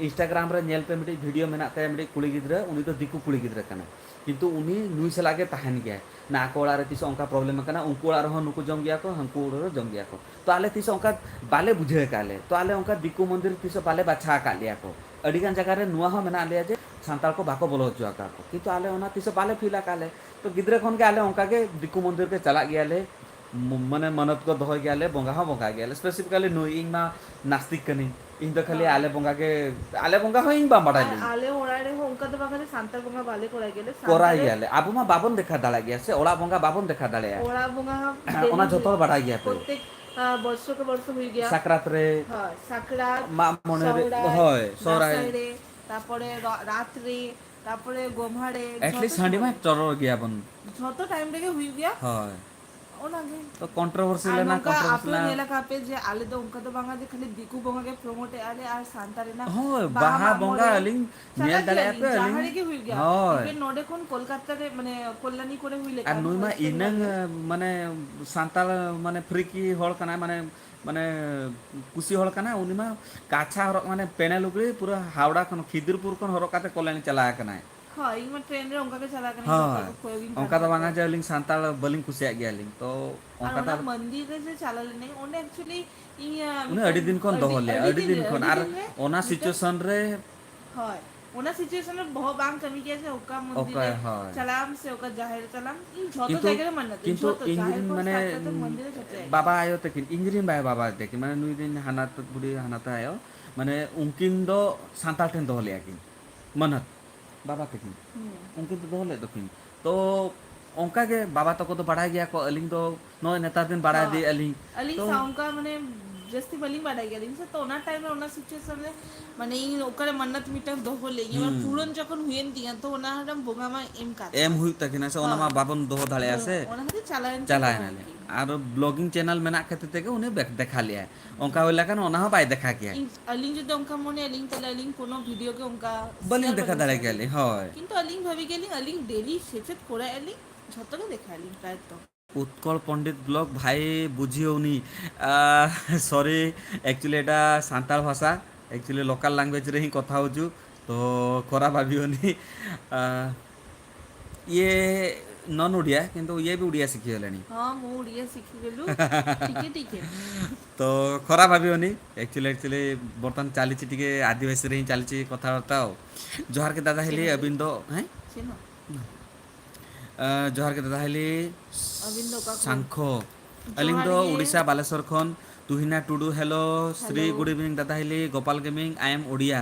Instagram ᱨᱮ ᱧᱮᱞ ᱯᱮ, ᱢᱤᱫᱴᱤᱡ video ᱢᱮᱱᱟᱜ ᱛᱟᱭᱟ, ᱢᱤᱫᱴᱤᱡ ᱠᱩᱲᱤ ᱜᱤᱫᱽᱨᱟᱹ, ᱩᱱᱤ ᱫᱚ ᱫᱤᱠᱩ ᱠᱩᱲᱤ ᱜᱤᱫᱽᱨᱟᱹ ᱠᱟᱱᱟᱭ, ᱠᱤᱱᱛᱩ ᱩᱱᱤ ᱱᱩᱭ ᱥᱟᱞᱟᱜ ᱜᱮ ᱛᱟᱦᱮᱱ ᱜᱮᱭᱟᱭ᱾ ᱱᱟ ᱟᱠᱚ ᱚᱲᱟᱜ ᱨᱮ ᱛᱤᱥ ᱦᱚᱸ ᱚᱱᱠᱟ problem ᱟᱠᱟᱱᱟ, ᱩᱱᱠᱩ ᱚᱲᱟᱜ ᱨᱮᱦᱚᱸ ᱱᱩᱠᱩ ᱡᱚᱢ ᱜᱮᱭᱟ ᱠᱚ, ᱦᱟᱹᱱᱠᱩ ᱚᱲᱟᱜ ᱨᱮᱦᱚᱸ ᱡᱚᱢ ᱜᱮᱭᱟ ᱠᱚ᱾ ᱛᱚ ᱟᱞᱮ ᱛᱤᱥ ᱦᱚᱸ ᱚᱱᱠᱟ ᱵᱟᱞᱮ ᱵᱩᱡᱷᱟᱹᱣ ᱟᱠᱟᱫ ᱞᱮᱭᱟ, ᱛᱚ ᱟᱞᱮ ᱚᱱᱠᱟ ᱫᱤᱠᱩ ᱢᱚᱱᱫᱤᱨ ᱛᱤᱥ ᱦᱚᱸ ᱵᱟᱞᱮ ᱵᱟᱪᱷᱟ ᱟᱠᱟᱫ ᱞᱮᱭᱟ ᱠᱚ᱾ ᱟᱹᱰᱤ ᱜᱟᱱ ᱡᱟᱭᱜᱟ ᱨᱮ ᱱᱚᱣᱟ ᱦᱚᱸ ᱢᱮᱱᱟᱜ ᱞᱮᱭᱟ ᱡᱮ ᱥᱟᱱᱛᱟᱲ ᱠᱚ ᱵᱟᱠᱚ ᱵᱚᱞᱚ ᱦᱚᱪᱚ ᱟᱠᱟᱫ ᱠᱚ, ᱠᱤᱱᱛᱩ ᱟᱞᱮ ᱚᱱᱟ ᱛᱤᱥ ᱦᱚᱸ ᱵᱟᱞᱮ feel ᱟᱠᱟᱫ ᱞᱮ᱾ ᱛᱚ ᱜᱤᱫᱽᱨᱟᱹ ᱠᱷᱚᱱ ᱜᱮ ᱟᱞᱮ ᱚᱱᱠᱟ ᱜᱮ ᱫᱤᱠᱩ ᱢᱚᱱᱫᱤᱨ ᱜᱮ ᱪᱟᱞᱟᱜ ᱜᱮᱭᱟᱞᱮ, ᱢ-, ᱢᱟᱱᱮ ᱢᱟᱱᱚᱛ ᱠᱚ ᱫᱚᱦᱚᱭ ᱜᱮᱭᱟᱞᱮ, ᱵᱚᱸᱜᱟ ᱦᱚᱸ ᱵᱚᱸᱜᱟ ᱜᱮᱭᱟᱞᱮ᱾ Specifically ᱱᱩᱭ, ᱤᱧ ᱢᱟ ᱱᱟᱥᱛᱤᱠ ᱠᱟᱹᱱᱟᱹᱧ, ᱤᱧ ᱫᱚ ᱠᱷᱟᱹᱞᱤ ᱦᱳᱭ᱾ ᱟᱞᱮ ᱵᱚᱸᱜᱟ ᱜᱮ, ᱟᱞᱮ ᱵᱚᱸᱜᱟ ᱦᱚᱸ ᱤᱧ ᱵᱟᱢ ᱵᱟᱰᱟᱭ ᱟᱨ ᱞᱤᱧ᱾ ᱟᱞᱮ ᱚᱲᱟᱜ ᱨᱮᱦᱚᱸ ᱚᱱᱠᱟ ᱫᱚ ᱵᱟᱝ, ᱠᱷᱟᱹᱞᱤ ᱥᱟᱱᱛᱟᱲ ᱵᱚᱸᱜᱟ ᱵᱟᱞᱮ ᱠᱚᱨᱟᱣ ᱜᱮᱭᱟᱞᱮ, ᱠᱚᱨᱟᱣ ᱥᱟᱱᱛᱟᱲ ᱜᱮᱭᱟᱞᱮ, ᱟᱵᱚ ᱢᱟ ᱵᱟᱵᱚᱱ ᱫᱮᱠᱷᱟ ᱫᱟᱲᱮᱭᱟᱜ ᱜᱮᱭᱟ ᱥᱮ, ᱚᱲᱟᱜ ᱵᱚᱸᱜᱟ ᱵᱟᱵᱚᱱ ᱫᱮᱠᱷᱟ ᱫᱟᱲᱮᱭᱟᱜᱼᱟ᱾ ᱚᱲᱟᱜ ᱵᱚᱸᱜᱟ ᱦᱚᱸ ᱚᱱᱟ daily ᱡᱷᱚᱛᱚ ᱦᱚᱲ ᱦᱩᱭᱩᱜ, ᱵᱟᱰᱟᱭ ᱜᱮᱭᱟ ᱯᱮ᱾ ᱯᱨᱚᱛᱮᱠ, ᱟᱸ, ᱵᱚᱨᱥᱚ ᱠᱮ ᱵᱚᱨᱥᱚ ᱦᱩᱭᱩᱜ ᱜᱮᱭᱟ᱾ ᱥᱟᱠᱨᱟᱛ ᱨᱮ, ᱦᱳᱭ, ᱥᱟᱠᱨᱟᱛ, ᱢᱟᱜ ᱢᱚᱬᱮ ᱨᱮ, ᱥᱚᱦᱨᱟᱭ, ᱦᱳᱭ, ᱥᱚᱦᱨᱟᱭ᱾ ᱫᱟᱸᱥᱟᱭ ᱨᱮ, ᱛᱟᱯᱚᱨᱮ ᱨᱟ-, ᱨᱟᱛ ᱨᱮ, ᱛᱟᱯᱚᱨᱮ ᱜᱚᱢᱦᱟ ᱨᱮ, at ᱡᱷᱚᱛᱚ least ᱦᱟᱺᱰᱤ ᱢᱟ ᱥᱚᱢᱚᱭ ᱨᱮ᱾ ᱪᱚᱰᱚᱨ ᱜᱮᱭᱟᱵᱚᱱ᱾ ᱡᱷᱚᱛᱚ time ᱨᱮᱜᱮ ᱦᱩᱭᱩᱜ ᱜᱮᱭᱟ᱾ ᱦᱳᱭ᱾ ᱚᱱᱟᱜᱮ᱾ ᱛᱚ controversy ᱟᱨ ᱞᱮᱱᱟ, ᱱᱚᱝᱠᱟ controversy ᱟᱯᱮ ᱞᱮᱱᱟ᱾ ᱧᱮᱞ ᱟᱠᱟᱫ ᱯᱮ ᱡᱮ ᱟᱞᱮ ᱫᱚ ᱚᱱᱠᱟ ᱫᱚ ᱵᱟᱝᱟ ᱡᱮ ᱠᱷᱟᱹᱞᱤ ᱫᱤᱠᱩ ᱵᱚᱸᱜᱟ ᱜᱮ promote ᱮᱫᱼᱟ ᱞᱮ ᱟᱨ ᱥᱟᱱᱛᱟᱲ ᱨᱮᱱᱟᱜ ᱦᱳᱭ, ᱵᱟᱦᱟ, ᱵᱟᱦᱟ ᱢᱟᱜ ᱵᱚᱸᱜᱟ ᱢᱚᱬᱮ ᱟᱹᱞᱤᱧ ᱪᱟᱞᱟᱜ ᱧᱮᱞ ᱫᱟᱲᱮᱭᱟᱜᱼᱟ ᱜᱮᱭᱟᱞᱤᱧ, ᱯᱮ, ᱡᱟᱦᱟᱸ ᱟᱹᱞᱤᱧ, ᱨᱮᱜᱮ ᱦᱩᱭᱩᱜ ᱜᱮᱭᱟ᱾ ᱦᱳᱭ᱾ Even ᱱᱚᱰᱮ ᱠᱷᱚᱱ ᱠᱳᱞᱠᱟᱛᱟ ᱨᱮ, ᱢᱟᱱᱮ, ᱠᱚᱞᱞᱟᱱᱤ ᱠᱚᱨᱮ ᱦᱩᱭ ᱟᱨ ᱞᱮᱠᱷᱟᱱ ᱱᱩᱭ ᱢᱟ ᱦᱚᱭᱛᱳ ᱤᱱᱟᱹᱝ, ᱵᱷᱟᱜᱮ᱾ ᱢᱟᱱᱮ, ᱥᱟᱱᱛᱟᱲ, ᱢᱟᱱᱮ, freaky ᱦᱚᱲ ᱠᱟᱱᱟᱭ, ᱢᱟᱱᱮ, ᱢᱟᱱᱮ, ᱠᱩᱥᱤ ᱦᱚᱲ ᱠᱟᱱᱟᱭ᱾ ᱩᱱᱤ ᱢᱟ ᱠᱟᱪᱷᱟ ᱦᱚᱨᱚᱜ, ᱢᱟᱱᱮ, ᱯᱮᱱᱮ ᱞᱩᱜᱽᱲᱤ ᱯᱩᱨᱟᱹ ᱦᱟᱣᱲᱟ ᱠᱷᱚᱱ, ᱠᱷᱤᱫᱤᱨᱯᱩᱨ ᱠᱷᱚᱱ ᱦᱚᱨᱚᱜ ᱠᱟᱛᱮ ᱠᱚᱞᱞᱟᱱᱤ ᱪᱟᱞᱟᱣ ᱟᱠᱟᱱᱟᱭ᱾ ᱦᱳᱭ, ᱤᱧ ᱢᱟ train ᱨᱮ ᱚᱱᱠᱟ ᱜᱮ ᱪᱟᱞᱟᱣ ᱠᱟᱹᱱᱟᱹᱧ, ᱡᱚᱛᱚ ᱦᱳᱭ, ᱠᱚ ᱠᱚᱭᱚᱜ ᱤᱧ ᱚᱱᱠᱟ ᱠᱟᱱ ᱫᱚ ᱵᱟᱝᱟ ᱛᱟᱠᱚ᱾ ᱡᱮ ᱟᱹᱞᱤᱧ ᱥᱟᱱᱛᱟᱲ ᱵᱟᱹᱞᱤᱧ ᱠᱩᱥᱤᱭᱟᱜ ᱜᱮᱭᱟᱞᱤᱧ, ᱛᱚ ᱟᱨ ᱚᱱᱠᱟ ᱫᱚ ᱚᱱᱟ ᱢᱚᱱᱫᱤᱨ ᱨᱮ ᱡᱮ ᱪᱟᱞᱟᱣ ᱞᱮᱱᱟᱹᱧ, ᱚᱸᱰᱮ actually ᱤᱧ, ᱟᱸ, ᱩᱱᱤ ᱟᱹᱰᱤ ᱢᱤᱫᱴᱟᱝ ᱫᱤᱱ ᱠᱷᱚᱱ ᱟᱹᱰᱤ, ᱫᱚᱦᱚ ᱞᱮᱫᱼᱟ, ᱟᱹᱰᱤ ᱟᱹᱰᱤ ᱫᱤᱱ ᱫᱤᱱ ᱨᱮ, ᱠᱷᱚᱱ᱾ ᱟᱹᱰᱤ ᱟᱨ ᱫᱤᱱ ᱨᱮ ᱚᱱᱟ ᱢᱤᱫᱴᱟᱝ situation ᱨᱮ ᱦᱳᱭ, ᱚᱱᱟ situation ᱨᱮ ᱵᱚᱦᱚᱜ ᱵᱟᱝ ᱠᱟᱹᱢᱤ ᱜᱮᱭᱟ ᱡᱮ ᱚᱠᱟ ᱢᱚᱱᱫᱤᱨ ᱚᱠᱟ, ᱨᱮ ᱦᱳᱭ᱾ ᱪᱟᱞᱟᱜ ᱟᱢ ᱥᱮ ᱚᱠᱟ ᱡᱟᱦᱮᱨ ᱪᱟᱞᱟᱜ ᱟᱢ᱾ ᱤᱧ ᱡᱷᱚᱛᱚ ᱠᱤᱱᱛᱩ, ᱡᱟᱭᱜᱟ ᱨᱮ ᱢᱟᱱᱟᱣ ᱫᱟᱹᱧ, ᱠᱤᱱᱛᱩ ᱡᱷᱚᱛᱚ ᱤᱧ ᱡᱟᱦᱮᱨ ᱨᱤᱱ ᱠᱷᱚᱱ ᱢᱟᱱᱮ start ᱠᱟᱛᱮ ᱢᱚᱱᱫᱤᱨ ᱨᱮ ᱡᱷᱚᱛᱚ ᱡᱟᱭᱜᱟ ᱵᱟᱵᱟ ᱨᱮ᱾ ᱟᱭᱳ ᱛᱟᱹᱠᱤᱱ, ᱤᱧ ᱨᱤᱱ ᱵᱟᱭ ᱵᱟᱵᱟ ᱛᱟᱹᱠᱤᱱ, ᱢᱟᱱᱮ ᱱᱩᱭ ᱨᱤᱱ ᱦᱟᱱᱟ ᱵᱩᱰᱷᱤ, ᱦᱟᱱᱟᱛᱟ ᱟᱭᱳ, ᱢᱟᱱᱮ ᱩᱱᱠᱤᱱ ᱫᱚ ᱥᱟᱱᱛᱟᱲ ᱴᱷᱮᱱ ᱫᱚᱦᱚ ᱞᱮᱫᱼᱟ ᱠᱤᱱ ᱢᱟᱹᱱᱟᱛ, ᱵᱟᱵᱟ ᱛᱟᱹᱠᱤᱱ᱾ ᱦᱩᱸ᱾ ᱩᱱᱠᱤᱱ ᱫᱚ ᱫᱚᱦᱚ ᱞᱮᱫ ᱫᱚᱠᱤᱱ᱾ ᱛᱚ ᱚᱱᱠᱟ ᱜᱮ ᱵᱟᱵᱟ ᱛᱟᱠᱚ ᱫᱚ ᱵᱟᱲᱟᱭ ᱜᱮᱭᱟ ᱠᱚ, ᱟᱹᱞᱤᱧ ᱫᱚ ᱱᱚᱜᱼᱚᱭ ᱱᱮᱛᱟᱨ ᱫᱤᱱ ᱵᱟᱲᱟᱭ ᱦᱳᱭ᱾ ᱤᱫᱤᱭᱮᱫᱼᱟ ᱞᱤᱧ᱾ ᱟᱹᱞᱤᱧ ᱛᱚ ᱥᱟᱶ ᱚᱱᱠᱟ ᱢᱟᱱᱮ ᱡᱟᱹᱥᱛᱤ ᱵᱟᱹᱞᱤᱧ ᱵᱟᱲᱟᱭ ᱜᱮᱭᱟᱞᱤᱧ ᱥᱮ, ᱛᱚ ᱚᱱᱟ time ᱨᱮ ᱚᱱᱟ situation ᱨᱮ ᱢᱟᱱᱮ ᱤᱧ ᱚᱠᱟᱨᱮ ᱢᱟᱱᱱᱟᱛ ᱢᱤᱫᱴᱟᱝ ᱫᱚᱦᱚ ᱞᱮᱫ ᱤᱧ, ᱚᱱᱟ ᱦᱩᱸ᱾ ᱯᱩᱨᱚᱱ ᱡᱚᱠᱷᱚᱱ ᱦᱩᱭᱮᱱ ᱛᱤᱧᱟ, ᱛᱚ ᱚᱱᱟ ᱨᱮ ᱵᱚᱸᱜᱟ ᱢᱟ ᱮᱢ ᱠᱟᱜ ᱮᱢ ᱛᱟᱦᱮᱸ᱾ ᱦᱩᱭᱩᱜ ᱛᱟᱹᱠᱤᱱᱟ ᱥᱮ, ᱚᱱᱟ ᱢᱟ ᱦᱳᱭ᱾ ᱵᱟᱵᱚᱱ ᱫᱚᱦᱚ ᱫᱟᱲᱮᱭᱟᱜᱼᱟ ᱥᱮ᱾ ᱦᱳᱭ, ᱚᱱᱟ ᱠᱷᱟᱹᱛᱤᱨ ᱪᱟᱞᱟᱣᱮᱱ ᱛᱟᱠᱚᱣᱟ ᱪᱟᱞᱟᱣᱮᱱᱟᱞᱤᱧ᱾ ᱟᱨᱠᱤ᱾ ᱟᱨ vlogging channel ᱢᱮᱱᱟᱜ ᱠᱷᱟᱹᱛᱤᱨ ᱛᱮᱜᱮ ᱩᱱᱤ ᱵᱮᱠ-, ᱫᱮᱠᱷᱟ ᱞᱮᱜᱼᱟᱭ᱾ ᱚᱱᱠᱟ ᱦᱩᱭ ᱞᱮᱠᱷᱟᱱ ᱚᱱᱟ ᱦᱚᱸ ᱵᱟᱭ ᱫᱮᱠᱷᱟ ᱠᱮᱭᱟ᱾ ᱤᱧ, ᱟᱹᱞᱤᱧ ᱡᱩᱫᱤ ᱚᱱᱠᱟ ᱢᱚᱱᱮᱭᱟᱞᱤᱧ, ᱛᱟᱦᱞᱮ ᱟᱹᱞᱤᱧ ᱠᱳᱱᱳ video ᱜᱮ ᱚᱱᱠᱟ ᱵᱟᱹᱞᱤᱧ share ᱫᱮᱠᱷᱟ ᱵᱟᱹᱞᱤᱧ ᱫᱟᱲᱮ ᱠᱮᱭᱟ᱾ ᱠᱮᱭᱟᱞᱤᱧ, ᱦᱳᱭ᱾ ᱠᱤᱱᱛᱩ ᱟᱹᱞᱤᱧ ᱵᱷᱟᱵᱤ ᱜᱮᱭᱟᱞᱤᱧ, ᱟᱹᱞᱤᱧ daily ᱥᱮᱪᱮᱫ ᱠᱚᱨᱟᱣᱮᱫᱼᱟ ᱞᱤᱧ, ᱡᱷᱚᱛᱚ ᱜᱮ ᱫᱮᱠᱷᱟᱭᱟᱞᱤᱧ ᱯᱨᱟᱭᱛᱚ᱾ উৎকল পণ্ডিত ব্লগ ভাই বুঝিওনি। সরি, অ্যাকচুয়ালি এটা সাঁওতাল ভাষা, অ্যাকচুয়ালি লোকাল ল্যাঙ্গুয়েজ রে হি কথা হচ্ছু, তো খরাপ ভাবিওনি। ଇଏ ନନ୍ ଓଡ଼ିଆ, କିନ୍ତୁ ଇଏ ବି ଓଡ଼ିଆ ଶିଖିଗଲେଣି। ହଁ, ମୁଁ ଓଡ଼ିଆ ଶିଖିଗଲୁ। ଟିକେ ଟିକେ। ତ ଖରାପ ଭାବିବନି। ଆକ୍ଚୁଆଲି ଆକ୍ଚୁଆଲି ବର୍ତ୍ତମାନ ଚାଲିଛି ଟିକେ ଆଦିବାସୀରେ ହିଁ ଚାଲିଛି କଥାବାର୍ତ୍ତା ଆଉ। ଜୁହାର କେ ଦାଦା ହେଲି ଅବିନ୍ଦ। ହେଁ? ଚିହ୍ନ? ଅ, ଜୁହାର କେ ଦାଦା ହେଲି ଅବିନ୍ଦ କାକୁ। ସାଙ୍ଖ। ᱟᱹᱞᱤᱧ ᱫᱚ ᱡᱚᱦᱟᱨ ᱜᱮ᱾ ᱳᱰᱤᱥᱟ ᱵᱟᱞᱮᱥᱚᱨ ᱠᱷᱚᱱ᱾ Tuhina Tudu, hello. Sri, hello. Good ᱤᱵᱷᱤᱱᱤᱝ ᱫᱟᱫᱟ ᱦᱤᱞᱤ, Gopal gaming, I am Odia.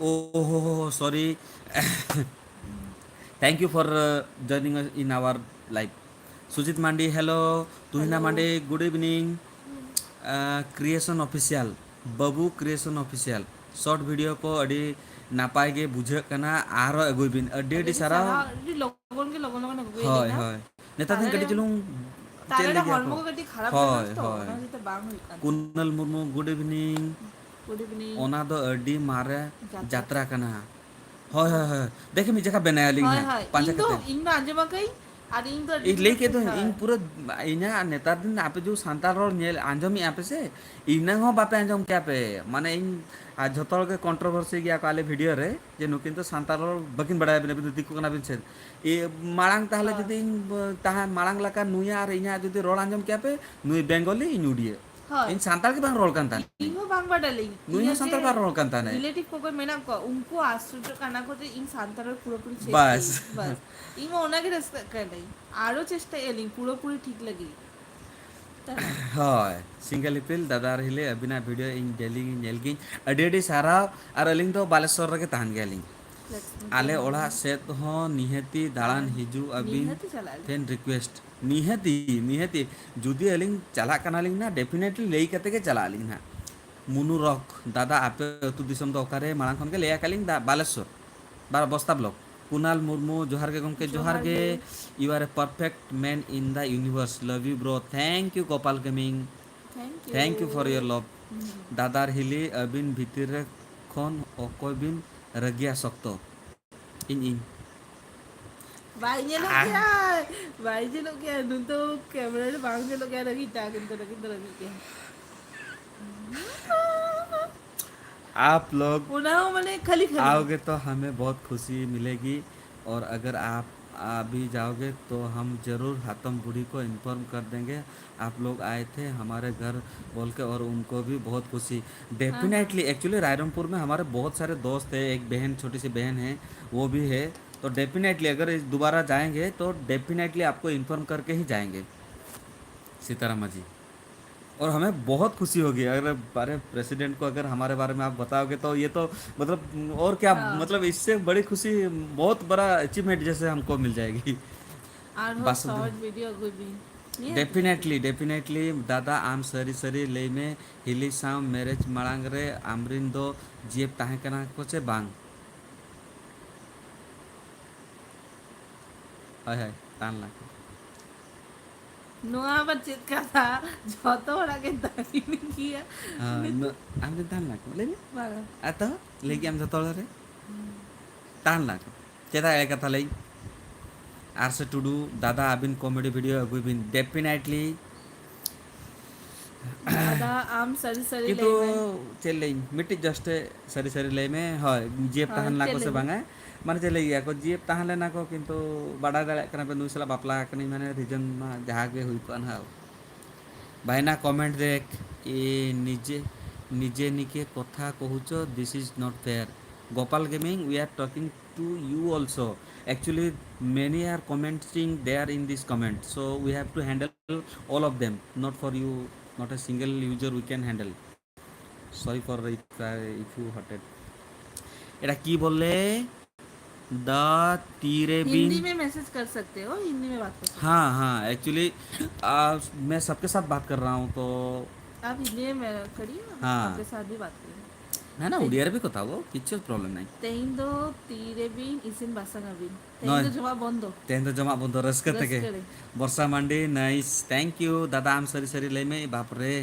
ᱳᱦᱳ ᱦᱳ, sorry. Thank you for uh, joining us in our live. Sujit Mandi, hello. Tuhina hello. Mandi, good ᱤᱵᱷᱤᱱᱤᱝ᱾ ᱠᱨᱤᱭᱮᱥᱚᱱ ᱚᱯᱷᱤᱥᱤᱭᱟᱞ, ᱵᱟᱹᱵᱩ ᱠᱨᱤᱭᱮᱥᱚᱱ ᱚᱯᱷᱤᱥᱤᱭᱟᱞ, ᱥᱚᱨᱴ ᱵᱷᱤᱰᱤᱭᱳ ᱠᱚ ᱟᱹᱰᱤ ᱱᱟᱯᱟᱭ ᱜᱮ ᱵᱩᱡᱷᱟᱹᱜ ᱠᱟᱱᱟ, ᱟᱨᱦᱚᱸ ᱟᱹᱜᱩᱭ ᱵᱤᱱ᱾ ᱟᱹᱰᱤ ᱟᱹᱰᱤ ᱥᱟᱨᱦᱟᱣ᱾ ᱟᱹᱰᱤ ᱞᱚᱜᱚᱱ ᱜᱮ, ᱞᱚᱜᱚᱱ ᱞᱚᱜᱚᱱ ᱟᱹᱜᱩᱭ ᱦᱳᱭ, ᱟᱹᱞᱤᱧ ᱦᱟᱸᱜ᱾ ᱦᱳᱭ᱾ ᱱᱮᱛᱟᱨ ᱫᱤᱱ ᱛᱟᱦᱞᱮ ᱠᱟᱹᱴᱤᱡ ᱪᱩᱞᱩᱝ ᱪᱮᱫ ᱛᱟᱦᱞᱮ ᱞᱟᱹᱜᱤᱫ ᱦᱚᱲᱢᱚ ᱟᱠᱚ? ᱠᱚ ᱠᱟᱹᱴᱤᱡ ᱠᱷᱟᱨᱟᱯ ᱦᱳᱭ, ᱞᱮᱱᱟ ᱛᱚ, ᱦᱳᱭ᱾ ᱚᱱᱟ ᱦᱚᱛᱮᱡ ᱛᱮ ᱵᱟᱝ ᱦᱩᱭᱩᱜ ᱠᱟᱱ ᱛᱟᱦᱮᱸᱫ᱾ ᱠᱩᱱᱟᱞ ᱢᱩᱨᱢᱩ, ᱜᱩᱰ ᱤᱵᱷᱤᱱᱤᱝ᱾ ᱜᱩᱰ ᱤᱵᱷᱤᱱᱤᱝ᱾ ᱚᱱᱟ ᱫᱚ ᱟᱹᱰᱤ ᱢᱟᱨᱮ ᱡᱟᱛᱨᱟ᱾ ᱡᱟᱛᱨᱟ ᱠᱟᱱᱟ᱾ ᱦᱳᱭ, ᱦᱳᱭ, ᱦᱳᱭ᱾ ᱫᱮᱠᱷᱤ ᱢᱤᱫ ᱡᱟᱭᱜᱟ ᱵᱮᱱᱟᱭᱟᱞᱤᱧ ᱦᱳᱭ, ᱦᱟᱸᱜ, ᱦᱳᱭ᱾ ᱯᱟᱸᱡᱟ ᱤᱧ ᱫᱚ, ᱠᱟᱛᱮ᱾ ᱤᱧ ᱫᱚ ᱟᱸᱡᱚᱢ ᱟᱠᱟᱫᱟᱹᱧ, ᱟᱨ ᱤᱧ ᱫᱚ ᱟᱹᱰᱤ ᱤᱧ ᱞᱟᱹᱭ ᱠᱮᱫ ᱫᱚ, ᱦᱳᱭ᱾ ᱤᱧ ᱯᱩᱨᱟᱹ ᱤᱧᱟᱹᱜ ᱱᱮᱛᱟᱨ ᱫᱤᱱ ᱟᱯᱮ ᱡᱩ ᱥᱟᱱᱛᱟᱲ ᱨᱚᱲ ᱧᱮᱞ ᱟᱸᱡᱚᱢᱮᱜᱼᱟ ᱯᱮ ᱥᱮ, ᱤᱱᱟᱹ ᱦᱚᱸ ᱵᱟᱯᱮ ᱟᱸᱡᱚᱢ ᱠᱮᱭᱟ ᱯᱮ᱾ ᱢᱟᱱᱮ ᱤᱧ, ᱟᱨ ᱡᱷᱚᱛᱚ ᱦᱚᱲ ᱜᱮ ᱠᱚᱱᱴᱨᱳᱵᱷᱟᱨᱥᱤ ᱜᱮᱭᱟ ᱠᱚ ᱟᱞᱮ ᱵᱷᱤᱰᱤᱭᱳ ᱨᱮ, ᱡᱮ ᱱᱩᱠᱤᱱ ᱫᱚ ᱥᱟᱱᱛᱟᱲ ᱨᱚᱲ ᱵᱟᱹᱠᱤᱱ ᱵᱟᱲᱟᱭᱟ, ᱟᱹᱵᱤᱱ ᱫᱚ ᱫᱤᱠᱩ ᱠᱟᱱᱟ ᱵᱤᱱ ᱥᱮ᱾ ᱮ, ᱢᱟᱲᱟᱝ ᱛᱟᱦᱞᱮ ᱦᱳᱭ᱾ ᱡᱩᱫᱤ ᱤᱧ, ᱛᱟᱦᱮᱸ ᱢᱟᱲᱟᱝ ᱞᱮᱠᱟ ᱱᱩᱭᱟᱜ ᱟᱨ ᱤᱧᱟᱹᱜ ᱡᱩᱫᱤ ᱨᱚᱲ ᱟᱸᱡᱚᱢ ᱠᱮᱭᱟ ᱯᱮ, ᱱᱩᱭ ᱵᱮᱝᱜᱚᱞᱤ, ᱤᱧ ᱩᱰᱤᱭᱟᱹ᱾ ᱦᱳᱭ᱾ ᱤᱧ ᱥᱟᱱᱛᱟᱲ ᱜᱮ ᱵᱟᱝ ᱨᱚᱲ ᱠᱟᱱ ᱛᱟᱦᱮᱸᱫ᱾ ᱤᱧ ᱦᱚᱸ ᱵᱟᱝ ᱵᱟᱰᱟᱭ ᱞᱤᱧ᱾ ᱱᱩᱭ ᱦᱚᱸ ᱥᱟᱱᱛᱟᱲ ᱵᱟᱝ ᱨᱚᱲ ᱠᱟᱱ ᱛᱟᱦᱮᱸᱫ᱾ ᱨᱤᱞᱮᱴᱤᱵᱷ ᱠᱚᱠᱚ ᱢᱮᱱᱟᱜ ᱠᱚᱣᱟ, ᱩᱱᱠᱩ ᱟᱥᱪᱚᱨᱡᱚ ᱠᱟᱱᱟ ᱠᱚ ᱡᱮ ᱤᱧ ᱥᱟᱱᱛᱟᱲ ᱨᱚᱲ ᱯᱩᱨᱟᱹᱯᱩᱨᱤ ᱪᱮᱫ ᱵᱟᱥ᱾ ᱠᱤ-, ᱵᱟᱥ᱾ ᱤᱧ ᱢᱟ ᱚᱱᱟᱜᱮ ᱨᱟᱹᱥᱠᱟᱹᱜ ᱠᱟᱱᱟᱹᱧ᱾ ᱟᱨᱚ ᱪᱮᱥᱴᱟᱭᱮᱫᱼᱟ ᱞᱤᱧ ᱯᱩᱨᱟᱹᱯᱩᱨᱤ ᱴᱷᱤᱠ ᱞᱟᱹᱜᱤᱫ᱾ ᱦᱳᱭ, ᱥᱤᱝᱜᱮᱞ ᱤᱯᱤᱞ ᱫᱟᱫᱟ ᱟᱨ ᱦᱤᱞᱤ, ᱟᱹᱵᱤᱱᱟᱜ ᱵᱷᱤᱰᱤᱭᱳ ᱤᱧ ᱰᱮᱞᱤ ᱜᱤᱧ ᱧᱮᱞ ᱜᱤᱧ᱾ ᱟᱹᱰᱤ ᱟᱹᱰᱤ ᱥᱟᱨᱦᱟᱣ᱾ ᱟᱨ ᱟᱹᱞᱤᱧ ᱫᱚ ᱵᱟᱞᱮᱥᱚᱨ ᱨᱮᱜᱮ ᱛᱟᱦᱮᱱ ᱜᱮᱭᱟᱞᱤᱧ᱾ ᱟᱞᱮ ᱚᱲᱟᱜ ᱥᱮᱫ ᱦᱚᱸ ᱱᱤᱦᱟᱹᱛᱤ ᱫᱟᱬᱟᱱ ᱦᱤᱡᱩᱜ ᱟᱹᱵᱤᱱ ᱱᱤᱦᱟᱹᱛᱤ ᱪᱟᱞᱟᱜ ᱟᱹᱞᱤᱧ᱾ ᱴᱷᱮᱱ ᱨᱤᱠᱩᱭᱮᱥᱴ᱾ ᱱᱤᱦᱟᱹᱛᱤ, ᱱᱤᱦᱟᱹᱛᱤ᱾ ᱡᱩᱫᱤ ᱟᱹᱞᱤᱧ ᱪᱟᱞᱟᱜ ᱠᱟᱱᱟᱞᱤᱧ ᱱᱟ, ᱰᱮᱯᱷᱤᱱᱮᱴᱞᱤ ᱞᱟᱹᱭ ᱠᱟᱛᱮ ᱜᱮ ᱪᱟᱞᱟᱜ ᱟᱹᱞᱤᱧ ᱱᱟᱦᱟᱜ᱾ ᱢᱩᱱᱩ ᱨᱚᱠ, ᱫᱟᱫᱟ ᱟᱯᱮ ᱟᱹᱛᱩ ᱫᱤᱥᱚᱢ ᱫᱚ ᱚᱠᱟᱨᱮ? ᱢᱟᱲᱟᱝ ᱠᱷᱚᱱ ᱜᱮ ᱞᱟᱹᱭ ᱟᱠᱟᱫ ᱞᱤᱧ, ᱫᱟ-, ᱵᱟᱞᱮᱥᱚᱨ᱾ ᱵᱟᱨ ᱵᱚᱥᱛᱟ ᱵᱞᱚᱠ᱾ ᱠᱩᱱᱟᱞ ᱢᱩᱨᱢᱩ, ᱡᱚᱦᱟᱨ ᱜᱮ ᱜᱚᱢᱠᱮ, ᱡᱚᱦᱟᱨ ᱡᱚᱦᱟᱨ ᱜᱮ᱾ ᱜᱮ᱾ You are a perfect man in the universe. Love you, bro. Thank you, Gopal Gaming. Thank you. Thank you for your love. ᱦᱩᱸ᱾ ᱫᱟᱫᱟ ᱟᱨ ᱦᱤᱞᱤ, ᱟᱹᱵᱤᱱ ᱵᱷᱤᱛᱤᱨ ᱨᱮ ᱠᱷᱚᱱ ᱚᱠᱚᱭ ᱵᱤᱱ ᱨᱟᱹᱜᱤᱭᱟ ᱥᱚᱠᱛᱚ? ᱤᱧ, ᱤᱧ᱾ ᱵᱟᱭ ᱧᱮᱞᱚᱜ ᱜᱮᱭᱟ, ᱵᱟᱭ ᱧᱮᱞᱚᱜ ᱜᱮᱭᱟ, ᱱᱩᱭ ᱫᱚ ᱠᱮᱢᱮᱨᱟ ᱨᱮ ᱵᱟᱝ ᱧᱮᱞᱚᱜ ᱜᱮᱭᱟ, ᱨᱟᱹᱜᱤ ᱴᱟᱜ ᱠᱤᱱᱛᱩ ᱨᱟᱹᱜᱤ ᱫᱚ ᱨᱟᱹᱜᱤ ᱜᱮᱭᱟ᱾ आप लोग ᱚᱱᱟ ᱦᱚᱸ ᱢᱟᱱᱮ ᱠᱷᱟᱹᱞᱤ ᱠᱷᱟᱹᱞᱤ᱾ आओगे तो हमें बहुत खुशी मिलेगी, और अगर आप अभी जाओगे तो हम ज़रूर हातम बूढ़ी को इन्फॉर्म कर देंगे, आप लोग आए थे हमारे घर बोल के, और उनको भी बहुत खुशी। डेफिनेटली, एक्चुअली रायरंगपुर में हमारे बहुत सारे दोस्त हैं, एक बहन, छोटी सी बहन है, वो भी है। तो डेफिनेटली अगर इस दोबारा जाएंगे तो डेफिनेटली आपको इन्फॉर्म करके ही जाएंगे, सीताराम जी। और हमें बहुत खुशी होगी अगर, अरे, प्रेसिडेंट को अगर हमारे बारे में आप बताओगे तो ये तो, मतलब, और क्या, हाँ। मतलब, इससे बड़ी खुशी, बहुत बड़ा अचीवमेंट जैसे हमको मिल जाएगी। ᱟᱨᱦᱚᱸ ᱵᱟᱥᱩᱫᱮᱵ᱾ ᱥᱚᱨᱴ ᱵᱷᱤᱰᱤᱭᱳ ᱟᱹᱜᱩᱭ ᱵᱤᱱ᱾ ᱱᱤᱭᱟᱹ ᱰᱮᱯᱷᱤᱱᱮᱴᱞᱤ, ᱰᱮᱯᱷᱤᱱᱮᱴᱞᱤ ᱫᱟᱫᱟ, ᱟᱢ ᱥᱟᱹᱨᱤ ᱥᱟᱹᱨᱤ ᱞᱟᱹᱭ ᱢᱮ, ᱦᱤᱞᱤ ᱥᱟᱶ ᱢᱮᱨᱮᱡᱽ ᱢᱟᱲᱟᱝ ᱨᱮ ᱟᱢᱨᱤᱱ ᱫᱚ ᱡᱤᱭᱮᱯ ᱛᱟᱦᱮᱸ ᱠᱟᱱᱟ ᱠᱚ ᱪᱮ ᱵᱟᱝ? ᱦᱳᱭ, ᱦᱳᱭ, ᱛᱟᱱ ᱞᱟᱝ᱾ ᱱᱚᱣᱟ ᱟᱵᱟᱨ ᱪᱮᱫ ᱠᱟᱛᱷᱟ? ᱡᱷᱚᱛᱚ ᱦᱚᱲᱟᱜ ᱜᱮ ᱛᱟᱦᱮᱱ ᱜᱮᱭᱟ᱾ ᱦᱮᱸ, ᱱᱚ-, ᱟᱢ ᱫᱚ ᱛᱟᱱ ᱞᱟᱝ ᱠᱚ, ᱞᱟᱹᱭ ᱢᱮ᱾ ᱵᱟᱝᱟ᱾ ᱟᱨ ᱛᱚ, ᱞᱟᱹᱭ ᱠᱮᱜ ᱟᱢ ᱡᱷᱚᱛᱚ ᱦᱚᱲ ᱨᱮ? ᱦᱩᱸ᱾ ᱛᱟᱱ ᱞᱟᱝ ᱠᱚ᱾ ᱪᱮᱫᱟᱜ ᱮᱲᱮ ᱠᱟᱛᱷᱟ ᱞᱟᱹᱭ? ᱟᱨ ᱥᱮ ᱴᱩᱰᱩ, ᱫᱟᱫᱟ, ᱟᱹᱵᱤᱱ ᱠᱚᱢᱮᱰᱤ ᱵᱷᱤᱰᱤᱭᱳ ᱟᱹᱜᱩᱭ ᱵᱤᱱ, ᱰᱮᱯᱷᱤᱱᱮᱴᱞᱤ᱾ ᱫᱟᱫᱟ, ᱟᱢ ᱥᱟᱹᱨᱤ ᱥᱟᱹᱨᱤ ᱠᱤᱱᱛᱩ ᱞᱟᱹᱭ ᱢᱮ᱾ ᱪᱮᱫ ᱞᱟᱹᱭᱟᱹᱧ, ᱢᱤᱫᱴᱤᱡ ᱡᱟᱥᱴ ᱥᱟᱹᱨᱤ ᱥᱟᱹᱨᱤ ᱞᱟᱹᱭ ᱢᱮ, ᱦᱳᱭ, ᱡᱤᱭᱮᱯ ᱦᱳᱭ, ᱛᱟᱦᱮᱸ ᱞᱮᱱᱟ ᱪᱮᱫ ᱠᱚ ᱥᱮ ᱞᱟᱹᱭ ᱢᱮ? ᱵᱟᱝᱟ? ᱢᱟᱱᱮ ᱪᱮᱫ ᱞᱟᱹᱭ ᱜᱮᱭᱟ ᱠᱚ, ᱡᱤᱭᱮᱯ ᱛᱟᱦᱮᱸ ᱞᱮᱱᱟ ᱠᱚ, ᱠᱤᱱᱛᱩ ᱵᱟᱰᱟᱭ ᱫᱟᱲᱮᱭᱟᱜ ᱠᱟᱱᱟ ᱯᱮ, ᱱᱩᱭ ᱥᱟᱞᱟᱜ ᱵᱟᱯᱞᱟ ᱟᱠᱟᱱᱟᱹᱧ, ᱢᱟᱱᱮ ᱨᱤᱡᱚᱱ ᱢᱟ ᱡᱟᱦᱟᱸ ᱜᱮ ᱦᱩᱭ ᱠᱚᱜᱼᱟ ᱱᱟᱦᱟᱜ᱾ ᱵᱷᱟᱭᱱᱟ ᱠᱚᱢᱮᱱᱴ ᱫᱮᱠᱷ, ᱮ, ᱱᱤᱡᱮ, ᱱᱤᱡᱮ ᱱᱤᱠᱮ ᱠᱚᱛᱷᱟ ᱠᱚᱦᱩᱪᱚ, this is not fair. Gopal Gaming, we are talking to you also. Actually, many are commenting there in this comment, so we have to handle all of them, not for you, not a single user we can handle. Sorry for if, uh, if you hurted. এটা কি বললে? দা তীরে বিন। हिंदी में मैसेज कर सकते हो, हिंदी में बात कर सकते हो। हाँ, हाँ, एक्चुअली, आ, मैं सबके साथ बात कर रहा हूँ, तो आप हिंदी में करिए, हाँ। आपके साथ भी बात करिए। ନା, ନା, ଓଡ଼ିଆରେ ବି କଥା ହବ, କିଛି ପ୍ରୋବ୍ଲେମ୍ ନାହିଁ। ᱛᱮᱦᱮᱧ ᱫᱚ ᱛᱤᱨᱮ ᱵᱤᱱ ᱤᱥᱤᱱ ᱵᱟᱥᱟᱝ ᱟᱹᱵᱤᱱ? ᱛᱮᱦᱮᱧ ᱱᱚᱜᱼᱚᱭ᱾ ᱫᱚ ᱡᱚᱢᱟᱜ ᱵᱚᱱᱫᱚ᱾ ᱛᱮᱦᱮᱧ ᱫᱚ ᱡᱚᱢᱟᱜ ᱵᱚᱱᱫᱚ, ᱨᱟᱹᱥᱠᱟᱹ ᱛᱮᱜᱮ᱾ ᱨᱟᱹᱥᱠᱟᱹ ᱨᱮ᱾ ᱵᱚᱨᱥᱟ ᱢᱟᱱᱰᱤ, ᱱᱟᱭᱤᱥ, thank you ᱫᱟᱫᱟ, ᱟᱢ ᱥᱟᱹᱨᱤ ᱥᱟᱹᱨᱤ ᱞᱟᱹᱭ ᱢᱮ, ᱵᱟᱯ ᱨᱮ᱾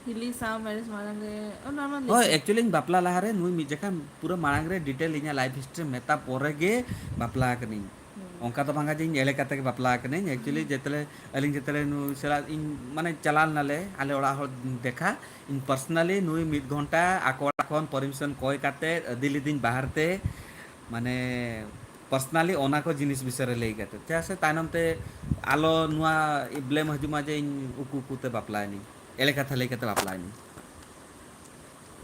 ᱦᱤᱞᱤ ᱥᱟᱶ ᱢᱮᱨᱮᱡᱽ ᱢᱟᱲᱟᱝ ᱨᱮ, ᱚᱱᱟ ᱢᱟ ᱞᱟᱹᱭ ᱦᱳᱭ, ᱠᱮᱫ᱾ ᱮᱠᱪᱩᱭᱮᱞᱤ ᱤᱧ ᱵᱟᱯᱞᱟ ᱞᱟᱦᱟᱨᱮ ᱱᱩᱭ ᱢᱤᱫ ᱡᱚᱠᱷᱟ ᱯᱩᱨᱟᱹ ᱢᱟᱲᱟᱝ ᱨᱮ ᱰᱤᱴᱮᱞ ᱤᱧᱟᱹᱜ ᱞᱟᱭᱤᱯᱷ ᱦᱤᱥᱴᱨᱤ ᱢᱮᱛᱟ ᱯᱚᱨᱮ ᱜᱮ ᱵᱟᱯᱞᱟ ᱟᱠᱟᱱᱟᱹᱧ᱾ ᱦᱩᱸ᱾ ᱚᱱᱠᱟ ᱫᱚ ᱵᱟᱝᱟ ᱡᱮ ᱤᱧ ᱮᱲᱮ ᱠᱟᱛᱮ ᱜᱮ ᱵᱟᱯᱞᱟ ᱟᱠᱟᱱᱟᱹᱧ᱾ Actually, ᱡᱮᱛᱮᱞᱮ, ᱟᱹᱞᱤᱧ ᱡᱮᱛᱮᱞᱮ ᱱᱩᱭ ᱥᱟᱞᱟᱜ ᱤᱧ, ᱢᱟᱱᱮ, ᱪᱟᱞᱟᱣ ᱞᱮᱱᱟᱞᱮ ᱟᱞᱮ ᱚᱲᱟᱜ ᱦᱚᱲ ᱫᱮᱠᱷᱟ, ᱤᱧ personally ᱱᱩᱭ ᱢᱤᱫ ᱜᱷᱚᱱᱴᱟ ᱟᱠᱚ ᱚᱲᱟᱜ ᱠᱷᱚᱱ permission ᱠᱚᱭ ᱠᱟᱛᱮ ᱤᱫᱤ ᱞᱤᱫᱤᱧ ᱵᱟᱦᱟᱨ ᱛᱮ, ᱢᱟᱱᱮ, personally ᱚᱱᱟ ᱠᱚ ᱡᱤᱱᱤᱥ ᱵᱤᱥᱚᱭ ᱨᱮ ᱞᱟᱹᱭ ᱠᱟᱛᱮ, ᱪᱮᱫᱟᱜ ᱥᱮ ᱛᱟᱭᱱᱚᱢ ᱛᱮ ᱟᱞᱚ ᱱᱚᱣᱟ blame ᱦᱤᱡᱩᱜ ᱢᱟ ᱡᱮ ᱤᱧ ᱩᱠᱩ ᱩᱠᱩ ᱛᱮ ᱵᱟᱯᱞᱟᱭᱮᱱᱟᱹᱧ, ᱮᱲᱮ ᱠᱟᱛᱷᱟ ᱞᱟᱹᱭ ᱠᱟᱛᱮ ᱵᱟᱯᱞᱟᱭᱮᱱᱟᱹᱧ᱾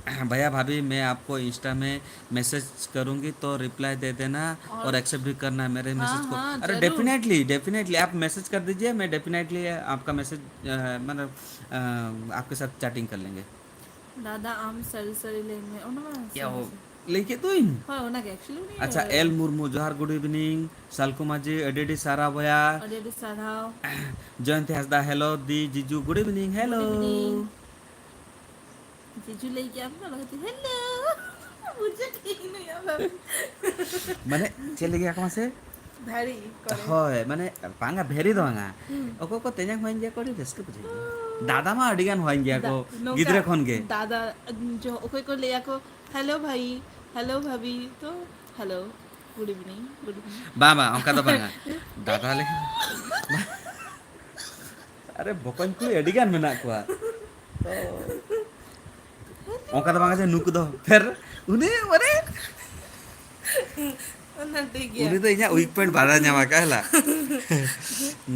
भैया भाभी, मैं आपको Insta में मैसेज करूँगी तो रिप्लाई दे देना और और एक्सेप्ट भी करना है मेरे मैसेज हाँ, को। हाँ, अरे जरूर। Definitely, definitely आप मैसेज कर दीजिए, मैं डेफिनेटली आपका मैसेज, अ, मतलब, अ, आपके साथ चैटिंग कर लेंगे। ᱫᱟᱫᱟ ᱟᱢ ᱥᱟᱹᱨᱤ ᱥᱟᱹᱨᱤ ᱞᱟᱹᱭ ᱢᱮ, ᱚᱱᱟ ᱢᱟ ᱠᱮᱣ ᱥᱟᱹᱨᱤ ᱥᱟᱹᱨᱤ᱾ ᱞᱟᱹᱭ ᱠᱮᱫ ᱫᱚᱧ᱾ ᱦᱳᱭ, ᱚᱱᱟᱜᱮ actually ᱩᱱᱤ ᱟᱪᱪᱷᱟ, ᱮᱞ ᱢᱩᱨᱢᱩ, ᱡᱚᱦᱟᱨ, ᱜᱩᱰ ᱤᱵᱷᱤᱱᱤᱝ᱾ ᱥᱟᱞᱠᱩ ᱢᱟᱹᱡᱷᱤ, ᱟᱹᱰᱤ ᱟᱹᱰᱤ ᱥᱟᱨᱦᱟᱣ ᱵᱚᱭᱦᱟ᱾ ᱟᱹᱰᱤ ᱟᱹᱰᱤ ᱥᱟᱨᱦᱟᱣ᱾ ᱡᱚᱭᱚᱱᱛᱤ ᱦᱟᱸᱥᱫᱟ, ᱦᱮᱞᱳ ᱫᱤ ᱡᱤᱡᱩ, ᱜᱩᱰ ᱤᱵᱷᱤᱱᱤᱝ, ᱦᱮᱞᱳ᱾ ᱜᱩᱰ ᱤᱵᱷᱤᱱᱤᱝ᱾ ᱡᱤᱡᱩ ᱞᱟᱹᱭ ᱠᱮᱜ ᱟᱢ ᱛᱚ, ᱚᱱᱟ ᱠᱷᱟᱹᱛᱤᱨ ᱦᱮᱞᱳ᱾ ᱵᱩᱡᱷᱟᱹᱣ ᱠᱮᱜ ᱟᱹᱧ ᱱᱩᱭ ᱟᱵᱟᱨ᱾ ᱢᱟᱱᱮ, ᱪᱮᱫ ᱞᱟᱹᱜᱤᱫ ᱟᱠᱚ ᱢᱟᱥᱮ? ᱵᱷᱮᱨᱤ ᱠᱚᱨᱮ᱾ ᱦᱳᱭ, ᱢᱟᱱᱮ, ᱵᱟᱝᱟ, ᱵᱷᱮᱨᱤ ᱫᱚ ᱵᱟᱝᱟ᱾ ᱦᱩᱸ᱾ ᱚᱠᱚᱭ ᱠᱚ ᱛᱮᱧᱟᱝ ᱦᱚᱧ ᱜᱮᱭᱟ ᱠᱚ, ᱟᱹᱰᱤ ᱨᱟᱹᱥᱠᱟᱹ ᱵᱩᱡᱷᱟᱹᱜ ᱜᱮᱭᱟ᱾ ᱫᱟᱫᱟ ᱢᱟ ᱟᱹᱰᱤ ᱜᱟᱱ ᱦᱚᱧ ᱜᱮᱭᱟ ᱠᱚ, ᱫᱟ-, ᱱᱚᱝᱠᱟ ᱜᱤᱫᱽᱨᱟᱹ ᱠᱷᱚᱱ ᱜᱮ᱾ ᱫᱟᱫᱟ, ᱡᱚ-, ᱚᱠᱚᱭ ᱠᱚ ᱞᱟᱹᱭᱟ ᱠᱚ, "ᱦᱮᱞᱳ ᱵᱷᱟᱭᱤ, ᱦᱮᱞᱳ ᱵᱷᱟᱵᱤ", ᱛᱚ, ᱦᱮᱞᱳ, ᱜᱩᱰ ᱤᱵᱷᱤᱱᱤᱝ, ᱜᱩᱰ ᱤᱵᱷᱤᱱᱤᱝ᱾ ᱵᱟᱝ, ᱵᱟᱝ, ᱚᱱᱠᱟ ᱫᱚ ᱵᱟᱝᱟ᱾ ᱫᱟᱫᱟ ᱞᱮᱠᱟ᱾ ᱟᱨᱮ, ᱵᱚᱠᱚᱧ ᱠᱩᱲᱤ ᱟᱹᱰᱤ ᱜᱟᱱ ᱢᱮᱱᱟᱜ ᱠᱚᱣᱟ᱾ ᱛᱚ, ᱚᱱᱠᱟ ᱫᱚ ᱵᱟᱝᱟ ᱡᱮ ᱱᱩᱠᱩ ᱫᱚ ᱯᱷᱮᱨ ᱩᱱᱤ ᱢᱟᱱᱮ ᱚᱱᱟ ᱴᱷᱤᱠ ᱜᱮᱭᱟ᱾ ᱩᱱᱤ ᱫᱚ ᱤᱧᱟᱹᱜ ᱣᱤᱠ ᱯᱚᱭᱮᱱᱴ ᱵᱟᱲᱟᱭ ᱧᱟᱢᱟ ᱠᱟᱦᱞᱟ᱾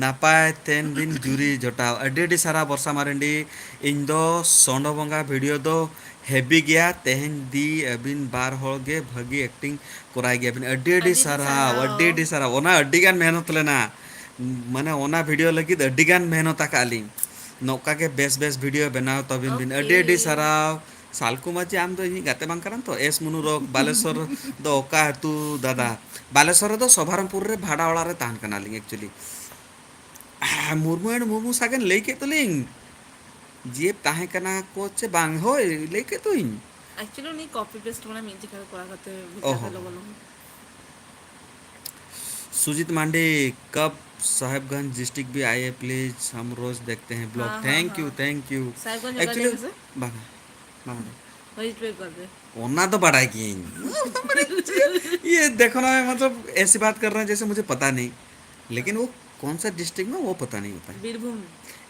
ᱱᱟᱯᱟᱭ ᱛᱮᱱ ᱵᱤᱱ ᱡᱩᱨᱤ ᱡᱚᱴᱟᱣ᱾ ᱟᱹᱰᱤ ᱟᱹᱰᱤ ᱥᱟᱨᱦᱟᱣ ᱵᱚᱨᱥᱟ ᱢᱟᱨᱟᱱᱰᱤ᱾ ᱤᱧ ᱫᱚ ᱥᱚᱸᱰᱚ ᱵᱚᱸᱜᱟ ᱵᱷᱤᱰᱤᱭᱳ ᱫᱚ ᱦᱮᱵᱤ ᱜᱮᱭᱟ᱾ ᱛᱮᱦᱮᱧ ᱫᱤ ᱟᱹᱵᱤᱱ ᱵᱟᱨ ᱦᱚᱲ ᱜᱮ ᱵᱷᱟᱹᱜᱤ ᱮᱠᱴᱤᱝ ᱠᱚᱨᱟᱭ ᱜᱮᱭᱟᱵᱤᱱ᱾ ᱟᱹᱰᱤ ᱟᱹᱰᱤ ᱟᱹᱰᱤ ᱥᱟᱨᱦᱟᱣ, ᱥᱟᱨᱦᱟᱣ᱾ ᱟᱹᱰᱤ ᱟᱹᱰᱤ ᱥᱟᱨᱦᱟᱣ᱾ ᱚᱱᱟ ᱟᱹᱰᱤ ᱜᱟᱱ ᱢᱮᱦᱱᱚᱛ ᱞᱮᱱᱟ᱾ ᱢᱟᱱᱮ ᱚᱱᱟ ᱵᱷᱤᱰᱤᱭᱳ ᱞᱟᱹᱜᱤᱫ ᱟᱹᱰᱤ ᱜᱟᱱ ᱢᱮᱦᱱᱚᱛ ᱟᱠᱟᱫ ᱞᱤᱧ᱾ ᱱᱚᱝᱠᱟ ᱜᱮ ᱵᱮᱥ ᱵᱮᱥ ᱵᱷᱤᱰᱤᱭᱳ ᱵᱮᱱᱟᱣ ᱛᱟᱵᱤᱱ ᱵᱤᱱ᱾ ᱟᱹᱰᱤ ᱟᱹᱰᱤ ᱳᱠᱮ᱾ ᱥᱟᱨᱦᱟᱣ᱾ ᱥᱟᱞᱠᱩ ᱢᱟᱹᱡᱷᱤ, ᱟᱢ ᱫᱚ ᱤᱧᱤᱡ ᱜᱟᱛᱮ ᱵᱟᱝ ᱠᱟᱱᱟᱢ ᱛᱚ? ᱮᱥ ᱢᱩᱱᱩ ᱨᱚᱠ, ᱵᱟᱞᱮᱥᱚᱨ ᱫᱚ ᱚᱠᱟ ᱟᱹᱛᱩ ᱫᱟᱫᱟ? ᱵᱟᱞᱮᱥᱚᱨ ᱨᱮᱫᱚ ᱥᱚᱵᱷᱟᱨᱟᱢᱯᱩᱨ ᱨᱮ ᱵᱷᱟᱲᱟ ᱚᱲᱟᱜ ᱨᱮ ᱛᱟᱦᱮᱱ ᱠᱟᱱᱟᱞᱤᱧ actually᱾ ᱢᱩᱨᱢᱩ and ᱢᱩᱨᱢᱩ ᱥᱟᱜᱮᱱ ᱞᱟᱹᱭ ᱠᱮᱫ ᱫᱚᱞᱤᱧ ᱡᱮ ᱛᱟᱦᱮᱸ ᱠᱟᱱᱟ ᱠᱚ ᱪᱮ ᱵᱟᱝ? ᱦᱳᱭ, ᱞᱟᱹᱭ ᱠᱮᱫ ᱫᱚᱧ᱾ Actually ᱩᱱᱤ ᱠᱚᱯᱤ ᱯᱮᱥᱴ ᱢᱟᱱᱮ ᱢᱤᱫ ᱡᱟᱭᱜᱟ ᱨᱮ ᱠᱚᱨᱟᱣ ᱠᱟᱛᱮ ᱵᱷᱮᱡᱟ ᱚᱦᱚ᱾ ᱠᱟᱜ ᱞᱚᱜᱚᱱ ᱞᱚᱜᱚᱱ᱾ सुजीत मांडे, कब साहेबगंज डिस्ट्रिक्ट भी आइए प्लीज, हम रोज देखते हैं ब्लॉग। हाँ, हाँ, थैंक यू, हाँ। Thank you. साहेबगंज ᱚᱠᱟ ᱮᱠᱪᱩᱭᱮᱞᱤ ᱴᱷᱮᱱ ᱥᱮ? ᱵᱟᱝᱟ, ᱵᱟᱝᱟ᱾ ᱦᱤᱡᱩᱜ ᱯᱮ ᱮᱠᱵᱟᱨ ᱯᱮ᱾ ᱚᱱᱟ ᱫᱚ ᱵᱟᱲᱟᱭ ᱜᱤᱭᱟᱹᱧ᱾ ये देखो ना, मतलब, ऐसी बात कर रहे हैं जैसे मुझे पता नहीं, लेकिन वो कौन सा डिस्ट्रिक्ट में, वो पता नहीं होता है। ᱵᱤᱨᱵᱷᱩᱢ᱾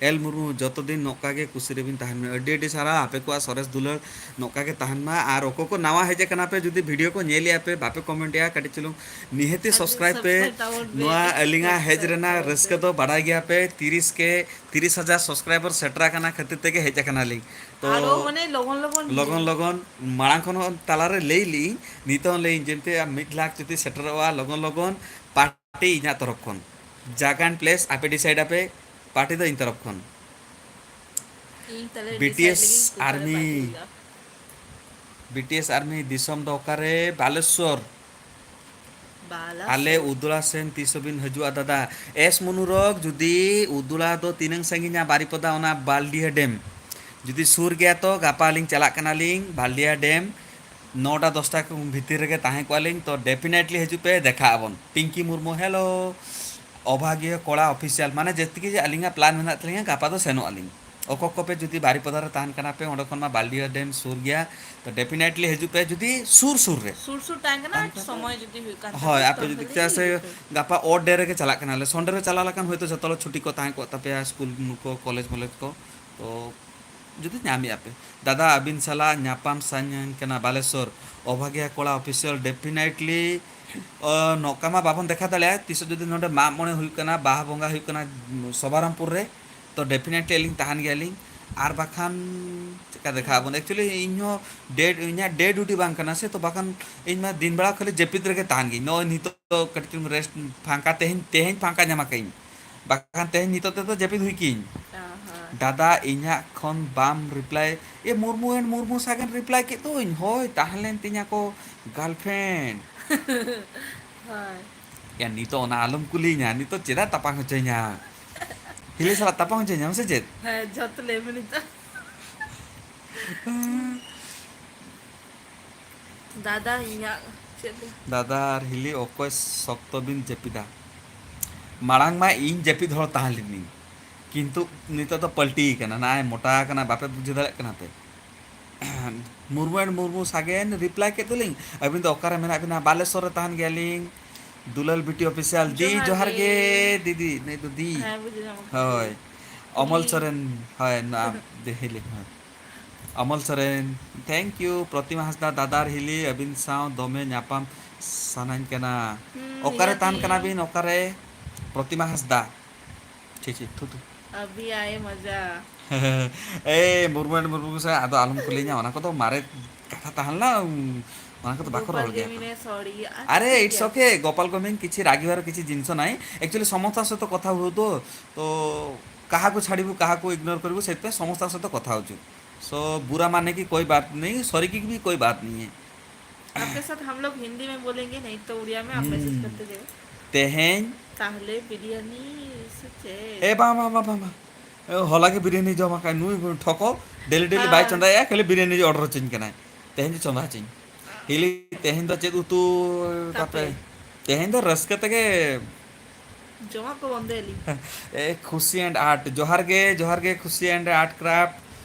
ᱮᱞ ᱢᱩᱨᱢᱩ, ᱡᱚᱛᱚ ᱫᱤᱱ ᱱᱚᱝᱠᱟ ᱜᱮ ᱠᱩᱥᱤ ᱨᱮᱵᱤᱱ ᱛᱟᱦᱮᱱ ᱢᱟ᱾ ᱟᱹᱰᱤ ᱟᱹᱰᱤ ᱥᱟᱨᱦᱟᱣ, ᱟᱯᱮ ᱠᱚᱣᱟᱜ ᱥᱚᱨᱮᱥ ᱫᱩᱞᱟᱹᱲ ᱱᱚᱝᱠᱟ ᱜᱮ ᱛᱟᱦᱮᱱ ᱢᱟ᱾ ᱟᱨ ᱚᱠᱚᱭ ᱠᱚ ᱱᱟᱣᱟ ᱦᱮᱡ ᱟᱠᱟᱱᱟ ᱯᱮ, ᱡᱩᱫᱤ ᱵᱷᱤᱰᱤᱭᱳ ᱠᱚ ᱧᱮᱞᱮᱜᱼᱟ ᱯᱮ, ᱵᱟᱯᱮ ᱠᱚᱢᱮᱱᱴᱮᱜᱼᱟ, ᱠᱟᱹᱴᱤᱡ ᱪᱩᱞᱩᱝ ᱱᱤᱦᱟᱹᱛᱤ ᱟᱨ ᱥᱟᱵᱥᱠᱨᱟᱭᱤᱵ ᱯᱮ᱾ ᱥᱟᱵᱥᱠᱨᱟᱭᱤᱵ ᱛᱟᱵᱚᱱ ᱯᱮ᱾ ᱱᱚᱣᱟ ᱟᱹᱞᱤᱧᱟᱜ ᱦᱮᱡ ᱨᱮᱱᱟᱜ ᱨᱟᱹᱥᱠᱟᱹ ᱫᱚ ᱵᱟᱲᱟᱭ ᱜᱮᱭᱟ ᱯᱮ, ᱛᱤᱨᱤᱥ ᱠᱮ, ᱛᱤᱨᱤᱥ ᱦᱟᱡᱟᱨ ᱥᱟᱵᱥᱠᱨᱟᱭᱵᱟᱨ ᱥᱮᱴᱮᱨ ᱟᱠᱟᱱᱟ ᱠᱷᱟᱹᱛᱤᱨ ᱛᱮᱜᱮ ᱦᱮᱡ ᱟᱠᱟᱱᱟᱞᱤᱧ᱾ ᱛᱚ ᱟᱨᱚ ᱢᱟᱱᱮ ᱞᱚᱜᱚᱱ ᱞᱚᱜᱚᱱ ᱞᱚᱜᱚᱱ ᱞᱚᱜᱚᱱ, ᱢᱟᱲᱟᱝ ᱠᱷᱚᱱ ᱦᱚᱸ ᱛᱟᱞᱟᱨᱮ ᱞᱟᱹᱭ ᱞᱤᱧ, ᱱᱤᱛᱚᱜ ᱦᱚᱸ ᱞᱟᱹᱭᱟᱹᱧ, ᱡᱮᱱᱛᱮ ᱢᱤᱫ ᱞᱟᱠᱷ ᱡᱩᱫᱤ ᱥᱮᱴᱮᱨᱚᱜᱼᱟ ᱞᱚᱜᱚᱱ ᱞᱚᱜᱚᱱ, ᱯᱟᱨᱴᱤ ᱤᱧᱟᱹᱜ ᱛᱚᱨᱚᱯ ᱠᱷᱚᱱ᱾ ᱡᱟᱭᱜᱟ and place ᱟᱯᱮ ᱰᱤᱥᱟᱭᱤᱰ ᱟᱯᱮ, ᱯᱟᱨᱴᱤ ᱫᱚ ᱤᱧ ᱛᱚᱨᱚᱯ ᱠᱷᱚᱱ᱾ ᱤᱧ ᱛᱟᱦᱞᱮ ᱵᱤ ᱴᱤ ᱮᱥ ᱰᱤᱥᱟᱭᱤᱰ ᱞᱟᱹᱜᱤᱫ ᱚᱠᱟᱨᱮ ᱟᱨᱢᱤ᱾ ᱯᱟᱨᱴᱤ ᱦᱩᱭᱩᱜᱼᱟ᱾ ᱵᱤ ᱴᱤ ᱮᱥ ᱟᱨᱢᱤ ᱫᱤᱥᱚᱢ ᱫᱚ ᱚᱠᱟᱨᱮ? ᱵᱟᱞᱮᱥᱚᱨ᱾ ᱵᱟᱞᱟ ᱟᱞᱮ ᱥᱚᱨ᱾ ᱩᱫᱽᱲᱟ ᱥᱮᱱ ᱛᱤᱥ ᱦᱚᱸ ᱵᱤᱱ ᱦᱤᱡᱩᱜᱼᱟ ᱫᱟᱫᱟ? ᱮᱥ ᱢᱩᱱᱩᱨᱚᱠ, ᱡᱩᱫᱤ ᱩᱫᱽᱲᱟ ᱫᱚ ᱛᱤᱱᱟᱹᱝ ᱥᱟᱺᱜᱤᱧᱟ ᱵᱟᱨᱤᱯᱚᱫᱟ ᱚᱱᱟ ᱵᱟᱞᱰᱤᱦᱟ ᱰᱮᱢ? ᱡᱩᱫᱤ ᱥᱩᱨ ᱜᱮᱭᱟ ᱛᱚ ᱜᱟᱯᱟ ᱞᱤᱧ ᱪᱟᱞᱟᱜ ᱠᱟᱱᱟᱞᱤᱧ ᱵᱟᱞᱰᱤᱦᱟ ᱰᱮᱢ᱾ ᱱᱚᱴᱟ ᱫᱚᱥᱴᱟ ᱠᱚ ᱵᱷᱤᱛᱤᱨ ᱨᱮᱜᱮ ᱛᱟᱦᱮᱸ ᱠᱚᱜᱼᱟ ᱞᱤᱧ, ᱛᱚ definitely ᱦᱤᱡᱩᱜ ᱯᱮ, ᱫᱮᱠᱷᱟᱜ ᱟᱵᱚᱱ᱾ ᱯᱤᱝᱠᱤ ᱢᱩᱨᱢᱩ, hello᱾ ᱚᱵᱷᱟᱜᱤᱭᱟᱹ ᱠᱚᱲᱟ ᱚᱯᱷᱤᱥᱤᱭᱟᱞ, ᱢᱟᱱᱮ ᱡᱮᱛᱤᱠᱤ ᱡᱮ ᱟᱹᱞᱤᱧᱟᱜ ᱯᱞᱟᱱ ᱢᱮᱱᱟᱜ ᱛᱟᱹᱞᱤᱧᱟ, ᱜᱟᱯᱟ ᱫᱚ ᱥᱮᱱᱚᱜ ᱟᱹᱞᱤᱧ᱾ ᱚᱠᱚᱭ ᱠᱚᱯᱮ ᱡᱩᱫᱤ ᱵᱟᱨᱤᱯᱚᱫᱟ ᱨᱮ ᱛᱟᱦᱮᱱ ᱠᱟᱱᱟ ᱯᱮ, ᱚᱸᱰᱮ ᱠᱷᱚᱱ ᱢᱟ ᱵᱟᱞᱰᱤᱦᱟ ᱰᱮᱢ ᱥᱩᱨ ᱜᱮᱭᱟ, ᱛᱚ definitely ᱦᱤᱡᱩᱜ ᱯᱮ ᱡᱩᱫᱤ ᱥᱩᱨ ᱥᱩᱨ ᱨᱮ᱾ ᱥᱩᱨ ᱥᱩᱨ ᱛᱟᱦᱮᱸ ᱠᱟᱱᱟ, ᱥᱚᱢᱚᱭ ᱡᱩᱫᱤ ᱦᱩᱭᱩᱜ ᱠᱟᱱ ᱦᱳᱭ, ᱛᱟᱯᱮᱭᱟ, ᱟᱯᱮ ᱛᱚ ᱡᱩᱫᱤ, ᱛᱟᱦᱞᱮ ᱪᱮᱫᱟᱜ ᱥᱮ ᱦᱤᱡᱩᱜ ᱯᱮ᱾ ᱜᱟᱯᱟ ᱚᱰ ᱰᱮ ᱨᱮᱜᱮ ᱪᱟᱞᱟᱜ ᱠᱟᱱᱟᱞᱮ, ᱥᱚᱱᱰᱮ ᱨᱮ ᱪᱟᱞᱟᱣ ᱞᱮᱠᱷᱟᱱ ᱦᱳᱭᱛᱳ ᱡᱚᱛᱚ ᱦᱚᱲ ᱪᱷᱩᱴᱤ ᱠᱚ ᱛᱟᱦᱮᱸ ᱠᱚᱜ ᱛᱟᱯᱮᱭᱟ, ᱥᱠᱩᱞ ᱠᱚ, ᱠᱚᱞᱮᱡᱽ ᱢᱚᱞᱮᱡᱽ ᱠᱚ, ᱛᱚ ᱡᱩᱫᱤ ᱧᱟᱢᱮᱜᱼᱟ ᱯᱮ᱾ ᱫᱟᱫᱟ, ᱟᱹᱵᱤᱱ ᱥᱟᱞᱟᱜ ᱧᱟᱯᱟᱢ ᱥᱟᱱᱟᱧ ᱠᱟᱱᱟ ᱵᱟᱞᱮᱥᱚᱨ, ᱚᱵᱷᱟᱜᱤᱭᱟ ᱠᱚᱲᱟ ᱚᱯᱷᱤᱥᱤᱭᱟᱞ, definitely᱾ ᱚ, ᱱᱚᱝᱠᱟ ᱢᱟ ᱵᱟᱵᱚᱱ ᱫᱮᱠᱷᱟ ᱫᱟᱲᱮᱭᱟᱜᱼᱟ, ᱛᱤᱥᱚᱜ ᱡᱩᱫᱤ ᱱᱚᱰᱮ ᱢᱟᱜ ᱢᱚᱬᱮ ᱦᱩᱭᱩᱜ ᱠᱟᱱᱟ, ᱵᱟᱦᱟ ᱵᱚᱸᱜᱟ ᱦᱩᱭᱩᱜ ᱠᱟᱱᱟ, ᱥᱚᱵᱷᱟᱨᱟᱢᱯᱩᱨ ᱨᱮ, ᱛᱚ definitely ᱟᱹᱞᱤᱧ ᱛᱟᱦᱮᱱ ᱜᱮᱭᱟᱞᱤᱧ᱾ ᱟᱨ ᱵᱟᱠᱷᱟᱱ ᱪᱮᱠᱟ ᱫᱮᱠᱷᱟ ᱟᱵᱚᱱ? Actually ᱤᱧᱦᱚᱸ ᱰᱮ, ᱤᱧᱟᱹᱜ ᱰᱮ ᱰᱤᱭᱩᱴᱤ ᱵᱟᱝ ᱠᱟᱱᱟ ᱥᱮ, ᱛᱚ ᱵᱟᱠᱷᱟᱱ ᱤᱧ ᱢᱟ ᱫᱤᱱ ᱵᱮᱲᱟ ᱠᱷᱟᱹᱞᱤ ᱡᱟᱹᱯᱤᱫ ᱨᱮᱜᱮ ᱛᱟᱦᱮᱱ ᱜᱤᱧ᱾ ᱱᱚᱜᱼᱚᱭ ᱱᱤᱛᱚᱜ ᱠᱟᱹᱴᱤᱡ ᱪᱩᱞᱩᱝ ᱨᱮᱥᱴ, ᱯᱷᱟᱸᱠᱟ ᱛᱮᱦᱮᱧ, ᱛᱮᱦᱮᱧ ᱯᱷᱟᱸᱠᱟ ᱧᱟᱢ ᱟᱠᱟᱫᱟᱹᱧ, ᱵᱟᱠᱷᱟᱱ ᱛᱮᱦᱮᱧ ᱱᱤᱛᱚᱜ ᱛᱮᱫᱚ ᱡᱟᱹᱯᱤᱫ ᱦᱩᱭ ᱠᱤᱧ᱾ ᱚ ᱦᱚᱸ᱾ ᱫᱟᱫᱟ, ᱤᱧᱟᱹᱜ ᱠᱷᱚᱱ ᱵᱟᱢ reply. A Murmu and Murmu ᱥᱟᱜᱮᱱ ᱨᱤᱯᱞᱟᱭ ᱠᱮᱫ ᱫᱚᱧ, ᱦᱳᱭ, ᱛᱟᱦᱮᱸ ᱞᱮᱱ ᱛᱤᱧᱟ ᱠᱚ ᱜᱟᱨᱞᱯᱷᱨᱮᱱᱰ᱾ ᱦᱳᱭ᱾ ᱭᱟ, ᱱᱤᱛᱚᱜ ᱚᱱᱟ ᱟᱞᱚᱢ ᱠᱩᱞᱤᱧᱟ, ᱱᱤᱛᱚᱜ ᱪᱮᱫᱟᱜ ᱛᱟᱯᱟᱢ ᱦᱚᱪᱚᱧᱟ? ᱦᱤᱞᱤ ᱥᱟᱞᱟᱜ ᱛᱟᱯᱟᱢ ᱦᱚᱪᱚᱧᱟᱢ ᱥᱮ ᱪᱮᱫ? ᱦᱮᱸ, ᱡᱷᱚᱛᱚ ᱞᱟᱹᱭ ᱢᱮ ᱱᱤᱛᱚᱜ᱾ ᱫᱟᱫᱟ, ᱤᱧᱟᱹᱜ ᱪᱮᱫ ᱞᱟᱹᱭ? ᱫᱟᱫᱟ ᱟᱨ ᱦᱤᱞᱤ ᱚᱠᱚᱭ ᱥᱚᱠᱛᱚ ᱵᱤᱱ ᱡᱟᱹᱯᱤᱫᱟ? ᱢᱟᱲᱟᱝ ᱢᱟ ᱤᱧ ᱡᱟᱹᱯᱤᱫ ᱦᱚᱲ ᱛᱟᱦᱮᱸ ᱞᱤᱱᱟᱹᱧ, ᱠᱤᱱᱛᱩ ᱱᱤᱛᱚᱜ ᱫᱚ ᱯᱟᱞᱴᱤ ᱠᱟᱱᱟ, ᱱᱚᱜᱼᱚᱭ ᱢᱚᱴᱟ ᱠᱟᱱᱟ, ᱵᱟᱯᱮ ᱵᱩᱡᱷᱟᱹᱣ ᱫᱟᱲᱮᱭᱟᱜ ᱠᱟᱱᱟ ᱯᱮ? ᱢᱩᱨᱢᱩ ᱮᱱᱰ ᱢᱩᱨᱢᱩ ᱥᱟᱜᱮᱱ ᱨᱤᱯᱞᱟᱭ ᱠᱮᱫ ᱫᱚᱞᱤᱧ᱾ ᱟᱹᱵᱤᱱ ᱫᱚ ᱚᱠᱟᱨᱮ ᱢᱮᱱᱟᱜ ᱵᱤᱱᱟ? ᱵᱟᱞᱮᱥᱚᱨ ᱨᱮ ᱛᱟᱦᱮᱱ ᱜᱮᱭᱟᱞᱤᱧ᱾ ᱫᱩᱞᱟᱞ ᱵᱤᱴᱤ ᱚᱯᱷᱤᱥᱤᱭᱟᱞ ᱫᱤ, ᱡᱚᱦᱟᱨ ᱡᱚᱦᱟᱨ ᱜᱮ᱾ ᱜᱮ ᱫᱤᱫᱤ᱾ ᱱᱩᱭ ᱫᱚ ᱫᱤ᱾ ᱦᱮᱸ, ᱵᱩᱡᱷᱟᱹᱣ ᱧᱟᱢ ᱟᱠᱟᱫ ᱦᱳᱭ᱾ ᱜᱮᱭᱟᱹᱧ᱾ ᱚᱢᱚᱞ ᱫᱤ᱾ ᱥᱚᱨᱮᱱ, ᱦᱳᱭ, ᱱᱚᱣᱟ ᱫᱤ ᱦᱤᱞᱤ, ᱦᱳᱭ᱾ ᱚᱢᱚᱞ ᱥᱚᱨᱮᱱ, thank you᱾ ᱯᱨᱚᱛᱤᱢᱟ ᱦᱟᱸᱥᱫᱟ, ᱫᱟᱫᱟ ᱟᱨ ᱦᱤᱞᱤ, ᱟᱹᱵᱤᱱ ᱥᱟᱶ ᱫᱚᱢᱮ ᱧᱟᱯᱟᱢ ᱥᱟᱱᱟᱧ ᱠᱟᱱᱟ᱾ ᱦᱩᱸ, ᱚᱠᱟᱨᱮ ᱱᱤᱦᱟᱹᱛᱤ᱾ ᱛᱟᱦᱮᱱ ᱠᱟᱱᱟ ᱵᱤᱱ? ᱚᱠᱟᱨᱮ? ᱯᱨᱚᱛᱤᱢᱟ ᱦᱟᱸᱥᱫᱟ᱾ ᱪᱷᱤ, ᱪᱷᱤ, ᱛᱷᱩ, ᱛᱷᱩ᱾ ᱟᱵᱷᱤ ᱟᱭᱮ ᱢᱟᱡᱟ᱾ ᱮᱭ, ᱢᱩᱨᱢᱩ ᱮᱱᱰ ᱢᱩᱨᱢᱩ ᱥᱮ ᱟᱫᱚ ᱟᱞᱚᱢ ᱠᱩᱞᱤᱧᱟ, ᱚᱱᱟ ᱠᱚᱫᱚ ᱢᱟᱨᱮ ᱠᱟᱛᱷᱟ ᱛᱟᱦᱮᱸ ᱞᱮᱱᱟ, ᱩᱸ, ᱚᱱᱟ ᱠᱚᱫᱚ ᱵᱟᱠᱚ ᱜᱳᱯᱟᱞ ᱨᱚᱲ ᱜᱮᱭᱟ ᱠᱚ᱾ ᱜᱮᱢᱤᱱᱮ, sorry, ᱟᱪᱪᱷᱟ, ᱟᱨᱮ, ᱴᱷᱤᱠ it's ᱜᱮᱭᱟ᱾ Okay, ᱜᱳᱯᱟᱞ ᱜᱮᱢᱤᱱ ᱠᱤᱪᱷᱤ ᱨᱟᱜᱤ ᱵᱟᱨ ᱠᱤᱪᱷᱤ ᱡᱤᱱᱤᱥ ᱱᱟᱭ᱾ Actually, ᱥᱚᱢᱚᱥᱛᱟ ᱥᱚᱛᱚ ᱠᱚᱛᱷᱟ ᱦᱩᱭᱩᱜ ᱛᱚ, ᱛᱚ ᱠᱟᱦᱟ ᱠᱚ ᱪᱷᱟᱲᱤᱵᱩ, ᱠᱟᱦᱟ ᱠᱚ ᱤᱜᱱᱳᱨ ᱠᱚᱨᱤᱵᱩ, ᱥᱮᱛᱮ ᱥᱚᱢᱚᱥᱛᱟ ᱥᱚᱛᱚ ᱠᱚᱛᱷᱟ ᱦᱩᱭᱩᱜ᱾ So, ᱵᱩᱨᱟ ᱢᱟᱱᱮ ᱠᱤ ᱠᱳᱭ ᱵᱟᱛ ᱱᱟᱦᱤ, sorry ᱠᱤ ᱵᱷᱤ ᱠᱳᱭ ᱵᱟᱛ ᱱᱟᱦᱤ ᱦᱮ᱾ आपके साथ हम लोग हिंदी में बोलेंगे, नहीं तो उड़िया में आप मैसेज ᱦᱩᱸ᱾ करते जाओ। ᱛᱮᱦᱮᱧ ᱛᱟᱦᱞᱮ ᱵᱤᱨᱭᱟᱱᱤ ᱥᱮ ᱪᱮᱫ? ᱮ, ᱵᱟᱝ, ᱵᱟᱝ, ᱵᱟᱝ, ᱵᱟᱝ, ᱵᱟᱝ᱾ ᱮ, ᱦᱚᱞᱟ ᱜᱮ ᱵᱤᱨᱭᱟᱱᱤ ᱡᱚᱢ ᱟᱠᱟᱫ ᱱᱩᱭ ᱴᱷᱚᱠᱚ, ᱰᱮᱞᱤ ᱰᱮᱞᱤ ᱵᱟᱭ ᱦᱮᱸ᱾ ᱪᱚᱸᱫᱟᱭᱟ, ᱠᱷᱟᱹᱞᱤ ᱵᱤᱨᱭᱟᱱᱤ ᱚᱰᱟᱨ ᱦᱚᱪᱚᱧ ᱠᱟᱱᱟᱭ᱾ ᱛᱮᱦᱮᱧ ᱫᱚ ᱪᱚᱸᱫᱟ ᱦᱚᱪᱚᱧ᱾ ᱦᱤᱞᱤ, ᱛᱮᱦᱮᱧ ᱫᱚ ᱪᱮᱫ ᱩᱛᱩ ᱛᱟᱯᱮ? ᱛᱟᱯᱮ? ᱛᱮᱦᱮᱧ ᱫᱚ ᱨᱟᱹᱥᱠᱟᱹ ᱛᱮᱜᱮ᱾ ᱡᱚᱢᱟᱜ ᱠᱚ ᱵᱚᱱᱫᱚᱭᱟᱞᱤᱧ᱾ ᱮ, ᱠᱷᱩᱥᱤ and art, ᱡᱚᱦᱟᱨ ᱜᱮ, ᱡᱚᱦᱟᱨ ᱜᱮ, ᱠᱷᱩᱥᱤ and art craft᱾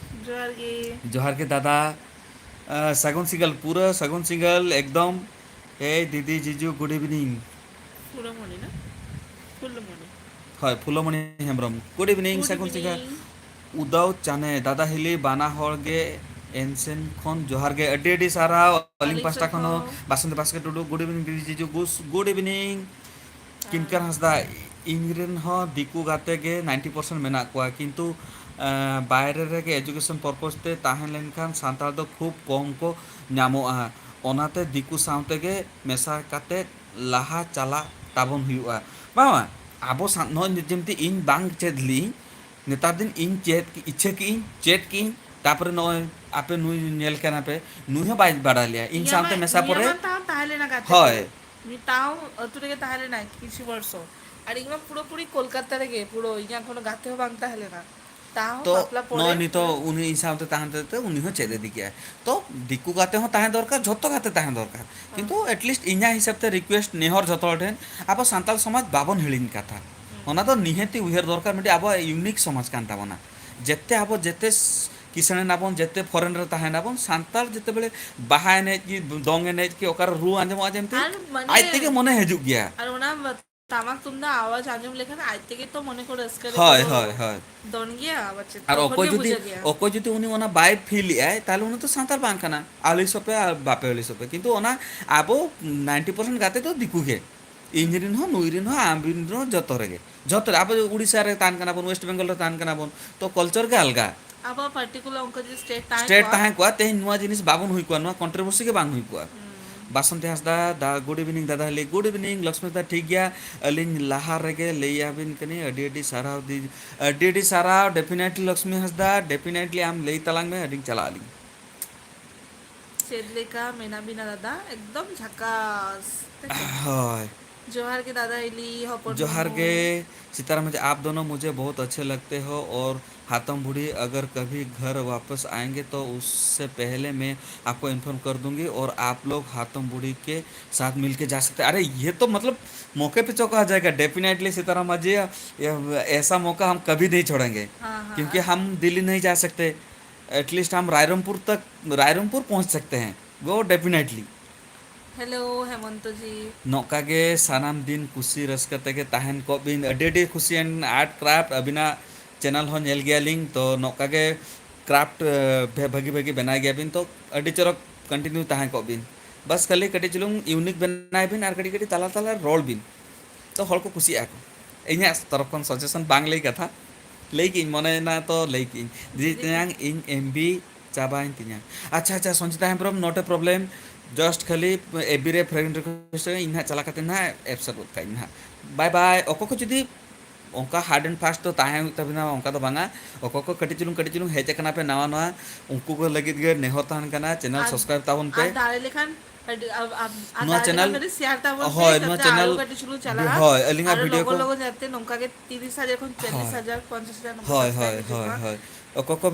ᱡᱚᱦᱟᱨ ᱜᱮ᱾ ᱡᱚᱦᱟᱨ ᱜᱮ ᱫᱟᱫᱟ᱾ ᱟ, ᱥᱟᱹᱜᱩᱱ ᱥᱤᱸᱜᱟᱹᱞ, ᱯᱩᱨᱟᱹ ᱥᱟᱹᱜᱩᱱ ᱥᱤᱸᱜᱟᱹᱞ ᱮᱠᱫᱚᱢ᱾ ᱮᱭ ᱫᱤᱫᱤ, ᱡᱤᱡᱩ, good evening᱾ ᱯᱷᱩᱞᱚᱢᱚᱱᱤ ᱱᱟ? ᱯᱷᱩᱞᱚᱢᱚᱱᱤ᱾ ᱦᱳᱭ, ᱯᱷᱩᱞᱚᱢᱚᱱᱤ ᱦᱮᱢᱵᱨᱚᱢ, good evening, good ᱥᱟᱹᱜᱩᱱ ᱥᱤᱸᱜᱟᱹᱞ᱾ Evening᱾ ᱩᱫᱟᱣ ᱪᱟᱱᱮ, ᱫᱟᱫᱟ ᱦᱤᱞᱤ, ᱵᱟᱱᱟ ᱦᱚᱲ ᱜᱮ ᱮᱱ ᱥᱮᱱ ᱠᱷᱚᱱ ᱡᱚᱦᱟᱨ ᱜᱮ, ᱟᱹᱰᱤ ᱟᱹᱰᱤ ᱥᱟᱨᱦᱟᱣ᱾ ᱟᱹᱞᱤᱧ ᱟᱹᱞᱤᱧ ᱯᱟᱥᱴᱟ ᱥᱮᱱ ᱠᱷᱚᱱ ᱦᱚᱸ ᱠᱷᱚᱱ᱾ ᱵᱟᱥᱚᱱᱛᱤ ᱵᱟᱥᱠᱮ ᱴᱩᱰᱩ, good evening ᱫᱤᱫᱤ, ᱡᱤᱡᱩ, ᱜᱩᱥ, good evening᱾ ᱠᱤᱱᱠᱟᱨ ᱦᱟᱸᱥᱫᱟ, ᱤᱧ ᱨᱮᱱ ᱦᱚᱸ ᱫᱤᱠᱩ ᱜᱟᱛᱮ ᱜᱮ ninety percent ᱢᱮᱱᱟᱜ ᱠᱚᱣᱟ, ᱠᱤᱱᱛᱩ, ᱮᱸ, ᱵᱟᱭᱨᱮ ᱨᱮᱜᱮ education purpose ᱛᱮ ᱛᱟᱦᱮᱸ ᱞᱮᱱᱠᱷᱟᱱ ᱥᱟᱱᱛᱟᱲ ᱫᱚ ᱠᱷᱩᱵ ᱠᱚᱢ ᱠᱚ ᱧᱟᱢᱚᱜᱼᱟ, ᱚᱱᱟᱛᱮ ᱫᱤᱠᱩ ᱥᱟᱶ ᱛᱮᱜᱮ ᱢᱮᱥᱟ ᱠᱟᱛᱮ ᱞᱟᱦᱟ ᱪᱟᱞᱟᱜ ᱛᱟᱵᱚᱱ ᱦᱩᱭᱩᱜᱼᱟ᱾ ᱵᱟᱝ, ᱵᱟᱝ, ᱟᱵᱚ ᱥᱟᱱ-, ᱱᱚᱜᱼᱚᱭ ᱡᱮᱢᱛᱤ ᱤᱧ ᱵᱟᱝ ᱪᱮᱫ ᱞᱤᱧ, ᱱᱮᱛᱟᱨ ᱫᱤᱱ ᱤᱧ ᱪᱮᱫ ᱠᱮ-, ᱤᱪᱪᱷᱟᱹ ᱠᱮᱜᱼᱤᱧ, ᱪᱮᱫ ᱠᱮᱜᱼᱤᱧ, ᱛᱟᱯᱚᱨᱮ ᱱᱚᱜᱼᱚᱭ ᱟᱯᱮ ᱱᱩᱭ ᱧᱮᱞ ᱠᱟᱱᱟ ᱯᱮ, ᱱᱩᱭ ᱦᱚᱸ ᱵᱟᱭ ᱵᱟᱲᱟᱭ ᱞᱮᱭᱟ ᱤᱧ ᱤᱧᱟᱹᱜ ᱢᱟ, ᱥᱟᱶᱛᱮ ᱢᱮᱥᱟ ᱤᱧᱟᱹᱜ ᱯᱚᱨᱮ᱾ ᱢᱟ ᱛᱟᱣ ᱛᱟᱦᱮᱸ ᱞᱮᱱᱟ ᱜᱟᱛᱮ ᱦᱳᱭ᱾ ᱠᱚ᱾ ᱩᱱᱤ ᱛᱟᱣ ᱟᱹᱛᱩ ᱨᱮᱜᱮ ᱛᱟᱦᱮᱸ ᱞᱮᱱᱟᱭ ᱠᱤᱪᱷᱩ ᱵᱚᱨᱥᱚ᱾ ᱟᱨ ᱤᱧ ᱢᱟ ᱯᱩᱨᱟᱹᱯᱩᱨᱤ ᱠᱳᱞᱠᱟᱛᱟ ᱨᱮᱜᱮ, ᱯᱩᱨᱟᱹ ᱤᱧᱟᱹᱜ ᱠᱳᱱᱳ ᱜᱟᱛᱮ ᱦᱚᱸ ᱵᱟᱝ ᱛᱟᱦᱮᱸ ᱞᱮᱱᱟ᱾ ᱛᱟᱣ ᱛᱚ, ᱵᱟᱯᱞᱟ ᱯᱚᱨᱮ ᱱᱚᱜᱼᱚᱭ ᱱᱤᱛᱚᱜ ᱯᱩᱨᱟᱹ᱾ ᱩᱱᱤ ᱤᱧ ᱥᱟᱶᱛᱮ ᱛᱟᱦᱮᱸ ᱛᱟᱦᱮᱸ ᱛᱮ ᱩᱱᱤ ᱦᱚᱸ ᱪᱮᱫ ᱤᱫᱤ ᱠᱮᱜᱼᱟᱭ᱾ ᱛᱚ, ᱫᱤᱠᱩ ᱜᱟᱛᱮ ᱦᱚᱸ ᱛᱟᱦᱮᱸ ᱫᱚᱨᱠᱟᱨ, ᱡᱷᱚᱛᱚ ᱜᱟᱛᱮ ᱛᱟᱦᱮᱸ ᱫᱚᱨᱠᱟᱨ᱾ ᱦᱮᱸ᱾ ᱠᱤᱱᱛᱩ at least ᱤᱧᱟᱹᱜ ᱦᱤᱥᱟᱹᱵ ᱛᱮ request, ᱱᱮᱦᱚᱨ ᱡᱷᱚᱛᱚ ᱦᱚᱲ ᱴᱷᱮᱱ, ᱟᱵᱚ ᱥᱟᱱᱛᱟᱲ ᱥᱚᱢᱟᱡᱽ ᱵᱟᱵᱚᱱ ᱦᱤᱲᱤᱧ ᱠᱟᱛᱷᱟ᱾ ᱦᱮᱸ᱾ ᱚᱱᱟ ᱫᱚ ᱱᱤᱦᱟᱹᱛᱤ ᱩᱭᱦᱟᱹᱨ ᱫᱚᱨᱠᱟᱨ, ᱢᱤᱫᱴᱤᱡ ᱟᱵᱚᱣᱟᱜ unique ᱥᱚᱢᱟᱡᱽ ᱠᱟᱱ ᱛᱟᱵᱚᱱᱟ᱾ ᱡᱮᱛᱮ ᱟᱵᱚ ᱡᱮᱛᱮ ᱥ-, ᱠᱤᱥᱟᱹᱬ ᱮᱱᱟᱵᱚᱱ, ᱡᱮᱛᱮ ᱯᱷᱚᱨᱮᱱ ᱨᱮ ᱛᱟᱦᱮᱸ ᱮᱱᱟᱵᱚᱱ, ᱥᱟᱱᱛᱟᱲ ᱡᱮᱛᱮ ᱵᱮᱲᱮ ᱵᱟᱦᱟ ᱮᱱᱮᱡ ᱠᱤ ᱫᱚᱝ ᱮᱱᱮᱡ ᱠᱤ ᱚᱠᱟᱨᱮ ᱨᱩ ᱟᱸᱡᱚᱢᱚᱜᱼᱟ ᱡᱮᱢᱛᱤ, ᱟᱨ ᱢᱟᱱᱮ ᱟᱡ ᱛᱮᱜᱮ ᱢᱚᱱᱮ ᱦᱤᱡᱩᱜ ᱜᱮᱭᱟ᱾ ᱟᱨ ᱚᱱᱟ ᱴᱟᱢᱟᱠ ᱛᱩᱢᱫᱟᱜ ᱟᱣᱟᱡᱽ ᱟᱸᱡᱚᱢ ᱞᱮᱠᱷᱟᱱ ᱟᱡ ᱛᱮᱜᱮ ᱛᱚ ᱢᱚᱱᱮ ᱠᱚ ᱨᱟᱹᱥᱠᱟᱹ ᱨᱮ ᱦᱳᱭ, ᱯᱩᱨᱟᱹ ᱦᱳᱭ, ᱦᱳᱭ᱾ ᱫᱚᱱ ᱜᱮᱭᱟ, ᱟᱵᱟᱨ ᱪᱮᱫ ᱟᱨ ᱛᱚᱠᱷᱚᱱ ᱚᱠᱚᱭ ᱜᱮ ᱡᱩᱫᱤ, ᱵᱩᱡᱷᱟᱹᱜ ᱜᱮᱭᱟ᱾ ᱚᱠᱚᱭ ᱡᱩᱫᱤ ᱩᱱᱤ ᱚᱱᱟ ᱵᱟᱭ ᱯᱷᱤᱞ ᱮᱫᱟᱭ, ᱛᱟᱦᱚᱞᱮ ᱩᱱᱤ ᱫᱚ ᱥᱟᱱᱛᱟᱲ ᱵᱟᱝ ᱠᱟᱱᱟ᱾ ᱟᱹᱞᱤᱧ ᱥᱚᱯᱮ ᱟᱨ ᱵᱟᱯᱮ ᱟᱹᱞᱤᱧ ᱥᱚᱯᱮ᱾ ᱠᱤᱱᱛᱩ ᱚᱱᱟ ᱟᱵᱚ ninety percent ᱜᱟᱛᱮ ᱫᱚ ᱫᱤᱠᱩ ᱜᱮ᱾ ᱤᱧ ᱨᱮᱱ ᱦᱚᱸ, ᱱᱩᱭ ᱨᱮᱱ ᱦᱚᱸ, ᱟᱢ ᱨᱮᱱ ᱦᱚᱸ, ᱡᱚᱛᱚ ᱨᱮᱜᱮ᱾ ᱡᱚᱛᱚ ᱨᱮ᱾ ᱟᱵᱚ ᱩᱲᱤᱥᱥᱟ ᱨᱮ ᱛᱟᱦᱮᱱ ᱠᱟᱱᱟ ᱵᱚᱱ, ᱣᱮᱥᱴ ᱵᱮᱝᱜᱚᱞ ᱨᱮ ᱛᱟᱦᱮᱱ ᱠᱟᱱᱟ ᱵᱚᱱ, ᱛᱚ ᱠᱟᱞᱪᱟᱨ ᱜᱮ ᱟᱞᱜᱟ᱾ ᱟᱵᱚᱣᱟᱜ ᱯᱟᱨᱴᱤᱠᱩᱞᱟᱨ ᱚᱱᱠᱟ ᱡᱩᱫᱤ ᱥᱴᱮᱴ ᱛᱟᱦᱮᱸ ᱥᱴᱮᱴ ᱠᱚᱜᱼᱟ᱾ ᱛᱟᱦᱮᱸ ᱠᱚᱜᱼᱟ, ᱛᱮᱦᱮᱧ ᱱᱚᱣᱟ ᱡᱤᱱᱤᱥ ᱵᱟᱵᱚᱱ ᱦᱩᱭ ᱠᱚᱜᱼᱟ, ᱱᱚᱣᱟ ᱠᱚᱱᱴᱨᱳᱵᱷᱟᱨᱥᱤ ᱜᱮ ᱵᱟᱝ ᱦᱩᱭ ᱠᱚᱜᱼᱟ᱾ ᱦᱩᱸ᱾ ᱵᱟᱥᱚᱱᱛᱤ ᱦᱟᱸᱥᱫᱟ, ᱫᱟ, ᱜᱩᱰ ᱤᱵᱷᱤᱱᱤᱝ ᱫᱟᱫᱟ ᱦᱤᱞᱤ, ᱜᱩᱰ ᱤᱵᱷᱤᱱᱤᱝ ᱞᱚᱠᱥᱢᱤ ᱫᱟ, ᱴᱷᱤᱠ ᱜᱮᱭᱟ᱾ ᱟᱹᱞᱤᱧ ᱞᱟᱦᱟ ᱨᱮᱜᱮ ᱞᱟᱹᱭ ᱟᱹᱵᱤᱱ ᱠᱟᱹᱱᱟᱹᱧ, ᱟᱹᱰᱤ ᱟᱹᱰᱤ ᱥᱟᱨᱦᱟᱣ ᱫᱤ-, ᱟᱹᱰᱤ ᱟᱹᱰᱤ ᱥᱟᱨᱦᱟᱣ, ᱰᱮᱯᱷᱤᱱᱮᱴᱞᱤ ᱞᱚᱠᱥᱢᱤ ᱦᱟᱸᱥᱫᱟ, ᱰᱮᱯᱷᱤᱱᱮᱴᱞᱤ ᱟᱢ ᱞᱟᱹᱭ ᱛᱟᱞᱟᱝ ᱢᱮ, ᱟᱹᱰᱤᱧ ᱪᱟᱞᱟᱜ ᱟᱹᱞᱤᱧ᱾ ᱪᱮᱫ ᱞᱮᱠᱟ ᱢᱮᱱᱟᱜ ᱵᱤᱱᱟ ᱫᱟᱫᱟ? ᱮᱠᱫᱚᱢ ᱡᱷᱟᱠᱟᱥ᱾ ᱦᱳᱭ᱾ ᱡᱚᱦᱟᱨ ᱜᱮ ᱫᱟᱫᱟ ᱦᱤᱞᱤ, ᱦᱚᱯᱚᱱ ᱡᱚᱦᱟᱨ ᱢᱟᱢᱩ᱾ ᱜᱮ ᱥᱤᱛᱟᱨᱟᱢ ᱢᱟᱹᱡᱷᱤ, ᱟᱯ ᱫᱚᱱᱳ ᱢᱩᱡᱷᱮ ᱵᱚᱦᱩᱛ ᱟᱪᱷᱮ ᱞᱟᱜᱛᱮ ᱦᱳ ᱚᱨ ᱦᱟᱛᱚᱢ ᱵᱩᱲᱦᱤ ᱟᱜᱟᱨ ᱠᱟᱵᱷᱤ ᱜᱷᱟᱨ ᱣᱟᱯᱟᱥ ᱟᱭᱮᱸᱜᱮ ᱛᱚ ᱩᱥᱥᱮ ᱯᱮᱦᱞᱮ ᱢᱮ ᱟᱯᱠᱳ ᱤᱱᱯᱷᱚᱨᱢ ᱠᱟᱨ ᱫᱩᱸᱜᱤ ᱚᱨ ᱟᱯ ᱞᱳᱜ ᱦᱟᱛᱚᱢ ᱵᱩᱲᱦᱤ ᱠᱮ ᱥᱟᱛᱷ ᱢᱤᱞᱠᱮ ᱡᱟ ᱥᱟᱠᱛᱮ ᱦᱮᱸ᱾ ᱟᱨᱮ ᱭᱮ ᱛᱚ ᱢᱚᱛᱞᱚᱵ ᱢᱚᱠᱮ ᱯᱮ ᱪᱚᱠᱟ ᱡᱟᱭᱮᱜᱟ, ᱰᱮᱯᱷᱤᱱᱮᱴᱞᱤ ᱥᱤᱛᱟᱨᱟᱢ ᱢᱟᱹᱡᱷᱤ, ᱭᱮ, ᱮᱥᱟ ᱢᱚᱠᱟ ᱦᱟᱢ ᱠᱟᱵᱷᱤ ᱱᱟᱦᱤᱸ ᱪᱷᱳᱲᱮᱸᱜᱮ ᱦᱮᱸ, ᱦᱮᱸ᱾ ᱠᱤᱭᱩᱸᱠᱤ ᱦᱟᱢ ᱫᱤᱞᱞᱤ ᱱᱟᱦᱤᱸ ᱡᱟ ᱥᱟᱠᱛᱮ, ᱮᱴᱞᱤᱥᱴ ᱦᱟᱢ ᱨᱟᱭᱨᱚᱝᱯᱩᱨ ᱛᱚᱠ, ᱨᱟᱭᱨᱚᱝᱯᱩᱨ ᱯᱚᱦᱚᱸᱪ ᱥᱟᱠᱛᱮ ᱦᱮᱸ, ᱜᱳ ᱰᱮᱯᱷᱤᱱᱮᱴᱞᱤ᱾ ᱦᱮᱞᱳ, ᱦᱮᱢᱚᱱᱛᱚ ᱡᱤ᱾ ᱱᱚᱝᱠᱟ ᱜᱮ ᱥᱟᱱᱟᱢ ᱫᱤᱱ ᱠᱩᱥᱤ ᱨᱟᱹᱥᱠᱟᱹ ᱛᱮᱜᱮ ᱛᱟᱦᱮᱱ ᱠᱚᱜ ᱵᱤᱱ᱾ ᱟᱹᱰᱤ ᱟᱹᱰᱤ ᱠᱩᱥᱤᱭᱟᱱ ᱟᱨᱴ ᱠᱨᱟᱯᱴ, ᱟᱹᱵᱤᱱᱟᱜ ᱪᱮᱱᱮᱞ ᱦᱚᱸ ᱧᱮᱞ ᱜᱮᱭᱟᱞᱤᱧ, ᱛᱚ ᱱᱚᱝᱠᱟ ᱜᱮ ᱠᱨᱟᱯᱴ, ᱮ, ᱵᱷᱮ-, ᱵᱷᱟᱹᱜᱤ ᱵᱷᱟᱹᱜᱤ ᱵᱮᱱᱟᱣ ᱜᱮᱭᱟᱵᱤᱱ, ᱛᱚ ᱟᱹᱰᱤ ᱪᱚᱨᱚᱠ ᱠᱚᱱᱴᱤᱱᱤᱭᱩ ᱛᱟᱦᱮᱸ ᱠᱚᱜ ᱵᱤᱱ᱾ ᱵᱟᱥ ᱠᱷᱟᱹᱞᱤ ᱠᱟᱹᱴᱤᱡ ᱪᱩᱞᱩᱝ ᱤᱭᱩᱱᱤᱠ ᱵᱮᱱᱟᱣ ᱵᱤᱱ ᱟᱨ ᱠᱟᱹᱴᱤᱡ ᱠᱟᱹᱴᱤᱡ ᱛᱟᱞᱟ ᱛᱟᱞᱟ ᱨᱚᱲ ᱵᱤᱱ, ᱛᱚ ᱦᱚᱲ ᱠᱚ ᱠᱩᱥᱤᱭᱟᱜᱼᱟ ᱠᱚ᱾ ᱤᱧᱟᱹᱜ ᱛᱚᱨᱚᱯ ᱠᱷᱚᱱ ᱥᱟᱡᱮᱥᱚᱱ ᱵᱟᱝ ᱞᱟᱹᱭ ᱠᱟᱛᱷᱟ, ᱞᱟᱹᱭ ᱠᱮᱜᱼᱤᱧ, ᱢᱚᱱᱮᱭᱮᱱᱟ ᱛᱚ ᱞᱟᱹᱭ ᱠᱮᱜᱼᱤᱧ᱾ ᱫᱤᱫᱤ ᱫᱤᱫᱤ᱾ ᱛᱮᱧᱟᱝ, ᱤᱧ ᱮᱢ ᱵᱤ ᱪᱟᱵᱟᱭᱮᱱ ᱛᱤᱧᱟ᱾ ᱟᱪᱪᱷᱟ, ᱟᱪᱪᱷᱟ, Sanchita Hembrom, not a problem, just ᱠᱷᱟᱹᱞᱤ ᱮᱯᱷ ᱵᱤ ᱨᱮ friend request ᱤᱧ ᱱᱟᱦᱟᱜ ᱪᱟᱞᱟᱣ ᱠᱟᱛᱮ ᱱᱟᱦᱟᱜ accept ᱜᱚᱫ ᱠᱟᱜ ᱤᱧ ᱱᱟᱦᱟᱜ᱾ Bye bye᱾ ᱚᱠᱚᱭ ᱠᱚ ᱡᱩᱫᱤ ᱚᱱᱠᱟ hard and fast ᱫᱚ ᱛᱟᱦᱮᱸ ᱦᱩᱭᱩᱜ ᱛᱟᱵᱤᱱᱟ, ᱚᱱᱠᱟ ᱫᱚ ᱵᱟᱝᱟ᱾ ᱚᱠᱚᱭ ᱠᱚ ᱠᱟᱹᱴᱤᱡ ᱪᱩᱞᱩᱝ, ᱠᱟᱹᱴᱤᱡ ᱪᱩᱞᱩᱝ ᱦᱮᱡ ᱟᱠᱟᱱᱟ ᱯᱮ ᱱᱟᱣᱟ ᱱᱟᱣᱟ, ᱩᱱᱠᱩ ᱠᱚ ᱞᱟᱹᱜᱤᱫ ᱜᱮ ᱱᱮᱦᱚᱨ ᱛᱟᱦᱮᱱ ᱠᱟᱱᱟ, channel ᱟᱨ, subscribe ᱛᱟᱵᱚᱱ ᱯᱮ᱾ ᱟᱨ ᱫᱟᱲᱮ ᱞᱮᱠᱷᱟᱱ ᱟᱹᱰᱤ, ᱟᱨ, ᱟᱨ, ᱟᱨ ᱱᱚᱣᱟ ᱫᱟᱲᱮ ᱞᱮᱠᱷᱟᱱ channel, ᱠᱟᱹᱴᱤᱡ share ᱛᱟᱵᱚᱱ ᱯᱮ, ᱦᱳᱭ, ᱱᱚᱣᱟ ᱡᱟᱛᱮ ᱟᱨᱚ channel, ᱠᱟᱹᱴᱤᱡ ᱪᱩᱞᱩᱝ ᱪᱟᱞᱟᱜᱼᱟ᱾ ᱦᱳᱭ, ᱟᱹᱞᱤᱧᱟᱜ ᱟᱨᱚ video ᱞᱚᱜᱚᱱ ᱠᱚ ᱞᱚᱜᱚᱱ ᱡᱟᱛᱮ ᱱᱚᱝᱠᱟ ᱜᱮ ᱛᱤᱨᱤᱥ ᱦᱟᱡᱟᱨ ᱠᱷᱚᱱ ᱪᱚᱞᱞᱤᱥ ᱦᱟᱡᱟᱨ, ᱦᱳᱭ᱾ ᱯᱚᱧᱪᱟᱥ ᱦᱟᱡᱟᱨ ᱱᱚᱝᱠᱟ ᱦᱳᱭ, subscribe ᱦᱳᱭ, ᱦᱤᱡᱩᱜ ᱦᱳᱭ, ᱢᱟ᱾ ᱦᱳᱭ᱾ ᱚᱠᱚᱭ ᱠᱚ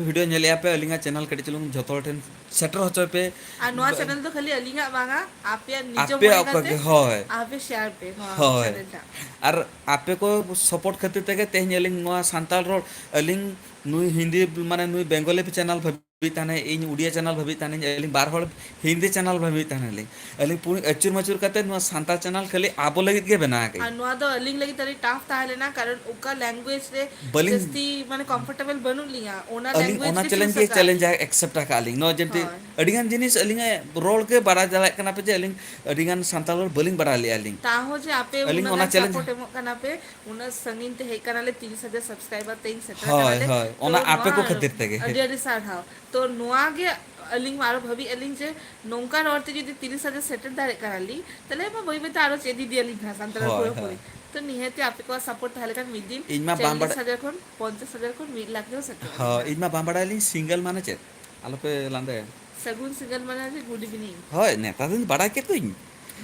video ᱧᱮᱞᱮᱫᱼᱟ ᱯᱮ, ᱟᱹᱞᱤᱧᱟᱜ channel ᱠᱟᱹᱴᱤᱡ ᱪᱩᱞᱩᱝ ᱡᱷᱚᱛᱚ ᱦᱚᱲ ᱴᱷᱮᱱ ᱥᱮᱴᱮᱨ ᱦᱚᱪᱚᱭ ᱯᱮ᱾ ᱟᱨ ᱱᱚᱣᱟ ᱵᱟ- channel ᱫᱚ ᱠᱷᱟᱹᱞᱤ ᱟᱹᱞᱤᱧᱟᱜ ᱵᱟᱝᱟ, ᱟᱯᱮᱭᱟᱜ ᱱᱤᱡᱮ ᱟᱯᱮᱭᱟᱜ ᱢᱚᱱᱮ ᱚᱠᱚᱭ ᱠᱟᱛᱮ ᱜᱮ, ᱦᱳᱭ᱾ ᱟᱯᱮ share ᱯᱮ ᱱᱚᱣᱟ ᱦᱳᱭ᱾ channel ᱴᱟᱜ᱾ ᱟᱨ ᱟᱯᱮ ᱠᱚ support ᱠᱷᱟᱹᱛᱤᱨ ᱛᱮᱜᱮ ᱛᱮᱦᱮᱧ ᱟᱹᱞᱤᱧ ᱱᱚᱣᱟ ᱥᱟᱱᱛᱟᱲ ᱨᱚᱲ, ᱟᱹᱞᱤᱧ ᱱᱩᱭ ᱦᱤᱱᱫᱤ, ᱢᱟᱱᱮ ᱱᱩᱭ ᱵᱮᱝᱜᱚᱞᱤ ᱪᱮᱱᱮᱞ ᱵᱷᱟᱵᱤ ᱛᱟᱦᱮᱱᱟᱭ, ᱤᱧ ᱩᱰᱤᱭᱟ ᱪᱮᱱᱮᱞ ᱵᱷᱟᱵᱤ ᱛᱟᱦᱮᱱᱟᱹᱧ, ᱟᱹᱞᱤᱧ ᱵᱟᱨ ᱦᱚᱲ ᱦᱤᱱᱫᱤ ᱪᱮᱱᱮᱞ ᱵᱷᱟᱵᱤ ᱛᱟᱦᱮᱱᱟᱞᱤᱧ᱾ ᱟᱹᱞᱤᱧ ᱯᱩᱨᱟᱹ ᱟᱹᱪᱩᱨ ᱢᱟᱹᱪᱩᱨ ᱠᱟᱛᱮ ᱱᱚᱣᱟ ᱥᱟᱱᱛᱟᱲ ᱪᱮᱱᱮᱞ ᱠᱷᱟᱹᱞᱤ ᱟᱵᱚ ᱞᱟᱹᱜᱤᱫ ᱜᱮ ᱵᱮᱱᱟᱣ ᱟᱠᱟᱫ᱾ ᱟᱨ ᱱᱚᱣᱟ ᱫᱚ ᱟᱹᱞᱤᱧ ᱞᱟᱹᱜᱤᱫ ᱟᱹᱰᱤ ᱴᱟᱯ ᱛᱟᱦᱮᱸ ᱞᱮᱱᱟ, ᱠᱟᱨᱚᱱ ᱚᱠᱟ ᱞᱮᱝᱜᱩᱭᱮᱡᱽ ᱨᱮ ᱵᱟᱹᱞᱤᱧ ᱡᱟᱹᱥᱛᱤ ᱢᱟᱱᱮ ᱠᱚᱢᱯᱷᱚᱨᱴᱮᱵᱚᱞ ᱵᱟᱹᱱᱩᱜ ᱞᱤᱧᱟ, ᱚᱱᱟ ᱟᱹᱞᱤᱧ ᱞᱮᱝᱜᱩᱭᱮᱡᱽ ᱚᱱᱟ ᱜᱮ ᱪᱮᱞᱮᱧᱡᱽ ᱪᱩᱡᱽ ᱜᱮ ᱟᱠᱟᱫ᱾ ᱪᱮᱞᱮᱧᱡᱽ ᱮᱠᱥᱮᱯᱴ ᱟᱠᱟᱫ ᱞᱤᱧ᱾ ᱱᱚᱣᱟ ᱡᱮᱢᱛᱤ ᱦᱳᱭ᱾ ᱟᱹᱰᱤᱜᱟᱱ ᱡᱤᱱᱤᱥ ᱟᱹᱞᱤᱧᱟᱜ ᱨᱚᱲ ᱜᱮ ᱵᱟᱲᱟᱭ ᱫᱟᱲᱮᱭᱟᱜ ᱠᱟᱱᱟ ᱯᱮ ᱡᱮ ᱟᱹᱞᱤᱧ ᱟᱹᱰᱤᱜᱟᱱ ᱥᱟᱱᱛᱟᱲ ᱨᱚᱲ ᱵᱟᱹᱞᱤᱧ ᱵᱟᱲᱟᱭ ᱞᱮᱜᱼᱟ ᱞᱤᱧ᱾ ᱛᱟᱦᱚᱸ ᱡᱮ ᱟᱯᱮ ᱟᱹᱞᱤᱧ ᱩᱱᱟᱹᱜ ᱚᱱᱟ ᱜᱟᱱ ᱪᱮᱞᱮᱧᱡᱽ ᱥᱟᱯᱳᱨᱴ ᱮᱢᱚᱜ ᱠᱟᱱᱟ ᱯᱮ, ᱩᱱᱟᱹᱜ ᱥᱟᱺᱜᱤᱧ ᱛᱮ ᱦᱮᱡ ᱠᱟᱱᱟᱞᱮ, ᱛᱤᱨᱤᱥ ᱦᱟᱡᱟᱨ ᱥᱟᱵᱥᱠᱨᱟᱭᱵᱟᱨ ᱛᱮᱧ ᱥᱮᱴᱮᱨ ᱦᱳᱭ, ᱠᱟᱱᱟᱞᱮ᱾ ᱦᱳᱭ, ᱛᱚ ᱚᱱᱟ ᱟᱯᱮ ᱱᱚᱣᱟ ᱠᱚ ᱠᱷᱟᱹᱛᱤᱨ ᱛᱮᱜᱮ᱾ ᱟᱹᱰᱤ ᱟᱹᱰᱤ ᱥᱟᱨᱦᱟᱣ᱾ ᱛᱚ ᱱᱚᱣᱟ ᱜᱮ ᱟᱹᱞᱤᱧ ᱢᱟ ᱟᱨᱚ ᱵᱷᱟᱹᱵᱤᱭᱮᱫᱼᱟ ᱞᱤᱧ ᱡᱮ ᱱᱚᱝᱠᱟ ᱨᱚᱲ ᱛᱮ ᱡᱩᱫᱤ ᱛᱤᱨᱤᱥ ᱦᱟᱡᱟᱨ ᱥᱮᱴᱮᱨ ᱫᱟᱲᱮᱭᱟᱜ ᱠᱟᱱᱟᱞᱤᱧ, ᱛᱟᱦᱞᱮ ᱢᱟ ᱵᱟᱹᱭ ᱵᱟᱹᱭᱛᱮ ᱟᱨᱚ ᱪᱮᱫ ᱤᱫᱤᱭᱟᱞᱤᱧ ᱦᱟᱸᱜ ᱥᱟᱱᱛᱟᱲ ᱦᱳᱭ, ᱯᱩᱨᱟᱹᱯᱩᱨᱤ᱾ ᱦᱳᱭ᱾ ᱛᱚ ᱱᱤᱦᱟᱹᱛ ᱟᱯᱮ ᱠᱚᱣᱟᱜ ᱥᱟᱯᱳᱨᱴ ᱛᱟᱦᱮᱸ ᱞᱮᱠᱷᱟᱱ ᱢᱤᱫ ᱫᱤᱱ ᱤᱧ ᱢᱟ ᱵᱟᱝ ᱪᱚᱞᱞᱤᱥ ᱵᱟᱰᱟᱭ ᱦᱟᱡᱟᱨ ᱠᱷᱚᱱ ᱯᱚᱧᱪᱟᱥ ᱦᱟᱡᱟᱨ ᱠᱷᱚᱱ ᱢᱤᱫ ᱞᱟᱠᱷ ᱫᱚ ᱥᱮᱴᱮᱨᱚᱜᱼᱟ ᱦᱳᱭ, ᱦᱟᱸᱜ᱾ ᱤᱧ ᱢᱟ ᱵᱟᱝ ᱵᱟᱰᱟᱭᱟᱞᱤᱧ, ᱥᱤᱝᱜᱮᱞ ᱢᱟᱱᱮ ᱪᱮᱫ? ᱟᱞᱚᱯᱮ ᱞᱟᱸᱫᱟᱭᱟ᱾ ᱥᱟᱹᱜᱩᱱ ᱥᱤᱸᱜᱟᱞ ᱢᱟᱱᱮ ᱡᱮ ᱜᱩᱰ ᱤᱵᱷᱤᱱᱤᱝ᱾ ᱦᱳᱭ, ᱱᱮᱛᱟᱨ ᱫᱤᱱ ᱵᱟᱲᱟᱭ ᱠᱮᱫ ᱫᱚᱧ᱾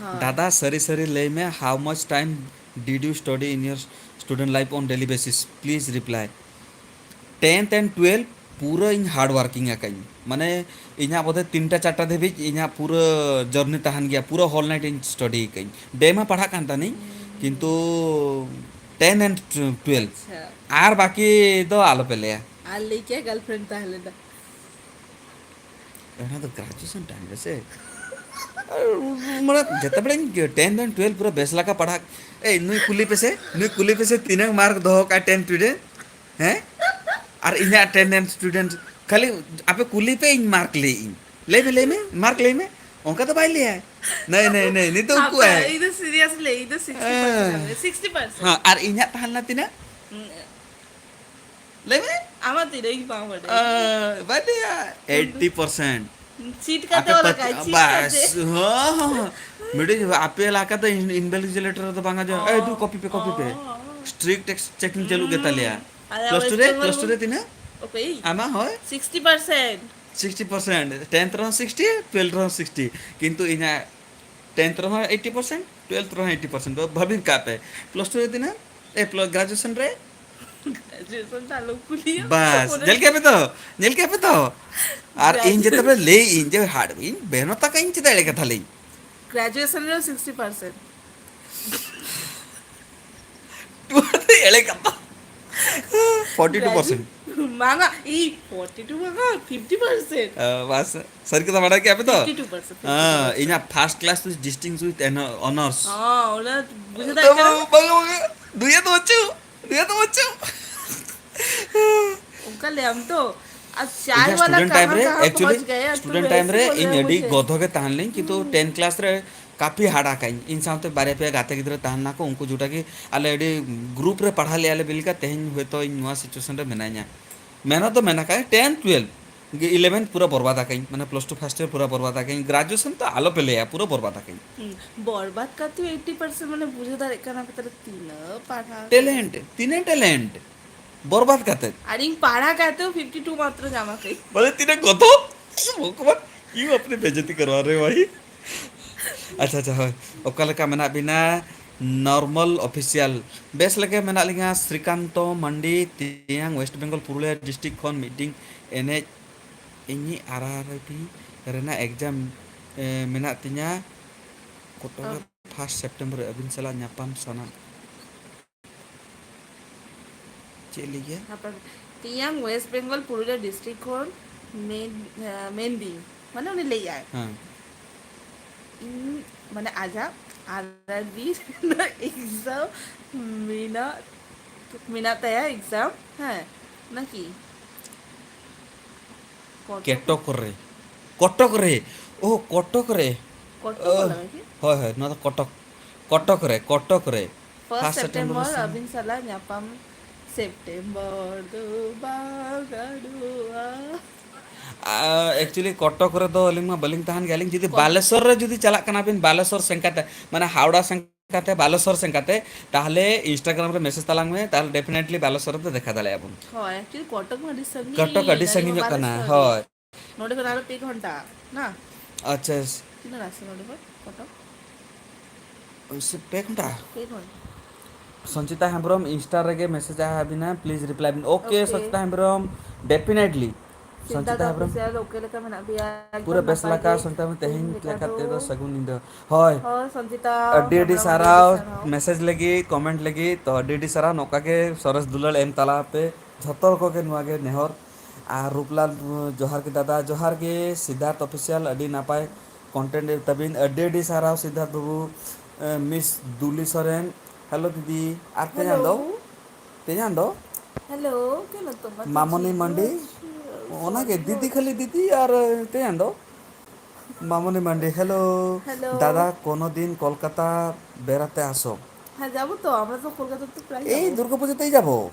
ᱦᱳᱭ᱾ ᱫᱟᱫᱟ, ᱥᱟᱹᱨᱤ ᱥᱟᱹᱨᱤ ᱞᱟᱹᱭ ᱢᱮ, how much time did you study in your student life on daily basis? Please reply. Tenth and twelve ᱯᱩᱨᱟᱹ ᱤᱧ ᱦᱟᱨᱰ ᱣᱟᱨᱠᱤᱝ ᱟᱠᱟᱫᱟᱹᱧ᱾ ᱢᱟᱱᱮ, ᱤᱧᱟᱹᱜ ᱵᱚᱫᱷᱚᱭ ᱛᱤᱱᱴᱟ ᱪᱟᱨᱴᱟ ᱫᱷᱟᱹᱵᱤᱡ ᱤᱧᱟᱹᱜ ᱯᱩᱨᱟᱹ ᱡᱟᱨᱱᱤ ᱛᱟᱦᱮᱱ ᱜᱮᱭᱟ, ᱯᱩᱨᱟᱹ ᱦᱳᱞ ᱱᱟᱭᱤᱴ ᱤᱧ ᱥᱴᱟᱰᱤ ᱟᱠᱟᱫᱟᱹᱧ᱾ ᱰᱮ ᱢᱟ ᱯᱟᱲᱦᱟᱜ ᱠᱟᱱ ᱛᱟᱦᱮᱱᱤᱧ, ᱠᱤᱱᱛᱩ ten and twelve᱾ ᱟᱪᱪᱷᱟ᱾ ᱟᱨ ᱵᱟᱹᱠᱤ ᱫᱚ ᱟᱞᱚᱯᱮ ᱞᱟᱹᱭᱟ᱾ ᱟᱨ ᱞᱟᱹᱭ ᱠᱮᱭᱟ ᱜᱟᱨᱞᱯᱷᱨᱮᱱᱰ ᱛᱟᱦᱮᱸ ᱞᱮᱱᱟ᱾ ᱚᱱᱟ ᱫᱚ ᱜᱨᱟᱡᱩᱭᱮᱥᱚᱱ ᱴᱟᱭᱤᱢ ᱨᱮ ᱥᱮ᱾ ᱟᱨ ᱢᱟᱱᱮ ᱡᱮᱛᱮ ᱵᱮᱲᱟᱧ ten and twelve ᱯᱩᱨᱟᱹ ᱵᱮᱥ ᱞᱮᱠᱟ ᱯᱟᱲᱦᱟᱜ᱾ ᱮᱭ, ᱱᱩᱭ ᱠᱩᱞᱤ ᱯᱮᱥᱮ, ᱱᱩᱭ ᱠᱩᱞᱤ ᱯᱮᱥᱮ ᱛᱤᱱᱟᱹᱜ ᱢᱟᱨᱠ ᱫᱚᱦᱚ ᱠᱟᱜᱼᱟ ten student? ᱦᱮᱸ? ᱟᱨ ᱤᱧᱟᱹᱜ ten and student, ᱠᱷᱟᱹᱞᱤ ᱟᱯᱮ ᱠᱩᱞᱤ ᱯᱮ, ᱤᱧ ᱢᱟᱨᱠ ᱞᱟᱹᱭ ᱤᱧ᱾ ᱞᱟᱹᱭ ᱢᱮ, ᱞᱟᱹᱭ ᱢᱮ, ᱢᱟᱨᱠ ᱞᱟᱹᱭ ᱢᱮ᱾ ᱚᱱᱠᱟ ᱫᱚ ᱵᱟᱭ ᱞᱟᱹᱭᱟ᱾ ᱱᱟᱹᱭ, ᱱᱟᱹᱭ, ᱱᱟᱹᱭ, ᱱᱤᱛᱚᱜ ᱩᱠᱩ ᱟᱯᱮ, ᱟᱭ᱾ ᱤᱧ ᱫᱚ ᱥᱤᱨᱤᱭᱟᱥᱞᱤ, ᱤᱧ ᱫᱚ sixty percent ᱦᱮᱸ᱾ ᱟᱞᱮ, sixty percent᱾ ᱦᱮᱸ, ᱟᱨ ᱤᱧᱟᱹᱜ ᱛᱟᱦᱮᱸ ᱞᱮᱱᱟ ᱛᱤᱱᱟᱹᱜ? ᱦᱩᱸ᱾ ᱞᱟᱹᱭ ᱢᱮ᱾ ᱟᱢᱟᱜ ᱛᱤᱱᱟᱹᱜ ᱤᱧ ᱵᱟᱝ ᱵᱟᱰᱟᱭᱟ᱾ ᱟᱸ, ᱵᱟᱰᱟᱭᱟ᱾ Eighty percent᱾ ᱪᱤᱴ ᱠᱟᱛᱮ ᱟᱯᱮ ᱚᱞ ᱯᱟᱪ-, ᱟᱠᱟᱫ, ᱪᱤᱴ ᱵᱟᱥ, ᱠᱟᱛᱮ᱾ ᱦᱚᱸ, ᱦᱚᱸ, ᱦᱚᱸ᱾ ᱢᱤᱫᱴᱤᱡ ᱟᱯᱮ ᱮᱞᱟᱠᱟ ᱫᱚ ᱤᱱ-, invigilator ᱫᱚ ᱵᱟᱝ ᱟᱸᱡᱚᱢ᱾ ᱮᱭ, ᱫᱩ ᱚ, ᱠᱚᱯᱤ ᱯᱮ, ᱠᱚᱯᱤ ᱯᱮ᱾ ᱚ᱾ Strict ex-, checking ᱪᱟᱹᱞᱩᱜ ᱜᱮᱛᱟ ᱞᱮᱭᱟ᱾ ᱦᱩᱸ᱾ ᱟᱞᱮ Plus two ᱨᱮ, ᱚᱭᱮᱥᱴ ᱵᱮᱝᱜᱚᱞ plus two ᱨᱮ ᱛᱤᱱᱟᱹᱜ? ᱚᱠᱚᱭ? ᱟᱢᱟᱜ ᱦᱳᱭ? Sixty percent᱾ Sixty percent᱾ Tenth ᱨᱮᱦᱚᱸ sixty, twelfth ᱨᱮᱦᱚᱸ sixty᱾ ᱠᱤᱱᱛᱩ ᱤᱧᱟᱹᱜ tenth ᱨᱮᱦᱚᱸ eighty percent, twelfth ᱨᱮᱦᱚᱸ eighty percent᱾ ᱵᱷᱟᱹᱵᱤ ᱠᱟᱜ ᱯᱮ, plus two ᱨᱮ ᱛᱤᱱᱟᱹᱜ? ᱮ, plus, graduation ᱨᱮ? Graduation ᱫᱚ ᱟᱞᱚᱢ ᱠᱩᱞᱤᱭᱟ᱾ ᱵᱟᱥ, ᱚᱱᱟ ᱧᱮᱞ ᱠᱮᱜᱼᱟ ᱯᱮ ᱛᱚ? ᱧᱮᱞ ᱠᱮᱜᱼᱟ ᱯᱮ ᱛᱚ? ᱟᱨ ᱤᱧ graduation ᱡᱮᱛᱮ ᱯᱮ ᱞᱟᱹᱭ, ᱤᱧ ᱡᱮ ᱦᱟᱨᱰ, ᱤᱧ ᱵᱮᱱᱚᱛᱟ ᱠᱟᱜ ᱤᱧ ᱪᱮᱫᱟᱜ ᱮᱲᱮ ᱠᱟᱛᱷᱟ ᱞᱟᱹᱭ? Graduation ᱨᱮ sixty percent᱾ ᱱᱚᱣᱟ ᱫᱚ ᱮᱲᱮ ᱠᱟᱛᱷᱟ᱾ Forty two percent. ᱵᱟᱝᱟ, ᱤ ᱯᱷᱳᱨᱴᱤ ᱴᱩ ᱵᱟᱝᱟ, ᱯᱷᱤᱯᱴᱤ ᱯᱟᱨᱥᱮᱱᱴ᱾ ᱵᱟᱥ, ᱥᱟᱹᱨᱤ ᱠᱟᱛᱷᱟ ᱵᱟᱰᱟᱭ ᱠᱮᱫᱟ ᱯᱮ ᱛᱚ? Fifty two percent. ᱤᱧᱟᱹᱜ first class with distinction with honors᱾ ᱦᱚᱸ, ᱚᱱᱟ ᱵᱩᱡᱷᱟᱹᱣ ᱫᱟᱲᱮᱭᱟᱜ ᱠᱟᱱᱟ᱾ ᱵᱟᱝᱟ, ᱵᱟᱝᱟ, ᱫᱩᱭᱟ ᱛᱚ ᱵᱟᱪᱩ, ᱫᱩᱭᱟ ᱛᱚ ᱵᱟᱪᱩ᱾ ᱚᱱᱠᱟ ᱞᱟᱹᱭᱟᱢ ᱛᱚ᱾ ᱟᱨ ᱪᱟᱨ ᱤᱧᱟᱹᱜ ᱣᱟᱞᱟ student time ᱠᱟᱦᱟᱸ ᱨᱮ, ᱠᱟᱦᱟᱸ actually, ᱯᱚᱦᱚᱸᱪ ᱜᱟᱭᱮ, ᱟᱨ ᱛᱩᱢ student time ᱨᱮ ᱤᱧ ᱟᱹᱰᱤ ᱜᱚᱫᱷᱚ ᱜᱮ ᱛᱟᱦᱮᱸ ᱞᱮᱱᱟᱹᱧ, ᱠᱤᱱᱛᱩ ᱦᱩᱸ᱾ ᱴᱮᱱ class ᱨᱮ ᱠᱟᱯᱷᱤ ᱦᱟᱨᱰ ᱟᱠᱟᱧ᱾ ᱤᱧ ᱥᱟᱶᱛᱮ ᱵᱟᱨᱭᱟ ᱯᱮᱭᱟ ᱜᱟᱛᱮ ᱜᱤᱫᱽᱨᱟᱹ ᱛᱟᱦᱮᱸ ᱞᱮᱱᱟ ᱠᱚ, ᱩᱱᱠᱩ ᱡᱩᱴᱟ ᱜᱮ ᱟᱞᱮ ᱟᱹᱰᱤ ᱜᱨᱩᱯ ᱨᱮ ᱯᱟᱲᱦᱟᱣ ᱞᱮᱭᱟ ᱞᱮ, ᱵᱤᱞᱠᱟ ᱛᱮᱦᱮᱧ ᱦᱚᱭᱛᱳ ᱤᱧ ᱱᱚᱣᱟ situation ᱨᱮ ᱢᱮᱱᱟᱹᱧᱟ᱾ ᱢᱮᱦᱱᱚᱛ ᱫᱚ ᱢᱮᱱᱟᱜ ᱟᱠᱟᱫ, ᱴᱮᱱ ᱴᱩᱭᱮᱞᱵᱷ ᱜᱮ, ᱤᱞᱮᱵᱷᱮᱱ ᱯᱩᱨᱟᱹ ᱵᱚᱨᱵᱟᱫ ᱟᱠᱟᱧ, ᱢᱟᱱᱮ plus two first year ᱯᱩᱨᱟᱹ ᱵᱚᱨᱵᱟᱫ ᱟᱠᱟᱧ, graduation ᱛᱚ ᱟᱞᱚ ᱯᱮ ᱞᱟᱹᱭᱟ, ᱯᱩᱨᱟᱹ ᱵᱚᱨᱵᱟᱫ ᱟᱠᱟᱧ᱾ ᱦᱩᱸ, ᱵᱚᱨᱵᱟᱫ ᱠᱟᱛᱮ ᱮᱭᱤᱴᱤ ᱯᱟᱨᱥᱮᱱᱴ, ᱢᱟᱱᱮ ᱵᱩᱡᱷᱟᱹᱣ ᱫᱟᱲᱮᱭᱟᱜ ᱠᱟᱱᱟ ᱯᱮ ᱛᱟᱦᱞᱮ ᱛᱤᱱᱟᱹᱜ ᱯᱟᱲᱦᱟᱣ᱾ ᱴᱮᱞᱮᱱᱴ, ᱛᱤᱱᱟᱹᱜ ᱴᱮᱞᱮᱱᱴ ᱵᱚᱨᱵᱟᱫ ᱠᱟᱛᱮ᱾ ᱟᱨ ᱤᱧ ᱯᱟᱲᱦᱟᱣ ᱠᱟᱛᱮ ᱯᱷᱤᱯᱴᱤ ᱴᱩ ᱢᱟᱛᱨᱚ ᱧᱟᱢ ᱟᱠᱟᱧ᱾ ᱵᱚᱞᱮ ᱛᱤᱱᱟᱹᱜ ᱜᱚᱫᱷᱚ, ᱵᱷᱚᱜᱚᱵᱟᱱ, ᱤᱧ ᱟᱯᱱᱤ ᱵᱮᱡᱚᱛᱤ ᱠᱟᱨᱣᱟ ᱨᱮ ᱵᱷᱟᱭ᱾ ᱟᱪᱪᱷᱟ, ᱟᱪᱪᱷᱟ, ᱦᱳᱭ᱾ ᱚᱠᱟ ᱞᱮᱠᱟ ᱢᱮᱱᱟᱜ ᱵᱤᱱᱟ? Normal official. ᱵᱮᱥ ᱞᱮᱠᱟ ᱢᱮᱱᱟᱜ ᱞᱤᱧᱟ᱾ ᱥᱨᱤᱠᱟᱱᱛᱚ ᱢᱟᱱᱰᱤ, ᱛᱮᱭᱟᱝ ᱳᱭᱮᱥᱴ ᱵᱮᱝᱜᱚᱞ ᱯᱩᱨᱩᱞᱤᱭᱟ ᱰᱤᱥᱴᱨᱤᱠᱴ ᱠᱷᱚᱱ ᱢᱤᱫᱴᱤᱝ ᱮᱱᱮᱡ, ᱤᱧᱤᱡ ᱟᱨ ᱟᱨ ᱵᱤ ᱨᱮᱱᱟᱜ ᱮᱠᱡᱟᱢ, ᱮ, ᱢᱮᱱᱟᱜ ᱛᱤᱧᱟ᱾ ᱠᱚᱴᱚᱠ ᱚ᱾ ᱨᱮ ᱯᱷᱟᱥᱴ ᱥᱮᱯᱴᱮᱢᱵᱚᱨ ᱨᱮ ᱟᱹᱵᱤᱱ ᱥᱟᱞᱟᱜ ᱧᱟᱯᱟᱢ ᱥᱟᱱᱟ᱾ ᱪᱮᱫ ᱞᱟᱹᱭ ᱜᱮᱭᱟ? ᱦᱟᱯᱮ, ᱛᱮᱭᱟᱝ ᱳᱭᱮᱥᱴ ᱵᱮᱝᱜᱚᱞ ᱯᱩᱨᱩᱞᱤᱭᱟ ᱰᱤᱥᱴᱨᱤᱠᱴ ᱠᱷᱚᱱ ᱢᱮᱱ-, ᱮ, ᱢᱮᱱᱫᱤᱧ, ᱢᱟᱱᱮ ᱩᱱᱤ ᱞᱟᱹᱭᱟᱭ᱾ ᱦᱮᱸ᱾ ᱤᱧ, ᱢᱟᱱᱮ ᱟᱡᱟᱜ ᱟᱨ ᱟᱨ ᱵᱤ ᱨᱮᱱᱟᱜ ᱮᱠᱡᱟᱢ ᱢᱮᱱᱟᱜ, ᱢᱮᱱᱟᱜ ᱛᱟᱭᱟ ᱮᱠᱡᱟᱢ, ᱦᱮᱸ, ᱱᱟᱠᱤ? ᱠᱚᱴᱚᱠ? ᱠᱮᱴᱚᱠ ᱨᱮ᱾ ᱠᱚᱴᱚᱠ ᱨᱮ᱾ ᱳ, ᱠᱚᱴᱚᱠ ᱨᱮ᱾ ᱠᱚᱴᱚᱠ ᱳ, ᱵᱚᱞᱮ ᱠᱤ? ᱦᱳᱭ, ᱦᱳᱭ, ᱱᱚᱣᱟ ᱫᱚ ᱠᱚᱴᱚᱠ᱾ ᱠᱚᱴᱚᱠ ᱨᱮ, ᱠᱚᱴᱚᱠ ᱨᱮ᱾ ᱯᱷᱟᱥᱴ ᱯᱷᱟᱥᱴ ᱥᱮᱯᱴᱮᱢᱵᱚᱨ ᱥᱮᱯᱴᱮᱢᱵᱚᱨ ᱥᱮ? ᱟᱹᱵᱤᱱ ᱥᱟᱞᱟᱜ ᱧᱟᱯᱟᱢ᱾ ᱥᱮᱯᱴᱮᱢᱵᱚᱨ ᱫᱚ ᱵᱟᱝ ᱜᱟᱱᱚᱜᱼᱟ᱾ ᱟ, actually ᱠᱚᱴᱚᱠ ᱨᱮᱫᱚ ᱟᱹᱞᱤᱧ ᱢᱟ ᱵᱟᱹᱞᱤᱧ ᱛᱟᱦᱮᱱ ᱜᱮᱭᱟ᱾ ᱟᱹᱞᱤᱧ ᱡᱩᱫᱤ ᱠᱚ- ᱵᱟᱞᱮᱥᱚᱨ ᱨᱮ ᱡᱩᱫᱤ ᱪᱟᱞᱟᱜ ᱠᱟᱱᱟ ᱵᱤᱱ, ᱵᱟᱞᱮᱥᱚᱨ ᱥᱮᱱ ᱠᱟᱛᱮ, ᱢᱟᱱᱮ ᱦᱟᱣᱲᱟ ᱥᱮᱱ ᱠᱟᱛᱮ, ᱵᱟᱞᱮᱥᱚᱨ ᱥᱮᱱ ᱠᱟᱛᱮ, ᱛᱟᱦᱞᱮ Instagram ᱨᱮ message ᱛᱟᱞᱟᱝ ᱢᱮ, ᱛᱟᱦᱞᱮ definitely ᱵᱟᱞᱮᱥᱚᱨ ᱨᱮᱫᱚ ᱫᱮᱠᱷᱟ ᱫᱟᱲᱮᱭᱟᱜᱼᱟ ᱵᱚᱱ᱾ ᱦᱳᱭ, actually ᱠᱚᱴᱚᱠ ᱢᱟ ᱟᱹᱰᱤ ᱥᱟᱺᱜᱤᱧ, ᱠᱚᱴᱚᱠ ᱟᱹᱰᱤ ᱟᱹᱞᱤᱧ ᱢᱟ ᱥᱟᱺᱜᱤᱧᱚᱜ ᱠᱟᱱᱟ, ᱵᱟᱞᱮᱥᱚᱨ ᱜᱮ᱾ ᱦᱳᱭ᱾ ᱱᱚᱰᱮ ᱠᱷᱚᱱ ᱟᱨᱚ ᱯᱮ ᱜᱷᱚᱱᱴᱟ, ᱱᱟ? ᱟᱪᱪᱷᱟ᱾ ᱛᱤᱱᱟᱹᱜ ᱨᱟᱥᱛᱟ ᱱᱚᱰᱮ ᱠᱷᱚᱱ ᱠᱚᱴᱚᱠ? ᱥᱮ ᱯᱮ ᱜᱷᱚᱱᱴᱟ? ᱯᱮ ᱜᱷᱚᱱᱴᱟ᱾ ᱥᱚᱧᱪᱤᱛᱟ ᱦᱮᱢᱵᱨᱚᱢ Insta ᱨᱮᱜᱮ message ᱟᱵᱤᱱᱟ, please reply ᱵᱤᱱ᱾ Okay, okay᱾ Sanchita Hembrom, definitely᱾ Siddharth Sanchita Hembrom. Official, ᱚᱠᱟ ᱞᱮᱠᱟ ᱢᱮᱱᱟᱜ ᱯᱮᱭᱟ? ᱯᱩᱨᱟᱹ ᱮᱠᱫᱚᱢ ᱵᱮᱥ ᱱᱟᱯᱟᱭ ᱞᱮᱠᱟ, ᱜᱮ᱾ ᱥᱚᱧᱪᱤᱛᱟ ᱦᱮᱢᱵᱨᱚᱢ, ᱛᱮᱦᱮᱧ ᱛᱮᱦᱮᱧ ᱞᱮᱠᱟ ᱞᱮᱠᱟ ᱛᱮᱫᱚ ᱫᱚ᱾ ᱥᱟᱹᱜᱩᱱ ᱧᱤᱫᱟᱹ᱾ ᱦᱳᱭ᱾ ᱦᱳᱭ, ᱥᱚᱧᱪᱤᱛᱟ ᱟᱹᱰᱤ ᱟᱹᱰᱤ ᱦᱮᱢᱵᱨᱚᱢ, ᱟᱹᱰᱤ ᱟᱹᱰᱤ ᱥᱟᱨᱦᱟᱣ ᱥᱟᱨᱦᱟᱣ᱾ ᱢᱮᱥᱮᱡᱽ ᱞᱟᱹᱜᱤᱫ, ᱠᱚᱢᱮᱱᱴ ᱞᱟᱹᱜᱤᱫ, ᱛᱚ ᱟᱹᱰᱤ ᱟᱹᱰᱤ ᱥᱟᱨᱦᱟᱣ, ᱱᱚᱝᱠᱟ ᱜᱮ ᱥᱚᱨᱮᱥ ᱫᱩᱞᱟᱹᱲ ᱮᱢ ᱛᱟᱞᱟ ᱯᱮ, ᱡᱷᱚᱛᱚ ᱦᱚᱲ ᱠᱚᱜᱮ ᱱᱚᱣᱟ ᱜᱮ ᱱᱮᱦᱚᱨ᱾ ᱟᱨ ᱨᱩᱯᱞᱟᱞ, ᱡᱚᱦᱟᱨ ᱜᱮ ᱫᱟᱫᱟ, ᱡᱚᱦᱟᱨ ᱜᱮ ᱥᱤᱫᱷᱟᱨᱛᱷ ᱚᱯᱷᱤᱥᱤᱭᱟᱞ, ᱟᱹᱰᱤ ᱱᱟᱯᱟᱭ ᱠᱚᱱᱴᱮᱱᱴ ᱛᱟᱹᱵᱤᱱ, ᱟᱹᱰᱤ ᱟᱹᱰᱤ ᱥᱟᱨᱦᱟᱣ ᱥᱤᱫᱷᱟᱨᱛᱷ ᱵᱟᱹᱵᱩ᱾ ᱮ, ᱢᱤᱥ ᱫᱩᱞᱤ ᱥᱚᱨᱮᱱ, ᱦᱮᱞᱳ ᱫᱤᱫᱤ, ᱟᱨ ᱛᱮᱧᱟᱝ ᱫᱚ? ᱦᱮᱞᱳ᱾ ᱛᱮᱧᱟᱝ ᱫᱚ? ᱦᱮᱞᱳ, ᱠᱮᱱᱚ ᱛᱳᱢᱟᱨ ᱢᱟᱢᱚᱱᱤ ᱪᱤᱪᱤ ᱢᱟᱱᱰᱤ? ᱜᱩᱪᱷᱤ ᱚᱱᱟᱜᱮ, ᱥᱚᱨᱚᱥ ᱫᱤᱫᱤ ᱠᱷᱟᱹᱞᱤ ᱫᱤᱫᱤ ᱟᱨ ᱛᱮᱧᱟᱝ ᱫᱚ? ᱢᱟᱢᱚᱱᱤ ᱢᱟᱱᱰᱤ, ᱦᱮᱞᱳ᱾ ᱦᱮᱞᱳ᱾ ᱫᱟᱫᱟ, ᱠᱳᱱᱳ ᱫᱤᱱ ᱠᱳᱞᱠᱟᱛᱟ ᱵᱮᱨᱟᱛᱮ ᱟᱥᱚ᱾ ᱦᱮᱸ, ᱡᱟᱵᱚ ᱛᱚ, ᱟᱢᱨᱟ ᱛᱚ ᱠᱳᱞᱠᱟᱛᱟ ᱛᱚ ᱯᱨᱟᱭ ᱮᱭ ᱡᱟᱵᱚ। দুর্গা পুজোতেই যাব।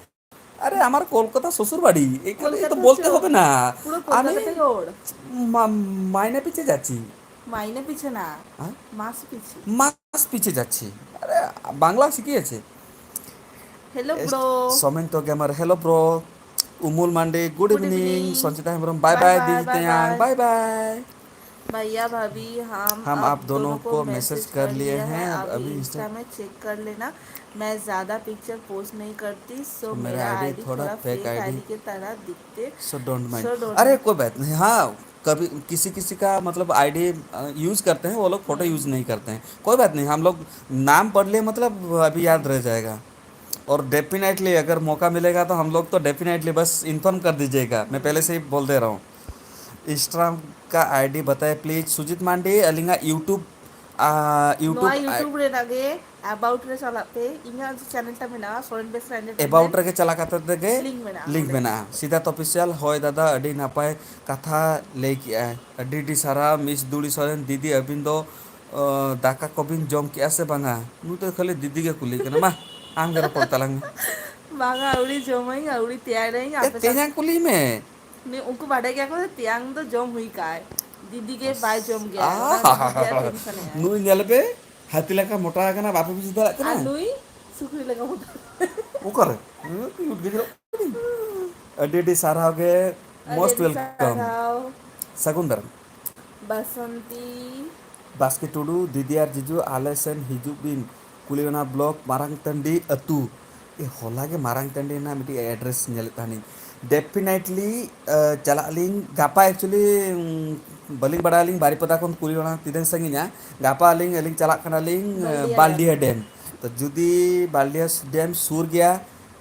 আরে, আমার কলকাতা শ্বশুর বাড়ি, এখানে তো কলকাতা বলতে তো হবে না। পুরো আমি কলকাতাটাই ওর। মা-, মাইনে পিছে যাচ্ছি। মাইনে পিছে না, হ্যাঁ? মাস পিছে। মাস পিছে যাচ্ছি। আরে, বাংলা শিখিয়েছে। হ্যালো, এস-, ব্রো। সমেন্ত gamer, hello, bro. Umul Mandi, good good evening. Evening. Sanchita Hembrom, bye bye bye, bye, দিদি বাই তেয়াং, বাই। Bye bye. भैया भाभी, हम हम आप आप दोनों दोनों को को मैसेज मैसेज कर कर लिए लिए हैं, हैं, अभी अभी इंस्टा इंस्टा में चेक कर लेना। मैं ज़्यादा पिक्चर पोस्ट नहीं करती, सो तो मेरा मेरा आईडी आईडी थोड़ा थोड़ा फेक फेक आईडी आईडी की तरह दिखते, so don't mind. So don't अरे, कोई बात नहीं। हाँ, कभी किसी किसी का, मतलब, आईडी, अ, यूज़ करते हैं, वो लोग फोटो हम्म। यूज़ नहीं करते हैं। कोई बात नहीं, हम लोग नाम पढ़ लिए, मतलब, अभी याद रह जाएगा। और डेफिनेटली अगर मौका मिलेगा तो हम लोग तो डेफिनेटली बस इन्फॉर्म कर दीजिएगा, मैं पहले से ही बोल दे रहा हूँ। इंस्टाग्राम का आईडी बताए प्लीज। सुजीत मांडी, ᱟᱹᱞᱤᱧᱟᱜ यूट्यूब, ᱟ, ᱱᱚᱣᱟ यूट्यूब ᱟᱭ- यूट्यूब ᱨᱮᱱᱟᱜ ᱜᱮ ᱟᱵᱟᱩᱴ ᱨᱮ ᱪᱟᱞᱟᱜ ᱯᱮ, ᱤᱧᱟᱹᱜ ᱪᱮᱱᱮᱞ ᱴᱟ ᱢᱮᱱᱟᱜᱼᱟ, ᱥᱚᱨᱮᱱ ᱵᱮᱥᱨᱟ ᱮᱵᱟᱩᱴ ᱮᱱᱴᱟᱨᱴᱮᱱᱢᱮᱱᱴ᱾ ᱨᱮᱜᱮ ᱪᱟᱞᱟᱣ ᱠᱟᱛᱮ ᱛᱮᱜᱮ ᱞᱤᱝᱠ ᱢᱮᱱᱟᱜᱼᱟ ᱞᱤᱝᱠ ᱚᱸᱰᱮ᱾ ᱢᱮᱱᱟᱜᱼᱟ᱾ ᱥᱤᱫᱷᱟᱨᱛᱷ ᱚᱯᱷᱤᱥᱤᱭᱟᱞ, ᱦᱳᱭ ᱫᱟᱫᱟ, ᱟᱹᱰᱤ ᱱᱟᱯᱟᱭ ᱠᱟᱛᱷᱟ ᱞᱟᱹᱭ ᱠᱮᱜᱼᱟᱭ, ᱟᱹᱰᱤ ᱟᱹᱰᱤ ᱥᱟᱨᱦᱟᱣ ᱢᱤᱥ ᱫᱩᱲᱤ ᱥᱚᱨᱮᱱ ᱫᱤᱫᱤ, ᱟᱹᱵᱤᱱ ᱫᱚ, ᱚ, ᱫᱟᱠᱟ ᱠᱚᱵᱤᱱ ᱡᱚᱢ ᱠᱮᱜᱼᱟ ᱥᱮ ᱵᱟᱝᱟ? ᱱᱩᱭ ᱫᱚ ᱠᱷᱟᱹᱞᱤ ᱫᱤᱫᱤ ᱜᱮ ᱠᱩᱞᱤ ᱠᱟᱱᱟ᱾ ᱢᱟ, ᱟᱢ ᱜᱮ ᱨᱚᱯᱚᱲ ᱛᱟᱞᱟᱝ ᱢᱮ᱾ ᱵᱟᱝᱟ, ᱟᱹᱣᱲᱤ ᱡᱚᱢᱟᱹᱧ, ᱟᱹᱣᱲᱤ ᱛᱮᱭᱟᱨᱟᱹᱧ, ᱮ, ᱟᱯᱮ ᱥᱟᱶ ᱛᱮᱧᱟᱝ ᱠᱩᱞᱤ ᱢᱮ᱾ ᱩᱱᱤ, ᱩᱱᱠᱩ ᱵᱟᱰᱟᱭ ᱜᱮᱭᱟ ᱠᱚ ᱡᱮ ᱛᱮᱭᱟᱝ ᱫᱚ ᱡᱚᱢ ᱦᱩᱭ ᱠᱟᱜᱼᱟᱭ, ᱫᱤᱫᱤ ᱜᱮ ᱵᱟᱭ ᱡᱚᱢ ᱜᱮᱭᱟ, ᱚᱱᱟ ᱟᱦᱟ᱾ ᱫᱤᱫᱤᱭᱟᱜ ᱴᱮᱱᱥᱚᱱ ᱮ ᱟᱭ᱾ ᱱᱩᱭ ᱧᱮᱞ ᱯᱮ, ᱦᱟᱹᱛᱤ ᱞᱮᱠᱟ ᱢᱚᱴᱟ ᱟᱠᱟᱱᱟ, ᱵᱟᱯᱮ ᱵᱩᱡᱽ ᱫᱟᱲᱮᱭᱟᱜ ᱠᱟᱱᱟ? ᱟᱨ ᱱᱩᱭ ᱥᱩᱠᱨᱤ ᱞᱮᱠᱟ ᱢᱚᱴᱟ᱾ ᱚᱠᱟᱨᱮ? ᱦᱩᱸ, cute ᱜᱮ ᱧᱮᱞᱚᱜ ᱠᱟᱱᱟ᱾ ᱟᱹᱰᱤ ᱟᱹᱰᱤ ᱥᱟᱨᱦᱟᱣ ᱜᱮ, ᱟᱹᱰᱤ most ᱟᱹᱰᱤ welcome᱾ ᱥᱟᱨᱦᱟᱣ᱾ ᱥᱟᱹᱜᱩᱱ ᱫᱟᱨᱟᱢ᱾ ᱵᱟᱥᱚᱱᱛᱤ᱾ ᱵᱟᱥᱠᱮ ᱴᱩᱰᱩ, ᱫᱤᱫᱤ ᱟᱨ ᱡᱤᱡᱩ, ᱟᱞᱮ ᱥᱮᱱ ᱦᱤᱡᱩᱜ ᱵᱤᱱ, ᱠᱩᱞᱤᱭᱚᱱᱟ ᱵᱞᱚᱠ, ᱢᱟᱨᱟᱝ ᱴᱟᱺᱰᱤ ᱟᱹᱛᱩ᱾ ᱮ, ᱦᱚᱞᱟ ᱜᱮ ᱢᱟᱨᱟᱝ ᱴᱟᱺᱰᱤ ᱨᱮᱱᱟᱜ ᱢᱤᱫᱴᱤᱡ ᱮᱰᱨᱮᱥ ᱧᱮᱞᱮᱫ ᱛᱟᱦᱮᱱᱤᱧ᱾ Definitely, ᱪᱟᱞᱟᱜ ᱟᱹᱞᱤᱧ ᱜᱟᱯᱟ᱾ Actually, ᱵᱟᱹᱞᱤᱧ ᱵᱟᱲᱟᱭᱟᱞᱤᱧ ᱵᱟᱨᱤᱯᱟᱫᱟ ᱠᱷᱚᱱ ᱠᱩᱲᱤ ᱚᱱᱟ ᱛᱤᱱᱟᱹᱜ ᱥᱟᱺᱜᱤᱧᱟ᱾ ᱜᱟᱯᱟ ᱟᱹᱞᱤᱧ ᱟᱹᱞᱤᱧ ᱪᱟᱞᱟᱜ ᱠᱟᱱᱟᱞᱤᱧ᱾ ᱵᱟᱞᱰᱤᱦᱟ᱾ ᱵᱟᱞᱰᱤᱦᱟ ᱰᱮᱢ᱾ ᱛᱚ ᱡᱩᱫᱤ ᱵᱟᱞᱰᱤᱦᱟ ᱰᱮᱢ ᱥᱩᱨ ᱜᱮᱭᱟ,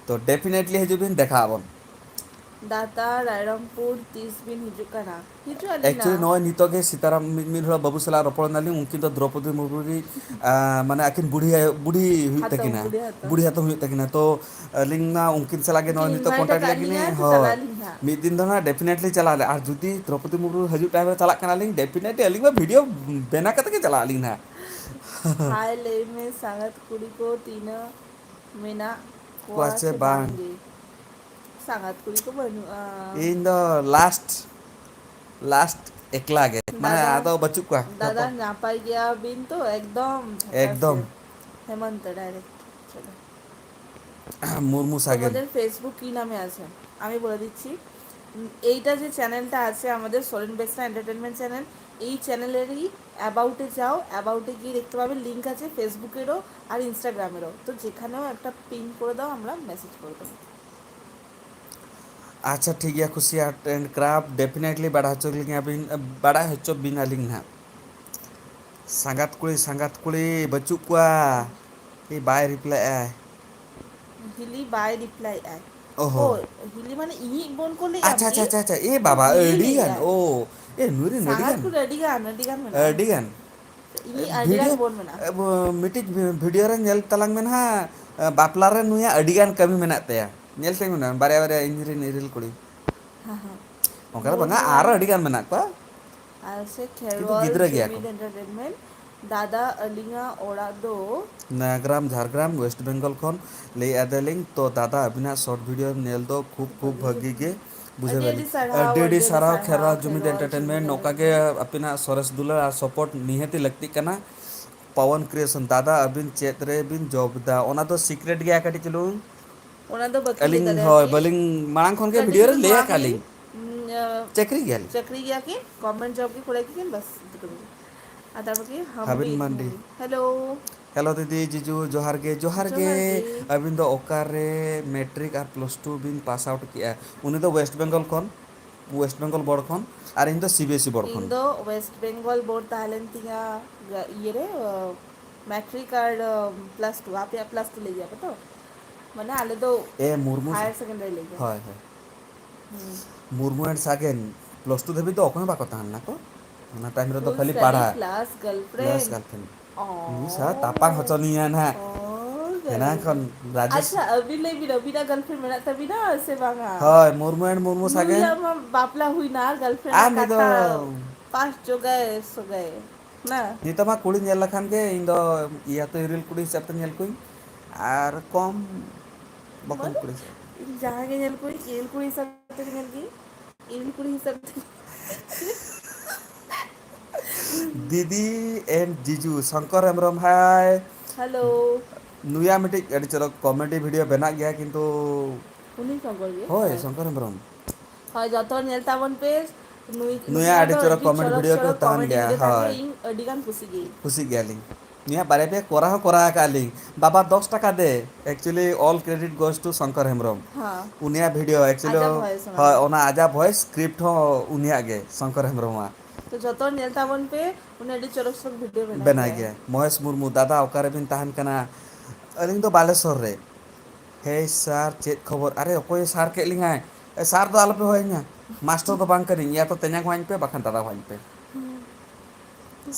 ᱛᱚ definitely ᱦᱤᱡᱩᱜ ᱵᱤᱱ, ᱫᱮᱠᱷᱟᱜ ᱟᱵᱚᱱ᱾ ᱫᱟᱫᱟ ᱨᱟᱭᱨᱚᱝᱯᱩᱨ ᱛᱤᱥ ᱵᱤᱱ ᱦᱤᱡᱩᱜ ᱠᱟᱱᱟ? ᱦᱤᱡᱩᱜ ᱟᱹᱞᱤᱧ᱾ Actually ᱱᱟ᱾ ᱱᱚᱜᱼᱚᱭ ᱱᱤᱛᱚᱜ ᱜᱮ ᱥᱤᱛᱟᱨᱟᱢ ᱢᱤᱫ ᱢᱤᱫ ᱦᱚᱲ ᱵᱟᱹᱵᱩ ᱥᱟᱞᱟᱜ ᱨᱚᱯᱚᱲ ᱮᱱᱟᱞᱤᱧ, ᱩᱱᱠᱤᱱ ᱫᱚ ᱫᱨᱚᱯᱚᱫᱤ ᱢᱩᱨᱢᱩ ᱜᱮ, ᱢᱟᱱᱮ ᱟᱹᱠᱤᱱ ᱵᱩᱲᱦᱤ ᱟᱭᱳ, ᱵᱩᱲᱦᱤ ᱦᱩᱭᱩᱜ ᱦᱟᱛᱚᱢ, ᱛᱟᱹᱠᱤᱱᱟ᱾ ᱵᱩᱲᱦᱤ ᱦᱟᱛᱚᱢ᱾ ᱵᱩᱲᱦᱤ ᱦᱟᱛᱚᱢ ᱦᱩᱭᱩᱜ ᱛᱟᱹᱠᱤᱱᱟ᱾ ᱛᱚ ᱟᱹᱞᱤᱧ ᱢᱟ ᱩᱱᱠᱤᱱ ᱥᱟᱞᱟᱜ ᱜᱮ ᱱᱚᱜᱼᱚᱭ ᱩᱱᱠᱤᱱ ᱱᱤᱛᱚᱜ invite contact ᱟᱠᱟᱫ ᱞᱤᱧᱟᱹ, ᱞᱤᱧᱟᱹ, ᱛᱚ ᱦᱳᱭ᱾ ᱪᱟᱞᱟᱜ ᱟᱹᱞᱤᱧ ᱦᱟᱸᱜ᱾ ᱢᱤᱫ ᱫᱤᱱ ᱫᱚ ᱱᱟᱦᱟᱜ definitely ᱪᱟᱞᱟᱜ ᱟᱞᱮ᱾ ᱟᱨ ᱡᱩᱫᱤ ᱫᱨᱚᱯᱚᱫᱤ ᱢᱩᱨᱢᱩ ᱦᱤᱡᱩᱜ time ᱨᱮ ᱪᱟᱞᱟᱜ ᱠᱟᱱᱟᱞᱤᱧ, definitely ᱟᱹᱞᱤᱧ ᱢᱟ video ᱵᱮᱱᱟᱣ ᱠᱟᱛᱮ ᱜᱮ ᱪᱟᱞᱟᱜ ᱟᱹᱞᱤᱧ ᱱᱟᱦᱟᱜ᱾ ᱦᱟᱭ ᱞᱟᱹᱭ ᱢᱮ ᱥᱟᱸᱜᱟᱛ ᱠᱩᱲᱤ ᱠᱚ ᱛᱤᱱᱟᱹᱜ ᱢᱮᱱᱟᱜ ᱠᱚᱣᱟ ᱠᱚᱣᱟ ᱥᱮ ᱥᱮ ᱵᱟᱝ? ᱵᱟᱝ ᱜᱮ? ᱥᱟᱸᱜᱟᱛ ᱠᱩᱲᱤ ᱠᱚ ᱵᱟᱹᱱᱩᱜᱼᱟ᱾ ᱤᱧ ᱫᱚ last, last ᱮᱠᱞᱟ ᱜᱮ, ᱢᱟᱱᱮ ᱫᱟᱫᱟ, ᱟᱫᱚ ᱵᱟᱹᱪᱩᱜ ᱠᱚᱣᱟ᱾ ᱫᱟᱫᱟ, ᱧᱟᱯᱟᱭ ᱜᱮᱭᱟ ᱵᱤᱱ ᱛᱚ? ᱮᱠᱫᱚᱢ ᱡᱷᱟᱠᱟᱥ ᱮᱠᱫᱚᱢ᱾ ᱜᱮ᱾ ᱦᱮᱢᱚᱱᱛᱚ direct᱾ চলো। মুর্মু সাগেন। তোমাদের Facebook কি নামে আছে? আমি বলে দিচ্ছি। উম, এইটা যে চ্যানেলটা আছে আমাদের, সোরেন বেসরা এন্টারটেনমেন্ট চ্যানেল, এই চ্যানেলেরই অ্যাবাউটে যাও। অ্যাবাউটে গিয়ে দেখতে পাবে লিংক আছে ফেসবুকেরও আর ইনস্টাগ্রামেরও। তো যেখানেও একটা পিন করে দাও, আমরা মেসেজ করে দেবো। ᱟᱪᱪᱷᱟ, ᱴᱷᱤᱠ ᱜᱮᱭᱟ, ᱠᱩᱥᱤ ᱟᱨᱴ ᱮᱱᱰ ᱠᱨᱟᱯᱴ, definitely ᱵᱟᱲᱟᱭ ᱦᱚᱪᱚ ᱞᱤᱧᱟ ᱵᱤᱱ, ᱵᱟᱲᱟᱭ ᱦᱚᱪᱚ ᱵᱤᱱᱟᱞᱤᱧ ᱱᱟᱦᱟᱜ᱾ ᱥᱟᱸᱜᱟᱛ ᱠᱩᱲᱤ, ᱥᱟᱸᱜᱟᱛ ᱠᱩᱲᱤ ᱵᱟᱹᱪᱩᱜ ᱠᱚᱣᱟ᱾ ᱮ, ᱵᱟᱭ ᱨᱤᱯᱞᱟᱭᱮᱫᱼᱟᱭ᱾ ᱦᱤᱞᱤ ᱵᱟᱭ ᱨᱤᱯᱞᱟᱭᱮᱫᱼᱟᱭ᱾ ᱚᱦᱚ᱾ ᱳ, ᱦᱤᱞᱤ ᱢᱟᱱᱮ ᱤᱧᱤᱡ ᱵᱚᱱ ᱠᱚ ᱞᱟᱹᱭᱮᱫᱼᱟ ᱟᱪᱪᱷᱟ, ᱟᱪᱪᱷᱟ, ᱠᱤ? ᱟᱪᱪᱷᱟ, ᱟᱪᱪᱷᱟ᱾ ᱮ ᱵᱟᱵᱟ, ᱦᱤᱞᱤ ᱟᱹᱰᱤ ᱜᱟᱱ᱾ ᱞᱟᱹᱭᱮᱫᱼᱟᱭ᱾ ᱳ, ᱮ, ᱱᱩᱭ ᱨᱮᱱ ᱟᱹᱰᱤ ᱥᱟᱸᱜᱟᱛ ᱜᱟᱱ᱾ ᱠᱚ ᱟᱹᱰᱤ ᱜᱟᱱ, ᱟᱹᱰᱤ ᱜᱟᱱ ᱢᱮᱱᱟᱜᱼᱟ᱾ ᱟᱹᱰᱤ ᱜᱟᱱ᱾ ᱤᱧᱤᱡ ᱟᱹᱰᱤ ᱜᱟᱱ ᱵᱷᱤᱰᱤᱭᱳ, ᱵᱚᱱ ᱢᱮᱱᱟᱜᱼᱟ᱾ ᱮ, ᱵᱚ-, ᱢᱤᱫᱴᱤᱡ ᱵᱷᱤ-, ᱵᱷᱤᱰᱤᱭᱳ ᱨᱮ ᱧᱮᱞ ᱛᱟᱞᱟᱝ ᱢᱮ ᱱᱟᱦᱟᱜ, ᱮ, ᱵᱟᱯᱞᱟ ᱨᱮ ᱱᱩᱭᱟᱜ ᱟᱹᱰᱤ ᱜᱟᱱ ᱠᱟᱹᱢᱤ ᱢᱮᱱᱟᱜ ᱛᱟᱭᱟ᱾ ᱧᱮᱞ ᱴᱷᱤᱠ ᱢᱮᱱᱟᱜᱼᱟ, ᱵᱟᱨᱭᱟ ᱵᱟᱨᱭᱟ ᱤᱧ ᱨᱮᱱ ᱤᱨᱤᱞ ᱠᱩᱲᱤ᱾ ᱦᱮᱸ, ᱦᱮᱸ᱾ ᱚᱱᱠᱟ ᱫᱚ ᱵᱟᱝᱟ, ᱢᱩᱨᱢᱩ ᱟᱨᱚ ᱟᱹᱰᱤ ᱜᱟᱱ ᱢᱮᱱᱟᱜ ᱠᱚᱣᱟ᱾ ᱟᱨ ᱥᱮ ᱠᱤᱱᱛᱩ ᱠᱷᱮᱨᱣᱟᱞ ᱜᱤᱫᱽᱨᱟᱹ ᱜᱮᱭᱟ ᱠᱚ᱾ ᱡᱩᱢᱤᱫ ᱮᱱᱴᱟᱨᱴᱮᱱᱢᱮᱱᱴ, ᱫᱟᱫᱟ ᱟᱹᱞᱤᱧᱟᱜ ᱚᱲᱟᱜ ᱫᱚ ᱱᱟᱭᱟᱜᱨᱟᱢ, ᱡᱷᱟᱲᱜᱨᱟᱢ, ᱳᱭᱮᱥᱴ ᱵᱮᱝᱜᱚᱞ ᱠᱷᱚᱱ ᱞᱟᱹᱭ ᱟᱫᱮᱞᱤᱧ᱾ ᱛᱚ ᱫᱟᱫᱟ, ᱟᱹᱵᱤᱱᱟᱜ ᱥᱚᱨᱴ ᱵᱷᱤᱰᱤᱭᱳ ᱧᱮᱞ ᱫᱚ ᱠᱷᱩᱵ, ᱠᱷᱩᱵ ᱵᱷᱟᱹᱜᱤ ᱜᱮ ᱵᱩᱡᱷᱟᱹᱣ ᱟᱹᱰᱤ ᱟᱹᱰᱤ ᱟᱹᱞᱤᱧ᱾ ᱥᱟᱨᱦᱟᱣ, ᱟᱹᱰᱤ ᱟᱹᱰᱤ ᱟᱹᱰᱤ ᱥᱟᱨᱦᱟᱣ, ᱥᱟᱨᱦᱟᱣ ᱠᱷᱮᱨᱣᱟᱞ ᱡᱩᱢᱤᱫ ᱠᱷᱮᱨᱣᱟᱞ ᱮᱱᱴᱟᱨᱴᱮᱱᱢᱮᱱᱴ᱾ ᱡᱩᱢᱤᱫ ᱱᱚᱝᱠᱟ ᱜᱮ ᱮᱱᱴᱟᱨᱴᱮᱱᱢᱮᱱᱴ᱾ ᱟᱹᱵᱤᱱᱟᱜ ᱥᱚᱨᱮᱥ ᱫᱩᱞᱟᱹᱲ ᱟᱨ ᱥᱟᱯᱳᱨᱴ ᱱᱤᱦᱟᱹᱛᱤ ᱞᱟᱹᱠᱛᱤᱜ ᱠᱟᱱᱟ᱾ ᱯᱟᱣᱟᱱ ᱠᱨᱤᱭᱮᱥᱚᱱ, ᱫᱟᱫᱟ ᱟᱹᱵᱤᱱ ᱪᱮᱫ ᱨᱮᱵᱤᱱ ᱡᱚᱵ ᱮᱫᱟ? ᱚᱱᱟ ᱫᱚ ᱥᱤᱠᱨᱮᱴ ᱜᱮᱭᱟ ᱠᱟᱹᱴᱤᱡ ᱪᱩᱞᱩᱝ᱾ ᱚᱱᱟ ᱫᱚ ᱵᱟᱹᱠᱤ ᱞᱟᱹᱭ ᱟᱹᱞᱤᱧ, ᱫᱟᱲᱮᱭᱟᱜᱼᱟ ᱦᱳᱭ, ᱠᱤ? ᱵᱟᱹᱞᱤᱧ, ᱢᱟᱲᱟᱝ ᱠᱷᱚᱱ ᱜᱮ ᱠᱟᱹᱴᱤᱡ ᱵᱷᱤᱰᱤᱭᱳ ᱨᱮ ᱪᱩᱞᱩᱝ ᱞᱟᱹᱭ ᱱᱚᱣᱟ ᱟᱠᱟᱫ ᱠᱩᱞᱤ, ᱞᱤᱧ᱾ ᱩᱸ, ᱟ, ᱪᱟᱹᱠᱨᱤ ᱜᱮᱭᱟᱞᱤᱧ᱾ ᱪᱟᱹᱠᱨᱤ ᱜᱮᱭᱟ ᱠᱤ? ᱜᱚᱵᱷᱨᱱᱢᱮᱱᱴ ᱡᱚᱵ ᱜᱮ ᱠᱚᱨᱟᱣ ᱠᱤ? ᱵᱟᱥ, ᱫᱩᱴᱩᱠᱩ᱾ ᱟᱫᱟ ᱵᱟᱹᱜᱤ ᱦᱟᱵᱤᱱ ᱦᱟᱵᱤᱱ ᱢᱟᱱᱰᱤ᱾ ᱢᱟᱱᱰᱤ᱾ ᱦᱮᱞᱳ᱾ ᱦᱮᱞᱳ ᱫᱤᱫᱤ, ᱡᱤᱡᱩ, ᱡᱚᱦᱟᱨ ᱜᱮ, ᱡᱚᱦᱟᱨ ᱜᱮ᱾ ᱡᱚᱦᱟᱨ ᱜᱮ᱾ ᱟᱹᱵᱤᱱ ᱫᱚ ᱚᱠᱟᱨᱮ ᱢᱮᱴᱨᱤᱠ ᱟᱨ ᱯᱞᱟᱥ ᱴᱩ ᱵᱤᱱ ᱯᱟᱥ ᱟᱣᱩᱴ ᱠᱮᱜᱼᱟ? ᱩᱱᱤ ᱫᱚ ᱳᱭᱮᱥᱴ ᱵᱮᱝᱜᱚᱞ ᱠᱷᱚᱱ, ᱳᱭᱮᱥᱴ ᱵᱮᱝᱜᱚᱞ ᱵᱳᱨᱰ ᱠᱷᱚᱱ, ᱟᱨ ᱤᱧ ᱫᱚ C B S E board ᱤᱧ ᱠᱷᱚᱱ᱾ ᱫᱚ ᱳᱭᱮᱥᱴ ᱵᱮᱝᱜᱚᱞ ᱵᱳᱨᱰ ᱛᱟᱦᱮᱸ ᱞᱮᱱ ᱛᱤᱧᱟ, ᱤᱭᱟᱹ ᱨᱮ, ᱢᱮᱴᱨᱤᱠ ᱟᱨ ᱯᱞᱟᱥ ᱴᱩ, ᱟᱯᱮᱭᱟᱜ ᱯᱞᱟᱥ ᱴᱩ ᱞᱟᱹᱭ ᱜᱮᱭᱟ ᱯᱮ ᱛᱚ? ᱢᱟᱱᱮ ᱟᱞᱮ ᱫᱚ ᱮ ᱢᱩᱨᱢᱩ ᱥᱟ-, ᱦᱟᱭᱟᱨ ᱥᱮᱠᱮᱱᱰᱟᱨᱤ ᱞᱟᱹᱭ ᱜᱮᱭᱟ᱾ ᱦᱳᱭ, ᱦᱳᱭ᱾ ᱦᱩᱸ᱾ ᱢᱩᱨᱢᱩ and ᱥᱟᱜᱮᱱ ᱯᱞᱟᱥ ᱴᱩ ᱫᱷᱟᱹᱵᱤᱡ ᱫᱚ ᱚᱠᱚᱭ ᱦᱚᱸ ᱵᱟᱠᱚ ᱛᱟᱦᱮᱸ ᱞᱮᱱᱟ ᱠᱚ᱾ ᱚᱱᱟ ᱴᱟᱭᱤᱢ ᱨᱮᱫᱚ ᱯᱷᱩᱞ ᱠᱷᱟᱹᱞᱤ ᱥᱴᱟᱰᱤ, ᱯᱟᱲᱦᱟᱜ᱾ Plus girlfriend. Plus girlfriend. ᱚ᱾ ᱩᱱᱤ ᱥᱟᱶ ᱛᱟᱯᱟᱝ ᱦᱚᱪᱚ ᱱᱤᱭᱟ ᱱᱟᱦᱟᱜ᱾ ᱚ, ᱦᱮᱱᱟᱝ ᱠᱷᱚᱱ ᱨᱟᱡᱮᱥ ᱟᱪᱪᱷᱟ, ᱟᱹᱵᱤᱱ ᱞᱟᱹᱭ ᱵᱤᱱ, ᱟᱹᱵᱤᱱᱟᱜ ᱜᱟᱨᱞᱯᱷᱨᱮᱱᱰ ᱢᱮᱱᱟᱜ ᱛᱟᱹᱵᱤᱱᱟ ᱥᱮ ᱵᱟᱝᱟ? ᱦᱳᱭ, ᱢᱩᱨᱢᱩ and ᱢᱩᱨᱢᱩ ᱥᱟᱜᱮᱱ᱾ ᱱᱩᱭᱟᱜ ᱢᱟ ᱵᱟᱯᱞᱟ ᱦᱩᱭᱱᱟ, ᱟᱨ ᱜᱟᱨᱞᱯᱷᱨᱮᱱᱰ ᱟᱨ ᱨᱮᱱᱟᱜ ᱱᱩᱭ ᱫᱚ ᱠᱟᱛᱷᱟ ᱯᱟᱥ ᱡᱚᱜᱟᱭ ᱥᱚᱜᱟᱭ᱾ ᱱᱟ? ᱱᱤᱛᱚᱜ ᱢᱟ ᱠᱩᱲᱤ ᱧᱮᱞ ᱞᱮᱠᱷᱟᱱ ᱜᱮ ᱤᱧ ᱫᱚ ᱤᱭᱟᱹ ᱛᱚ ᱨᱤᱞ ᱠᱩᱲᱤ ᱦᱤᱥᱟᱹᱵ ᱛᱮ ᱧᱮᱞ ᱠᱚᱣᱟᱧ᱾ ᱟᱨ ᱠᱚᱢ ᱵᱚᱠᱚᱧ ᱢᱟᱱᱮ, ᱠᱩᱲᱤ ᱦᱤᱥᱟᱹᱵ᱾ ᱤᱧ ᱡᱟᱦᱟᱸ ᱜᱮ ᱧᱮᱞ ᱠᱚᱣᱟᱧ, ᱨᱤᱞ ᱠᱩᱲᱤ ᱦᱤᱥᱟᱹᱵ ᱛᱮᱜᱮ ᱧᱮᱞ ᱠᱤᱧ᱾ ᱨᱤᱞ ᱠᱩᱲᱤ ᱦᱤᱥᱟᱹᱵ ᱛᱮ᱾ ᱫᱤᱫᱤ and ᱡᱤᱡᱩ, ᱥᱚᱝᱠᱚᱨ ᱦᱮᱢᱵᱨᱚᱢ, ᱦᱟᱭ᱾ ᱦᱮᱞᱳ᱾ ᱱᱩᱭᱟᱜ ᱢᱤᱫᱴᱤᱡ ᱟᱹᱰᱤ ᱪᱚᱨᱚᱠ ᱠᱚᱢᱮᱰᱤ ᱵᱷᱤᱰᱤᱭᱳ ᱵᱮᱱᱟᱜ ᱜᱮᱭᱟ, ᱠᱤᱱᱛᱩ ᱩᱱᱤ ᱥᱚᱝᱠᱚᱨ ᱜᱮ? ᱦᱳᱭ, ᱦᱳᱭ᱾ ᱥᱚᱝᱠᱚᱨ ᱦᱮᱢᱵᱨᱚᱢ᱾ ᱦᱳᱭ, ᱡᱚᱛᱚ ᱦᱚᱲ ᱧᱮᱞ ᱛᱟᱵᱚᱱ ᱯᱮ᱾ ᱱᱩᱭ, ᱱᱩᱭᱟᱜ ᱱᱩᱭᱟᱜ ᱟᱹᱰᱤ ᱫᱚ ᱪᱚᱨᱚᱠ ᱟᱹᱰᱤ ᱠᱚᱢᱮᱰᱤ ᱪᱚᱨᱚᱠ ᱵᱷᱤᱰᱤᱭᱳ ᱠᱚ ᱪᱚᱨᱚᱠ ᱛᱟᱦᱮᱱ ᱠᱚᱢᱮᱰᱤ ᱜᱮᱭᱟ, ᱵᱷᱤᱰᱤᱭᱳ ᱛᱟᱦᱮᱱ ᱦᱳᱭ᱾ ᱜᱮᱭᱟ, ᱤᱧ ᱟᱹᱰᱤ ᱜᱟᱱ ᱠᱩᱥᱤ ᱜᱮ᱾ ᱠᱩᱥᱤᱜ ᱜᱮᱭᱟᱞᱤᱧ᱾ ᱱᱩᱭᱟᱜ ᱵᱟᱨᱭᱟ ᱯᱮᱭᱟ ᱠᱚᱨᱟᱣ ᱦᱚᱸ ᱠᱚᱨᱟᱣ ᱟᱠᱟᱫ ᱞᱤᱧ᱾ ᱵᱟᱵᱟ ᱫᱚᱥ ᱴᱟᱠᱟ ᱫᱮ, actually all credit goes to Shankar Hembrom. ᱦᱮᱸ᱾ ᱩᱱᱤᱭᱟᱜ ᱵᱷᱤᱰᱤᱭᱳ actually, ᱟᱡᱟᱜ ᱵᱷᱚᱭᱮᱥ ᱚᱱᱟ ᱦᱳᱭ, ᱫᱚ᱾ ᱚᱱᱟ ᱟᱡᱟᱜ ᱵᱷᱚᱭᱮᱥ, ᱥᱠᱨᱤᱯᱴ ᱦᱚᱸ ᱩᱱᱤᱭᱟᱜ ᱜᱮ, ᱥᱚᱝᱠᱚᱨ ᱦᱮᱢᱵᱨᱚᱢᱟᱜ᱾ ᱛᱚ ᱡᱚᱛᱚ ᱧᱮᱞ ᱛᱟᱵᱚᱱ ᱯᱮ, ᱩᱱᱤ ᱟᱹᱰᱤ ᱪᱚᱨᱚᱠ ᱪᱚᱨᱚᱠ ᱵᱷᱤᱰᱤᱭᱳ ᱵᱮᱱᱟᱣ ᱵᱮᱱᱟᱭ ᱜᱮᱭᱟᱭ᱾ ᱜᱮᱭᱟ᱾ ᱢᱚᱦᱮᱥ ᱢᱩᱨᱢᱩ, ᱫᱟᱫᱟ ᱚᱠᱟᱨᱮᱵᱤᱱ ᱛᱟᱦᱮᱱ ᱠᱟᱱᱟ? ᱟᱹᱞᱤᱧ ᱫᱚ ᱵᱟᱞᱮᱥᱚᱨ ᱨᱮ᱾ ᱦᱮᱭ ᱥᱟᱨ, ᱪᱮᱫ ᱠᱷᱚᱵᱚᱨ? ᱟᱨᱮ, ᱚᱠᱚᱭ ᱥᱟᱨ ᱠᱮᱫ ᱞᱤᱧᱟᱭ? ᱮ, ᱥᱟᱨ ᱫᱚ ᱟᱞᱚᱯᱮ ᱦᱚᱦᱚᱭᱟᱹᱧᱟ᱾ ᱢᱟᱥᱴᱚᱨ ᱫᱚ ᱵᱟᱝ ᱠᱟᱹᱱᱟᱹᱧ, ᱭᱟ ᱛᱚ ᱛᱮᱧᱟᱝ ᱦᱚᱦᱚᱧ ᱯᱮ, ᱵᱟᱠᱷᱟᱱ ᱫᱟᱫᱟ ᱦᱚᱦᱚᱧ ᱯᱮ᱾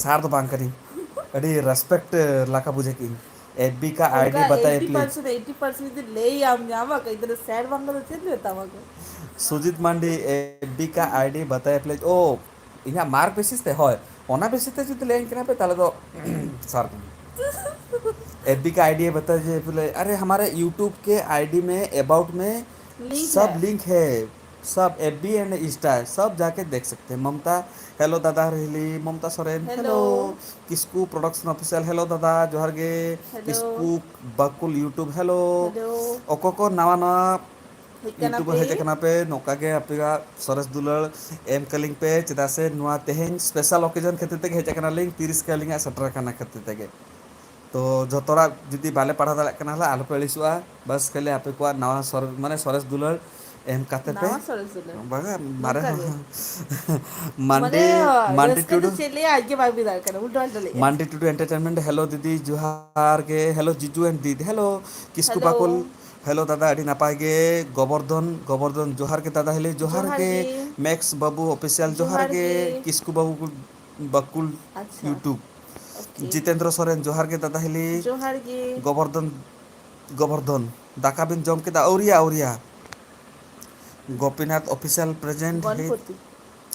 ᱥᱟᱨ ᱫᱚ ᱵᱟᱝ ᱠᱟᱹᱱᱟᱹᱧ᱾ ᱟᱹᱰᱤ ᱨᱮᱥᱯᱮᱠᱴ ᱞᱮᱠᱟ ᱵᱩᱡᱷᱟᱹᱣ ᱠᱮᱫᱟᱹᱧ᱾ ᱮᱯᱷ ᱵᱤ ᱠᱟ ᱟᱭ ᱰᱤ ᱚᱱᱠᱟ ᱵᱟᱛᱟᱭᱮ please. Eighty percent, eighty percent ᱡᱩᱫᱤ ᱞᱟᱹᱭᱟᱢ ᱧᱟᱢᱟ, ᱠᱟᱹᱡ ᱫᱚ ᱥᱟᱨ ᱵᱟᱝ ᱠᱟᱛᱮ ᱪᱮᱫ ᱢᱮᱛᱟᱢᱟ ᱠᱚ? ᱥᱩᱡᱤᱛ ᱢᱟᱱᱰᱤ, ᱮᱯᱷ ᱵᱤ ᱠᱟ ᱟᱭ ᱰᱤ ᱵᱟᱛᱟᱭᱮ ᱯᱞᱤᱡ᱾ ᱳ, ᱤᱧᱟᱹᱜ ᱢᱟᱨᱠ ᱵᱮᱥᱤᱥ ᱛᱮ? ᱦᱳᱭ, ᱚᱱᱟ ᱵᱮᱥᱤᱥ ᱛᱮ ᱡᱩᱫᱤ ᱞᱟᱹᱭᱟᱹᱧ ᱠᱟᱱᱟ ᱯᱮ, ᱛᱟᱦᱚᱞᱮ ᱫᱚ ᱥᱟᱨ ᱠᱟᱹᱱᱟᱹᱧ᱾ ᱮᱯᱷ ᱵᱤ ᱠᱟ ᱟᱭ ᱰᱤ ᱵᱟᱛᱟᱭᱮ ᱯᱞᱤᱡ᱾ ᱟᱨᱮ, ᱦᱟᱢᱟᱨᱮ YouTube ᱠᱮ ᱟᱭ ᱰᱤ ᱢᱮ, ᱮᱵᱟᱣᱩᱴ ᱢᱮ, ᱞᱤᱝᱠ ᱥᱟᱵ ᱦᱮ᱾ ᱞᱤᱝᱠ ᱦᱮ, ᱥᱟᱵ ᱮᱯᱷ ᱵᱤ and Insta, ᱥᱟᱵ ᱡᱟᱠᱮ ᱫᱮᱠᱷ ᱥᱟᱠᱛᱮ ᱦᱮ᱾ ᱢᱚᱢᱛᱟ, ᱦᱮᱞᱳ ᱫᱟᱫᱟ ᱨᱤᱦᱤᱞᱤ, ᱢᱚᱢᱛᱟ ᱥᱚᱨᱮᱱ, ᱦᱮᱞᱳ᱾ ᱦᱮᱞᱳ᱾ ᱠᱤᱥᱠᱩ ᱯᱨᱚᱰᱟᱠᱥᱚᱱ ᱚᱯᱷᱤᱥᱤᱭᱟᱞ, ᱦᱮᱞᱳ ᱫᱟᱫᱟ, ᱡᱚᱦᱟᱨ ᱜᱮ᱾ ᱦᱮᱞᱳ᱾ ᱠᱤᱥᱠᱩ ᱵᱟᱠᱩᱞ YouTube, ᱦᱮᱞᱳ᱾ ᱦᱮᱞᱳ᱾ ᱚᱠᱚᱭ ᱠᱚ ᱱᱟᱣᱟ ᱱᱟᱣᱟ ᱦᱮᱡ ᱠᱟᱱᱟ ᱯᱮ᱾ ᱯᱮ, ᱱᱚᱝᱠᱟ ᱜᱮ ᱟᱯᱮᱭᱟᱜ ᱥᱚᱨᱮᱥ ᱫᱩᱞᱟᱹᱲ ᱮᱢ ᱠᱟᱹᱞᱤᱧ ᱯᱮ, ᱪᱮᱫᱟᱜ ᱥᱮ ᱱᱚᱣᱟ ᱛᱮᱦᱮᱧ special occasion ᱠᱷᱟᱹᱛᱤᱨ ᱛᱮᱜᱮ ᱦᱮᱡ ᱟᱠᱟᱱᱟᱞᱤᱧ, ᱛᱤᱨᱤᱥ ᱠᱮ ᱟᱹᱞᱤᱧᱟᱜ ᱥᱮᱴᱮᱨ ᱟᱠᱟᱱᱟ ᱠᱷᱟᱹᱛᱤᱨ ᱛᱮᱜᱮ᱾ ᱛᱚ ᱡᱷᱚᱛᱚ ᱦᱚᱲᱟᱜ ᱡᱩᱫᱤ ᱵᱟᱞᱮ ᱯᱟᱲᱦᱟᱣ ᱫᱟᱲᱮᱭᱟᱜ ᱠᱟᱱᱟ ᱦᱟᱸᱜ, ᱟᱞᱚᱯᱮ ᱟᱹᱲᱤᱥᱚᱜᱼᱟ᱾ ᱵᱟᱥ ᱠᱷᱟᱹᱞᱤ ᱟᱯᱮ ᱠᱚᱣᱟᱜ ᱱᱟᱣᱟ ᱥᱚᱨ-, ᱢᱟᱱᱮ ᱥᱚᱨᱮᱥ ᱫᱩᱞᱟᱹᱲ ᱮᱢ ᱠᱟᱛᱮ ᱯᱮ᱾ ᱱᱟᱣᱟ ᱥᱚᱨᱮᱥ ᱫᱩᱞᱟᱹᱲ᱾ ᱵᱟᱝᱟ, ᱢᱟᱨᱮ ᱱᱚᱝᱠᱟ ᱦᱚᱸ᱾ ᱜᱮ᱾ ᱢᱟᱱᱰᱤ, ᱢᱟᱱᱮ, ᱢᱟᱱᱰᱤ ᱨᱟᱹᱥᱠᱟᱹ ᱫᱚ ᱴᱩᱰᱩ᱾ ᱪᱮᱫ ᱞᱟᱹᱭᱟ, ᱟᱡ ᱜᱮ ᱵᱟᱭ ᱵᱩᱡᱽ ᱫᱟᱲᱮᱭᱟᱜ ᱠᱟᱱᱟ, ᱩᱞᱴᱟᱹ ᱯᱟᱞᱴᱟ ᱞᱟᱹᱭᱮᱜᱼᱟ᱾ ᱢᱟᱱᱰᱤ ᱴᱩᱰᱩ Entertainment, hello ᱫᱤᱫᱤ, ᱡᱚᱦᱟᱨ ᱜᱮ᱾ Hello ᱡᱤᱡᱩ and ᱫᱤᱫ, hello᱾ Kisku hello. Bakul, hello ᱫᱟᱫᱟ, ᱟᱹᱰᱤ ᱱᱟᱯᱟᱭ ᱜᱮ᱾ ᱜᱳᱵᱚᱨᱫᱷᱚᱱ, ᱜᱳᱵᱚᱨᱫᱷᱚᱱ, ᱡᱚᱦᱟᱨ ᱜᱮ ᱫᱟᱫᱟ ᱦᱤᱞᱤ, ᱡᱚᱦᱟᱨ ᱡᱚᱦᱟᱨ ᱜᱮ᱾ ᱜᱮ᱾ ᱢᱮᱠᱥ ᱵᱟᱹᱵᱩ ᱚᱯᱷᱤᱥᱤᱭᱟᱞ, ᱡᱚᱦᱟᱨ ᱡᱚᱦᱟᱨ ᱜᱮ᱾ ᱜᱮ᱾ ᱠᱤᱥᱠᱩ ᱵᱟᱹᱵᱩ ᱵᱟᱠᱩᱞ ᱟᱪᱪᱷᱟ᱾ YouTube᱾ ᱳᱠᱮ᱾ ᱡᱤᱛᱮᱱᱫᱨᱚ ᱥᱚᱨᱮᱱ, ᱡᱚᱦᱟᱨ ᱜᱮ ᱫᱟᱫᱟ ᱦᱤᱞᱤ᱾ ᱡᱚᱦᱟᱨ ᱜᱮ᱾ ᱜᱳᱵᱚᱨᱫᱷᱚᱱ, ᱜᱳᱵᱚᱨᱫᱷᱚᱱ, ᱫᱟᱠᱟ ᱵᱤᱱ ᱡᱚᱢ ᱠᱮᱫᱟ? ᱟᱹᱣᱨᱤᱭᱟ, ᱟᱹᱣᱨᱤᱭᱟ᱾ ᱜᱳᱯᱤᱱᱟᱛᱷ ᱚᱯᱷᱤᱥᱤᱭᱟᱞ present ᱦᱮᱡ᱾ ᱜᱚᱱᱯᱚᱛᱤ᱾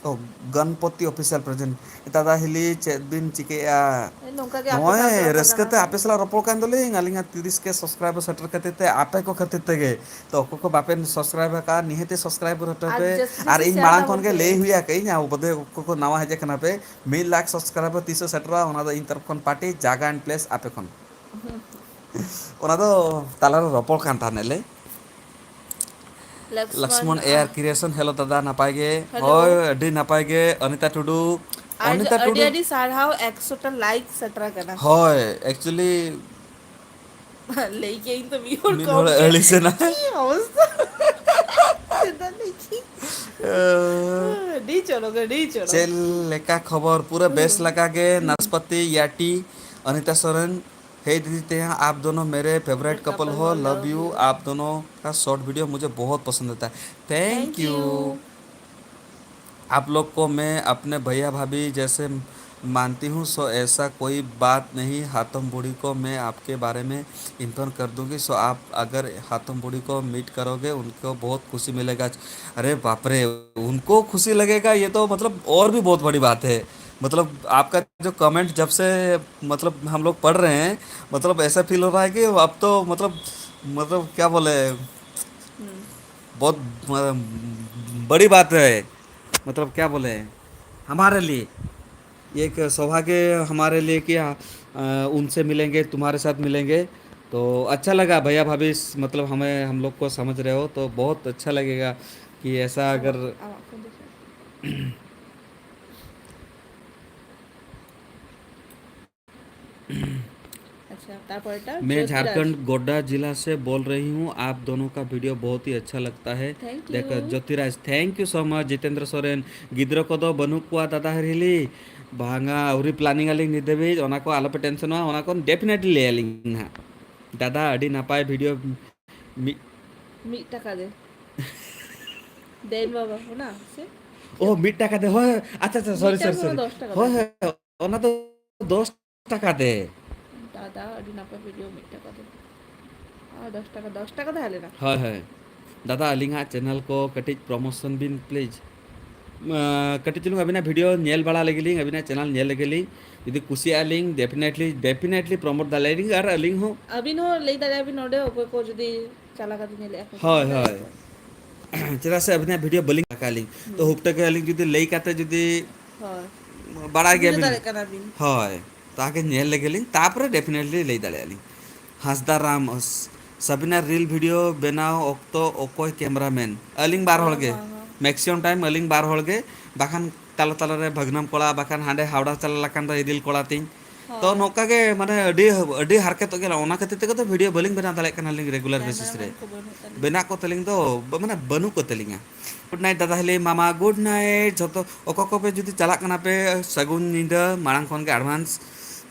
ᱚ, ᱜᱚᱱᱯᱚᱛᱤ ᱚᱯᱷᱤᱥᱤᱭᱟᱞ present᱾ ᱫᱟᱫᱟ ᱦᱤᱞᱤ, ᱪᱮᱫ ᱵᱤᱱ ᱪᱤᱠᱟᱹᱭᱮᱫᱼᱟ? ᱦᱮᱸ, ᱱᱚᱝᱠᱟ ᱜᱮ ᱟᱯᱮ ᱱᱚᱜᱼᱚᱭ ᱥᱟᱶ ᱨᱚᱯᱚᱲ ᱨᱟᱹᱥᱠᱟᱹ ᱠᱟᱱᱟ ᱛᱮ ᱞᱮ᱾ ᱟᱯᱮ ᱥᱟᱞᱟᱜ ᱨᱚᱯᱚᱲ ᱠᱟᱱ ᱫᱚᱞᱤᱧ, ᱟᱹᱞᱤᱧᱟᱜ ᱛᱤᱨᱤᱥ ᱠᱮ subscriber ᱥᱮᱴᱮᱨ ᱠᱷᱟᱹᱛᱤᱨ ᱛᱮ, ᱟᱯᱮ ᱠᱚ ᱠᱷᱟᱹᱛᱤᱨ ᱛᱮᱜᱮ᱾ ᱛᱚ, ᱚᱠᱚᱭ ᱠᱚ ᱵᱟᱯᱮ subscribe ᱟᱠᱟᱫᱼᱟ, ᱱᱤᱦᱟᱹᱛ subscribe ᱦᱚᱴᱚᱭ ᱟᱨ ᱯᱮ᱾ ᱡᱟᱹᱥᱛᱤ ᱟᱨ ᱡᱟᱹᱥᱛᱤ ᱤᱧ share ᱢᱟᱲᱟᱝ ᱛᱟᱵᱚᱱ ᱠᱷᱚᱱ ᱜᱮ ᱯᱮ᱾ ᱞᱟᱹᱭ ᱦᱩᱭ ᱟᱠᱟᱫ ᱤᱧ, ᱟᱵᱚ ᱵᱚᱫᱮ ᱚᱠᱚᱭ ᱠᱚ ᱱᱟᱣᱟ ᱦᱮᱡ ᱟᱠᱟᱱᱟ ᱯᱮ, ᱢᱤᱫ ᱞᱟᱠᱷ subscriber ᱛᱤᱥᱚᱜ ᱥᱮᱴᱮᱨᱚᱜᱼᱟ, ᱚᱱᱟ ᱫᱚ ᱤᱧ ᱛᱚᱨᱚᱯ ᱠᱷᱚᱱ party ᱡᱟᱭᱜᱟ and place ᱟᱯᱮ ᱠᱷᱚᱱ᱾ ᱚᱱᱟ ᱫᱚ ᱛᱟᱞᱟᱨᱮ ᱨᱚᱯᱚᱲ ᱠᱟᱱ ᱛᱟᱦᱮᱸᱫ ᱞᱮ᱾ ᱞᱚᱠᱥᱢᱚᱱ ᱞᱚᱠᱥᱢᱚᱱ ᱮ ᱟᱨ ᱟᱨ Creation, hello ᱫᱟᱫᱟ, ᱱᱟᱯᱟᱭ ᱜᱮ? ᱦᱮᱞᱳ᱾ ᱦᱳᱭ, ᱟᱹᱰᱤ ᱱᱟᱯᱟᱭ ᱜᱮ᱾ ᱚᱱᱤᱛᱟ ᱴᱩᱰᱩ, ᱟᱨ ᱚᱱᱤᱛᱟ ᱟᱹᱰᱤ ᱴᱩᱰᱩ᱾ ᱟᱹᱰᱤ ᱥᱟᱨᱦᱟᱣ, ᱮᱠᱥᱚ ᱴᱟ like ᱥᱮᱴᱮᱨ ᱟᱠᱟᱱᱟ᱾ ᱦᱳᱭ, actually ᱞᱟᱹᱭ ᱠᱮᱜ ᱤᱧ ᱛᱚ ᱢᱤᱫ ᱦᱚᱲ ᱢᱤᱫ ᱠᱚᱢ ᱦᱚᱲ ᱠᱮᱫ᱾ ᱟᱹᱲᱤᱥ ᱮᱱᱟ᱾ ᱪᱮᱫ ᱚᱵᱚᱥᱛᱟ? ᱪᱮᱫᱟᱜ ᱞᱟᱹᱭ ᱠᱮᱜ ᱤᱧ? ᱟᱹᱰᱤ ᱪᱚᱨᱚᱠ, ᱟᱹᱰᱤ ᱪᱚᱨᱚᱠ᱾ ᱪᱮᱫ ᱞᱮᱠᱟ ᱠᱷᱚᱵᱚᱨ? ᱯᱩᱨᱟᱹ ᱵᱮᱥ ᱞᱮᱠᱟ ᱜᱮ᱾ ᱱᱟᱥᱯᱟᱛᱤ, ᱭᱟᱴᱤ, ᱚᱱᱤᱛᱟ ᱥᱚᱨᱮᱱ, हे दीदी, ते हैं आप दोनों मेरे फेवरेट कपल हो, लव यू। आप दोनों का शॉर्ट वीडियो मुझे बहुत पसंद आता है। Thank you. आप लोग को मैं अपने भैया भाभी जैसे मानती हूँ, सो ऐसा कोई बात नहीं। हाथम बूढ़ी को मैं आपके बारे में इन्फॉर्म कर दूंगी, सो आप अगर हाथम बूढ़ी को मीट करोगे, उनको बहुत खुशी मिलेगा। अरे बाप रे, उनको खुशी लगेगा, ये तो मतलब और भी बहुत बड़ी बात है। मतलब आपका जो कमेंट जब से मतलब हम लोग पढ़ रहे हैं, मतलब ऐसा फील हो रहा है कि अब तो मतलब, मतलब क्या बोले, हम्म। बहुत, मतलब, बड़ी बात है, मतलब क्या बोले, हमारे लिए ये एक सौभाग्य हमारे लिए कि, अ, उनसे मिलेंगे, तुम्हारे साथ मिलेंगे। तो अच्छा लगा भैया भाभी, मतलब हमें, हम लोग को समझ रहे हो तो बहुत अच्छा लगेगा कि ऐसा अगर আচ্ছা, তারপরেটা? मैं জ্যোতিরাজ। झारखंड गोड्डा जिला से बोल रही हूँ। आप दोनों का वीडियो बहुत ही अच्छा लगता है। Thank you। देखो, Jyotiraj, thank you so much। Jitendra Soren, गिद्रो को दो बनुक कुआ दादा हरिली। बांगा, अउरी प्लानिंग आलिंग निदेवी, ओना को आलोपे टेंशन हुआ, ओना को डेफिनेटली ले आलिंग ना। दादा, अडी नापाय वीडियो। मी- ᱢᱤᱫ ᱴᱟᱠᱟ ᱫᱮ᱾ ᱫᱮᱱ ᱵᱟᱵᱟ, ᱚᱱᱟ ᱥᱮ? ᱳ, ᱢᱤᱫ ᱴᱟᱠᱟ ᱫᱮ, ᱦᱳᱭ, ᱦᱳᱭ᱾ ᱟᱪᱪᱷᱟ, ᱟᱪᱪᱷᱟ, ᱥᱚᱨᱤ, ᱢᱤᱫᱴᱟᱝ ᱥᱚᱨᱤ, ᱦᱚᱸ ᱥᱚᱨᱤ᱾ ᱫᱚᱥ ᱴᱟᱠᱟ ᱦᱳᱭ, ᱫᱮ᱾ ᱦᱳᱭ, ᱚᱱᱟ ᱫᱚ ᱫᱚᱥ ᱴᱟᱠᱟ ᱫᱮ᱾ ᱫᱟᱫᱟ, ᱟᱹᱰᱤ ᱱᱟᱯᱟᱭ ᱵᱷᱤᱰᱤᱭᱳ, ᱢᱤᱫ ᱴᱟᱠᱟ ᱫᱮ᱾ ᱟᱨ ᱫᱚᱥ ᱴᱟᱠᱟ, ᱫᱚᱥ ᱴᱟᱠᱟ ᱛᱟᱦᱮᱸ ᱞᱮᱱᱟ᱾ ᱦᱳᱭ, ᱦᱳᱭ᱾ ᱫᱟᱫᱟ, ᱟᱹᱞᱤᱧᱟᱜ ᱪᱮᱱᱮᱞ ᱠᱚ ᱠᱟᱹᱴᱤᱡ ᱯᱨᱚᱢᱳᱥᱚᱱ ᱵᱤᱱ, ᱯᱞᱤᱡᱽ᱾ ᱟᱸ, ᱠᱟᱹᱴᱤᱡ ᱪᱩᱞᱩᱝ ᱟᱹᱵᱤᱱᱟᱜ ᱵᱷᱤᱰᱤᱭᱳ ᱧᱮᱞ ᱵᱟᱲᱟ ᱞᱮᱜᱮ ᱞᱤᱧ, ᱟᱹᱵᱤᱱᱟᱜ ᱪᱮᱱᱮᱞ ᱧᱮᱞ ᱞᱮᱜᱮ ᱞᱤᱧ᱾ ᱡᱩᱫᱤ ᱠᱩᱥᱤᱭᱟᱜᱼᱟ ᱞᱤᱧ, ᱰᱮᱯᱷᱤᱱᱮᱴᱞᱤ, ᱰᱮᱯᱷᱤᱱᱮᱴᱞᱤ ᱯᱨᱚᱢᱳᱴ ᱫᱟᱲᱮᱭᱟᱜᱼᱟ ᱞᱤᱧ᱾ ᱟᱨ ᱟᱹᱞᱤᱧ ᱦᱚᱸ ᱟᱹᱵᱤᱱ ᱦᱚᱸ ᱞᱟᱹᱭ ᱫᱟᱲᱮᱭᱟᱜᱼᱟ ᱵᱤᱱ ᱱᱚᱰᱮ, ᱚᱠᱚᱭ ᱠᱚ ᱡᱩᱫᱤ ᱪᱟᱞᱟᱣ ᱠᱟᱛᱮ ᱧᱮᱞᱮᱫᱼᱟ ᱠᱚ, ᱦᱳᱭ, ᱧᱮᱞ ᱫᱟᱲᱮᱭᱟᱜᱼᱟ ᱦᱳᱭ᱾ ᱠᱚ᱾ ᱪᱮᱫᱟᱜ ᱥᱮ ᱟᱹᱵᱤᱱᱟᱜ ᱵᱷᱤᱰᱤᱭᱳ ᱵᱟᱹᱞᱤᱧ ᱟᱠᱟᱫ ᱞᱤᱧ᱾ ᱛᱚ, ᱦᱩᱸ᱾ ᱦᱩᱠᱴᱟᱹ ᱜᱮ ᱟᱹᱞᱤᱧ ᱡᱩᱫᱤ ᱞᱟᱹᱭ ᱠᱟᱛᱮ ᱡᱩᱫᱤ ᱦᱳᱭ᱾ ᱵᱟᱲᱟᱭ ᱵᱩᱡᱷᱟᱹᱣ ᱜᱮᱭᱟᱵᱤᱱ᱾ ᱫᱟᱲᱮᱭᱟᱜ ᱠᱟᱱᱟ ᱵᱤᱱ᱾ ᱦᱳᱭ᱾ ᱛᱟᱦᱮᱸ ᱧᱮᱞ ᱞᱮᱜᱮ ᱞᱤᱧ, ᱛᱟᱯᱚᱨᱮ ᱰᱮᱯᱷᱤᱱᱮᱴᱞᱤ ᱞᱟᱹᱭ ᱫᱟᱲᱮᱭᱟᱜᱼᱟ ᱞᱤᱧ᱾ ᱦᱟᱸᱥᱫᱟ ᱨᱟᱢ, ᱥᱟᱵᱤᱱᱟ ᱨᱤᱞ ᱵᱷᱤᱰᱤᱭᱳ ᱵᱮᱱᱟᱣ ᱚᱠᱛᱚ ᱚᱠᱚᱭ ᱠᱮᱢᱨᱟᱢᱮᱱ? ᱟᱹᱞᱤᱧ ᱵᱟᱨ ᱦᱚᱲ ᱦᱚᱸ, ᱜᱮ᱾ ᱦᱚᱸ, ᱦᱚᱸ᱾ ᱢᱮᱠᱥᱤᱢᱟᱢ ᱴᱟᱭᱤᱢ ᱟᱹᱞᱤᱧ ᱵᱟᱨ ᱦᱚᱲ ᱜᱮ, ᱵᱟᱠᱷᱟᱱ ᱛᱟᱞᱟ ᱛᱟᱞᱟ ᱨᱮ ᱵᱷᱟᱹᱜᱽᱱᱟᱢ ᱠᱚᱲᱟ, ᱵᱟᱠᱷᱟᱱ ᱦᱟᱸᱰᱮ ᱦᱟᱣᱲᱟ ᱪᱟᱞᱟᱣ ᱞᱮᱠᱷᱟᱱ ᱫᱚ ᱤᱫᱤᱞ ᱠᱚᱲᱟ ᱛᱤᱧ᱾ ᱛᱚ ᱦᱳᱭ᱾ ᱱᱚᱝᱠᱟ ᱜᱮ ᱢᱟᱱᱮ ᱟᱹᱰᱤ, ᱟᱹᱰᱤ ᱦᱟᱨᱠᱮᱛᱚᱜ ᱜᱮᱭᱟ᱾ ᱚᱱᱟ ᱠᱷᱟᱹᱛᱤᱨ ᱛᱮᱜᱮ ᱛᱚ ᱵᱷᱤᱰᱤᱭᱳ ᱵᱟᱹᱞᱤᱧ ᱵᱮᱱᱟᱣ ᱫᱟᱲᱮᱭᱟᱜ ᱠᱟᱱᱟ ᱞᱤᱧ ᱨᱮᱜᱩᱞᱟᱨ ᱵᱮᱥᱤᱥ ᱨᱮ᱾ ᱠᱮᱢᱮᱨᱟᱢᱮᱱ ᱠᱚ ᱵᱟᱹᱱᱩᱜ ᱛᱟᱹᱞᱤᱧᱟ᱾ ᱵᱮᱱᱟᱜ ᱠᱚ ᱛᱟᱹᱞᱤᱧ ᱫᱚ, ᱵᱟ-, ᱢᱟᱱᱮ ᱵᱟᱹᱱᱩᱜ ᱠᱚ ᱛᱟᱹᱞᱤᱧᱟ᱾ ᱜᱩᱰ ᱱᱟᱭᱤᱴ ᱫᱟᱫᱟ ᱦᱤᱞᱤ ᱢᱟᱢᱟ, ᱜᱩᱰ ᱱᱟᱭᱤᱴ ᱡᱷᱚᱛᱚ᱾ ᱚᱠᱟ ᱠᱚᱯᱮ ᱡᱩᱫᱤ ᱪᱟᱞᱟᱜ ᱠᱟᱱᱟ ᱯᱮ, ᱥᱟᱹᱜᱩᱱ ᱧᱤᱫᱟᱹ ᱢᱟᱲᱟᱝ ᱠᱷᱚᱱ ᱜᱮ advance᱾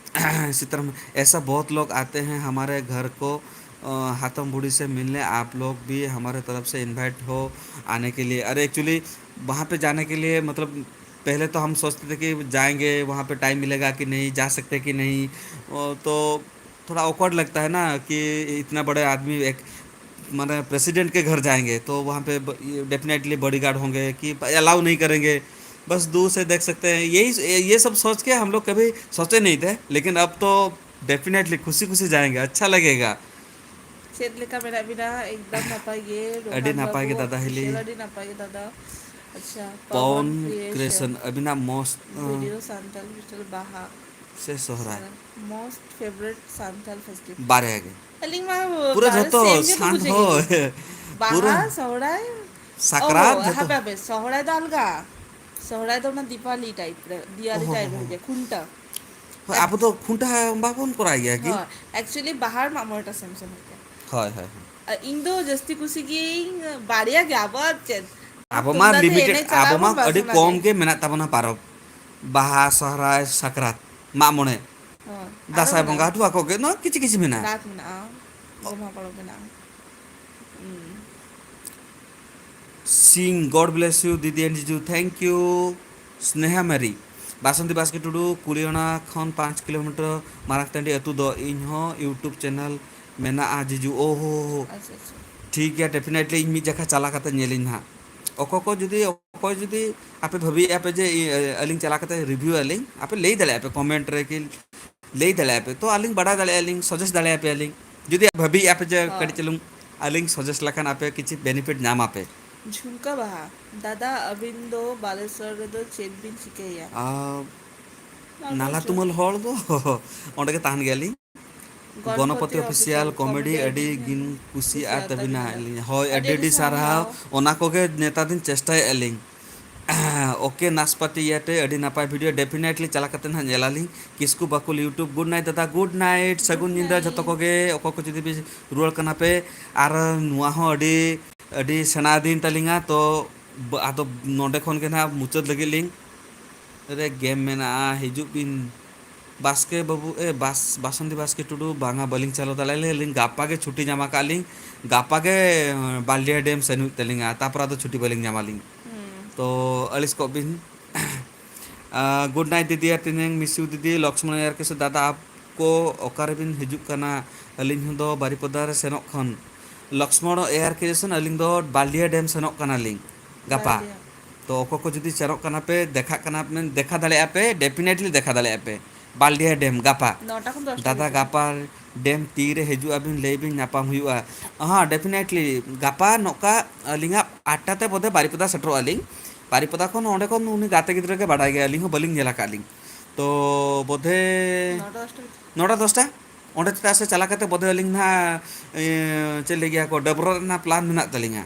सीताराम, ऐसा बहुत लोग आते हैं हमारे घर को, अ, हातम बूढ़ी से मिलने, आप लोग भी हमारे तरफ से invite हो आने के लिए। अरे, actually, वहाँ पे जाने के लिए, मतलब, पहले तो हम सोचते थे कि जाएंगे, वहाँ पे टाइम मिलेगा कि नहीं, जा सकते कि नहीं। अ, तो थोड़ा ऑकवर्ड लगता है ना कि इतना बड़े आदमी, एक, माने, प्रेसिडेंट के घर जाएंगे, तो वहाँ पे ब-, ये डेफिनेटली बॉडीगार्ड होंगे कि अलाउ नहीं करेंगे। बस दूर से देख सकते हैं। यही, ये सब सोच के हम लोग कभी सोचे नहीं थे, लेकिन अब तो डेफिनेटली खुशी खुशी जाएंगे, अच्छा लगेगा। ᱪᱮᱫ ᱞᱮᱠᱟ ᱢᱮᱱᱟᱜ ᱵᱤᱱᱟ? ᱮᱠᱫᱚᱢ ᱱᱟᱯᱟᱭ ᱜᱮ, ᱟᱹᱰᱤ ᱨᱳᱦᱟᱱ ᱱᱟᱯᱟᱭ ᱜᱮ, ᱵᱟᱹᱵᱩ ᱫᱟᱫᱟ ᱦᱤᱞᱤ᱾ ᱚᱯᱷᱤᱥᱤᱭᱟᱞ, ᱟᱹᱰᱤ ᱱᱟᱯᱟᱭ ᱜᱮ, ᱫᱟᱫᱟ᱾ ᱟᱪᱪᱷᱟ, ᱯᱟᱣᱚᱱ ᱯᱟᱣᱚᱱ ᱠᱨᱤᱭᱮᱥᱚᱱ᱾ ᱠᱨᱤᱭᱮᱥᱚᱱ, ᱟᱹᱵᱤᱱᱟᱜ ᱢᱚᱥᱛ, ᱵᱷᱤᱰᱤᱭᱳ ᱥᱟᱱᱛᱟᱲ ᱚᱯᱷᱤᱥᱤᱭᱟᱞ ᱵᱟᱦᱟ᱾ ᱥᱮ ᱥᱚᱦᱨᱟᱭ? Most favorite Santal festival᱾ ᱵᱟᱨᱭᱟ ᱜᱮ᱾ ᱟᱹᱞᱤᱧ ᱢᱟ ᱯᱩᱨᱟᱹ ᱵᱟᱨᱭᱟ ᱡᱷᱚᱛᱚ ᱥᱮᱢ ᱜᱮ ᱥᱟᱱ-, ᱵᱩᱡᱷᱟᱹᱣ ᱦᱳᱭ᱾ ᱜᱮ᱾ ᱵᱟᱦᱟ, ᱯᱩᱨᱟᱹ ᱥᱚᱦᱨᱟᱭ, ᱥᱟᱠᱨᱟᱛ ᱚ, ᱡᱷᱚᱛᱚ᱾ ᱦᱟᱯᱮ, ᱦᱟᱯᱮ, ᱥᱚᱦᱨᱟᱭ ᱫᱚ ᱟᱞᱜᱟ᱾ ᱥᱚᱦᱨᱟᱭ ᱫᱚ ᱚᱱᱟ ᱫᱤᱯᱟᱞᱤ type ᱨᱮ, ᱫᱤᱭᱟᱞᱤ ᱚᱦᱚ, type ᱦᱚ, ᱨᱮ ᱦᱚ᱾ ᱦᱤᱡᱩᱜᱼᱟ, ᱠᱷᱩᱱᱴᱟᱹᱣ᱾ ᱦᱳᱭ, ᱟᱵᱚ ᱫᱚ ᱠᱷᱩᱱᱴᱟᱹᱣ ᱵᱟᱵᱚᱱ ᱠᱚᱨᱟᱣ ᱜᱮᱭᱟ ᱠᱤ? ᱦᱳᱭ, actually ᱵᱟᱦᱟ ᱟᱨ ᱢᱟᱜ ᱢᱚᱬᱮ ᱴᱟ ᱥᱮᱢ ᱥᱮᱢ ᱜᱮ᱾ ᱦᱳᱭ, ᱦᱳᱭ, ᱦᱳᱭ᱾ ᱟᱨ ᱤᱧ ᱫᱚ ᱡᱟᱹᱥᱛᱤ ᱠᱩᱥᱤ ᱜᱤᱭᱟᱹᱧ ᱵᱟᱨᱭᱟ ᱜᱮ, ᱟᱵᱚᱣᱟᱜ ᱪᱮᱫ? ᱟᱵᱚ ᱢᱟ ᱛᱩᱢᱫᱟᱜ ᱛᱮ limited, ᱮᱱᱮᱡ ᱪᱟᱞᱟᱣ ᱟᱵᱚ ᱢᱟ ᱵᱚᱱ ᱟᱹᱰᱤ ᱵᱟᱥᱱᱟ ᱠᱚᱢ ᱜᱮ᱾ ᱜᱮ ᱢᱮᱱᱟᱜ ᱛᱟᱵᱚᱱᱟ ᱯᱟᱨᱚᱵᱽ᱾ ᱵᱟᱦᱟ, ᱥᱚᱦᱨᱟᱭ, ᱥᱟᱠᱨᱟᱛ, ᱢᱟᱜ ᱢᱚᱬᱮ, ᱦᱳᱭ, ᱟᱨᱚ ᱫᱟᱸᱥᱟᱭ ᱵᱚᱸᱜᱟ, ᱢᱮᱱᱟᱜᱼᱟ᱾ ᱦᱚᱴᱩᱣᱟ ᱠᱚᱜᱮ, ᱱᱚᱣᱟ ᱠᱤᱪᱷᱤ ᱠᱤᱪᱷᱤ ᱢᱮᱱᱟᱜᱼᱟ᱾ ᱨᱟᱛ ᱢᱮᱱᱟᱜᱼᱟ, ᱜᱚᱢᱦᱟ ᱯᱚᱨᱚᱵᱽ ᱢᱮᱱᱟᱜᱼᱟ᱾ ᱦᱩᱸ᱾ ᱥᱤᱝ, God bless you, ᱫᱤᱫᱤ and ᱡᱤᱡᱩ, thank you᱾ ᱥᱱᱮᱦᱟ ᱢᱟᱹᱨᱤ, ᱵᱟᱥᱚᱱᱛᱤ ᱵᱟᱥᱠᱮ ᱴᱩᱰᱩ, ᱠᱩᱲᱤᱭᱟᱱᱟ ᱠᱷᱚᱱ ᱯᱟᱸᱪ ᱠᱤᱞᱳᱢᱤᱴᱟᱨ ᱢᱟᱨᱟᱝ ᱴᱟᱺᱰᱤ ᱟᱹᱛᱩ ᱫᱚ, ᱤᱧ ᱦᱚᱸ YouTube channel ᱢᱮᱱᱟᱜᱼᱟ ᱡᱤᱡᱩ, ᱳ ᱦᱳ ᱦᱳ᱾ ᱟᱪᱪᱷᱟ, ᱟᱪᱪᱷᱟ᱾ ᱴᱷᱤᱠ ᱜᱮᱭᱟ, definitely ᱤᱧ ᱢᱤᱫ ᱡᱟᱠᱷᱟ ᱪᱟᱞᱟᱣ ᱠᱟᱛᱮ ᱧᱮᱞᱤᱧ ᱱᱟᱦᱟᱜ᱾ ᱚᱠᱚᱭ ᱠᱚ ᱡᱩᱫᱤ, ᱚᱠᱚᱭ ᱡᱩᱫᱤ ᱟᱯᱮ ᱵᱷᱟᱹᱵᱤᱭᱮᱫᱼᱟ ᱯᱮ ᱡᱮ ᱤ-, ᱟᱹᱞᱤᱧ ᱪᱟᱞᱟᱣ ᱠᱟᱛᱮ review ᱟᱹᱞᱤᱧ, ᱟᱯᱮ ᱞᱟᱹᱭ ᱫᱟᱲᱮᱭᱟᱜᱼᱟ ᱯᱮ comment ᱨᱮ ᱠᱤ ᱞᱟᱹᱭ ᱫᱟᱲᱮᱭᱟᱜᱼᱟ ᱯᱮ, ᱛᱚ ᱟᱹᱞᱤᱧ ᱵᱟᱰᱟᱭ ᱫᱟᱲᱮᱭᱟᱜᱼᱟ ᱞᱤᱧ, suggest ᱫᱟᱲᱮᱭᱟᱯᱮᱭᱟ ᱞᱤᱧ᱾ ᱡᱩᱫᱤ ᱵᱷᱟᱹᱵᱤᱭᱮᱫᱼᱟ ᱯᱮ ᱡᱮ ᱦᱳᱭ᱾ ᱠᱟᱹᱴᱤᱡ ᱪᱩᱞᱩᱝ ᱟᱹᱞᱤᱧ suggest ᱞᱮᱠᱷᱟᱱ ᱟᱯᱮ ᱠᱤᱪᱷᱩ benefit ᱧᱟᱢ ᱟᱯᱮ᱾ ᱡᱷᱩᱢᱠᱟᱹ ᱵᱟᱦᱟ, ᱫᱟᱫᱟ ᱟᱹᱵᱤᱱ ᱫᱚ ᱵᱟᱞᱮᱥᱚᱨ ᱨᱮᱫᱚ ᱪᱮᱫ ᱵᱤᱱ ᱪᱤᱠᱟᱹᱭᱟ? ᱟᱨ ᱚᱱᱟ ᱱᱟᱞᱦᱟ ᱠᱚ ᱛᱩᱢᱟᱹᱞ ᱦᱚᱲ ᱫᱚ ᱚᱸᱰᱮ ᱜᱮ ᱛᱟᱦᱮᱱ ᱜᱮᱭᱟᱞᱤᱧ᱾ Ganapati Ganapati Official Official comedy comedy ᱟᱹᱰᱤ ᱟᱹᱰᱤ ᱜᱤᱱ ᱠᱩᱥᱤᱭᱟᱜᱼᱟ ᱠᱩᱥᱤᱭᱟᱜ ᱛᱟᱹᱵᱤᱱᱟ᱾ ᱛᱟᱹᱵᱤᱱᱟ᱾ ᱦᱳᱭ, ᱟᱹᱰᱤ ᱟᱹᱰᱤ ᱟᱹᱰᱤ ᱟᱹᱰᱤ ᱥᱟᱨᱦᱟᱣ᱾ ᱥᱟᱨᱦᱟᱣ᱾ ᱚᱱᱟ ᱠᱚᱜᱮ ᱱᱮᱛᱟᱨ ᱫᱤᱱ ᱪᱮᱥᱴᱟᱭᱮᱫᱼᱟ ᱞᱤᱧ᱾ OK ᱱᱟᱥᱯᱟᱛᱤ ᱤᱭᱟᱹᱛᱮ ᱟᱹᱰᱤ ᱱᱟᱯᱟᱭ video, definitely ᱪᱟᱞᱟᱣ ᱠᱟᱛᱮ ᱱᱟᱦᱟᱜ ᱧᱮᱞᱟᱞᱤᱧ᱾ ᱠᱤᱥᱠᱩ ᱵᱟᱠᱩᱞ YouTube, good night ᱫᱟᱫᱟ, good night, ᱥᱟᱹᱜᱩᱱ good ᱧᱤᱫᱟᱹ ᱡᱷᱚᱛᱚ night᱾ ᱠᱚᱜᱮ, ᱚᱠᱚᱭ ᱠᱚ ᱡᱩᱫᱤ ᱯᱮ ᱨᱩᱣᱟᱹᱲ ᱠᱟᱱᱟ ᱯᱮ᱾ ᱟᱨ ᱱᱚᱣᱟ ᱦᱚᱸ ᱟᱹᱰᱤ, ᱟᱹᱰᱤ ᱥᱮᱬᱟ ᱫᱤᱱ ᱛᱟᱹᱞᱤᱧᱟ, ᱛᱚ ᱵ-, ᱟᱫᱚ ᱱᱚᱰᱮ ᱠᱷᱚᱱ ᱜᱮ ᱱᱟᱦᱟᱜ ᱢᱩᱪᱟᱹᱫ ᱞᱟᱹᱜᱤᱫ ᱞᱤᱧ᱾ ᱨᱮ game ᱢᱮᱱᱟᱜᱼᱟ, ᱦᱤᱡᱩᱜ ᱵᱤᱱ᱾ ᱵᱟᱥᱠᱮ ᱵᱟᱹᱵᱩ, ᱮ, ᱵᱟᱥ-, ᱵᱟᱥᱚᱱᱛᱤ ᱵᱟᱥᱠᱮ ᱴᱩᱰᱩ, ᱵᱟᱝᱟ, ᱵᱟᱹᱞᱤᱧ ᱪᱟᱞᱟᱣ ᱫᱟᱲᱮᱭᱟᱜᱼᱟ, ᱟᱹᱞᱤᱧ ᱜᱟᱯᱟ ᱜᱮ ᱪᱷᱩᱴᱤ ᱧᱟᱢ ᱟᱠᱟᱫ ᱞᱤᱧ, ᱜᱟᱯᱟ ᱜᱮ, ᱮᱸ, ᱵᱟᱞᱰᱤᱦᱟ dam ᱥᱮᱱ ᱦᱩᱭᱩᱜ ᱛᱟᱹᱞᱤᱧᱟ, ᱛᱟᱨᱯᱚᱨ ᱟᱫᱚ ᱪᱷᱩᱴᱤ ᱵᱟᱹᱞᱤᱧ ᱧᱟᱢᱟ ᱞᱤᱧ᱾ ᱦᱩᱸ᱾ ᱛᱚ, ᱟᱹᱲᱤᱥ ᱠᱚᱜ ᱵᱤᱱ᱾ ᱟᱸ, good night ᱫᱤᱫᱤ ᱟᱨ ᱛᱮᱧᱟᱝ, miss you ᱫᱤᱫᱤ, ᱞᱚᱠᱥᱢᱚᱱ ᱟᱨ ᱠᱤᱥᱩ ᱫᱟᱫᱟ, ᱟᱯ ᱠᱚ ᱚᱠᱟ ᱨᱮᱵᱤᱱ ᱦᱤᱡᱩᱜ ᱠᱟᱱᱟ? ᱟᱹᱞᱤᱧ ᱦᱚᱸ ᱫᱚ ᱵᱟᱨᱤᱯᱚᱫᱟ ᱨᱮ ᱥᱮᱱᱚᱜ ᱠᱷᱚᱱ᱾ ᱞᱚᱠᱥᱢᱚᱱ ᱮᱭᱟᱨ ᱠᱨᱤᱭᱮᱥᱚᱱ, ᱟᱹᱞᱤᱧ ᱫᱚ ᱵᱟᱞᱰᱤᱦᱟ dam ᱥᱮᱱᱚᱜ ᱠᱟᱱᱟᱞᱤᱧ ᱜᱟᱯᱟ᱾ ᱵᱟᱞᱰᱤᱦᱟ᱾ ᱛᱚ, ᱚᱠᱚᱭ ᱠᱚ ᱡᱩᱫᱤ ᱥᱮᱱᱚᱜ ᱠᱟᱱᱟ ᱯᱮ, ᱫᱮᱠᱷᱟᱜ ᱠᱟᱱᱟ ᱯᱮ, ᱫᱮᱠᱷᱟ ᱫᱟᱲᱮᱭᱟᱜᱼᱟ ᱯᱮ, definitely ᱫᱮᱠᱷᱟ ᱫᱟᱲᱮᱭᱟᱜᱼᱟ ᱯᱮ᱾ ᱵᱟᱞᱰᱤᱦᱟ dam ᱜᱟᱯᱟ᱾ ᱱᱚᱴᱟ ᱠᱷᱚᱱ ᱫᱚᱥᱴᱟ ᱫᱟᱫᱟ, ᱵᱷᱤᱛᱤᱨ᱾ ᱜᱟᱯᱟ dam ᱛᱤᱨᱮ ᱦᱤᱡᱩᱜ ᱟᱵᱤᱱ ᱞᱟᱹᱭ ᱵᱤᱱ, ᱧᱟᱯᱟᱢ ᱦᱩᱭᱩᱜᱼᱟ᱾ ᱦᱚᱸ, definitely ᱜᱟᱯᱟ ᱱᱚᱝᱠᱟ ᱟᱹᱞᱤᱧᱟᱜ ᱟᱴᱴᱟ ᱛᱮ ᱵᱳᱫᱷᱚᱭ ᱵᱟᱨᱤᱯᱟᱫᱟ ᱥᱮᱴᱮᱨᱚᱜ ᱟᱹᱞᱤᱧ᱾ ᱵᱟᱨᱤᱯᱟᱫᱟ ᱠᱷᱚᱱ ᱚᱸᱰᱮ ᱠᱷᱚᱱ ᱩᱱᱤ ᱜᱟᱛᱮ ᱜᱤᱫᱽᱨᱟᱹ ᱜᱮ ᱵᱟᱰᱟᱭ ᱜᱮᱭᱟ, ᱟᱹᱞᱤᱧ ᱦᱚᱸ ᱵᱟᱹᱞᱤᱧ ᱧᱮᱞ ᱟᱠᱟᱫ ᱞᱤᱧ᱾ ᱛᱚ ᱵᱚᱫᱷᱮ ᱱᱚᱴᱟ ᱫᱚᱥᱴᱟ ᱵᱷᱤᱛᱤᱨ᱾ ᱱᱚᱴᱟ ᱫᱚᱥᱴᱟ, ᱚᱸᱰᱮ ᱪᱮᱫᱟᱜ ᱥᱮ ᱪᱟᱞᱟᱣ ᱠᱟᱛᱮ ᱵᱚᱫᱷᱮ ᱟᱹᱞᱤᱧ ᱱᱟᱦᱟᱜ, ᱮ, ᱪᱮᱫ ᱞᱟᱹᱭ ᱜᱮᱭᱟ ᱠᱚ, ᱰᱟᱹᱵᱽᱨᱟᱹᱜ ᱨᱮᱱᱟᱜ ᱯᱞᱟᱱ ᱢᱮᱱᱟᱜ ᱛᱟᱹᱞᱤᱧᱟ᱾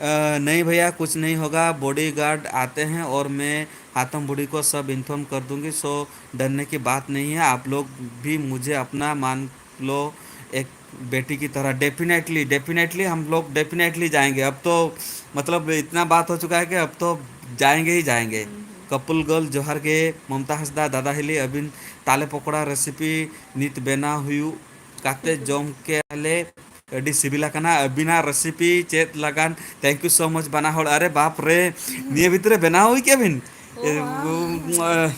ᱮ, नहीं भैया, कुछ नहीं होगा, बॉडीगार्ड आते हैं और मैं हातम बूढ़ी को सब इन्फॉर्म कर दूंगी। सो डरने की बात नहीं है। आप लोग भी मुझे अपना मान लो, एक बेटी की तरह। डेफिनेटली, डेफिनेटली हम लोग डेफिनेटली जाएंगे। अब तो मतलब इतना बात हो चुका है कि अब तो जाएंगे ही जाएंगे। कपुल गर्ल जोहार ᱜᱮ, ᱢᱚᱢᱛᱟ ᱦᱟᱸᱥᱫᱟ, ᱫᱟᱫᱟ ᱦᱤᱞᱤ, ᱟᱹᱵᱤᱱ ᱛᱟᱞᱮ ᱯᱚᱠᱚᱲᱟ ᱨᱮᱥᱤᱯᱤ ᱱᱤᱛ ᱵᱮᱱᱟᱣ ᱦᱩᱭᱩᱜ ᱠᱟᱛᱮ ᱡᱚᱢ ᱠᱮᱭᱟᱞᱮ᱾ ᱟᱹᱰᱤ ᱥᱤᱵᱤᱞ ᱟᱠᱟᱱᱟ ᱟᱹᱵᱤᱱᱟᱜ ᱨᱮᱥᱤᱯᱤ ᱪᱮᱫ ᱞᱟᱜᱟᱱ᱾ Thank you so much ᱵᱟᱱᱟ ᱦᱚᱲ᱾ ᱟᱨᱮ ᱵᱟᱯ ᱨᱮ, ᱱᱤᱭᱟᱹ ᱵᱷᱤᱛᱨᱤ ᱨᱮ ᱵᱮᱱᱟᱣ ᱦᱩᱭ ᱠᱮᱜᱼᱟ ᱵᱤᱱ? ᱮ, ᱩ, ᱩ,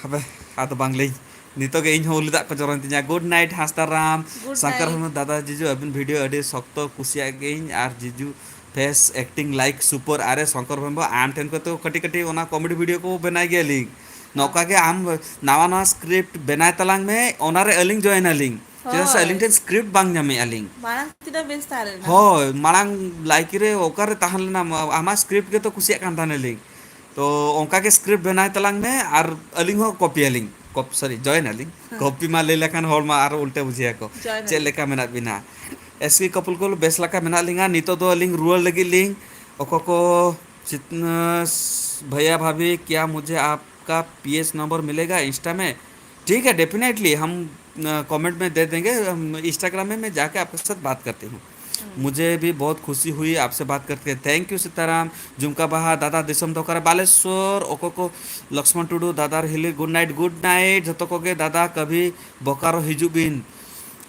ᱦᱟᱯᱮ, ᱟᱫᱚ ᱵᱟᱝ ᱞᱟᱹᱭ᱾ ᱱᱤᱛᱚᱜ ᱜᱮ ᱤᱧ ᱦᱚᱸ ᱩᱞᱤ ᱫᱟᱜ ᱠᱚ ᱡᱚᱨᱚᱭᱮᱱ ᱛᱤᱧᱟ᱾ ᱜᱩᱰ ᱱᱟᱭᱤᱴ ᱦᱟᱸᱥᱫᱟ ᱨᱟᱢ, ᱜᱩᱰ ᱥᱚᱝᱠᱚᱨ ᱱᱟᱭᱤᱴ᱾ ᱦᱮᱢᱵᱨᱚᱢ, ᱫᱟᱫᱟ ᱡᱤᱡᱩ ᱟᱹᱵᱤᱱ ᱵᱷᱤᱰᱤᱭᱳ ᱟᱹᱰᱤ ᱥᱚᱠᱛᱚ ᱠᱩᱥᱤᱭᱟᱜ ᱜᱤᱭᱟᱹᱧ ᱟᱨ ᱡᱤᱡᱩ ᱯᱷᱮᱥ ᱮᱠᱴᱤᱝ ᱞᱟᱭᱤᱠ ᱥᱩᱯᱟᱨ᱾ ᱟᱨᱮ ᱥᱚᱝᱠᱚᱨ ᱦᱮᱢᱵᱨᱚᱢ, ᱟᱢ ᱴᱷᱮᱱ ᱠᱷᱚᱱ ᱛᱚ ᱠᱟᱹᱴᱤᱡ ᱠᱟᱹᱴᱤᱡ ᱚᱱᱟ ᱠᱚᱢᱮᱰᱤ ᱵᱷᱤᱰᱤᱭᱳ ᱠᱚ ᱵᱮᱱᱟᱣ ᱜᱮᱭᱟᱞᱤᱧ᱾ ᱱᱚᱝᱠᱟ ᱜᱮ ᱟᱢ ᱱᱟᱣᱟ ᱱᱟᱣᱟ ᱥᱠᱨᱤᱯᱴ ᱵᱮᱱᱟᱣ ᱛᱟᱞᱟᱝ ᱢᱮ, ᱚᱱᱟᱨᱮ ᱟᱹᱞᱤᱧ ᱡᱚᱭᱮᱱ ᱟᱞᱤᱧ᱾ ᱪᱮᱫᱟᱜ ᱥᱮ ᱟᱹᱞᱤᱧ ᱦᱳᱭ᱾ ᱴᱷᱮᱱ ᱥᱠᱨᱤᱯᱴ ᱵᱟᱝ ᱧᱟᱢᱮᱫᱼᱟ ᱞᱤᱧ᱾ ᱢᱟᱲᱟᱝ ᱛᱤᱱᱟᱹᱜ ᱵᱮᱥ ᱛᱟᱦᱮᱸ ᱞᱮᱱᱟ᱾ ᱦᱳᱭ, ᱢᱟᱲᱟᱝ ᱞᱟᱭᱤᱠ ᱨᱮ ᱚᱠᱟᱨᱮ ᱛᱟᱦᱮᱸ ᱞᱮᱱᱟ? ᱟᱢᱟᱜ ᱥᱠᱨᱤᱯᱴ ᱜᱮᱛᱚ ᱠᱩᱥᱤᱭᱟᱜ ᱠᱟᱱ ᱛᱟᱦᱮᱱᱟᱞᱤᱧ᱾ ᱛᱚ ᱚᱱᱠᱟ ᱜᱮ ᱥᱠᱨᱤᱯᱴ ᱵᱮᱱᱟᱣ ᱛᱟᱞᱟᱝ ᱢᱮ ᱟᱨ ᱟᱹᱞᱤᱧ ᱦᱚᱸ ᱠᱚᱯᱤᱭᱟᱞᱤᱧ, ᱠᱚᱯ ᱥᱚᱨᱤ, ᱡᱚᱭᱮᱱ ᱟᱞᱤᱧ᱾ ᱠᱚᱯᱤ ᱢᱟ ᱞᱟᱹᱭ ᱞᱮᱠᱷᱟᱱ ᱦᱚᱲ ᱢᱟ ᱟᱨᱚ ᱩᱞᱴᱟᱹ ᱵᱩᱡᱷᱟᱹᱭᱟᱠᱚ᱾ ᱡᱚᱭᱮᱱ ᱪᱮᱫ ᱟᱞᱤᱧ᱾ ᱞᱮᱠᱟ ᱢᱮᱱᱟᱜ ᱵᱤᱱᱟ? ᱮᱥ ᱠᱮ ᱠᱟᱯᱩᱞ ᱠᱚ ᱵᱮᱥ ᱞᱮᱠᱟ ᱢᱮᱱᱟᱜ ᱞᱤᱧᱟ᱾ ᱱᱤᱛᱚᱜ ᱫᱚ ᱟᱹᱞᱤᱧ ᱨᱩᱣᱟᱹᱲ ᱞᱟᱹᱜᱤᱫ ᱞᱤᱧ᱾ ᱚᱠᱚ ᱠᱚ ᱪᱤᱛᱱᱟᱹᱥ ᱵᱷᱟᱭᱭᱟ ᱵᱷᱟᱵᱷᱤ, ᱠᱤᱭᱟ ᱢᱩᱡᱷᱮ ᱟᱯᱠᱟ ᱯᱤ ᱮᱥ ᱱᱚᱢᱵᱚᱨ ᱢᱤᱞᱮᱜᱟ ᱤᱱᱥᱴᱟ ᱢᱮ? ठीक है, डेफिनेटली हम कमेंट में दे देंगे। हम इंस्टाग्राम में मैं जाके आपके साथ बात करती हूँ। मुझे भी बहुत खुशी हुई आपसे बात करके। Thank you Sitaram. ᱡᱩᱢᱠᱟ ᱵᱟᱦᱟ, ᱫᱟᱫᱟ ᱫᱤᱥᱚᱢ ᱫᱚ ᱚᱠᱟᱨᱮ? ᱵᱟᱞᱮᱥᱚᱨ᱾ ᱚᱠᱚᱭ ᱠᱚ? ᱞᱚᱠᱥᱢᱚᱱ ᱴᱩᱰᱩ, ᱫᱟᱫᱟ ᱦᱤᱞᱤ, ᱜᱩᱰ ᱱᱟᱭᱤᱴ, ᱜᱩᱰ ᱱᱟᱭᱤᱴ ᱡᱷᱚᱛᱚ ᱠᱚᱜᱮ᱾ ᱫᱟᱫᱟ ᱠᱟᱵᱷᱤ ᱵᱚᱠᱟᱨᱚ ᱦᱤᱡᱩᱜ ᱵᱤᱱ᱾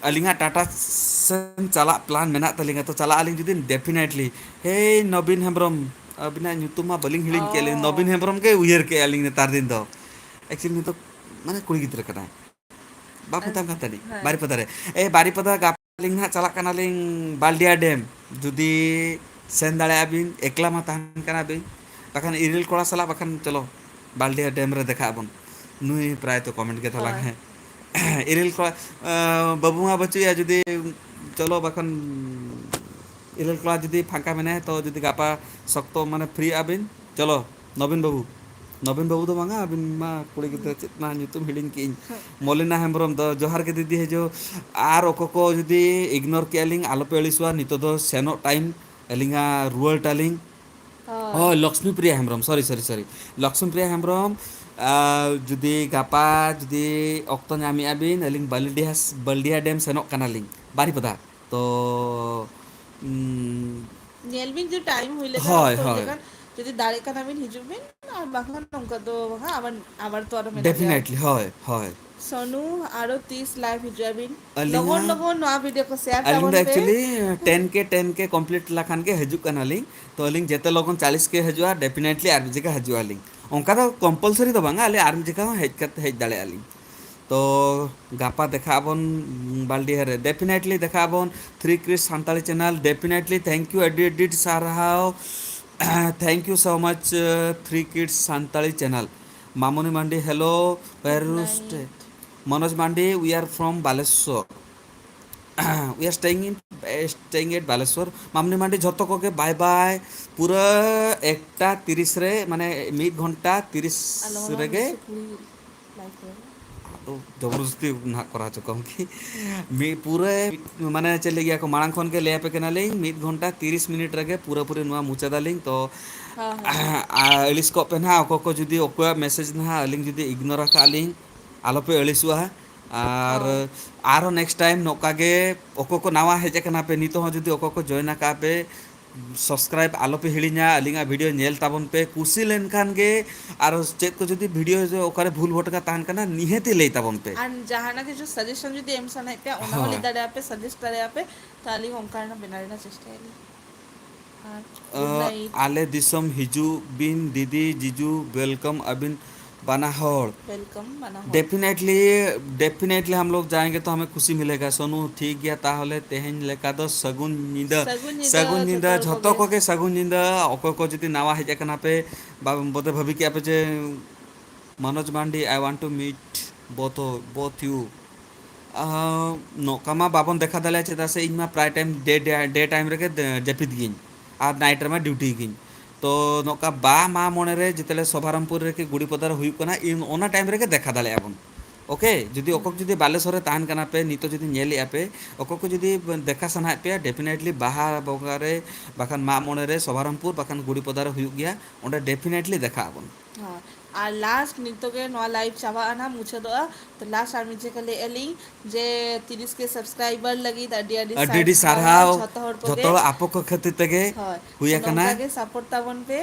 ᱟᱹᱞᱤᱧᱟᱜ ᱴᱟᱴᱟ ᱥᱮᱱ ᱪᱟᱞᱟᱜ ᱯᱞᱟᱱ ᱢᱮᱱᱟᱜ ᱛᱟᱹᱞᱤᱧᱟ, ᱛᱚ ᱪᱟᱞᱟᱜ ᱟᱹᱞᱤᱧ ᱡᱩᱫᱤ ᱰᱮᱯᱷᱤᱱᱮᱴᱞᱤ᱾ ᱦᱮᱭ ᱱᱚᱵᱤᱱ ᱦᱮᱢᱵᱨᱚᱢ, ᱟᱹᱵᱤᱱᱟᱜ ᱧᱩᱛᱩᱢ ᱢᱟ ᱵᱟᱹᱞᱤᱧ ᱦᱤᱲᱤᱧ ᱠᱮᱫ ᱞᱤᱧ᱾ ᱱᱚᱵᱤᱱ ᱚ᱾ ᱦᱮᱢᱵᱨᱚᱢ ᱜᱮ ᱩᱭᱦᱟᱹᱨ ᱠᱮᱫᱼᱟ ᱞᱤᱧ ᱱᱮᱛᱟᱨ ᱫᱤᱱ ᱫᱚ᱾ ᱮᱠᱪᱩᱭᱮᱞᱤ ᱱᱤᱛᱚᱜ ᱢᱟᱱᱮ ᱠᱩᱲᱤ ᱜᱤᱫᱽᱨᱟᱹ ᱠᱟᱱᱟᱭ᱾ ᱵᱟᱯ ᱢᱮᱛᱟᱢ ᱠᱟᱱ ᱛᱟᱹᱱᱤᱡ ᱦᱮᱸ᱾ ᱵᱟᱨᱤᱯᱟᱫᱟ ᱨᱮ᱾ ᱮ ᱵᱟᱨᱤᱯᱟᱫᱟ, ᱜᱟᱯᱟ ᱟᱹᱞᱤᱧ ᱱᱟᱦᱟᱜ ᱪᱟᱞᱟᱜ ᱠᱟᱱᱟᱞᱤᱧ ᱵᱟᱞᱰᱤᱭᱟ ᱰᱮᱢ᱾ ᱡᱩᱫᱤ ᱥᱮᱱ ᱫᱟᱲᱮᱭᱟᱜᱼᱟ ᱵᱤᱱ, ᱮᱠᱞᱟ ᱢᱟ ᱛᱟᱦᱮᱱ ᱠᱟᱱᱟ ᱵᱤᱱ, ᱵᱟᱠᱷᱟᱱ ᱤᱨᱤᱞ ᱠᱚᱲᱟ ᱥᱟᱞᱟᱜ ᱵᱟᱠᱷᱟᱱ ᱪᱚᱞᱚ ᱵᱟᱞᱰᱤᱭᱟ ᱰᱮᱢ ᱨᱮ ᱫᱮᱠᱷᱟᱜ ᱟᱵᱚᱱ᱾ ᱱᱩᱭ ᱯᱨᱟᱭ ᱛᱚ ᱠᱚᱢᱮᱱᱴ ᱜᱮ ᱛᱟᱞᱟᱝ ᱦᱳᱭ᱾ ᱦᱮᱸ᱾ ᱤᱨᱤᱞ ᱠᱚᱲᱟ, ᱟᱸ, ᱵᱟᱹᱵᱩ ᱢᱟ ᱵᱟᱹᱪᱩᱜᱼᱟ, ᱡᱩᱫᱤ ᱪᱚᱞᱚ ᱵᱟᱠᱷᱟᱱ ᱤᱨᱤᱞ ᱠᱚᱲᱟ ᱡᱩᱫᱤ ᱯᱷᱟᱸᱠᱟ ᱢᱮᱱᱟᱭᱟ ᱛᱚ ᱡᱩᱫᱤ ᱜᱟᱯᱟ ᱥᱚᱠᱛᱚ ᱢᱟᱱᱮ ᱯᱷᱨᱤ ᱟᱵᱤᱱ, ᱪᱚᱞᱚ ᱱᱚᱵᱤᱱ ᱵᱟᱹᱵᱩ᱾ ᱱᱚᱵᱤᱱ ᱵᱟᱹᱵᱩ ᱫᱚ ᱵᱟᱝᱟ, ᱟᱹᱵᱤᱱ ᱢᱟ ᱠᱩᱲᱤ ᱜᱤᱫᱽᱨᱟᱹ, ᱪᱮᱫ ᱢᱟ ᱧᱩᱛᱩᱢ ᱦᱤᱲᱤᱧ ᱠᱮᱜ ᱟᱹᱧ᱾ ᱢᱚᱞᱤᱱᱟ ᱦᱮᱢᱵᱨᱚᱢ ᱫᱚ ᱡᱚᱦᱟᱨ ᱜᱮ ᱫᱤᱫᱤ ᱦᱤᱡᱩᱜ᱾ ᱟᱨ ᱚᱠᱚᱭ ᱠᱚ ᱡᱩᱫᱤ ᱤᱜᱱᱳᱨ ᱠᱮᱜᱼᱟ ᱞᱤᱧ, ᱟᱞᱚᱯᱮ ᱟᱹᱲᱤᱥᱚᱜᱼᱟ, ᱱᱤᱛᱚᱜ ᱫᱚ ᱥᱮᱱᱚᱜ ᱴᱟᱭᱤᱢ ᱟᱹᱞᱤᱧᱟᱜ ᱨᱩᱣᱟᱹᱲ ᱴᱟᱞᱤᱧ᱾ ᱦᱳᱭ᱾ ᱦᱳᱭ, ᱞᱚᱠᱥᱢᱤ ᱯᱨᱤᱭᱟ ᱦᱮᱢᱵᱨᱚᱢ, ᱥᱚᱨᱤ, ᱥᱚᱨᱤ, ᱥᱚᱨᱤ, ᱞᱚᱠᱥᱢᱤ ᱯᱨᱤᱭᱟ ᱦᱮᱢᱵᱨᱚᱢ᱾ ᱟᱨ ᱡᱩᱫᱤ ᱜᱟᱯᱟ ᱡᱩᱫᱤ ᱚᱠᱛᱚ ᱧᱟᱢᱮᱜᱼᱟ ᱵᱤᱱ, ᱟᱹᱞᱤᱧ ᱵᱟᱹᱞᱰᱤᱦᱟ, ᱵᱟᱹᱞᱰᱤᱦᱟ ᱰᱮᱢ ᱥᱮᱱᱚᱜ ᱠᱟᱱᱟᱞᱤᱧ, ᱵᱟᱨᱤᱯᱟᱫᱟ᱾ ᱛᱚ, ᱩᱸ, ᱧᱮᱞ ᱵᱤᱱ ᱡᱩᱫᱤ ᱴᱟᱭᱤᱢ ᱦᱩᱭ ᱞᱮᱠᱷᱟᱱ, ᱦᱳᱭ, ᱚᱠᱛᱚ ᱦᱩᱭ ᱦᱳᱭ᱾ ᱞᱮᱠᱷᱟᱱ, ᱡᱩᱫᱤ ᱫᱟᱲᱮᱜ ᱠᱟᱱᱟ ᱵᱤᱱ ᱦᱤᱡᱩᱜ ᱵᱤᱱ, ᱟᱨ ᱵᱟᱝᱠᱷᱟᱱ ᱚᱱᱠᱟ ᱫᱚ ᱵᱟᱝᱟ, ᱟᱵᱟᱨ, ᱟᱵᱟᱨ ᱛᱚ ᱟᱨᱚ ᱢᱮᱱᱟᱜ ᱜᱮᱭᱟ᱾ ᱰᱮᱯᱷᱤᱱᱮᱴᱞᱤ, ᱦᱳᱭ, ᱦᱳᱭ᱾ ᱥᱚᱱᱩ, ᱟᱨᱚ ᱛᱤᱥ ᱞᱟᱭᱤᱵᱷ ᱦᱤᱡᱩᱜ ᱟᱵᱤᱱ? ᱟᱹᱞᱤᱧ ᱞᱚᱜᱚᱱ ᱦᱚᱸ, ᱞᱚᱜᱚᱱ ᱱᱚᱣᱟ ᱵᱷᱤᱰᱤᱭᱳ ᱠᱚ ᱥᱮᱭᱟᱨ ᱟᱹᱞᱤᱧ ᱛᱟᱵᱚᱱ ᱫᱚ ᱯᱮ᱾ ᱮᱠᱪᱩᱭᱮᱞᱤ ᱴᱮᱱ ᱠᱮ, ᱴᱮᱱ ᱠᱮ ᱠᱚᱢᱯᱞᱤᱴ ᱞᱮᱠᱷᱟᱱ ᱜᱮ ᱦᱤᱡᱩᱜ ᱠᱟᱱᱟᱞᱤᱧ᱾ ᱛᱚ ᱟᱹᱞᱤᱧ ᱡᱮᱛᱮ ᱞᱚᱜᱚᱱ ᱪᱟᱞᱤᱥ ᱠᱮ ᱦᱤᱡᱩᱜᱼᱟ, ᱰᱮᱯᱷᱤᱱᱮᱴᱞᱤ ᱟᱨ ᱢᱤᱫ ᱡᱟᱭᱜᱟ ᱦᱤᱡᱩᱜ ᱟᱹᱞᱤᱧ᱾ ᱚᱱᱠᱟ ᱫᱚ ᱠᱚᱢᱯᱟᱞᱥᱟᱨᱤ ᱫᱚ ᱵᱟᱝᱟ, ᱟᱞᱮ ᱟᱨ ᱢᱤᱫ ᱡᱟᱭᱜᱟ ᱦᱚᱸ ᱦᱮᱡ ᱠᱟᱛᱮ, ᱦᱮᱡ ᱫᱟᱲᱮᱭᱟᱜᱼᱟ ᱞᱤᱧ᱾ ᱛᱚ ᱜᱟᱯᱟ ᱫᱮᱠᱷᱟᱜ ᱟᱵᱚᱱ, ᱩᱸ, ᱵᱟᱞᱰᱤᱦᱟ ᱨᱮ᱾ ᱰᱮᱯᱷᱤᱱᱮᱴᱞᱤ ᱫᱮᱠᱷᱟᱜ ᱟᱵᱚᱱ, three kids Santali channel. Definitely, thank you, ᱟᱹᱰᱤ ᱟᱹᱰᱤ ᱥᱟᱨᱦᱟᱣ᱾ Thank you so much, uh, three kids Santali channel. Mamoni Mandi, hello, where you stay? Good night. Manoj Mandi, we are from Baleswar. We are staying in, staying at Baleswar. ᱢᱟᱢᱚᱱᱤ ᱢᱟᱱᱰᱤ, ᱡᱷᱚᱛᱚ ᱠᱚᱜᱮ ᱵᱟᱭ ᱵᱟᱭ᱾ ᱯᱩᱨᱟᱹ ᱮᱠᱴᱟ ᱛᱤᱨᱤᱥ ᱨᱮ, ᱢᱟᱱᱮ ᱢᱤᱫ ᱜᱷᱚᱱᱴᱟ ᱛᱤᱨᱤᱥ ᱟᱞᱚ ᱨᱮᱜᱮ᱾ ᱥᱩᱠᱨᱤ ᱞᱟᱭᱤᱯᱷ ᱨᱮ᱾ ᱟᱫᱚ ᱡᱚᱵᱚᱨᱫᱚᱥᱛᱤ ᱱᱟᱦᱟᱜ ᱠᱚᱨᱟᱣ ᱦᱚᱪᱚ ᱠᱚᱣᱟᱢ ᱠᱤ? ᱢᱤᱫ ᱯᱩᱨᱟᱹ, ᱢᱟᱱᱮ ᱪᱮᱫ ᱞᱟᱹᱭ ᱜᱮᱭᱟ ᱠᱚ, ᱢᱟᱲᱟᱝ ᱠᱷᱚᱱ ᱜᱮ ᱞᱟᱹᱭ ᱟᱯᱮ ᱠᱟᱱᱟᱞᱤᱧ, ᱢᱤᱫ ᱜᱷᱚᱱᱴᱟ ᱛᱤᱨᱤᱥ ᱢᱤᱱᱤᱴ ᱨᱮᱜᱮ ᱯᱩᱨᱟᱹᱯᱩᱨᱤ ᱱᱚᱣᱟ ᱢᱩᱪᱟᱹᱫᱟᱞᱤᱧ᱾ ᱛᱚ, ᱦᱮᱸ, ᱦᱮᱸ᱾ ᱟᱨ ᱟᱹᱲᱤᱥ ᱠᱚᱜ ᱯᱮ ᱱᱟᱦᱟᱜ, ᱚᱠᱚᱭ ᱠᱚ ᱡᱩᱫᱤ ᱚᱠᱚᱭᱟᱜ ᱢᱮᱥᱮᱡᱽ ᱱᱟᱦᱟᱜ ᱟᱹᱞᱤᱧ ᱡᱩᱫᱤ ᱤᱜᱱᱳᱨ ᱟᱠᱟᱫ ᱞᱤᱧ, ᱟᱞᱚᱯᱮ ᱟᱹᱲᱤᱥᱚᱜᱼᱟ᱾ ᱟᱨ ᱦᱳᱭ᱾ ᱟᱨᱦᱚᱸ ᱱᱮᱠᱥᱴ ᱴᱟᱭᱤᱢ ᱱᱚᱝᱠᱟ ᱜᱮ ᱚᱠᱚᱭ ᱠᱚ ᱱᱟᱣᱟ ᱦᱮᱡ ᱟᱠᱟᱱᱟ ᱯᱮ, ᱱᱤᱛᱚᱜ ᱦᱚᱸ ᱡᱩᱫᱤ ᱚᱠᱚᱭ ᱠᱚ ᱡᱚᱭᱮᱱ ᱟᱠᱟᱫ ᱯᱮ, ᱥᱟᱵᱥᱠᱨᱟᱭᱤᱵ ᱟᱞᱚᱯᱮ ᱦᱤᱲᱤᱧᱟ, ᱟᱹᱞᱤᱧᱟᱜ ᱵᱷᱤᱰᱤᱭᱳ ᱧᱮᱞ ᱛᱟᱵᱚᱱ ᱯᱮ, ᱠᱩᱥᱤ ᱞᱮᱱᱠᱷᱟᱱ ᱜᱮ᱾ ᱟᱨ ᱪᱮᱫ ᱠᱚ ᱡᱩᱫᱤ ᱵᱷᱤᱰᱤᱭᱳ ᱡᱮ ᱚᱠᱟᱨᱮ ᱵᱷᱩᱞ ᱵᱷᱚᱴᱠᱟ ᱛᱟᱦᱮᱱ ᱠᱟᱱᱟ, ᱱᱤᱦᱟᱹᱛᱤ ᱞᱟᱹᱭ ᱛᱟᱵᱚᱱ ᱯᱮ᱾ ᱟᱨ ᱡᱟᱦᱟᱱᱟᱜ ᱠᱤᱪᱷᱩ ᱥᱟᱡᱮᱥᱚᱱ ᱡᱩᱫᱤ ᱮᱢ ᱥᱟᱱᱟᱭᱮᱫ ᱯᱮᱭᱟ, ᱚᱱᱟ ᱦᱚᱸ ᱞᱟᱹᱭ ᱦᱳᱭ᱾ ᱫᱟᱲᱮᱭᱟᱜᱼᱟ ᱯᱮ, ᱥᱟᱡᱮᱥᱴ ᱫᱟᱲᱮᱭᱟᱜᱼᱟ ᱯᱮ, ᱛᱟᱦᱞᱮ ᱚᱱᱠᱟ ᱨᱮᱱᱟᱜ ᱵᱮᱱᱟᱣ ᱨᱮᱱᱟᱜ ᱪᱮᱥᱴᱟᱭᱟᱞᱤᱧ᱾ ᱟᱨ ᱜᱩᱰ ᱟᱸ, ᱱᱟᱭᱤᱴ᱾ ᱟᱞᱮ ᱫᱤᱥᱚᱢ ᱦᱤᱡᱩᱜ ᱵᱤᱱ ᱫᱤᱫᱤ, ᱡᱤᱡᱩ, ᱣᱮᱞᱠᱟᱢ ᱟᱹᱵᱤᱱ ᱵᱟᱱᱟ ᱦᱚᱲ᱾ ᱣᱮᱞᱠᱟᱢ ᱵᱟᱱᱟ ᱦᱚᱲ᱾ ᱰᱮᱯᱷᱤᱱᱮᱴᱞᱤ, ᱰᱮᱯᱷᱤᱱᱮᱴᱞᱤ ᱦᱟᱢ ᱞᱳᱜ ᱡᱟᱭᱮᱸᱜᱮ ᱛᱚ ᱦᱟᱢᱮ ᱠᱷᱩᱥᱤ ᱢᱤᱞᱮᱜᱟ᱾ ᱥᱳᱱᱩ, ᱴᱷᱤᱠ ᱜᱮᱭᱟ, ᱛᱟᱦᱚᱞᱮ ᱛᱮᱦᱮᱧ ᱞᱮᱠᱟ ᱫᱚ ᱥᱟᱹᱜᱩᱱ ᱧᱤᱫᱟᱹ᱾ ᱥᱟᱹᱜᱩᱱ ᱧᱤᱫᱟᱹ ᱥᱟᱹᱜᱩᱱ ᱧᱤᱫᱟᱹ, ᱡᱚᱛᱚ ᱦᱚᱲ ᱡᱷᱚᱛᱚ ᱠᱚᱜᱮ᱾ ᱠᱚᱜᱮ ᱥᱟᱹᱜᱩᱱ ᱧᱤᱫᱟᱹ᱾ ᱚᱠᱚᱭ ᱠᱚ ᱡᱩᱫᱤ ᱱᱟᱣᱟ ᱦᱮᱡ ᱟᱠᱟᱱᱟ ᱯᱮ, ᱵᱟ-, ᱵᱚᱫᱮ ᱵᱷᱟᱹᱵᱤ ᱠᱮᱜᱼᱟ ᱯᱮ ᱡᱮ, ᱢᱚᱱᱳᱡᱽ ᱢᱟᱱᱰᱤ, I want to meet both, both you. ᱟᱸ, ᱱᱚᱝᱠᱟ ᱢᱟ ᱵᱟᱵᱚᱱ ᱫᱮᱠᱷᱟ ᱫᱟᱲᱮᱭᱟᱜᱼᱟ, ᱪᱮᱫᱟᱜ ᱥᱮ ᱤᱧ ᱢᱟ ᱯᱨᱟᱭ ᱴᱟᱭᱤᱢ ᱰᱮ, ᱰᱮ, ᱰᱮ ᱴᱟᱭᱤᱢ ᱨᱮᱜᱮ ᱫᱮ-, ᱡᱟᱹᱯᱤᱫ ᱜᱤᱭᱟᱹᱧ ᱟᱨ ᱱᱟᱭᱤᱴ ᱨᱮᱢᱟ ᱰᱤᱭᱩᱴᱤ ᱜᱤᱭᱟᱹᱧ᱾ ᱛᱚ ᱱᱚᱝᱠᱟ ᱵᱟ ᱢᱟ ᱢᱚᱬᱮ ᱨᱮ ᱡᱮᱛᱮᱞᱮ ᱥᱚᱵᱷᱟᱨᱟᱢᱯᱩᱨ ᱨᱮ ᱠᱤ ᱜᱩᱲᱤᱯᱚᱫᱟ ᱨᱮ ᱦᱩᱭᱩᱜ ᱠᱟᱱᱟ, ᱤᱱ ᱚᱱᱟ ᱴᱟᱭᱤᱢ ᱨᱮᱜᱮ ᱫᱮᱠᱷᱟ ᱫᱟᱲᱮᱭᱟᱜᱼᱟ ᱵᱚᱱ᱾ ᱳᱠᱮ, ᱡᱩᱫᱤ ᱚᱠᱚᱭ ᱠᱚ ᱡᱩᱫᱤ ᱵᱟᱞᱮᱥᱚᱨ ᱨᱮ ᱛᱟᱦᱮᱱ ᱠᱟᱱᱟ ᱯᱮ, ᱱᱤᱛᱚᱜ ᱡᱩᱫᱤ ᱧᱮᱞᱮᱜᱼᱟ ᱯᱮ, ᱚᱠᱚᱭ ᱠᱚ ᱡᱩᱫᱤ ᱫᱮᱠᱷᱟ ᱥᱟᱱᱟᱭᱮᱫ ᱯᱮᱭᱟ, ᱰᱮᱯᱷᱤᱱᱮᱴᱞᱤ ᱵᱟᱦᱟ ᱵᱚᱸᱜᱟ ᱨᱮ ᱵᱟᱠᱷᱟᱱ ᱢᱟᱜ ᱢᱚᱬᱮ ᱨᱮ ᱥᱚᱵᱷᱟᱨᱟᱢᱯᱩᱨ ᱵᱟᱠᱷᱟᱱ ᱜᱩᱲᱤᱯᱚᱫᱟ ᱨᱮ ᱦᱩᱭᱩᱜ ᱜᱮᱭᱟ, ᱚᱸᱰᱮ ᱰᱮᱯᱷᱤᱱᱮᱴᱞᱤ ᱫᱮᱠᱷᱟᱜ ᱟᱵᱚᱱ᱾ ᱦᱳᱭ᱾ ᱟᱨ ᱞᱟᱥᱴ ᱱᱤᱛᱚᱜ ᱜᱮ ᱱᱚᱣᱟ ᱞᱟᱭᱤᱵᱷ ᱪᱟᱵᱟᱜᱼᱟ ᱱᱟᱦᱟᱜ, ᱢᱩᱪᱟᱹᱫᱚᱜᱼᱟ᱾ ᱛᱚ ᱞᱟᱥᱴ ᱟᱨ ᱢᱤᱫ ᱡᱟᱭᱜᱟ ᱞᱟᱹᱭᱮᱫᱼᱟ ᱞᱤᱧ ᱡᱮ ᱛᱤᱨᱤᱥ ᱠᱮ ᱥᱟᱵᱥᱠᱨᱟᱭᱵᱟᱨ ᱞᱟᱹᱜᱤᱫ ᱟᱹᱰᱤ ᱟᱹᱰᱤ ᱟᱹᱰᱤ ᱟᱹᱰᱤ ᱥᱟᱨᱦᱟᱣ ᱥᱟᱨᱦᱟᱣ᱾ ᱡᱷᱚᱛᱚ ᱦᱚᱲ ᱠᱚᱜᱮ᱾ ᱡᱷᱚᱛᱚ ᱦᱚᱲ ᱟᱯᱮ ᱠᱚ ᱠᱷᱟᱹᱛᱤᱨ ᱛᱮᱜᱮ ᱦᱳᱭ᱾ ᱦᱩᱭ ᱟᱠᱟᱱᱟ᱾ ᱱᱚᱝᱠᱟ ᱜᱮ ᱥᱟᱯᱳᱨᱴ ᱛᱟᱵᱚᱱ ᱯᱮ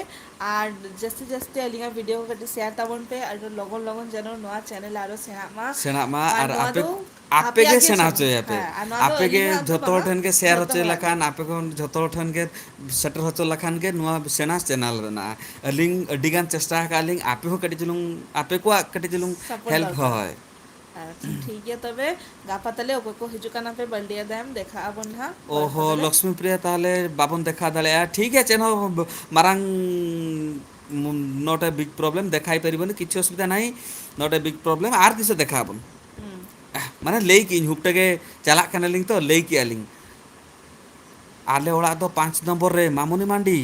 ᱟᱨ ᱡᱟᱹᱥᱛᱤ ᱡᱟᱹᱥᱛᱤ ᱟᱹᱞᱤᱧᱟᱜ ᱵᱷᱤᱰᱤᱭᱳ ᱠᱚ ᱠᱟᱹᱴᱤᱡ ᱥᱮᱭᱟᱨ ᱛᱟᱵᱚᱱ ᱯᱮ ᱟᱨ ᱞᱚᱜᱚᱱ ᱞᱚᱜᱚᱱ ᱡᱮᱱᱚ ᱱᱚᱣᱟ ᱪᱮᱱᱮᱞ ᱟᱨᱚ ᱥᱮᱬᱟᱜ ᱢᱟ᱾ ᱥᱮᱬᱟᱜ ᱢᱟ ᱟᱨ ᱱᱚᱣᱟ ᱟᱯᱮ, ᱫᱚ ᱟᱯᱮ ᱜᱮ ᱟᱯᱮᱭᱟᱜ ᱜᱮ ᱥᱮᱬᱟ ᱪᱮᱱᱮᱞ᱾ ᱦᱚᱪᱚᱭᱟᱯᱮ᱾ ᱦᱮᱸ, ᱟᱨ ᱱᱚᱣᱟ ᱫᱚ ᱟᱯᱮ ᱜᱮ ᱟᱹᱞᱤᱧᱟᱜ ᱫᱚ ᱡᱷᱚᱛᱚ ᱦᱚᱲ ᱵᱟᱝᱟ, ᱴᱷᱮᱱ ᱜᱮ ᱥᱮᱭᱟᱨ ᱡᱷᱚᱛᱚ ᱦᱚᱪᱚᱭ ᱦᱚᱲᱟᱜ ᱜᱮ᱾ ᱞᱮᱠᱷᱟᱱ, ᱟᱯᱮ ᱠᱷᱚᱱ ᱡᱷᱚᱛᱚ ᱦᱚᱲ ᱴᱷᱮᱱ ᱜᱮ ᱥᱮᱴᱮᱨ ᱦᱚᱪᱚ ᱞᱮᱠᱷᱟᱱ ᱜᱮ ᱱᱚᱣᱟ ᱥᱮᱬᱟ ᱪᱮᱱᱮᱞ ᱨᱮᱱᱟᱜ ᱟᱹᱞᱤᱧ ᱟᱹᱰᱤ ᱜᱟᱱ ᱪᱮᱥᱴᱟ ᱟᱠᱟᱫ ᱞᱤᱧ, ᱟᱯᱮ ᱦᱚᱸ ᱠᱟᱹᱴᱤᱡ ᱪᱩᱞᱩᱝ, ᱟᱯᱮ ᱠᱚᱣᱟᱜ ᱠᱟᱹᱴᱤᱡ ᱪᱩᱞᱩᱝ ᱥᱟᱯᱳᱨᱴ ᱦᱮᱞᱯ, ᱫᱚᱨᱠᱟᱨ᱾ ᱦᱳᱭ᱾ ᱟᱪᱪᱷᱟ, ᱴᱷᱤᱠ ᱜᱮᱭᱟ ᱛᱚᱵᱮ, ᱜᱟᱯᱟ ᱛᱟᱦᱞᱮ ᱚᱠᱚᱭ ᱠᱚ ᱦᱤᱡᱩᱜ ᱠᱟᱱᱟ ᱯᱮ ᱵᱟᱹᱞᱰᱤᱭᱟ ᱰᱮᱢ, ᱫᱮᱠᱷᱟᱜ ᱟᱵᱚᱱ ᱱᱟᱦᱟᱜ ᱜᱚᱞᱯᱚ ᱚᱦᱚ, ᱛᱟᱦᱞᱮ᱾ ᱞᱚᱠᱥᱢᱤ ᱯᱨᱤᱭᱟ, ᱛᱟᱦᱞᱮ ᱵᱟᱵᱚᱱ ᱫᱮᱠᱷᱟ ᱫᱟᱲᱮᱭᱟᱜᱼᱟ᱾ ᱴᱷᱤᱠ ᱜᱮᱭᱟ, ᱪᱮᱫ ᱦᱚᱸ ᱵ-, ᱢᱟᱨᱟᱝ ᱢ-, not a big problem, ᱫᱮᱠᱷᱟᱭ ᱯᱟᱨᱤᱵᱚᱱ, ᱠᱤᱪᱷᱩ ᱚᱥᱩᱵᱤᱫᱷᱟ ᱱᱟᱦᱤ, not a big problem, ᱟᱨ ᱛᱤᱥᱚᱜ ᱫᱮᱠᱷᱟᱜ ᱟᱵᱚᱱ᱾ ᱦᱩᱸ᱾ ᱢᱟᱱᱮ ᱞᱟᱹᱭ ᱠᱮᱜ ᱟᱹᱧ, ᱦᱩᱠᱴᱟ ᱜᱮ ᱪᱟᱞᱟᱜ ᱠᱟᱱᱟᱞᱤᱧ ᱛᱚ, ᱞᱟᱹᱭ ᱠᱮᱜᱼᱟ ᱞᱤᱧ᱾ ᱟᱞᱮ ᱚᱲᱟᱜ ᱫᱚ ᱯᱟᱸᱪ ᱱᱚᱢᱵᱚᱨ ᱨᱮ, ᱢᱟᱢᱚᱱᱤ ᱢᱟᱱᱰᱤ᱾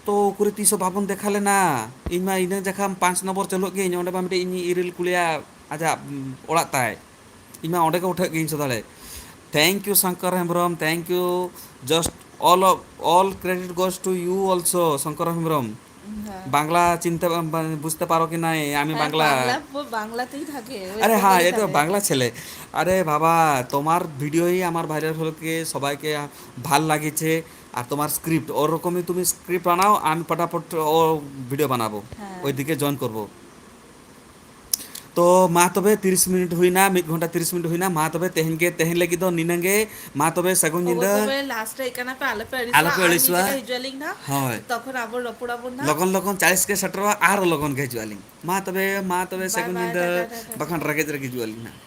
ᱛᱚ ᱩᱠᱩᱨᱮ ᱛᱤᱥ ᱦᱚᱸ ᱵᱟᱵᱚᱱ ᱫᱮᱠᱷᱟ ᱞᱮᱱᱟ᱾ ᱤᱧ ᱢᱟ ᱤᱱᱟᱹ ᱡᱚᱠᱷᱟ ᱯᱟᱸᱪ ᱱᱚᱢᱵᱚᱨ ᱪᱟᱹᱞᱩᱜ ᱜᱤᱭᱟᱹᱧ, ᱚᱸᱰᱮ ᱢᱟ ᱢᱤᱫᱴᱮᱡ ᱤᱧ ᱤᱨᱤᱞ ᱠᱩᱞᱮᱭᱟ, ᱟᱡᱟᱜ, ᱩᱢ, ᱚᱲᱟᱜ ᱛᱟᱭ᱾ ᱤᱧ ᱢᱟ ᱚᱸᱰᱮ ᱜᱮ ᱩᱴᱷᱟᱹᱜ ᱜᱤᱭᱟᱹᱧ ᱥᱚᱫᱟ ᱦᱤᱞᱳᱜ᱾ Thank you Shankar Hembrom, thank you, just all of, all credit goes to you also Shankar Hembrom. ᱦᱮᱸ᱾ বাংলা চিনতে পা-, বা-, বুঝতে পারো কি নাই? আমি হ্যাঁ, বাংলা বাংলা ব-, বাংলাতেই থাকে, ওয়েস্ট আরে হ্যাঁ, বেঙ্গলে এটা থাকে। বাংলা ছেলে। আরে বাবা, তোমার ভিডিওই আমার ভাইরাল হলে কি সবাইকে ভাল লাগেছে। আর তোমার স্ক্রিপ্ট, ওরকমই তুমি স্ক্রিপ্ট বানাও, আমি ফটাফট ও ভিডিও বানাবো, হ্যাঁ। ওইদিকে জয়েন করবো। ᱛᱚ ᱢᱟ ᱛᱚᱵᱮ ᱛᱤᱨᱤᱥ ᱢᱤᱱᱤᱴ ᱦᱩᱭᱱᱟ, ᱢᱤᱫ ᱜᱷᱚᱱᱴᱟ ᱛᱤᱨᱤᱥ ᱢᱤᱱᱤᱴ ᱦᱩᱭᱱᱟ᱾ ᱢᱟ ᱛᱚᱵᱮ ᱛᱮᱦᱮᱧ ᱜᱮ, ᱛᱮᱦᱮᱧ ᱞᱟᱹᱜᱤᱫ ᱫᱚ ᱱᱤᱱᱟᱹᱝ ᱜᱮ᱾ ᱢᱟ ᱛᱚᱵᱮ ᱥᱟᱹᱜᱩᱱ ᱚᱵᱚ ᱧᱤᱫᱟᱹ᱾ ᱛᱚᱵᱮ ᱞᱟᱥᱴ ᱨᱮ ᱦᱩᱭᱩᱜ ᱠᱟᱱᱟ ᱯᱮ, ᱟᱞᱚ ᱯᱮ ᱟᱹᱲᱤᱥᱚᱜᱼᱟ, ᱟᱞᱚ ᱯᱮ ᱟᱨ ᱢᱤᱫ ᱟᱹᱲᱤᱥᱚᱜᱼᱟ᱾ ᱡᱟᱭᱜᱟ ᱦᱤᱡᱩᱜ ᱟᱹᱞᱤᱧ ᱱᱟᱦᱟᱜ᱾ ᱦᱳᱭ᱾ ᱛᱚᱠᱷᱚᱱ ᱟᱵᱚ ᱨᱚᱯᱚᱲ ᱟᱵᱚᱱ ᱱᱟᱦᱟᱜ᱾ ᱞᱚᱜᱚᱱ ᱞᱚᱜᱚᱱ ᱪᱟᱞᱤᱥ ᱜᱮ ᱥᱮᱴᱮᱨᱚᱜᱼᱟ, ᱟᱨ ᱞᱚᱜᱚᱱ ᱜᱮ ᱦᱤᱡᱩᱜ ᱟᱹᱞᱤᱧ᱾ ᱢᱟ ᱛᱚᱵᱮ, ᱢᱟ ᱛᱚᱵᱮ ᱵᱟᱭ ᱥᱟᱹᱜᱩᱱ ᱵᱟᱭ, ᱧᱤᱫᱟᱹ, ᱴᱟᱴᱟ, ᱴᱟᱴᱟ᱾ ᱵᱟᱠᱷᱟᱱ ᱨᱮᱸᱜᱮᱡ ᱨᱮᱜᱮ ᱦᱤᱡᱩᱜ ᱟᱹᱞᱤᱧ ᱱᱟᱦᱟᱜ᱾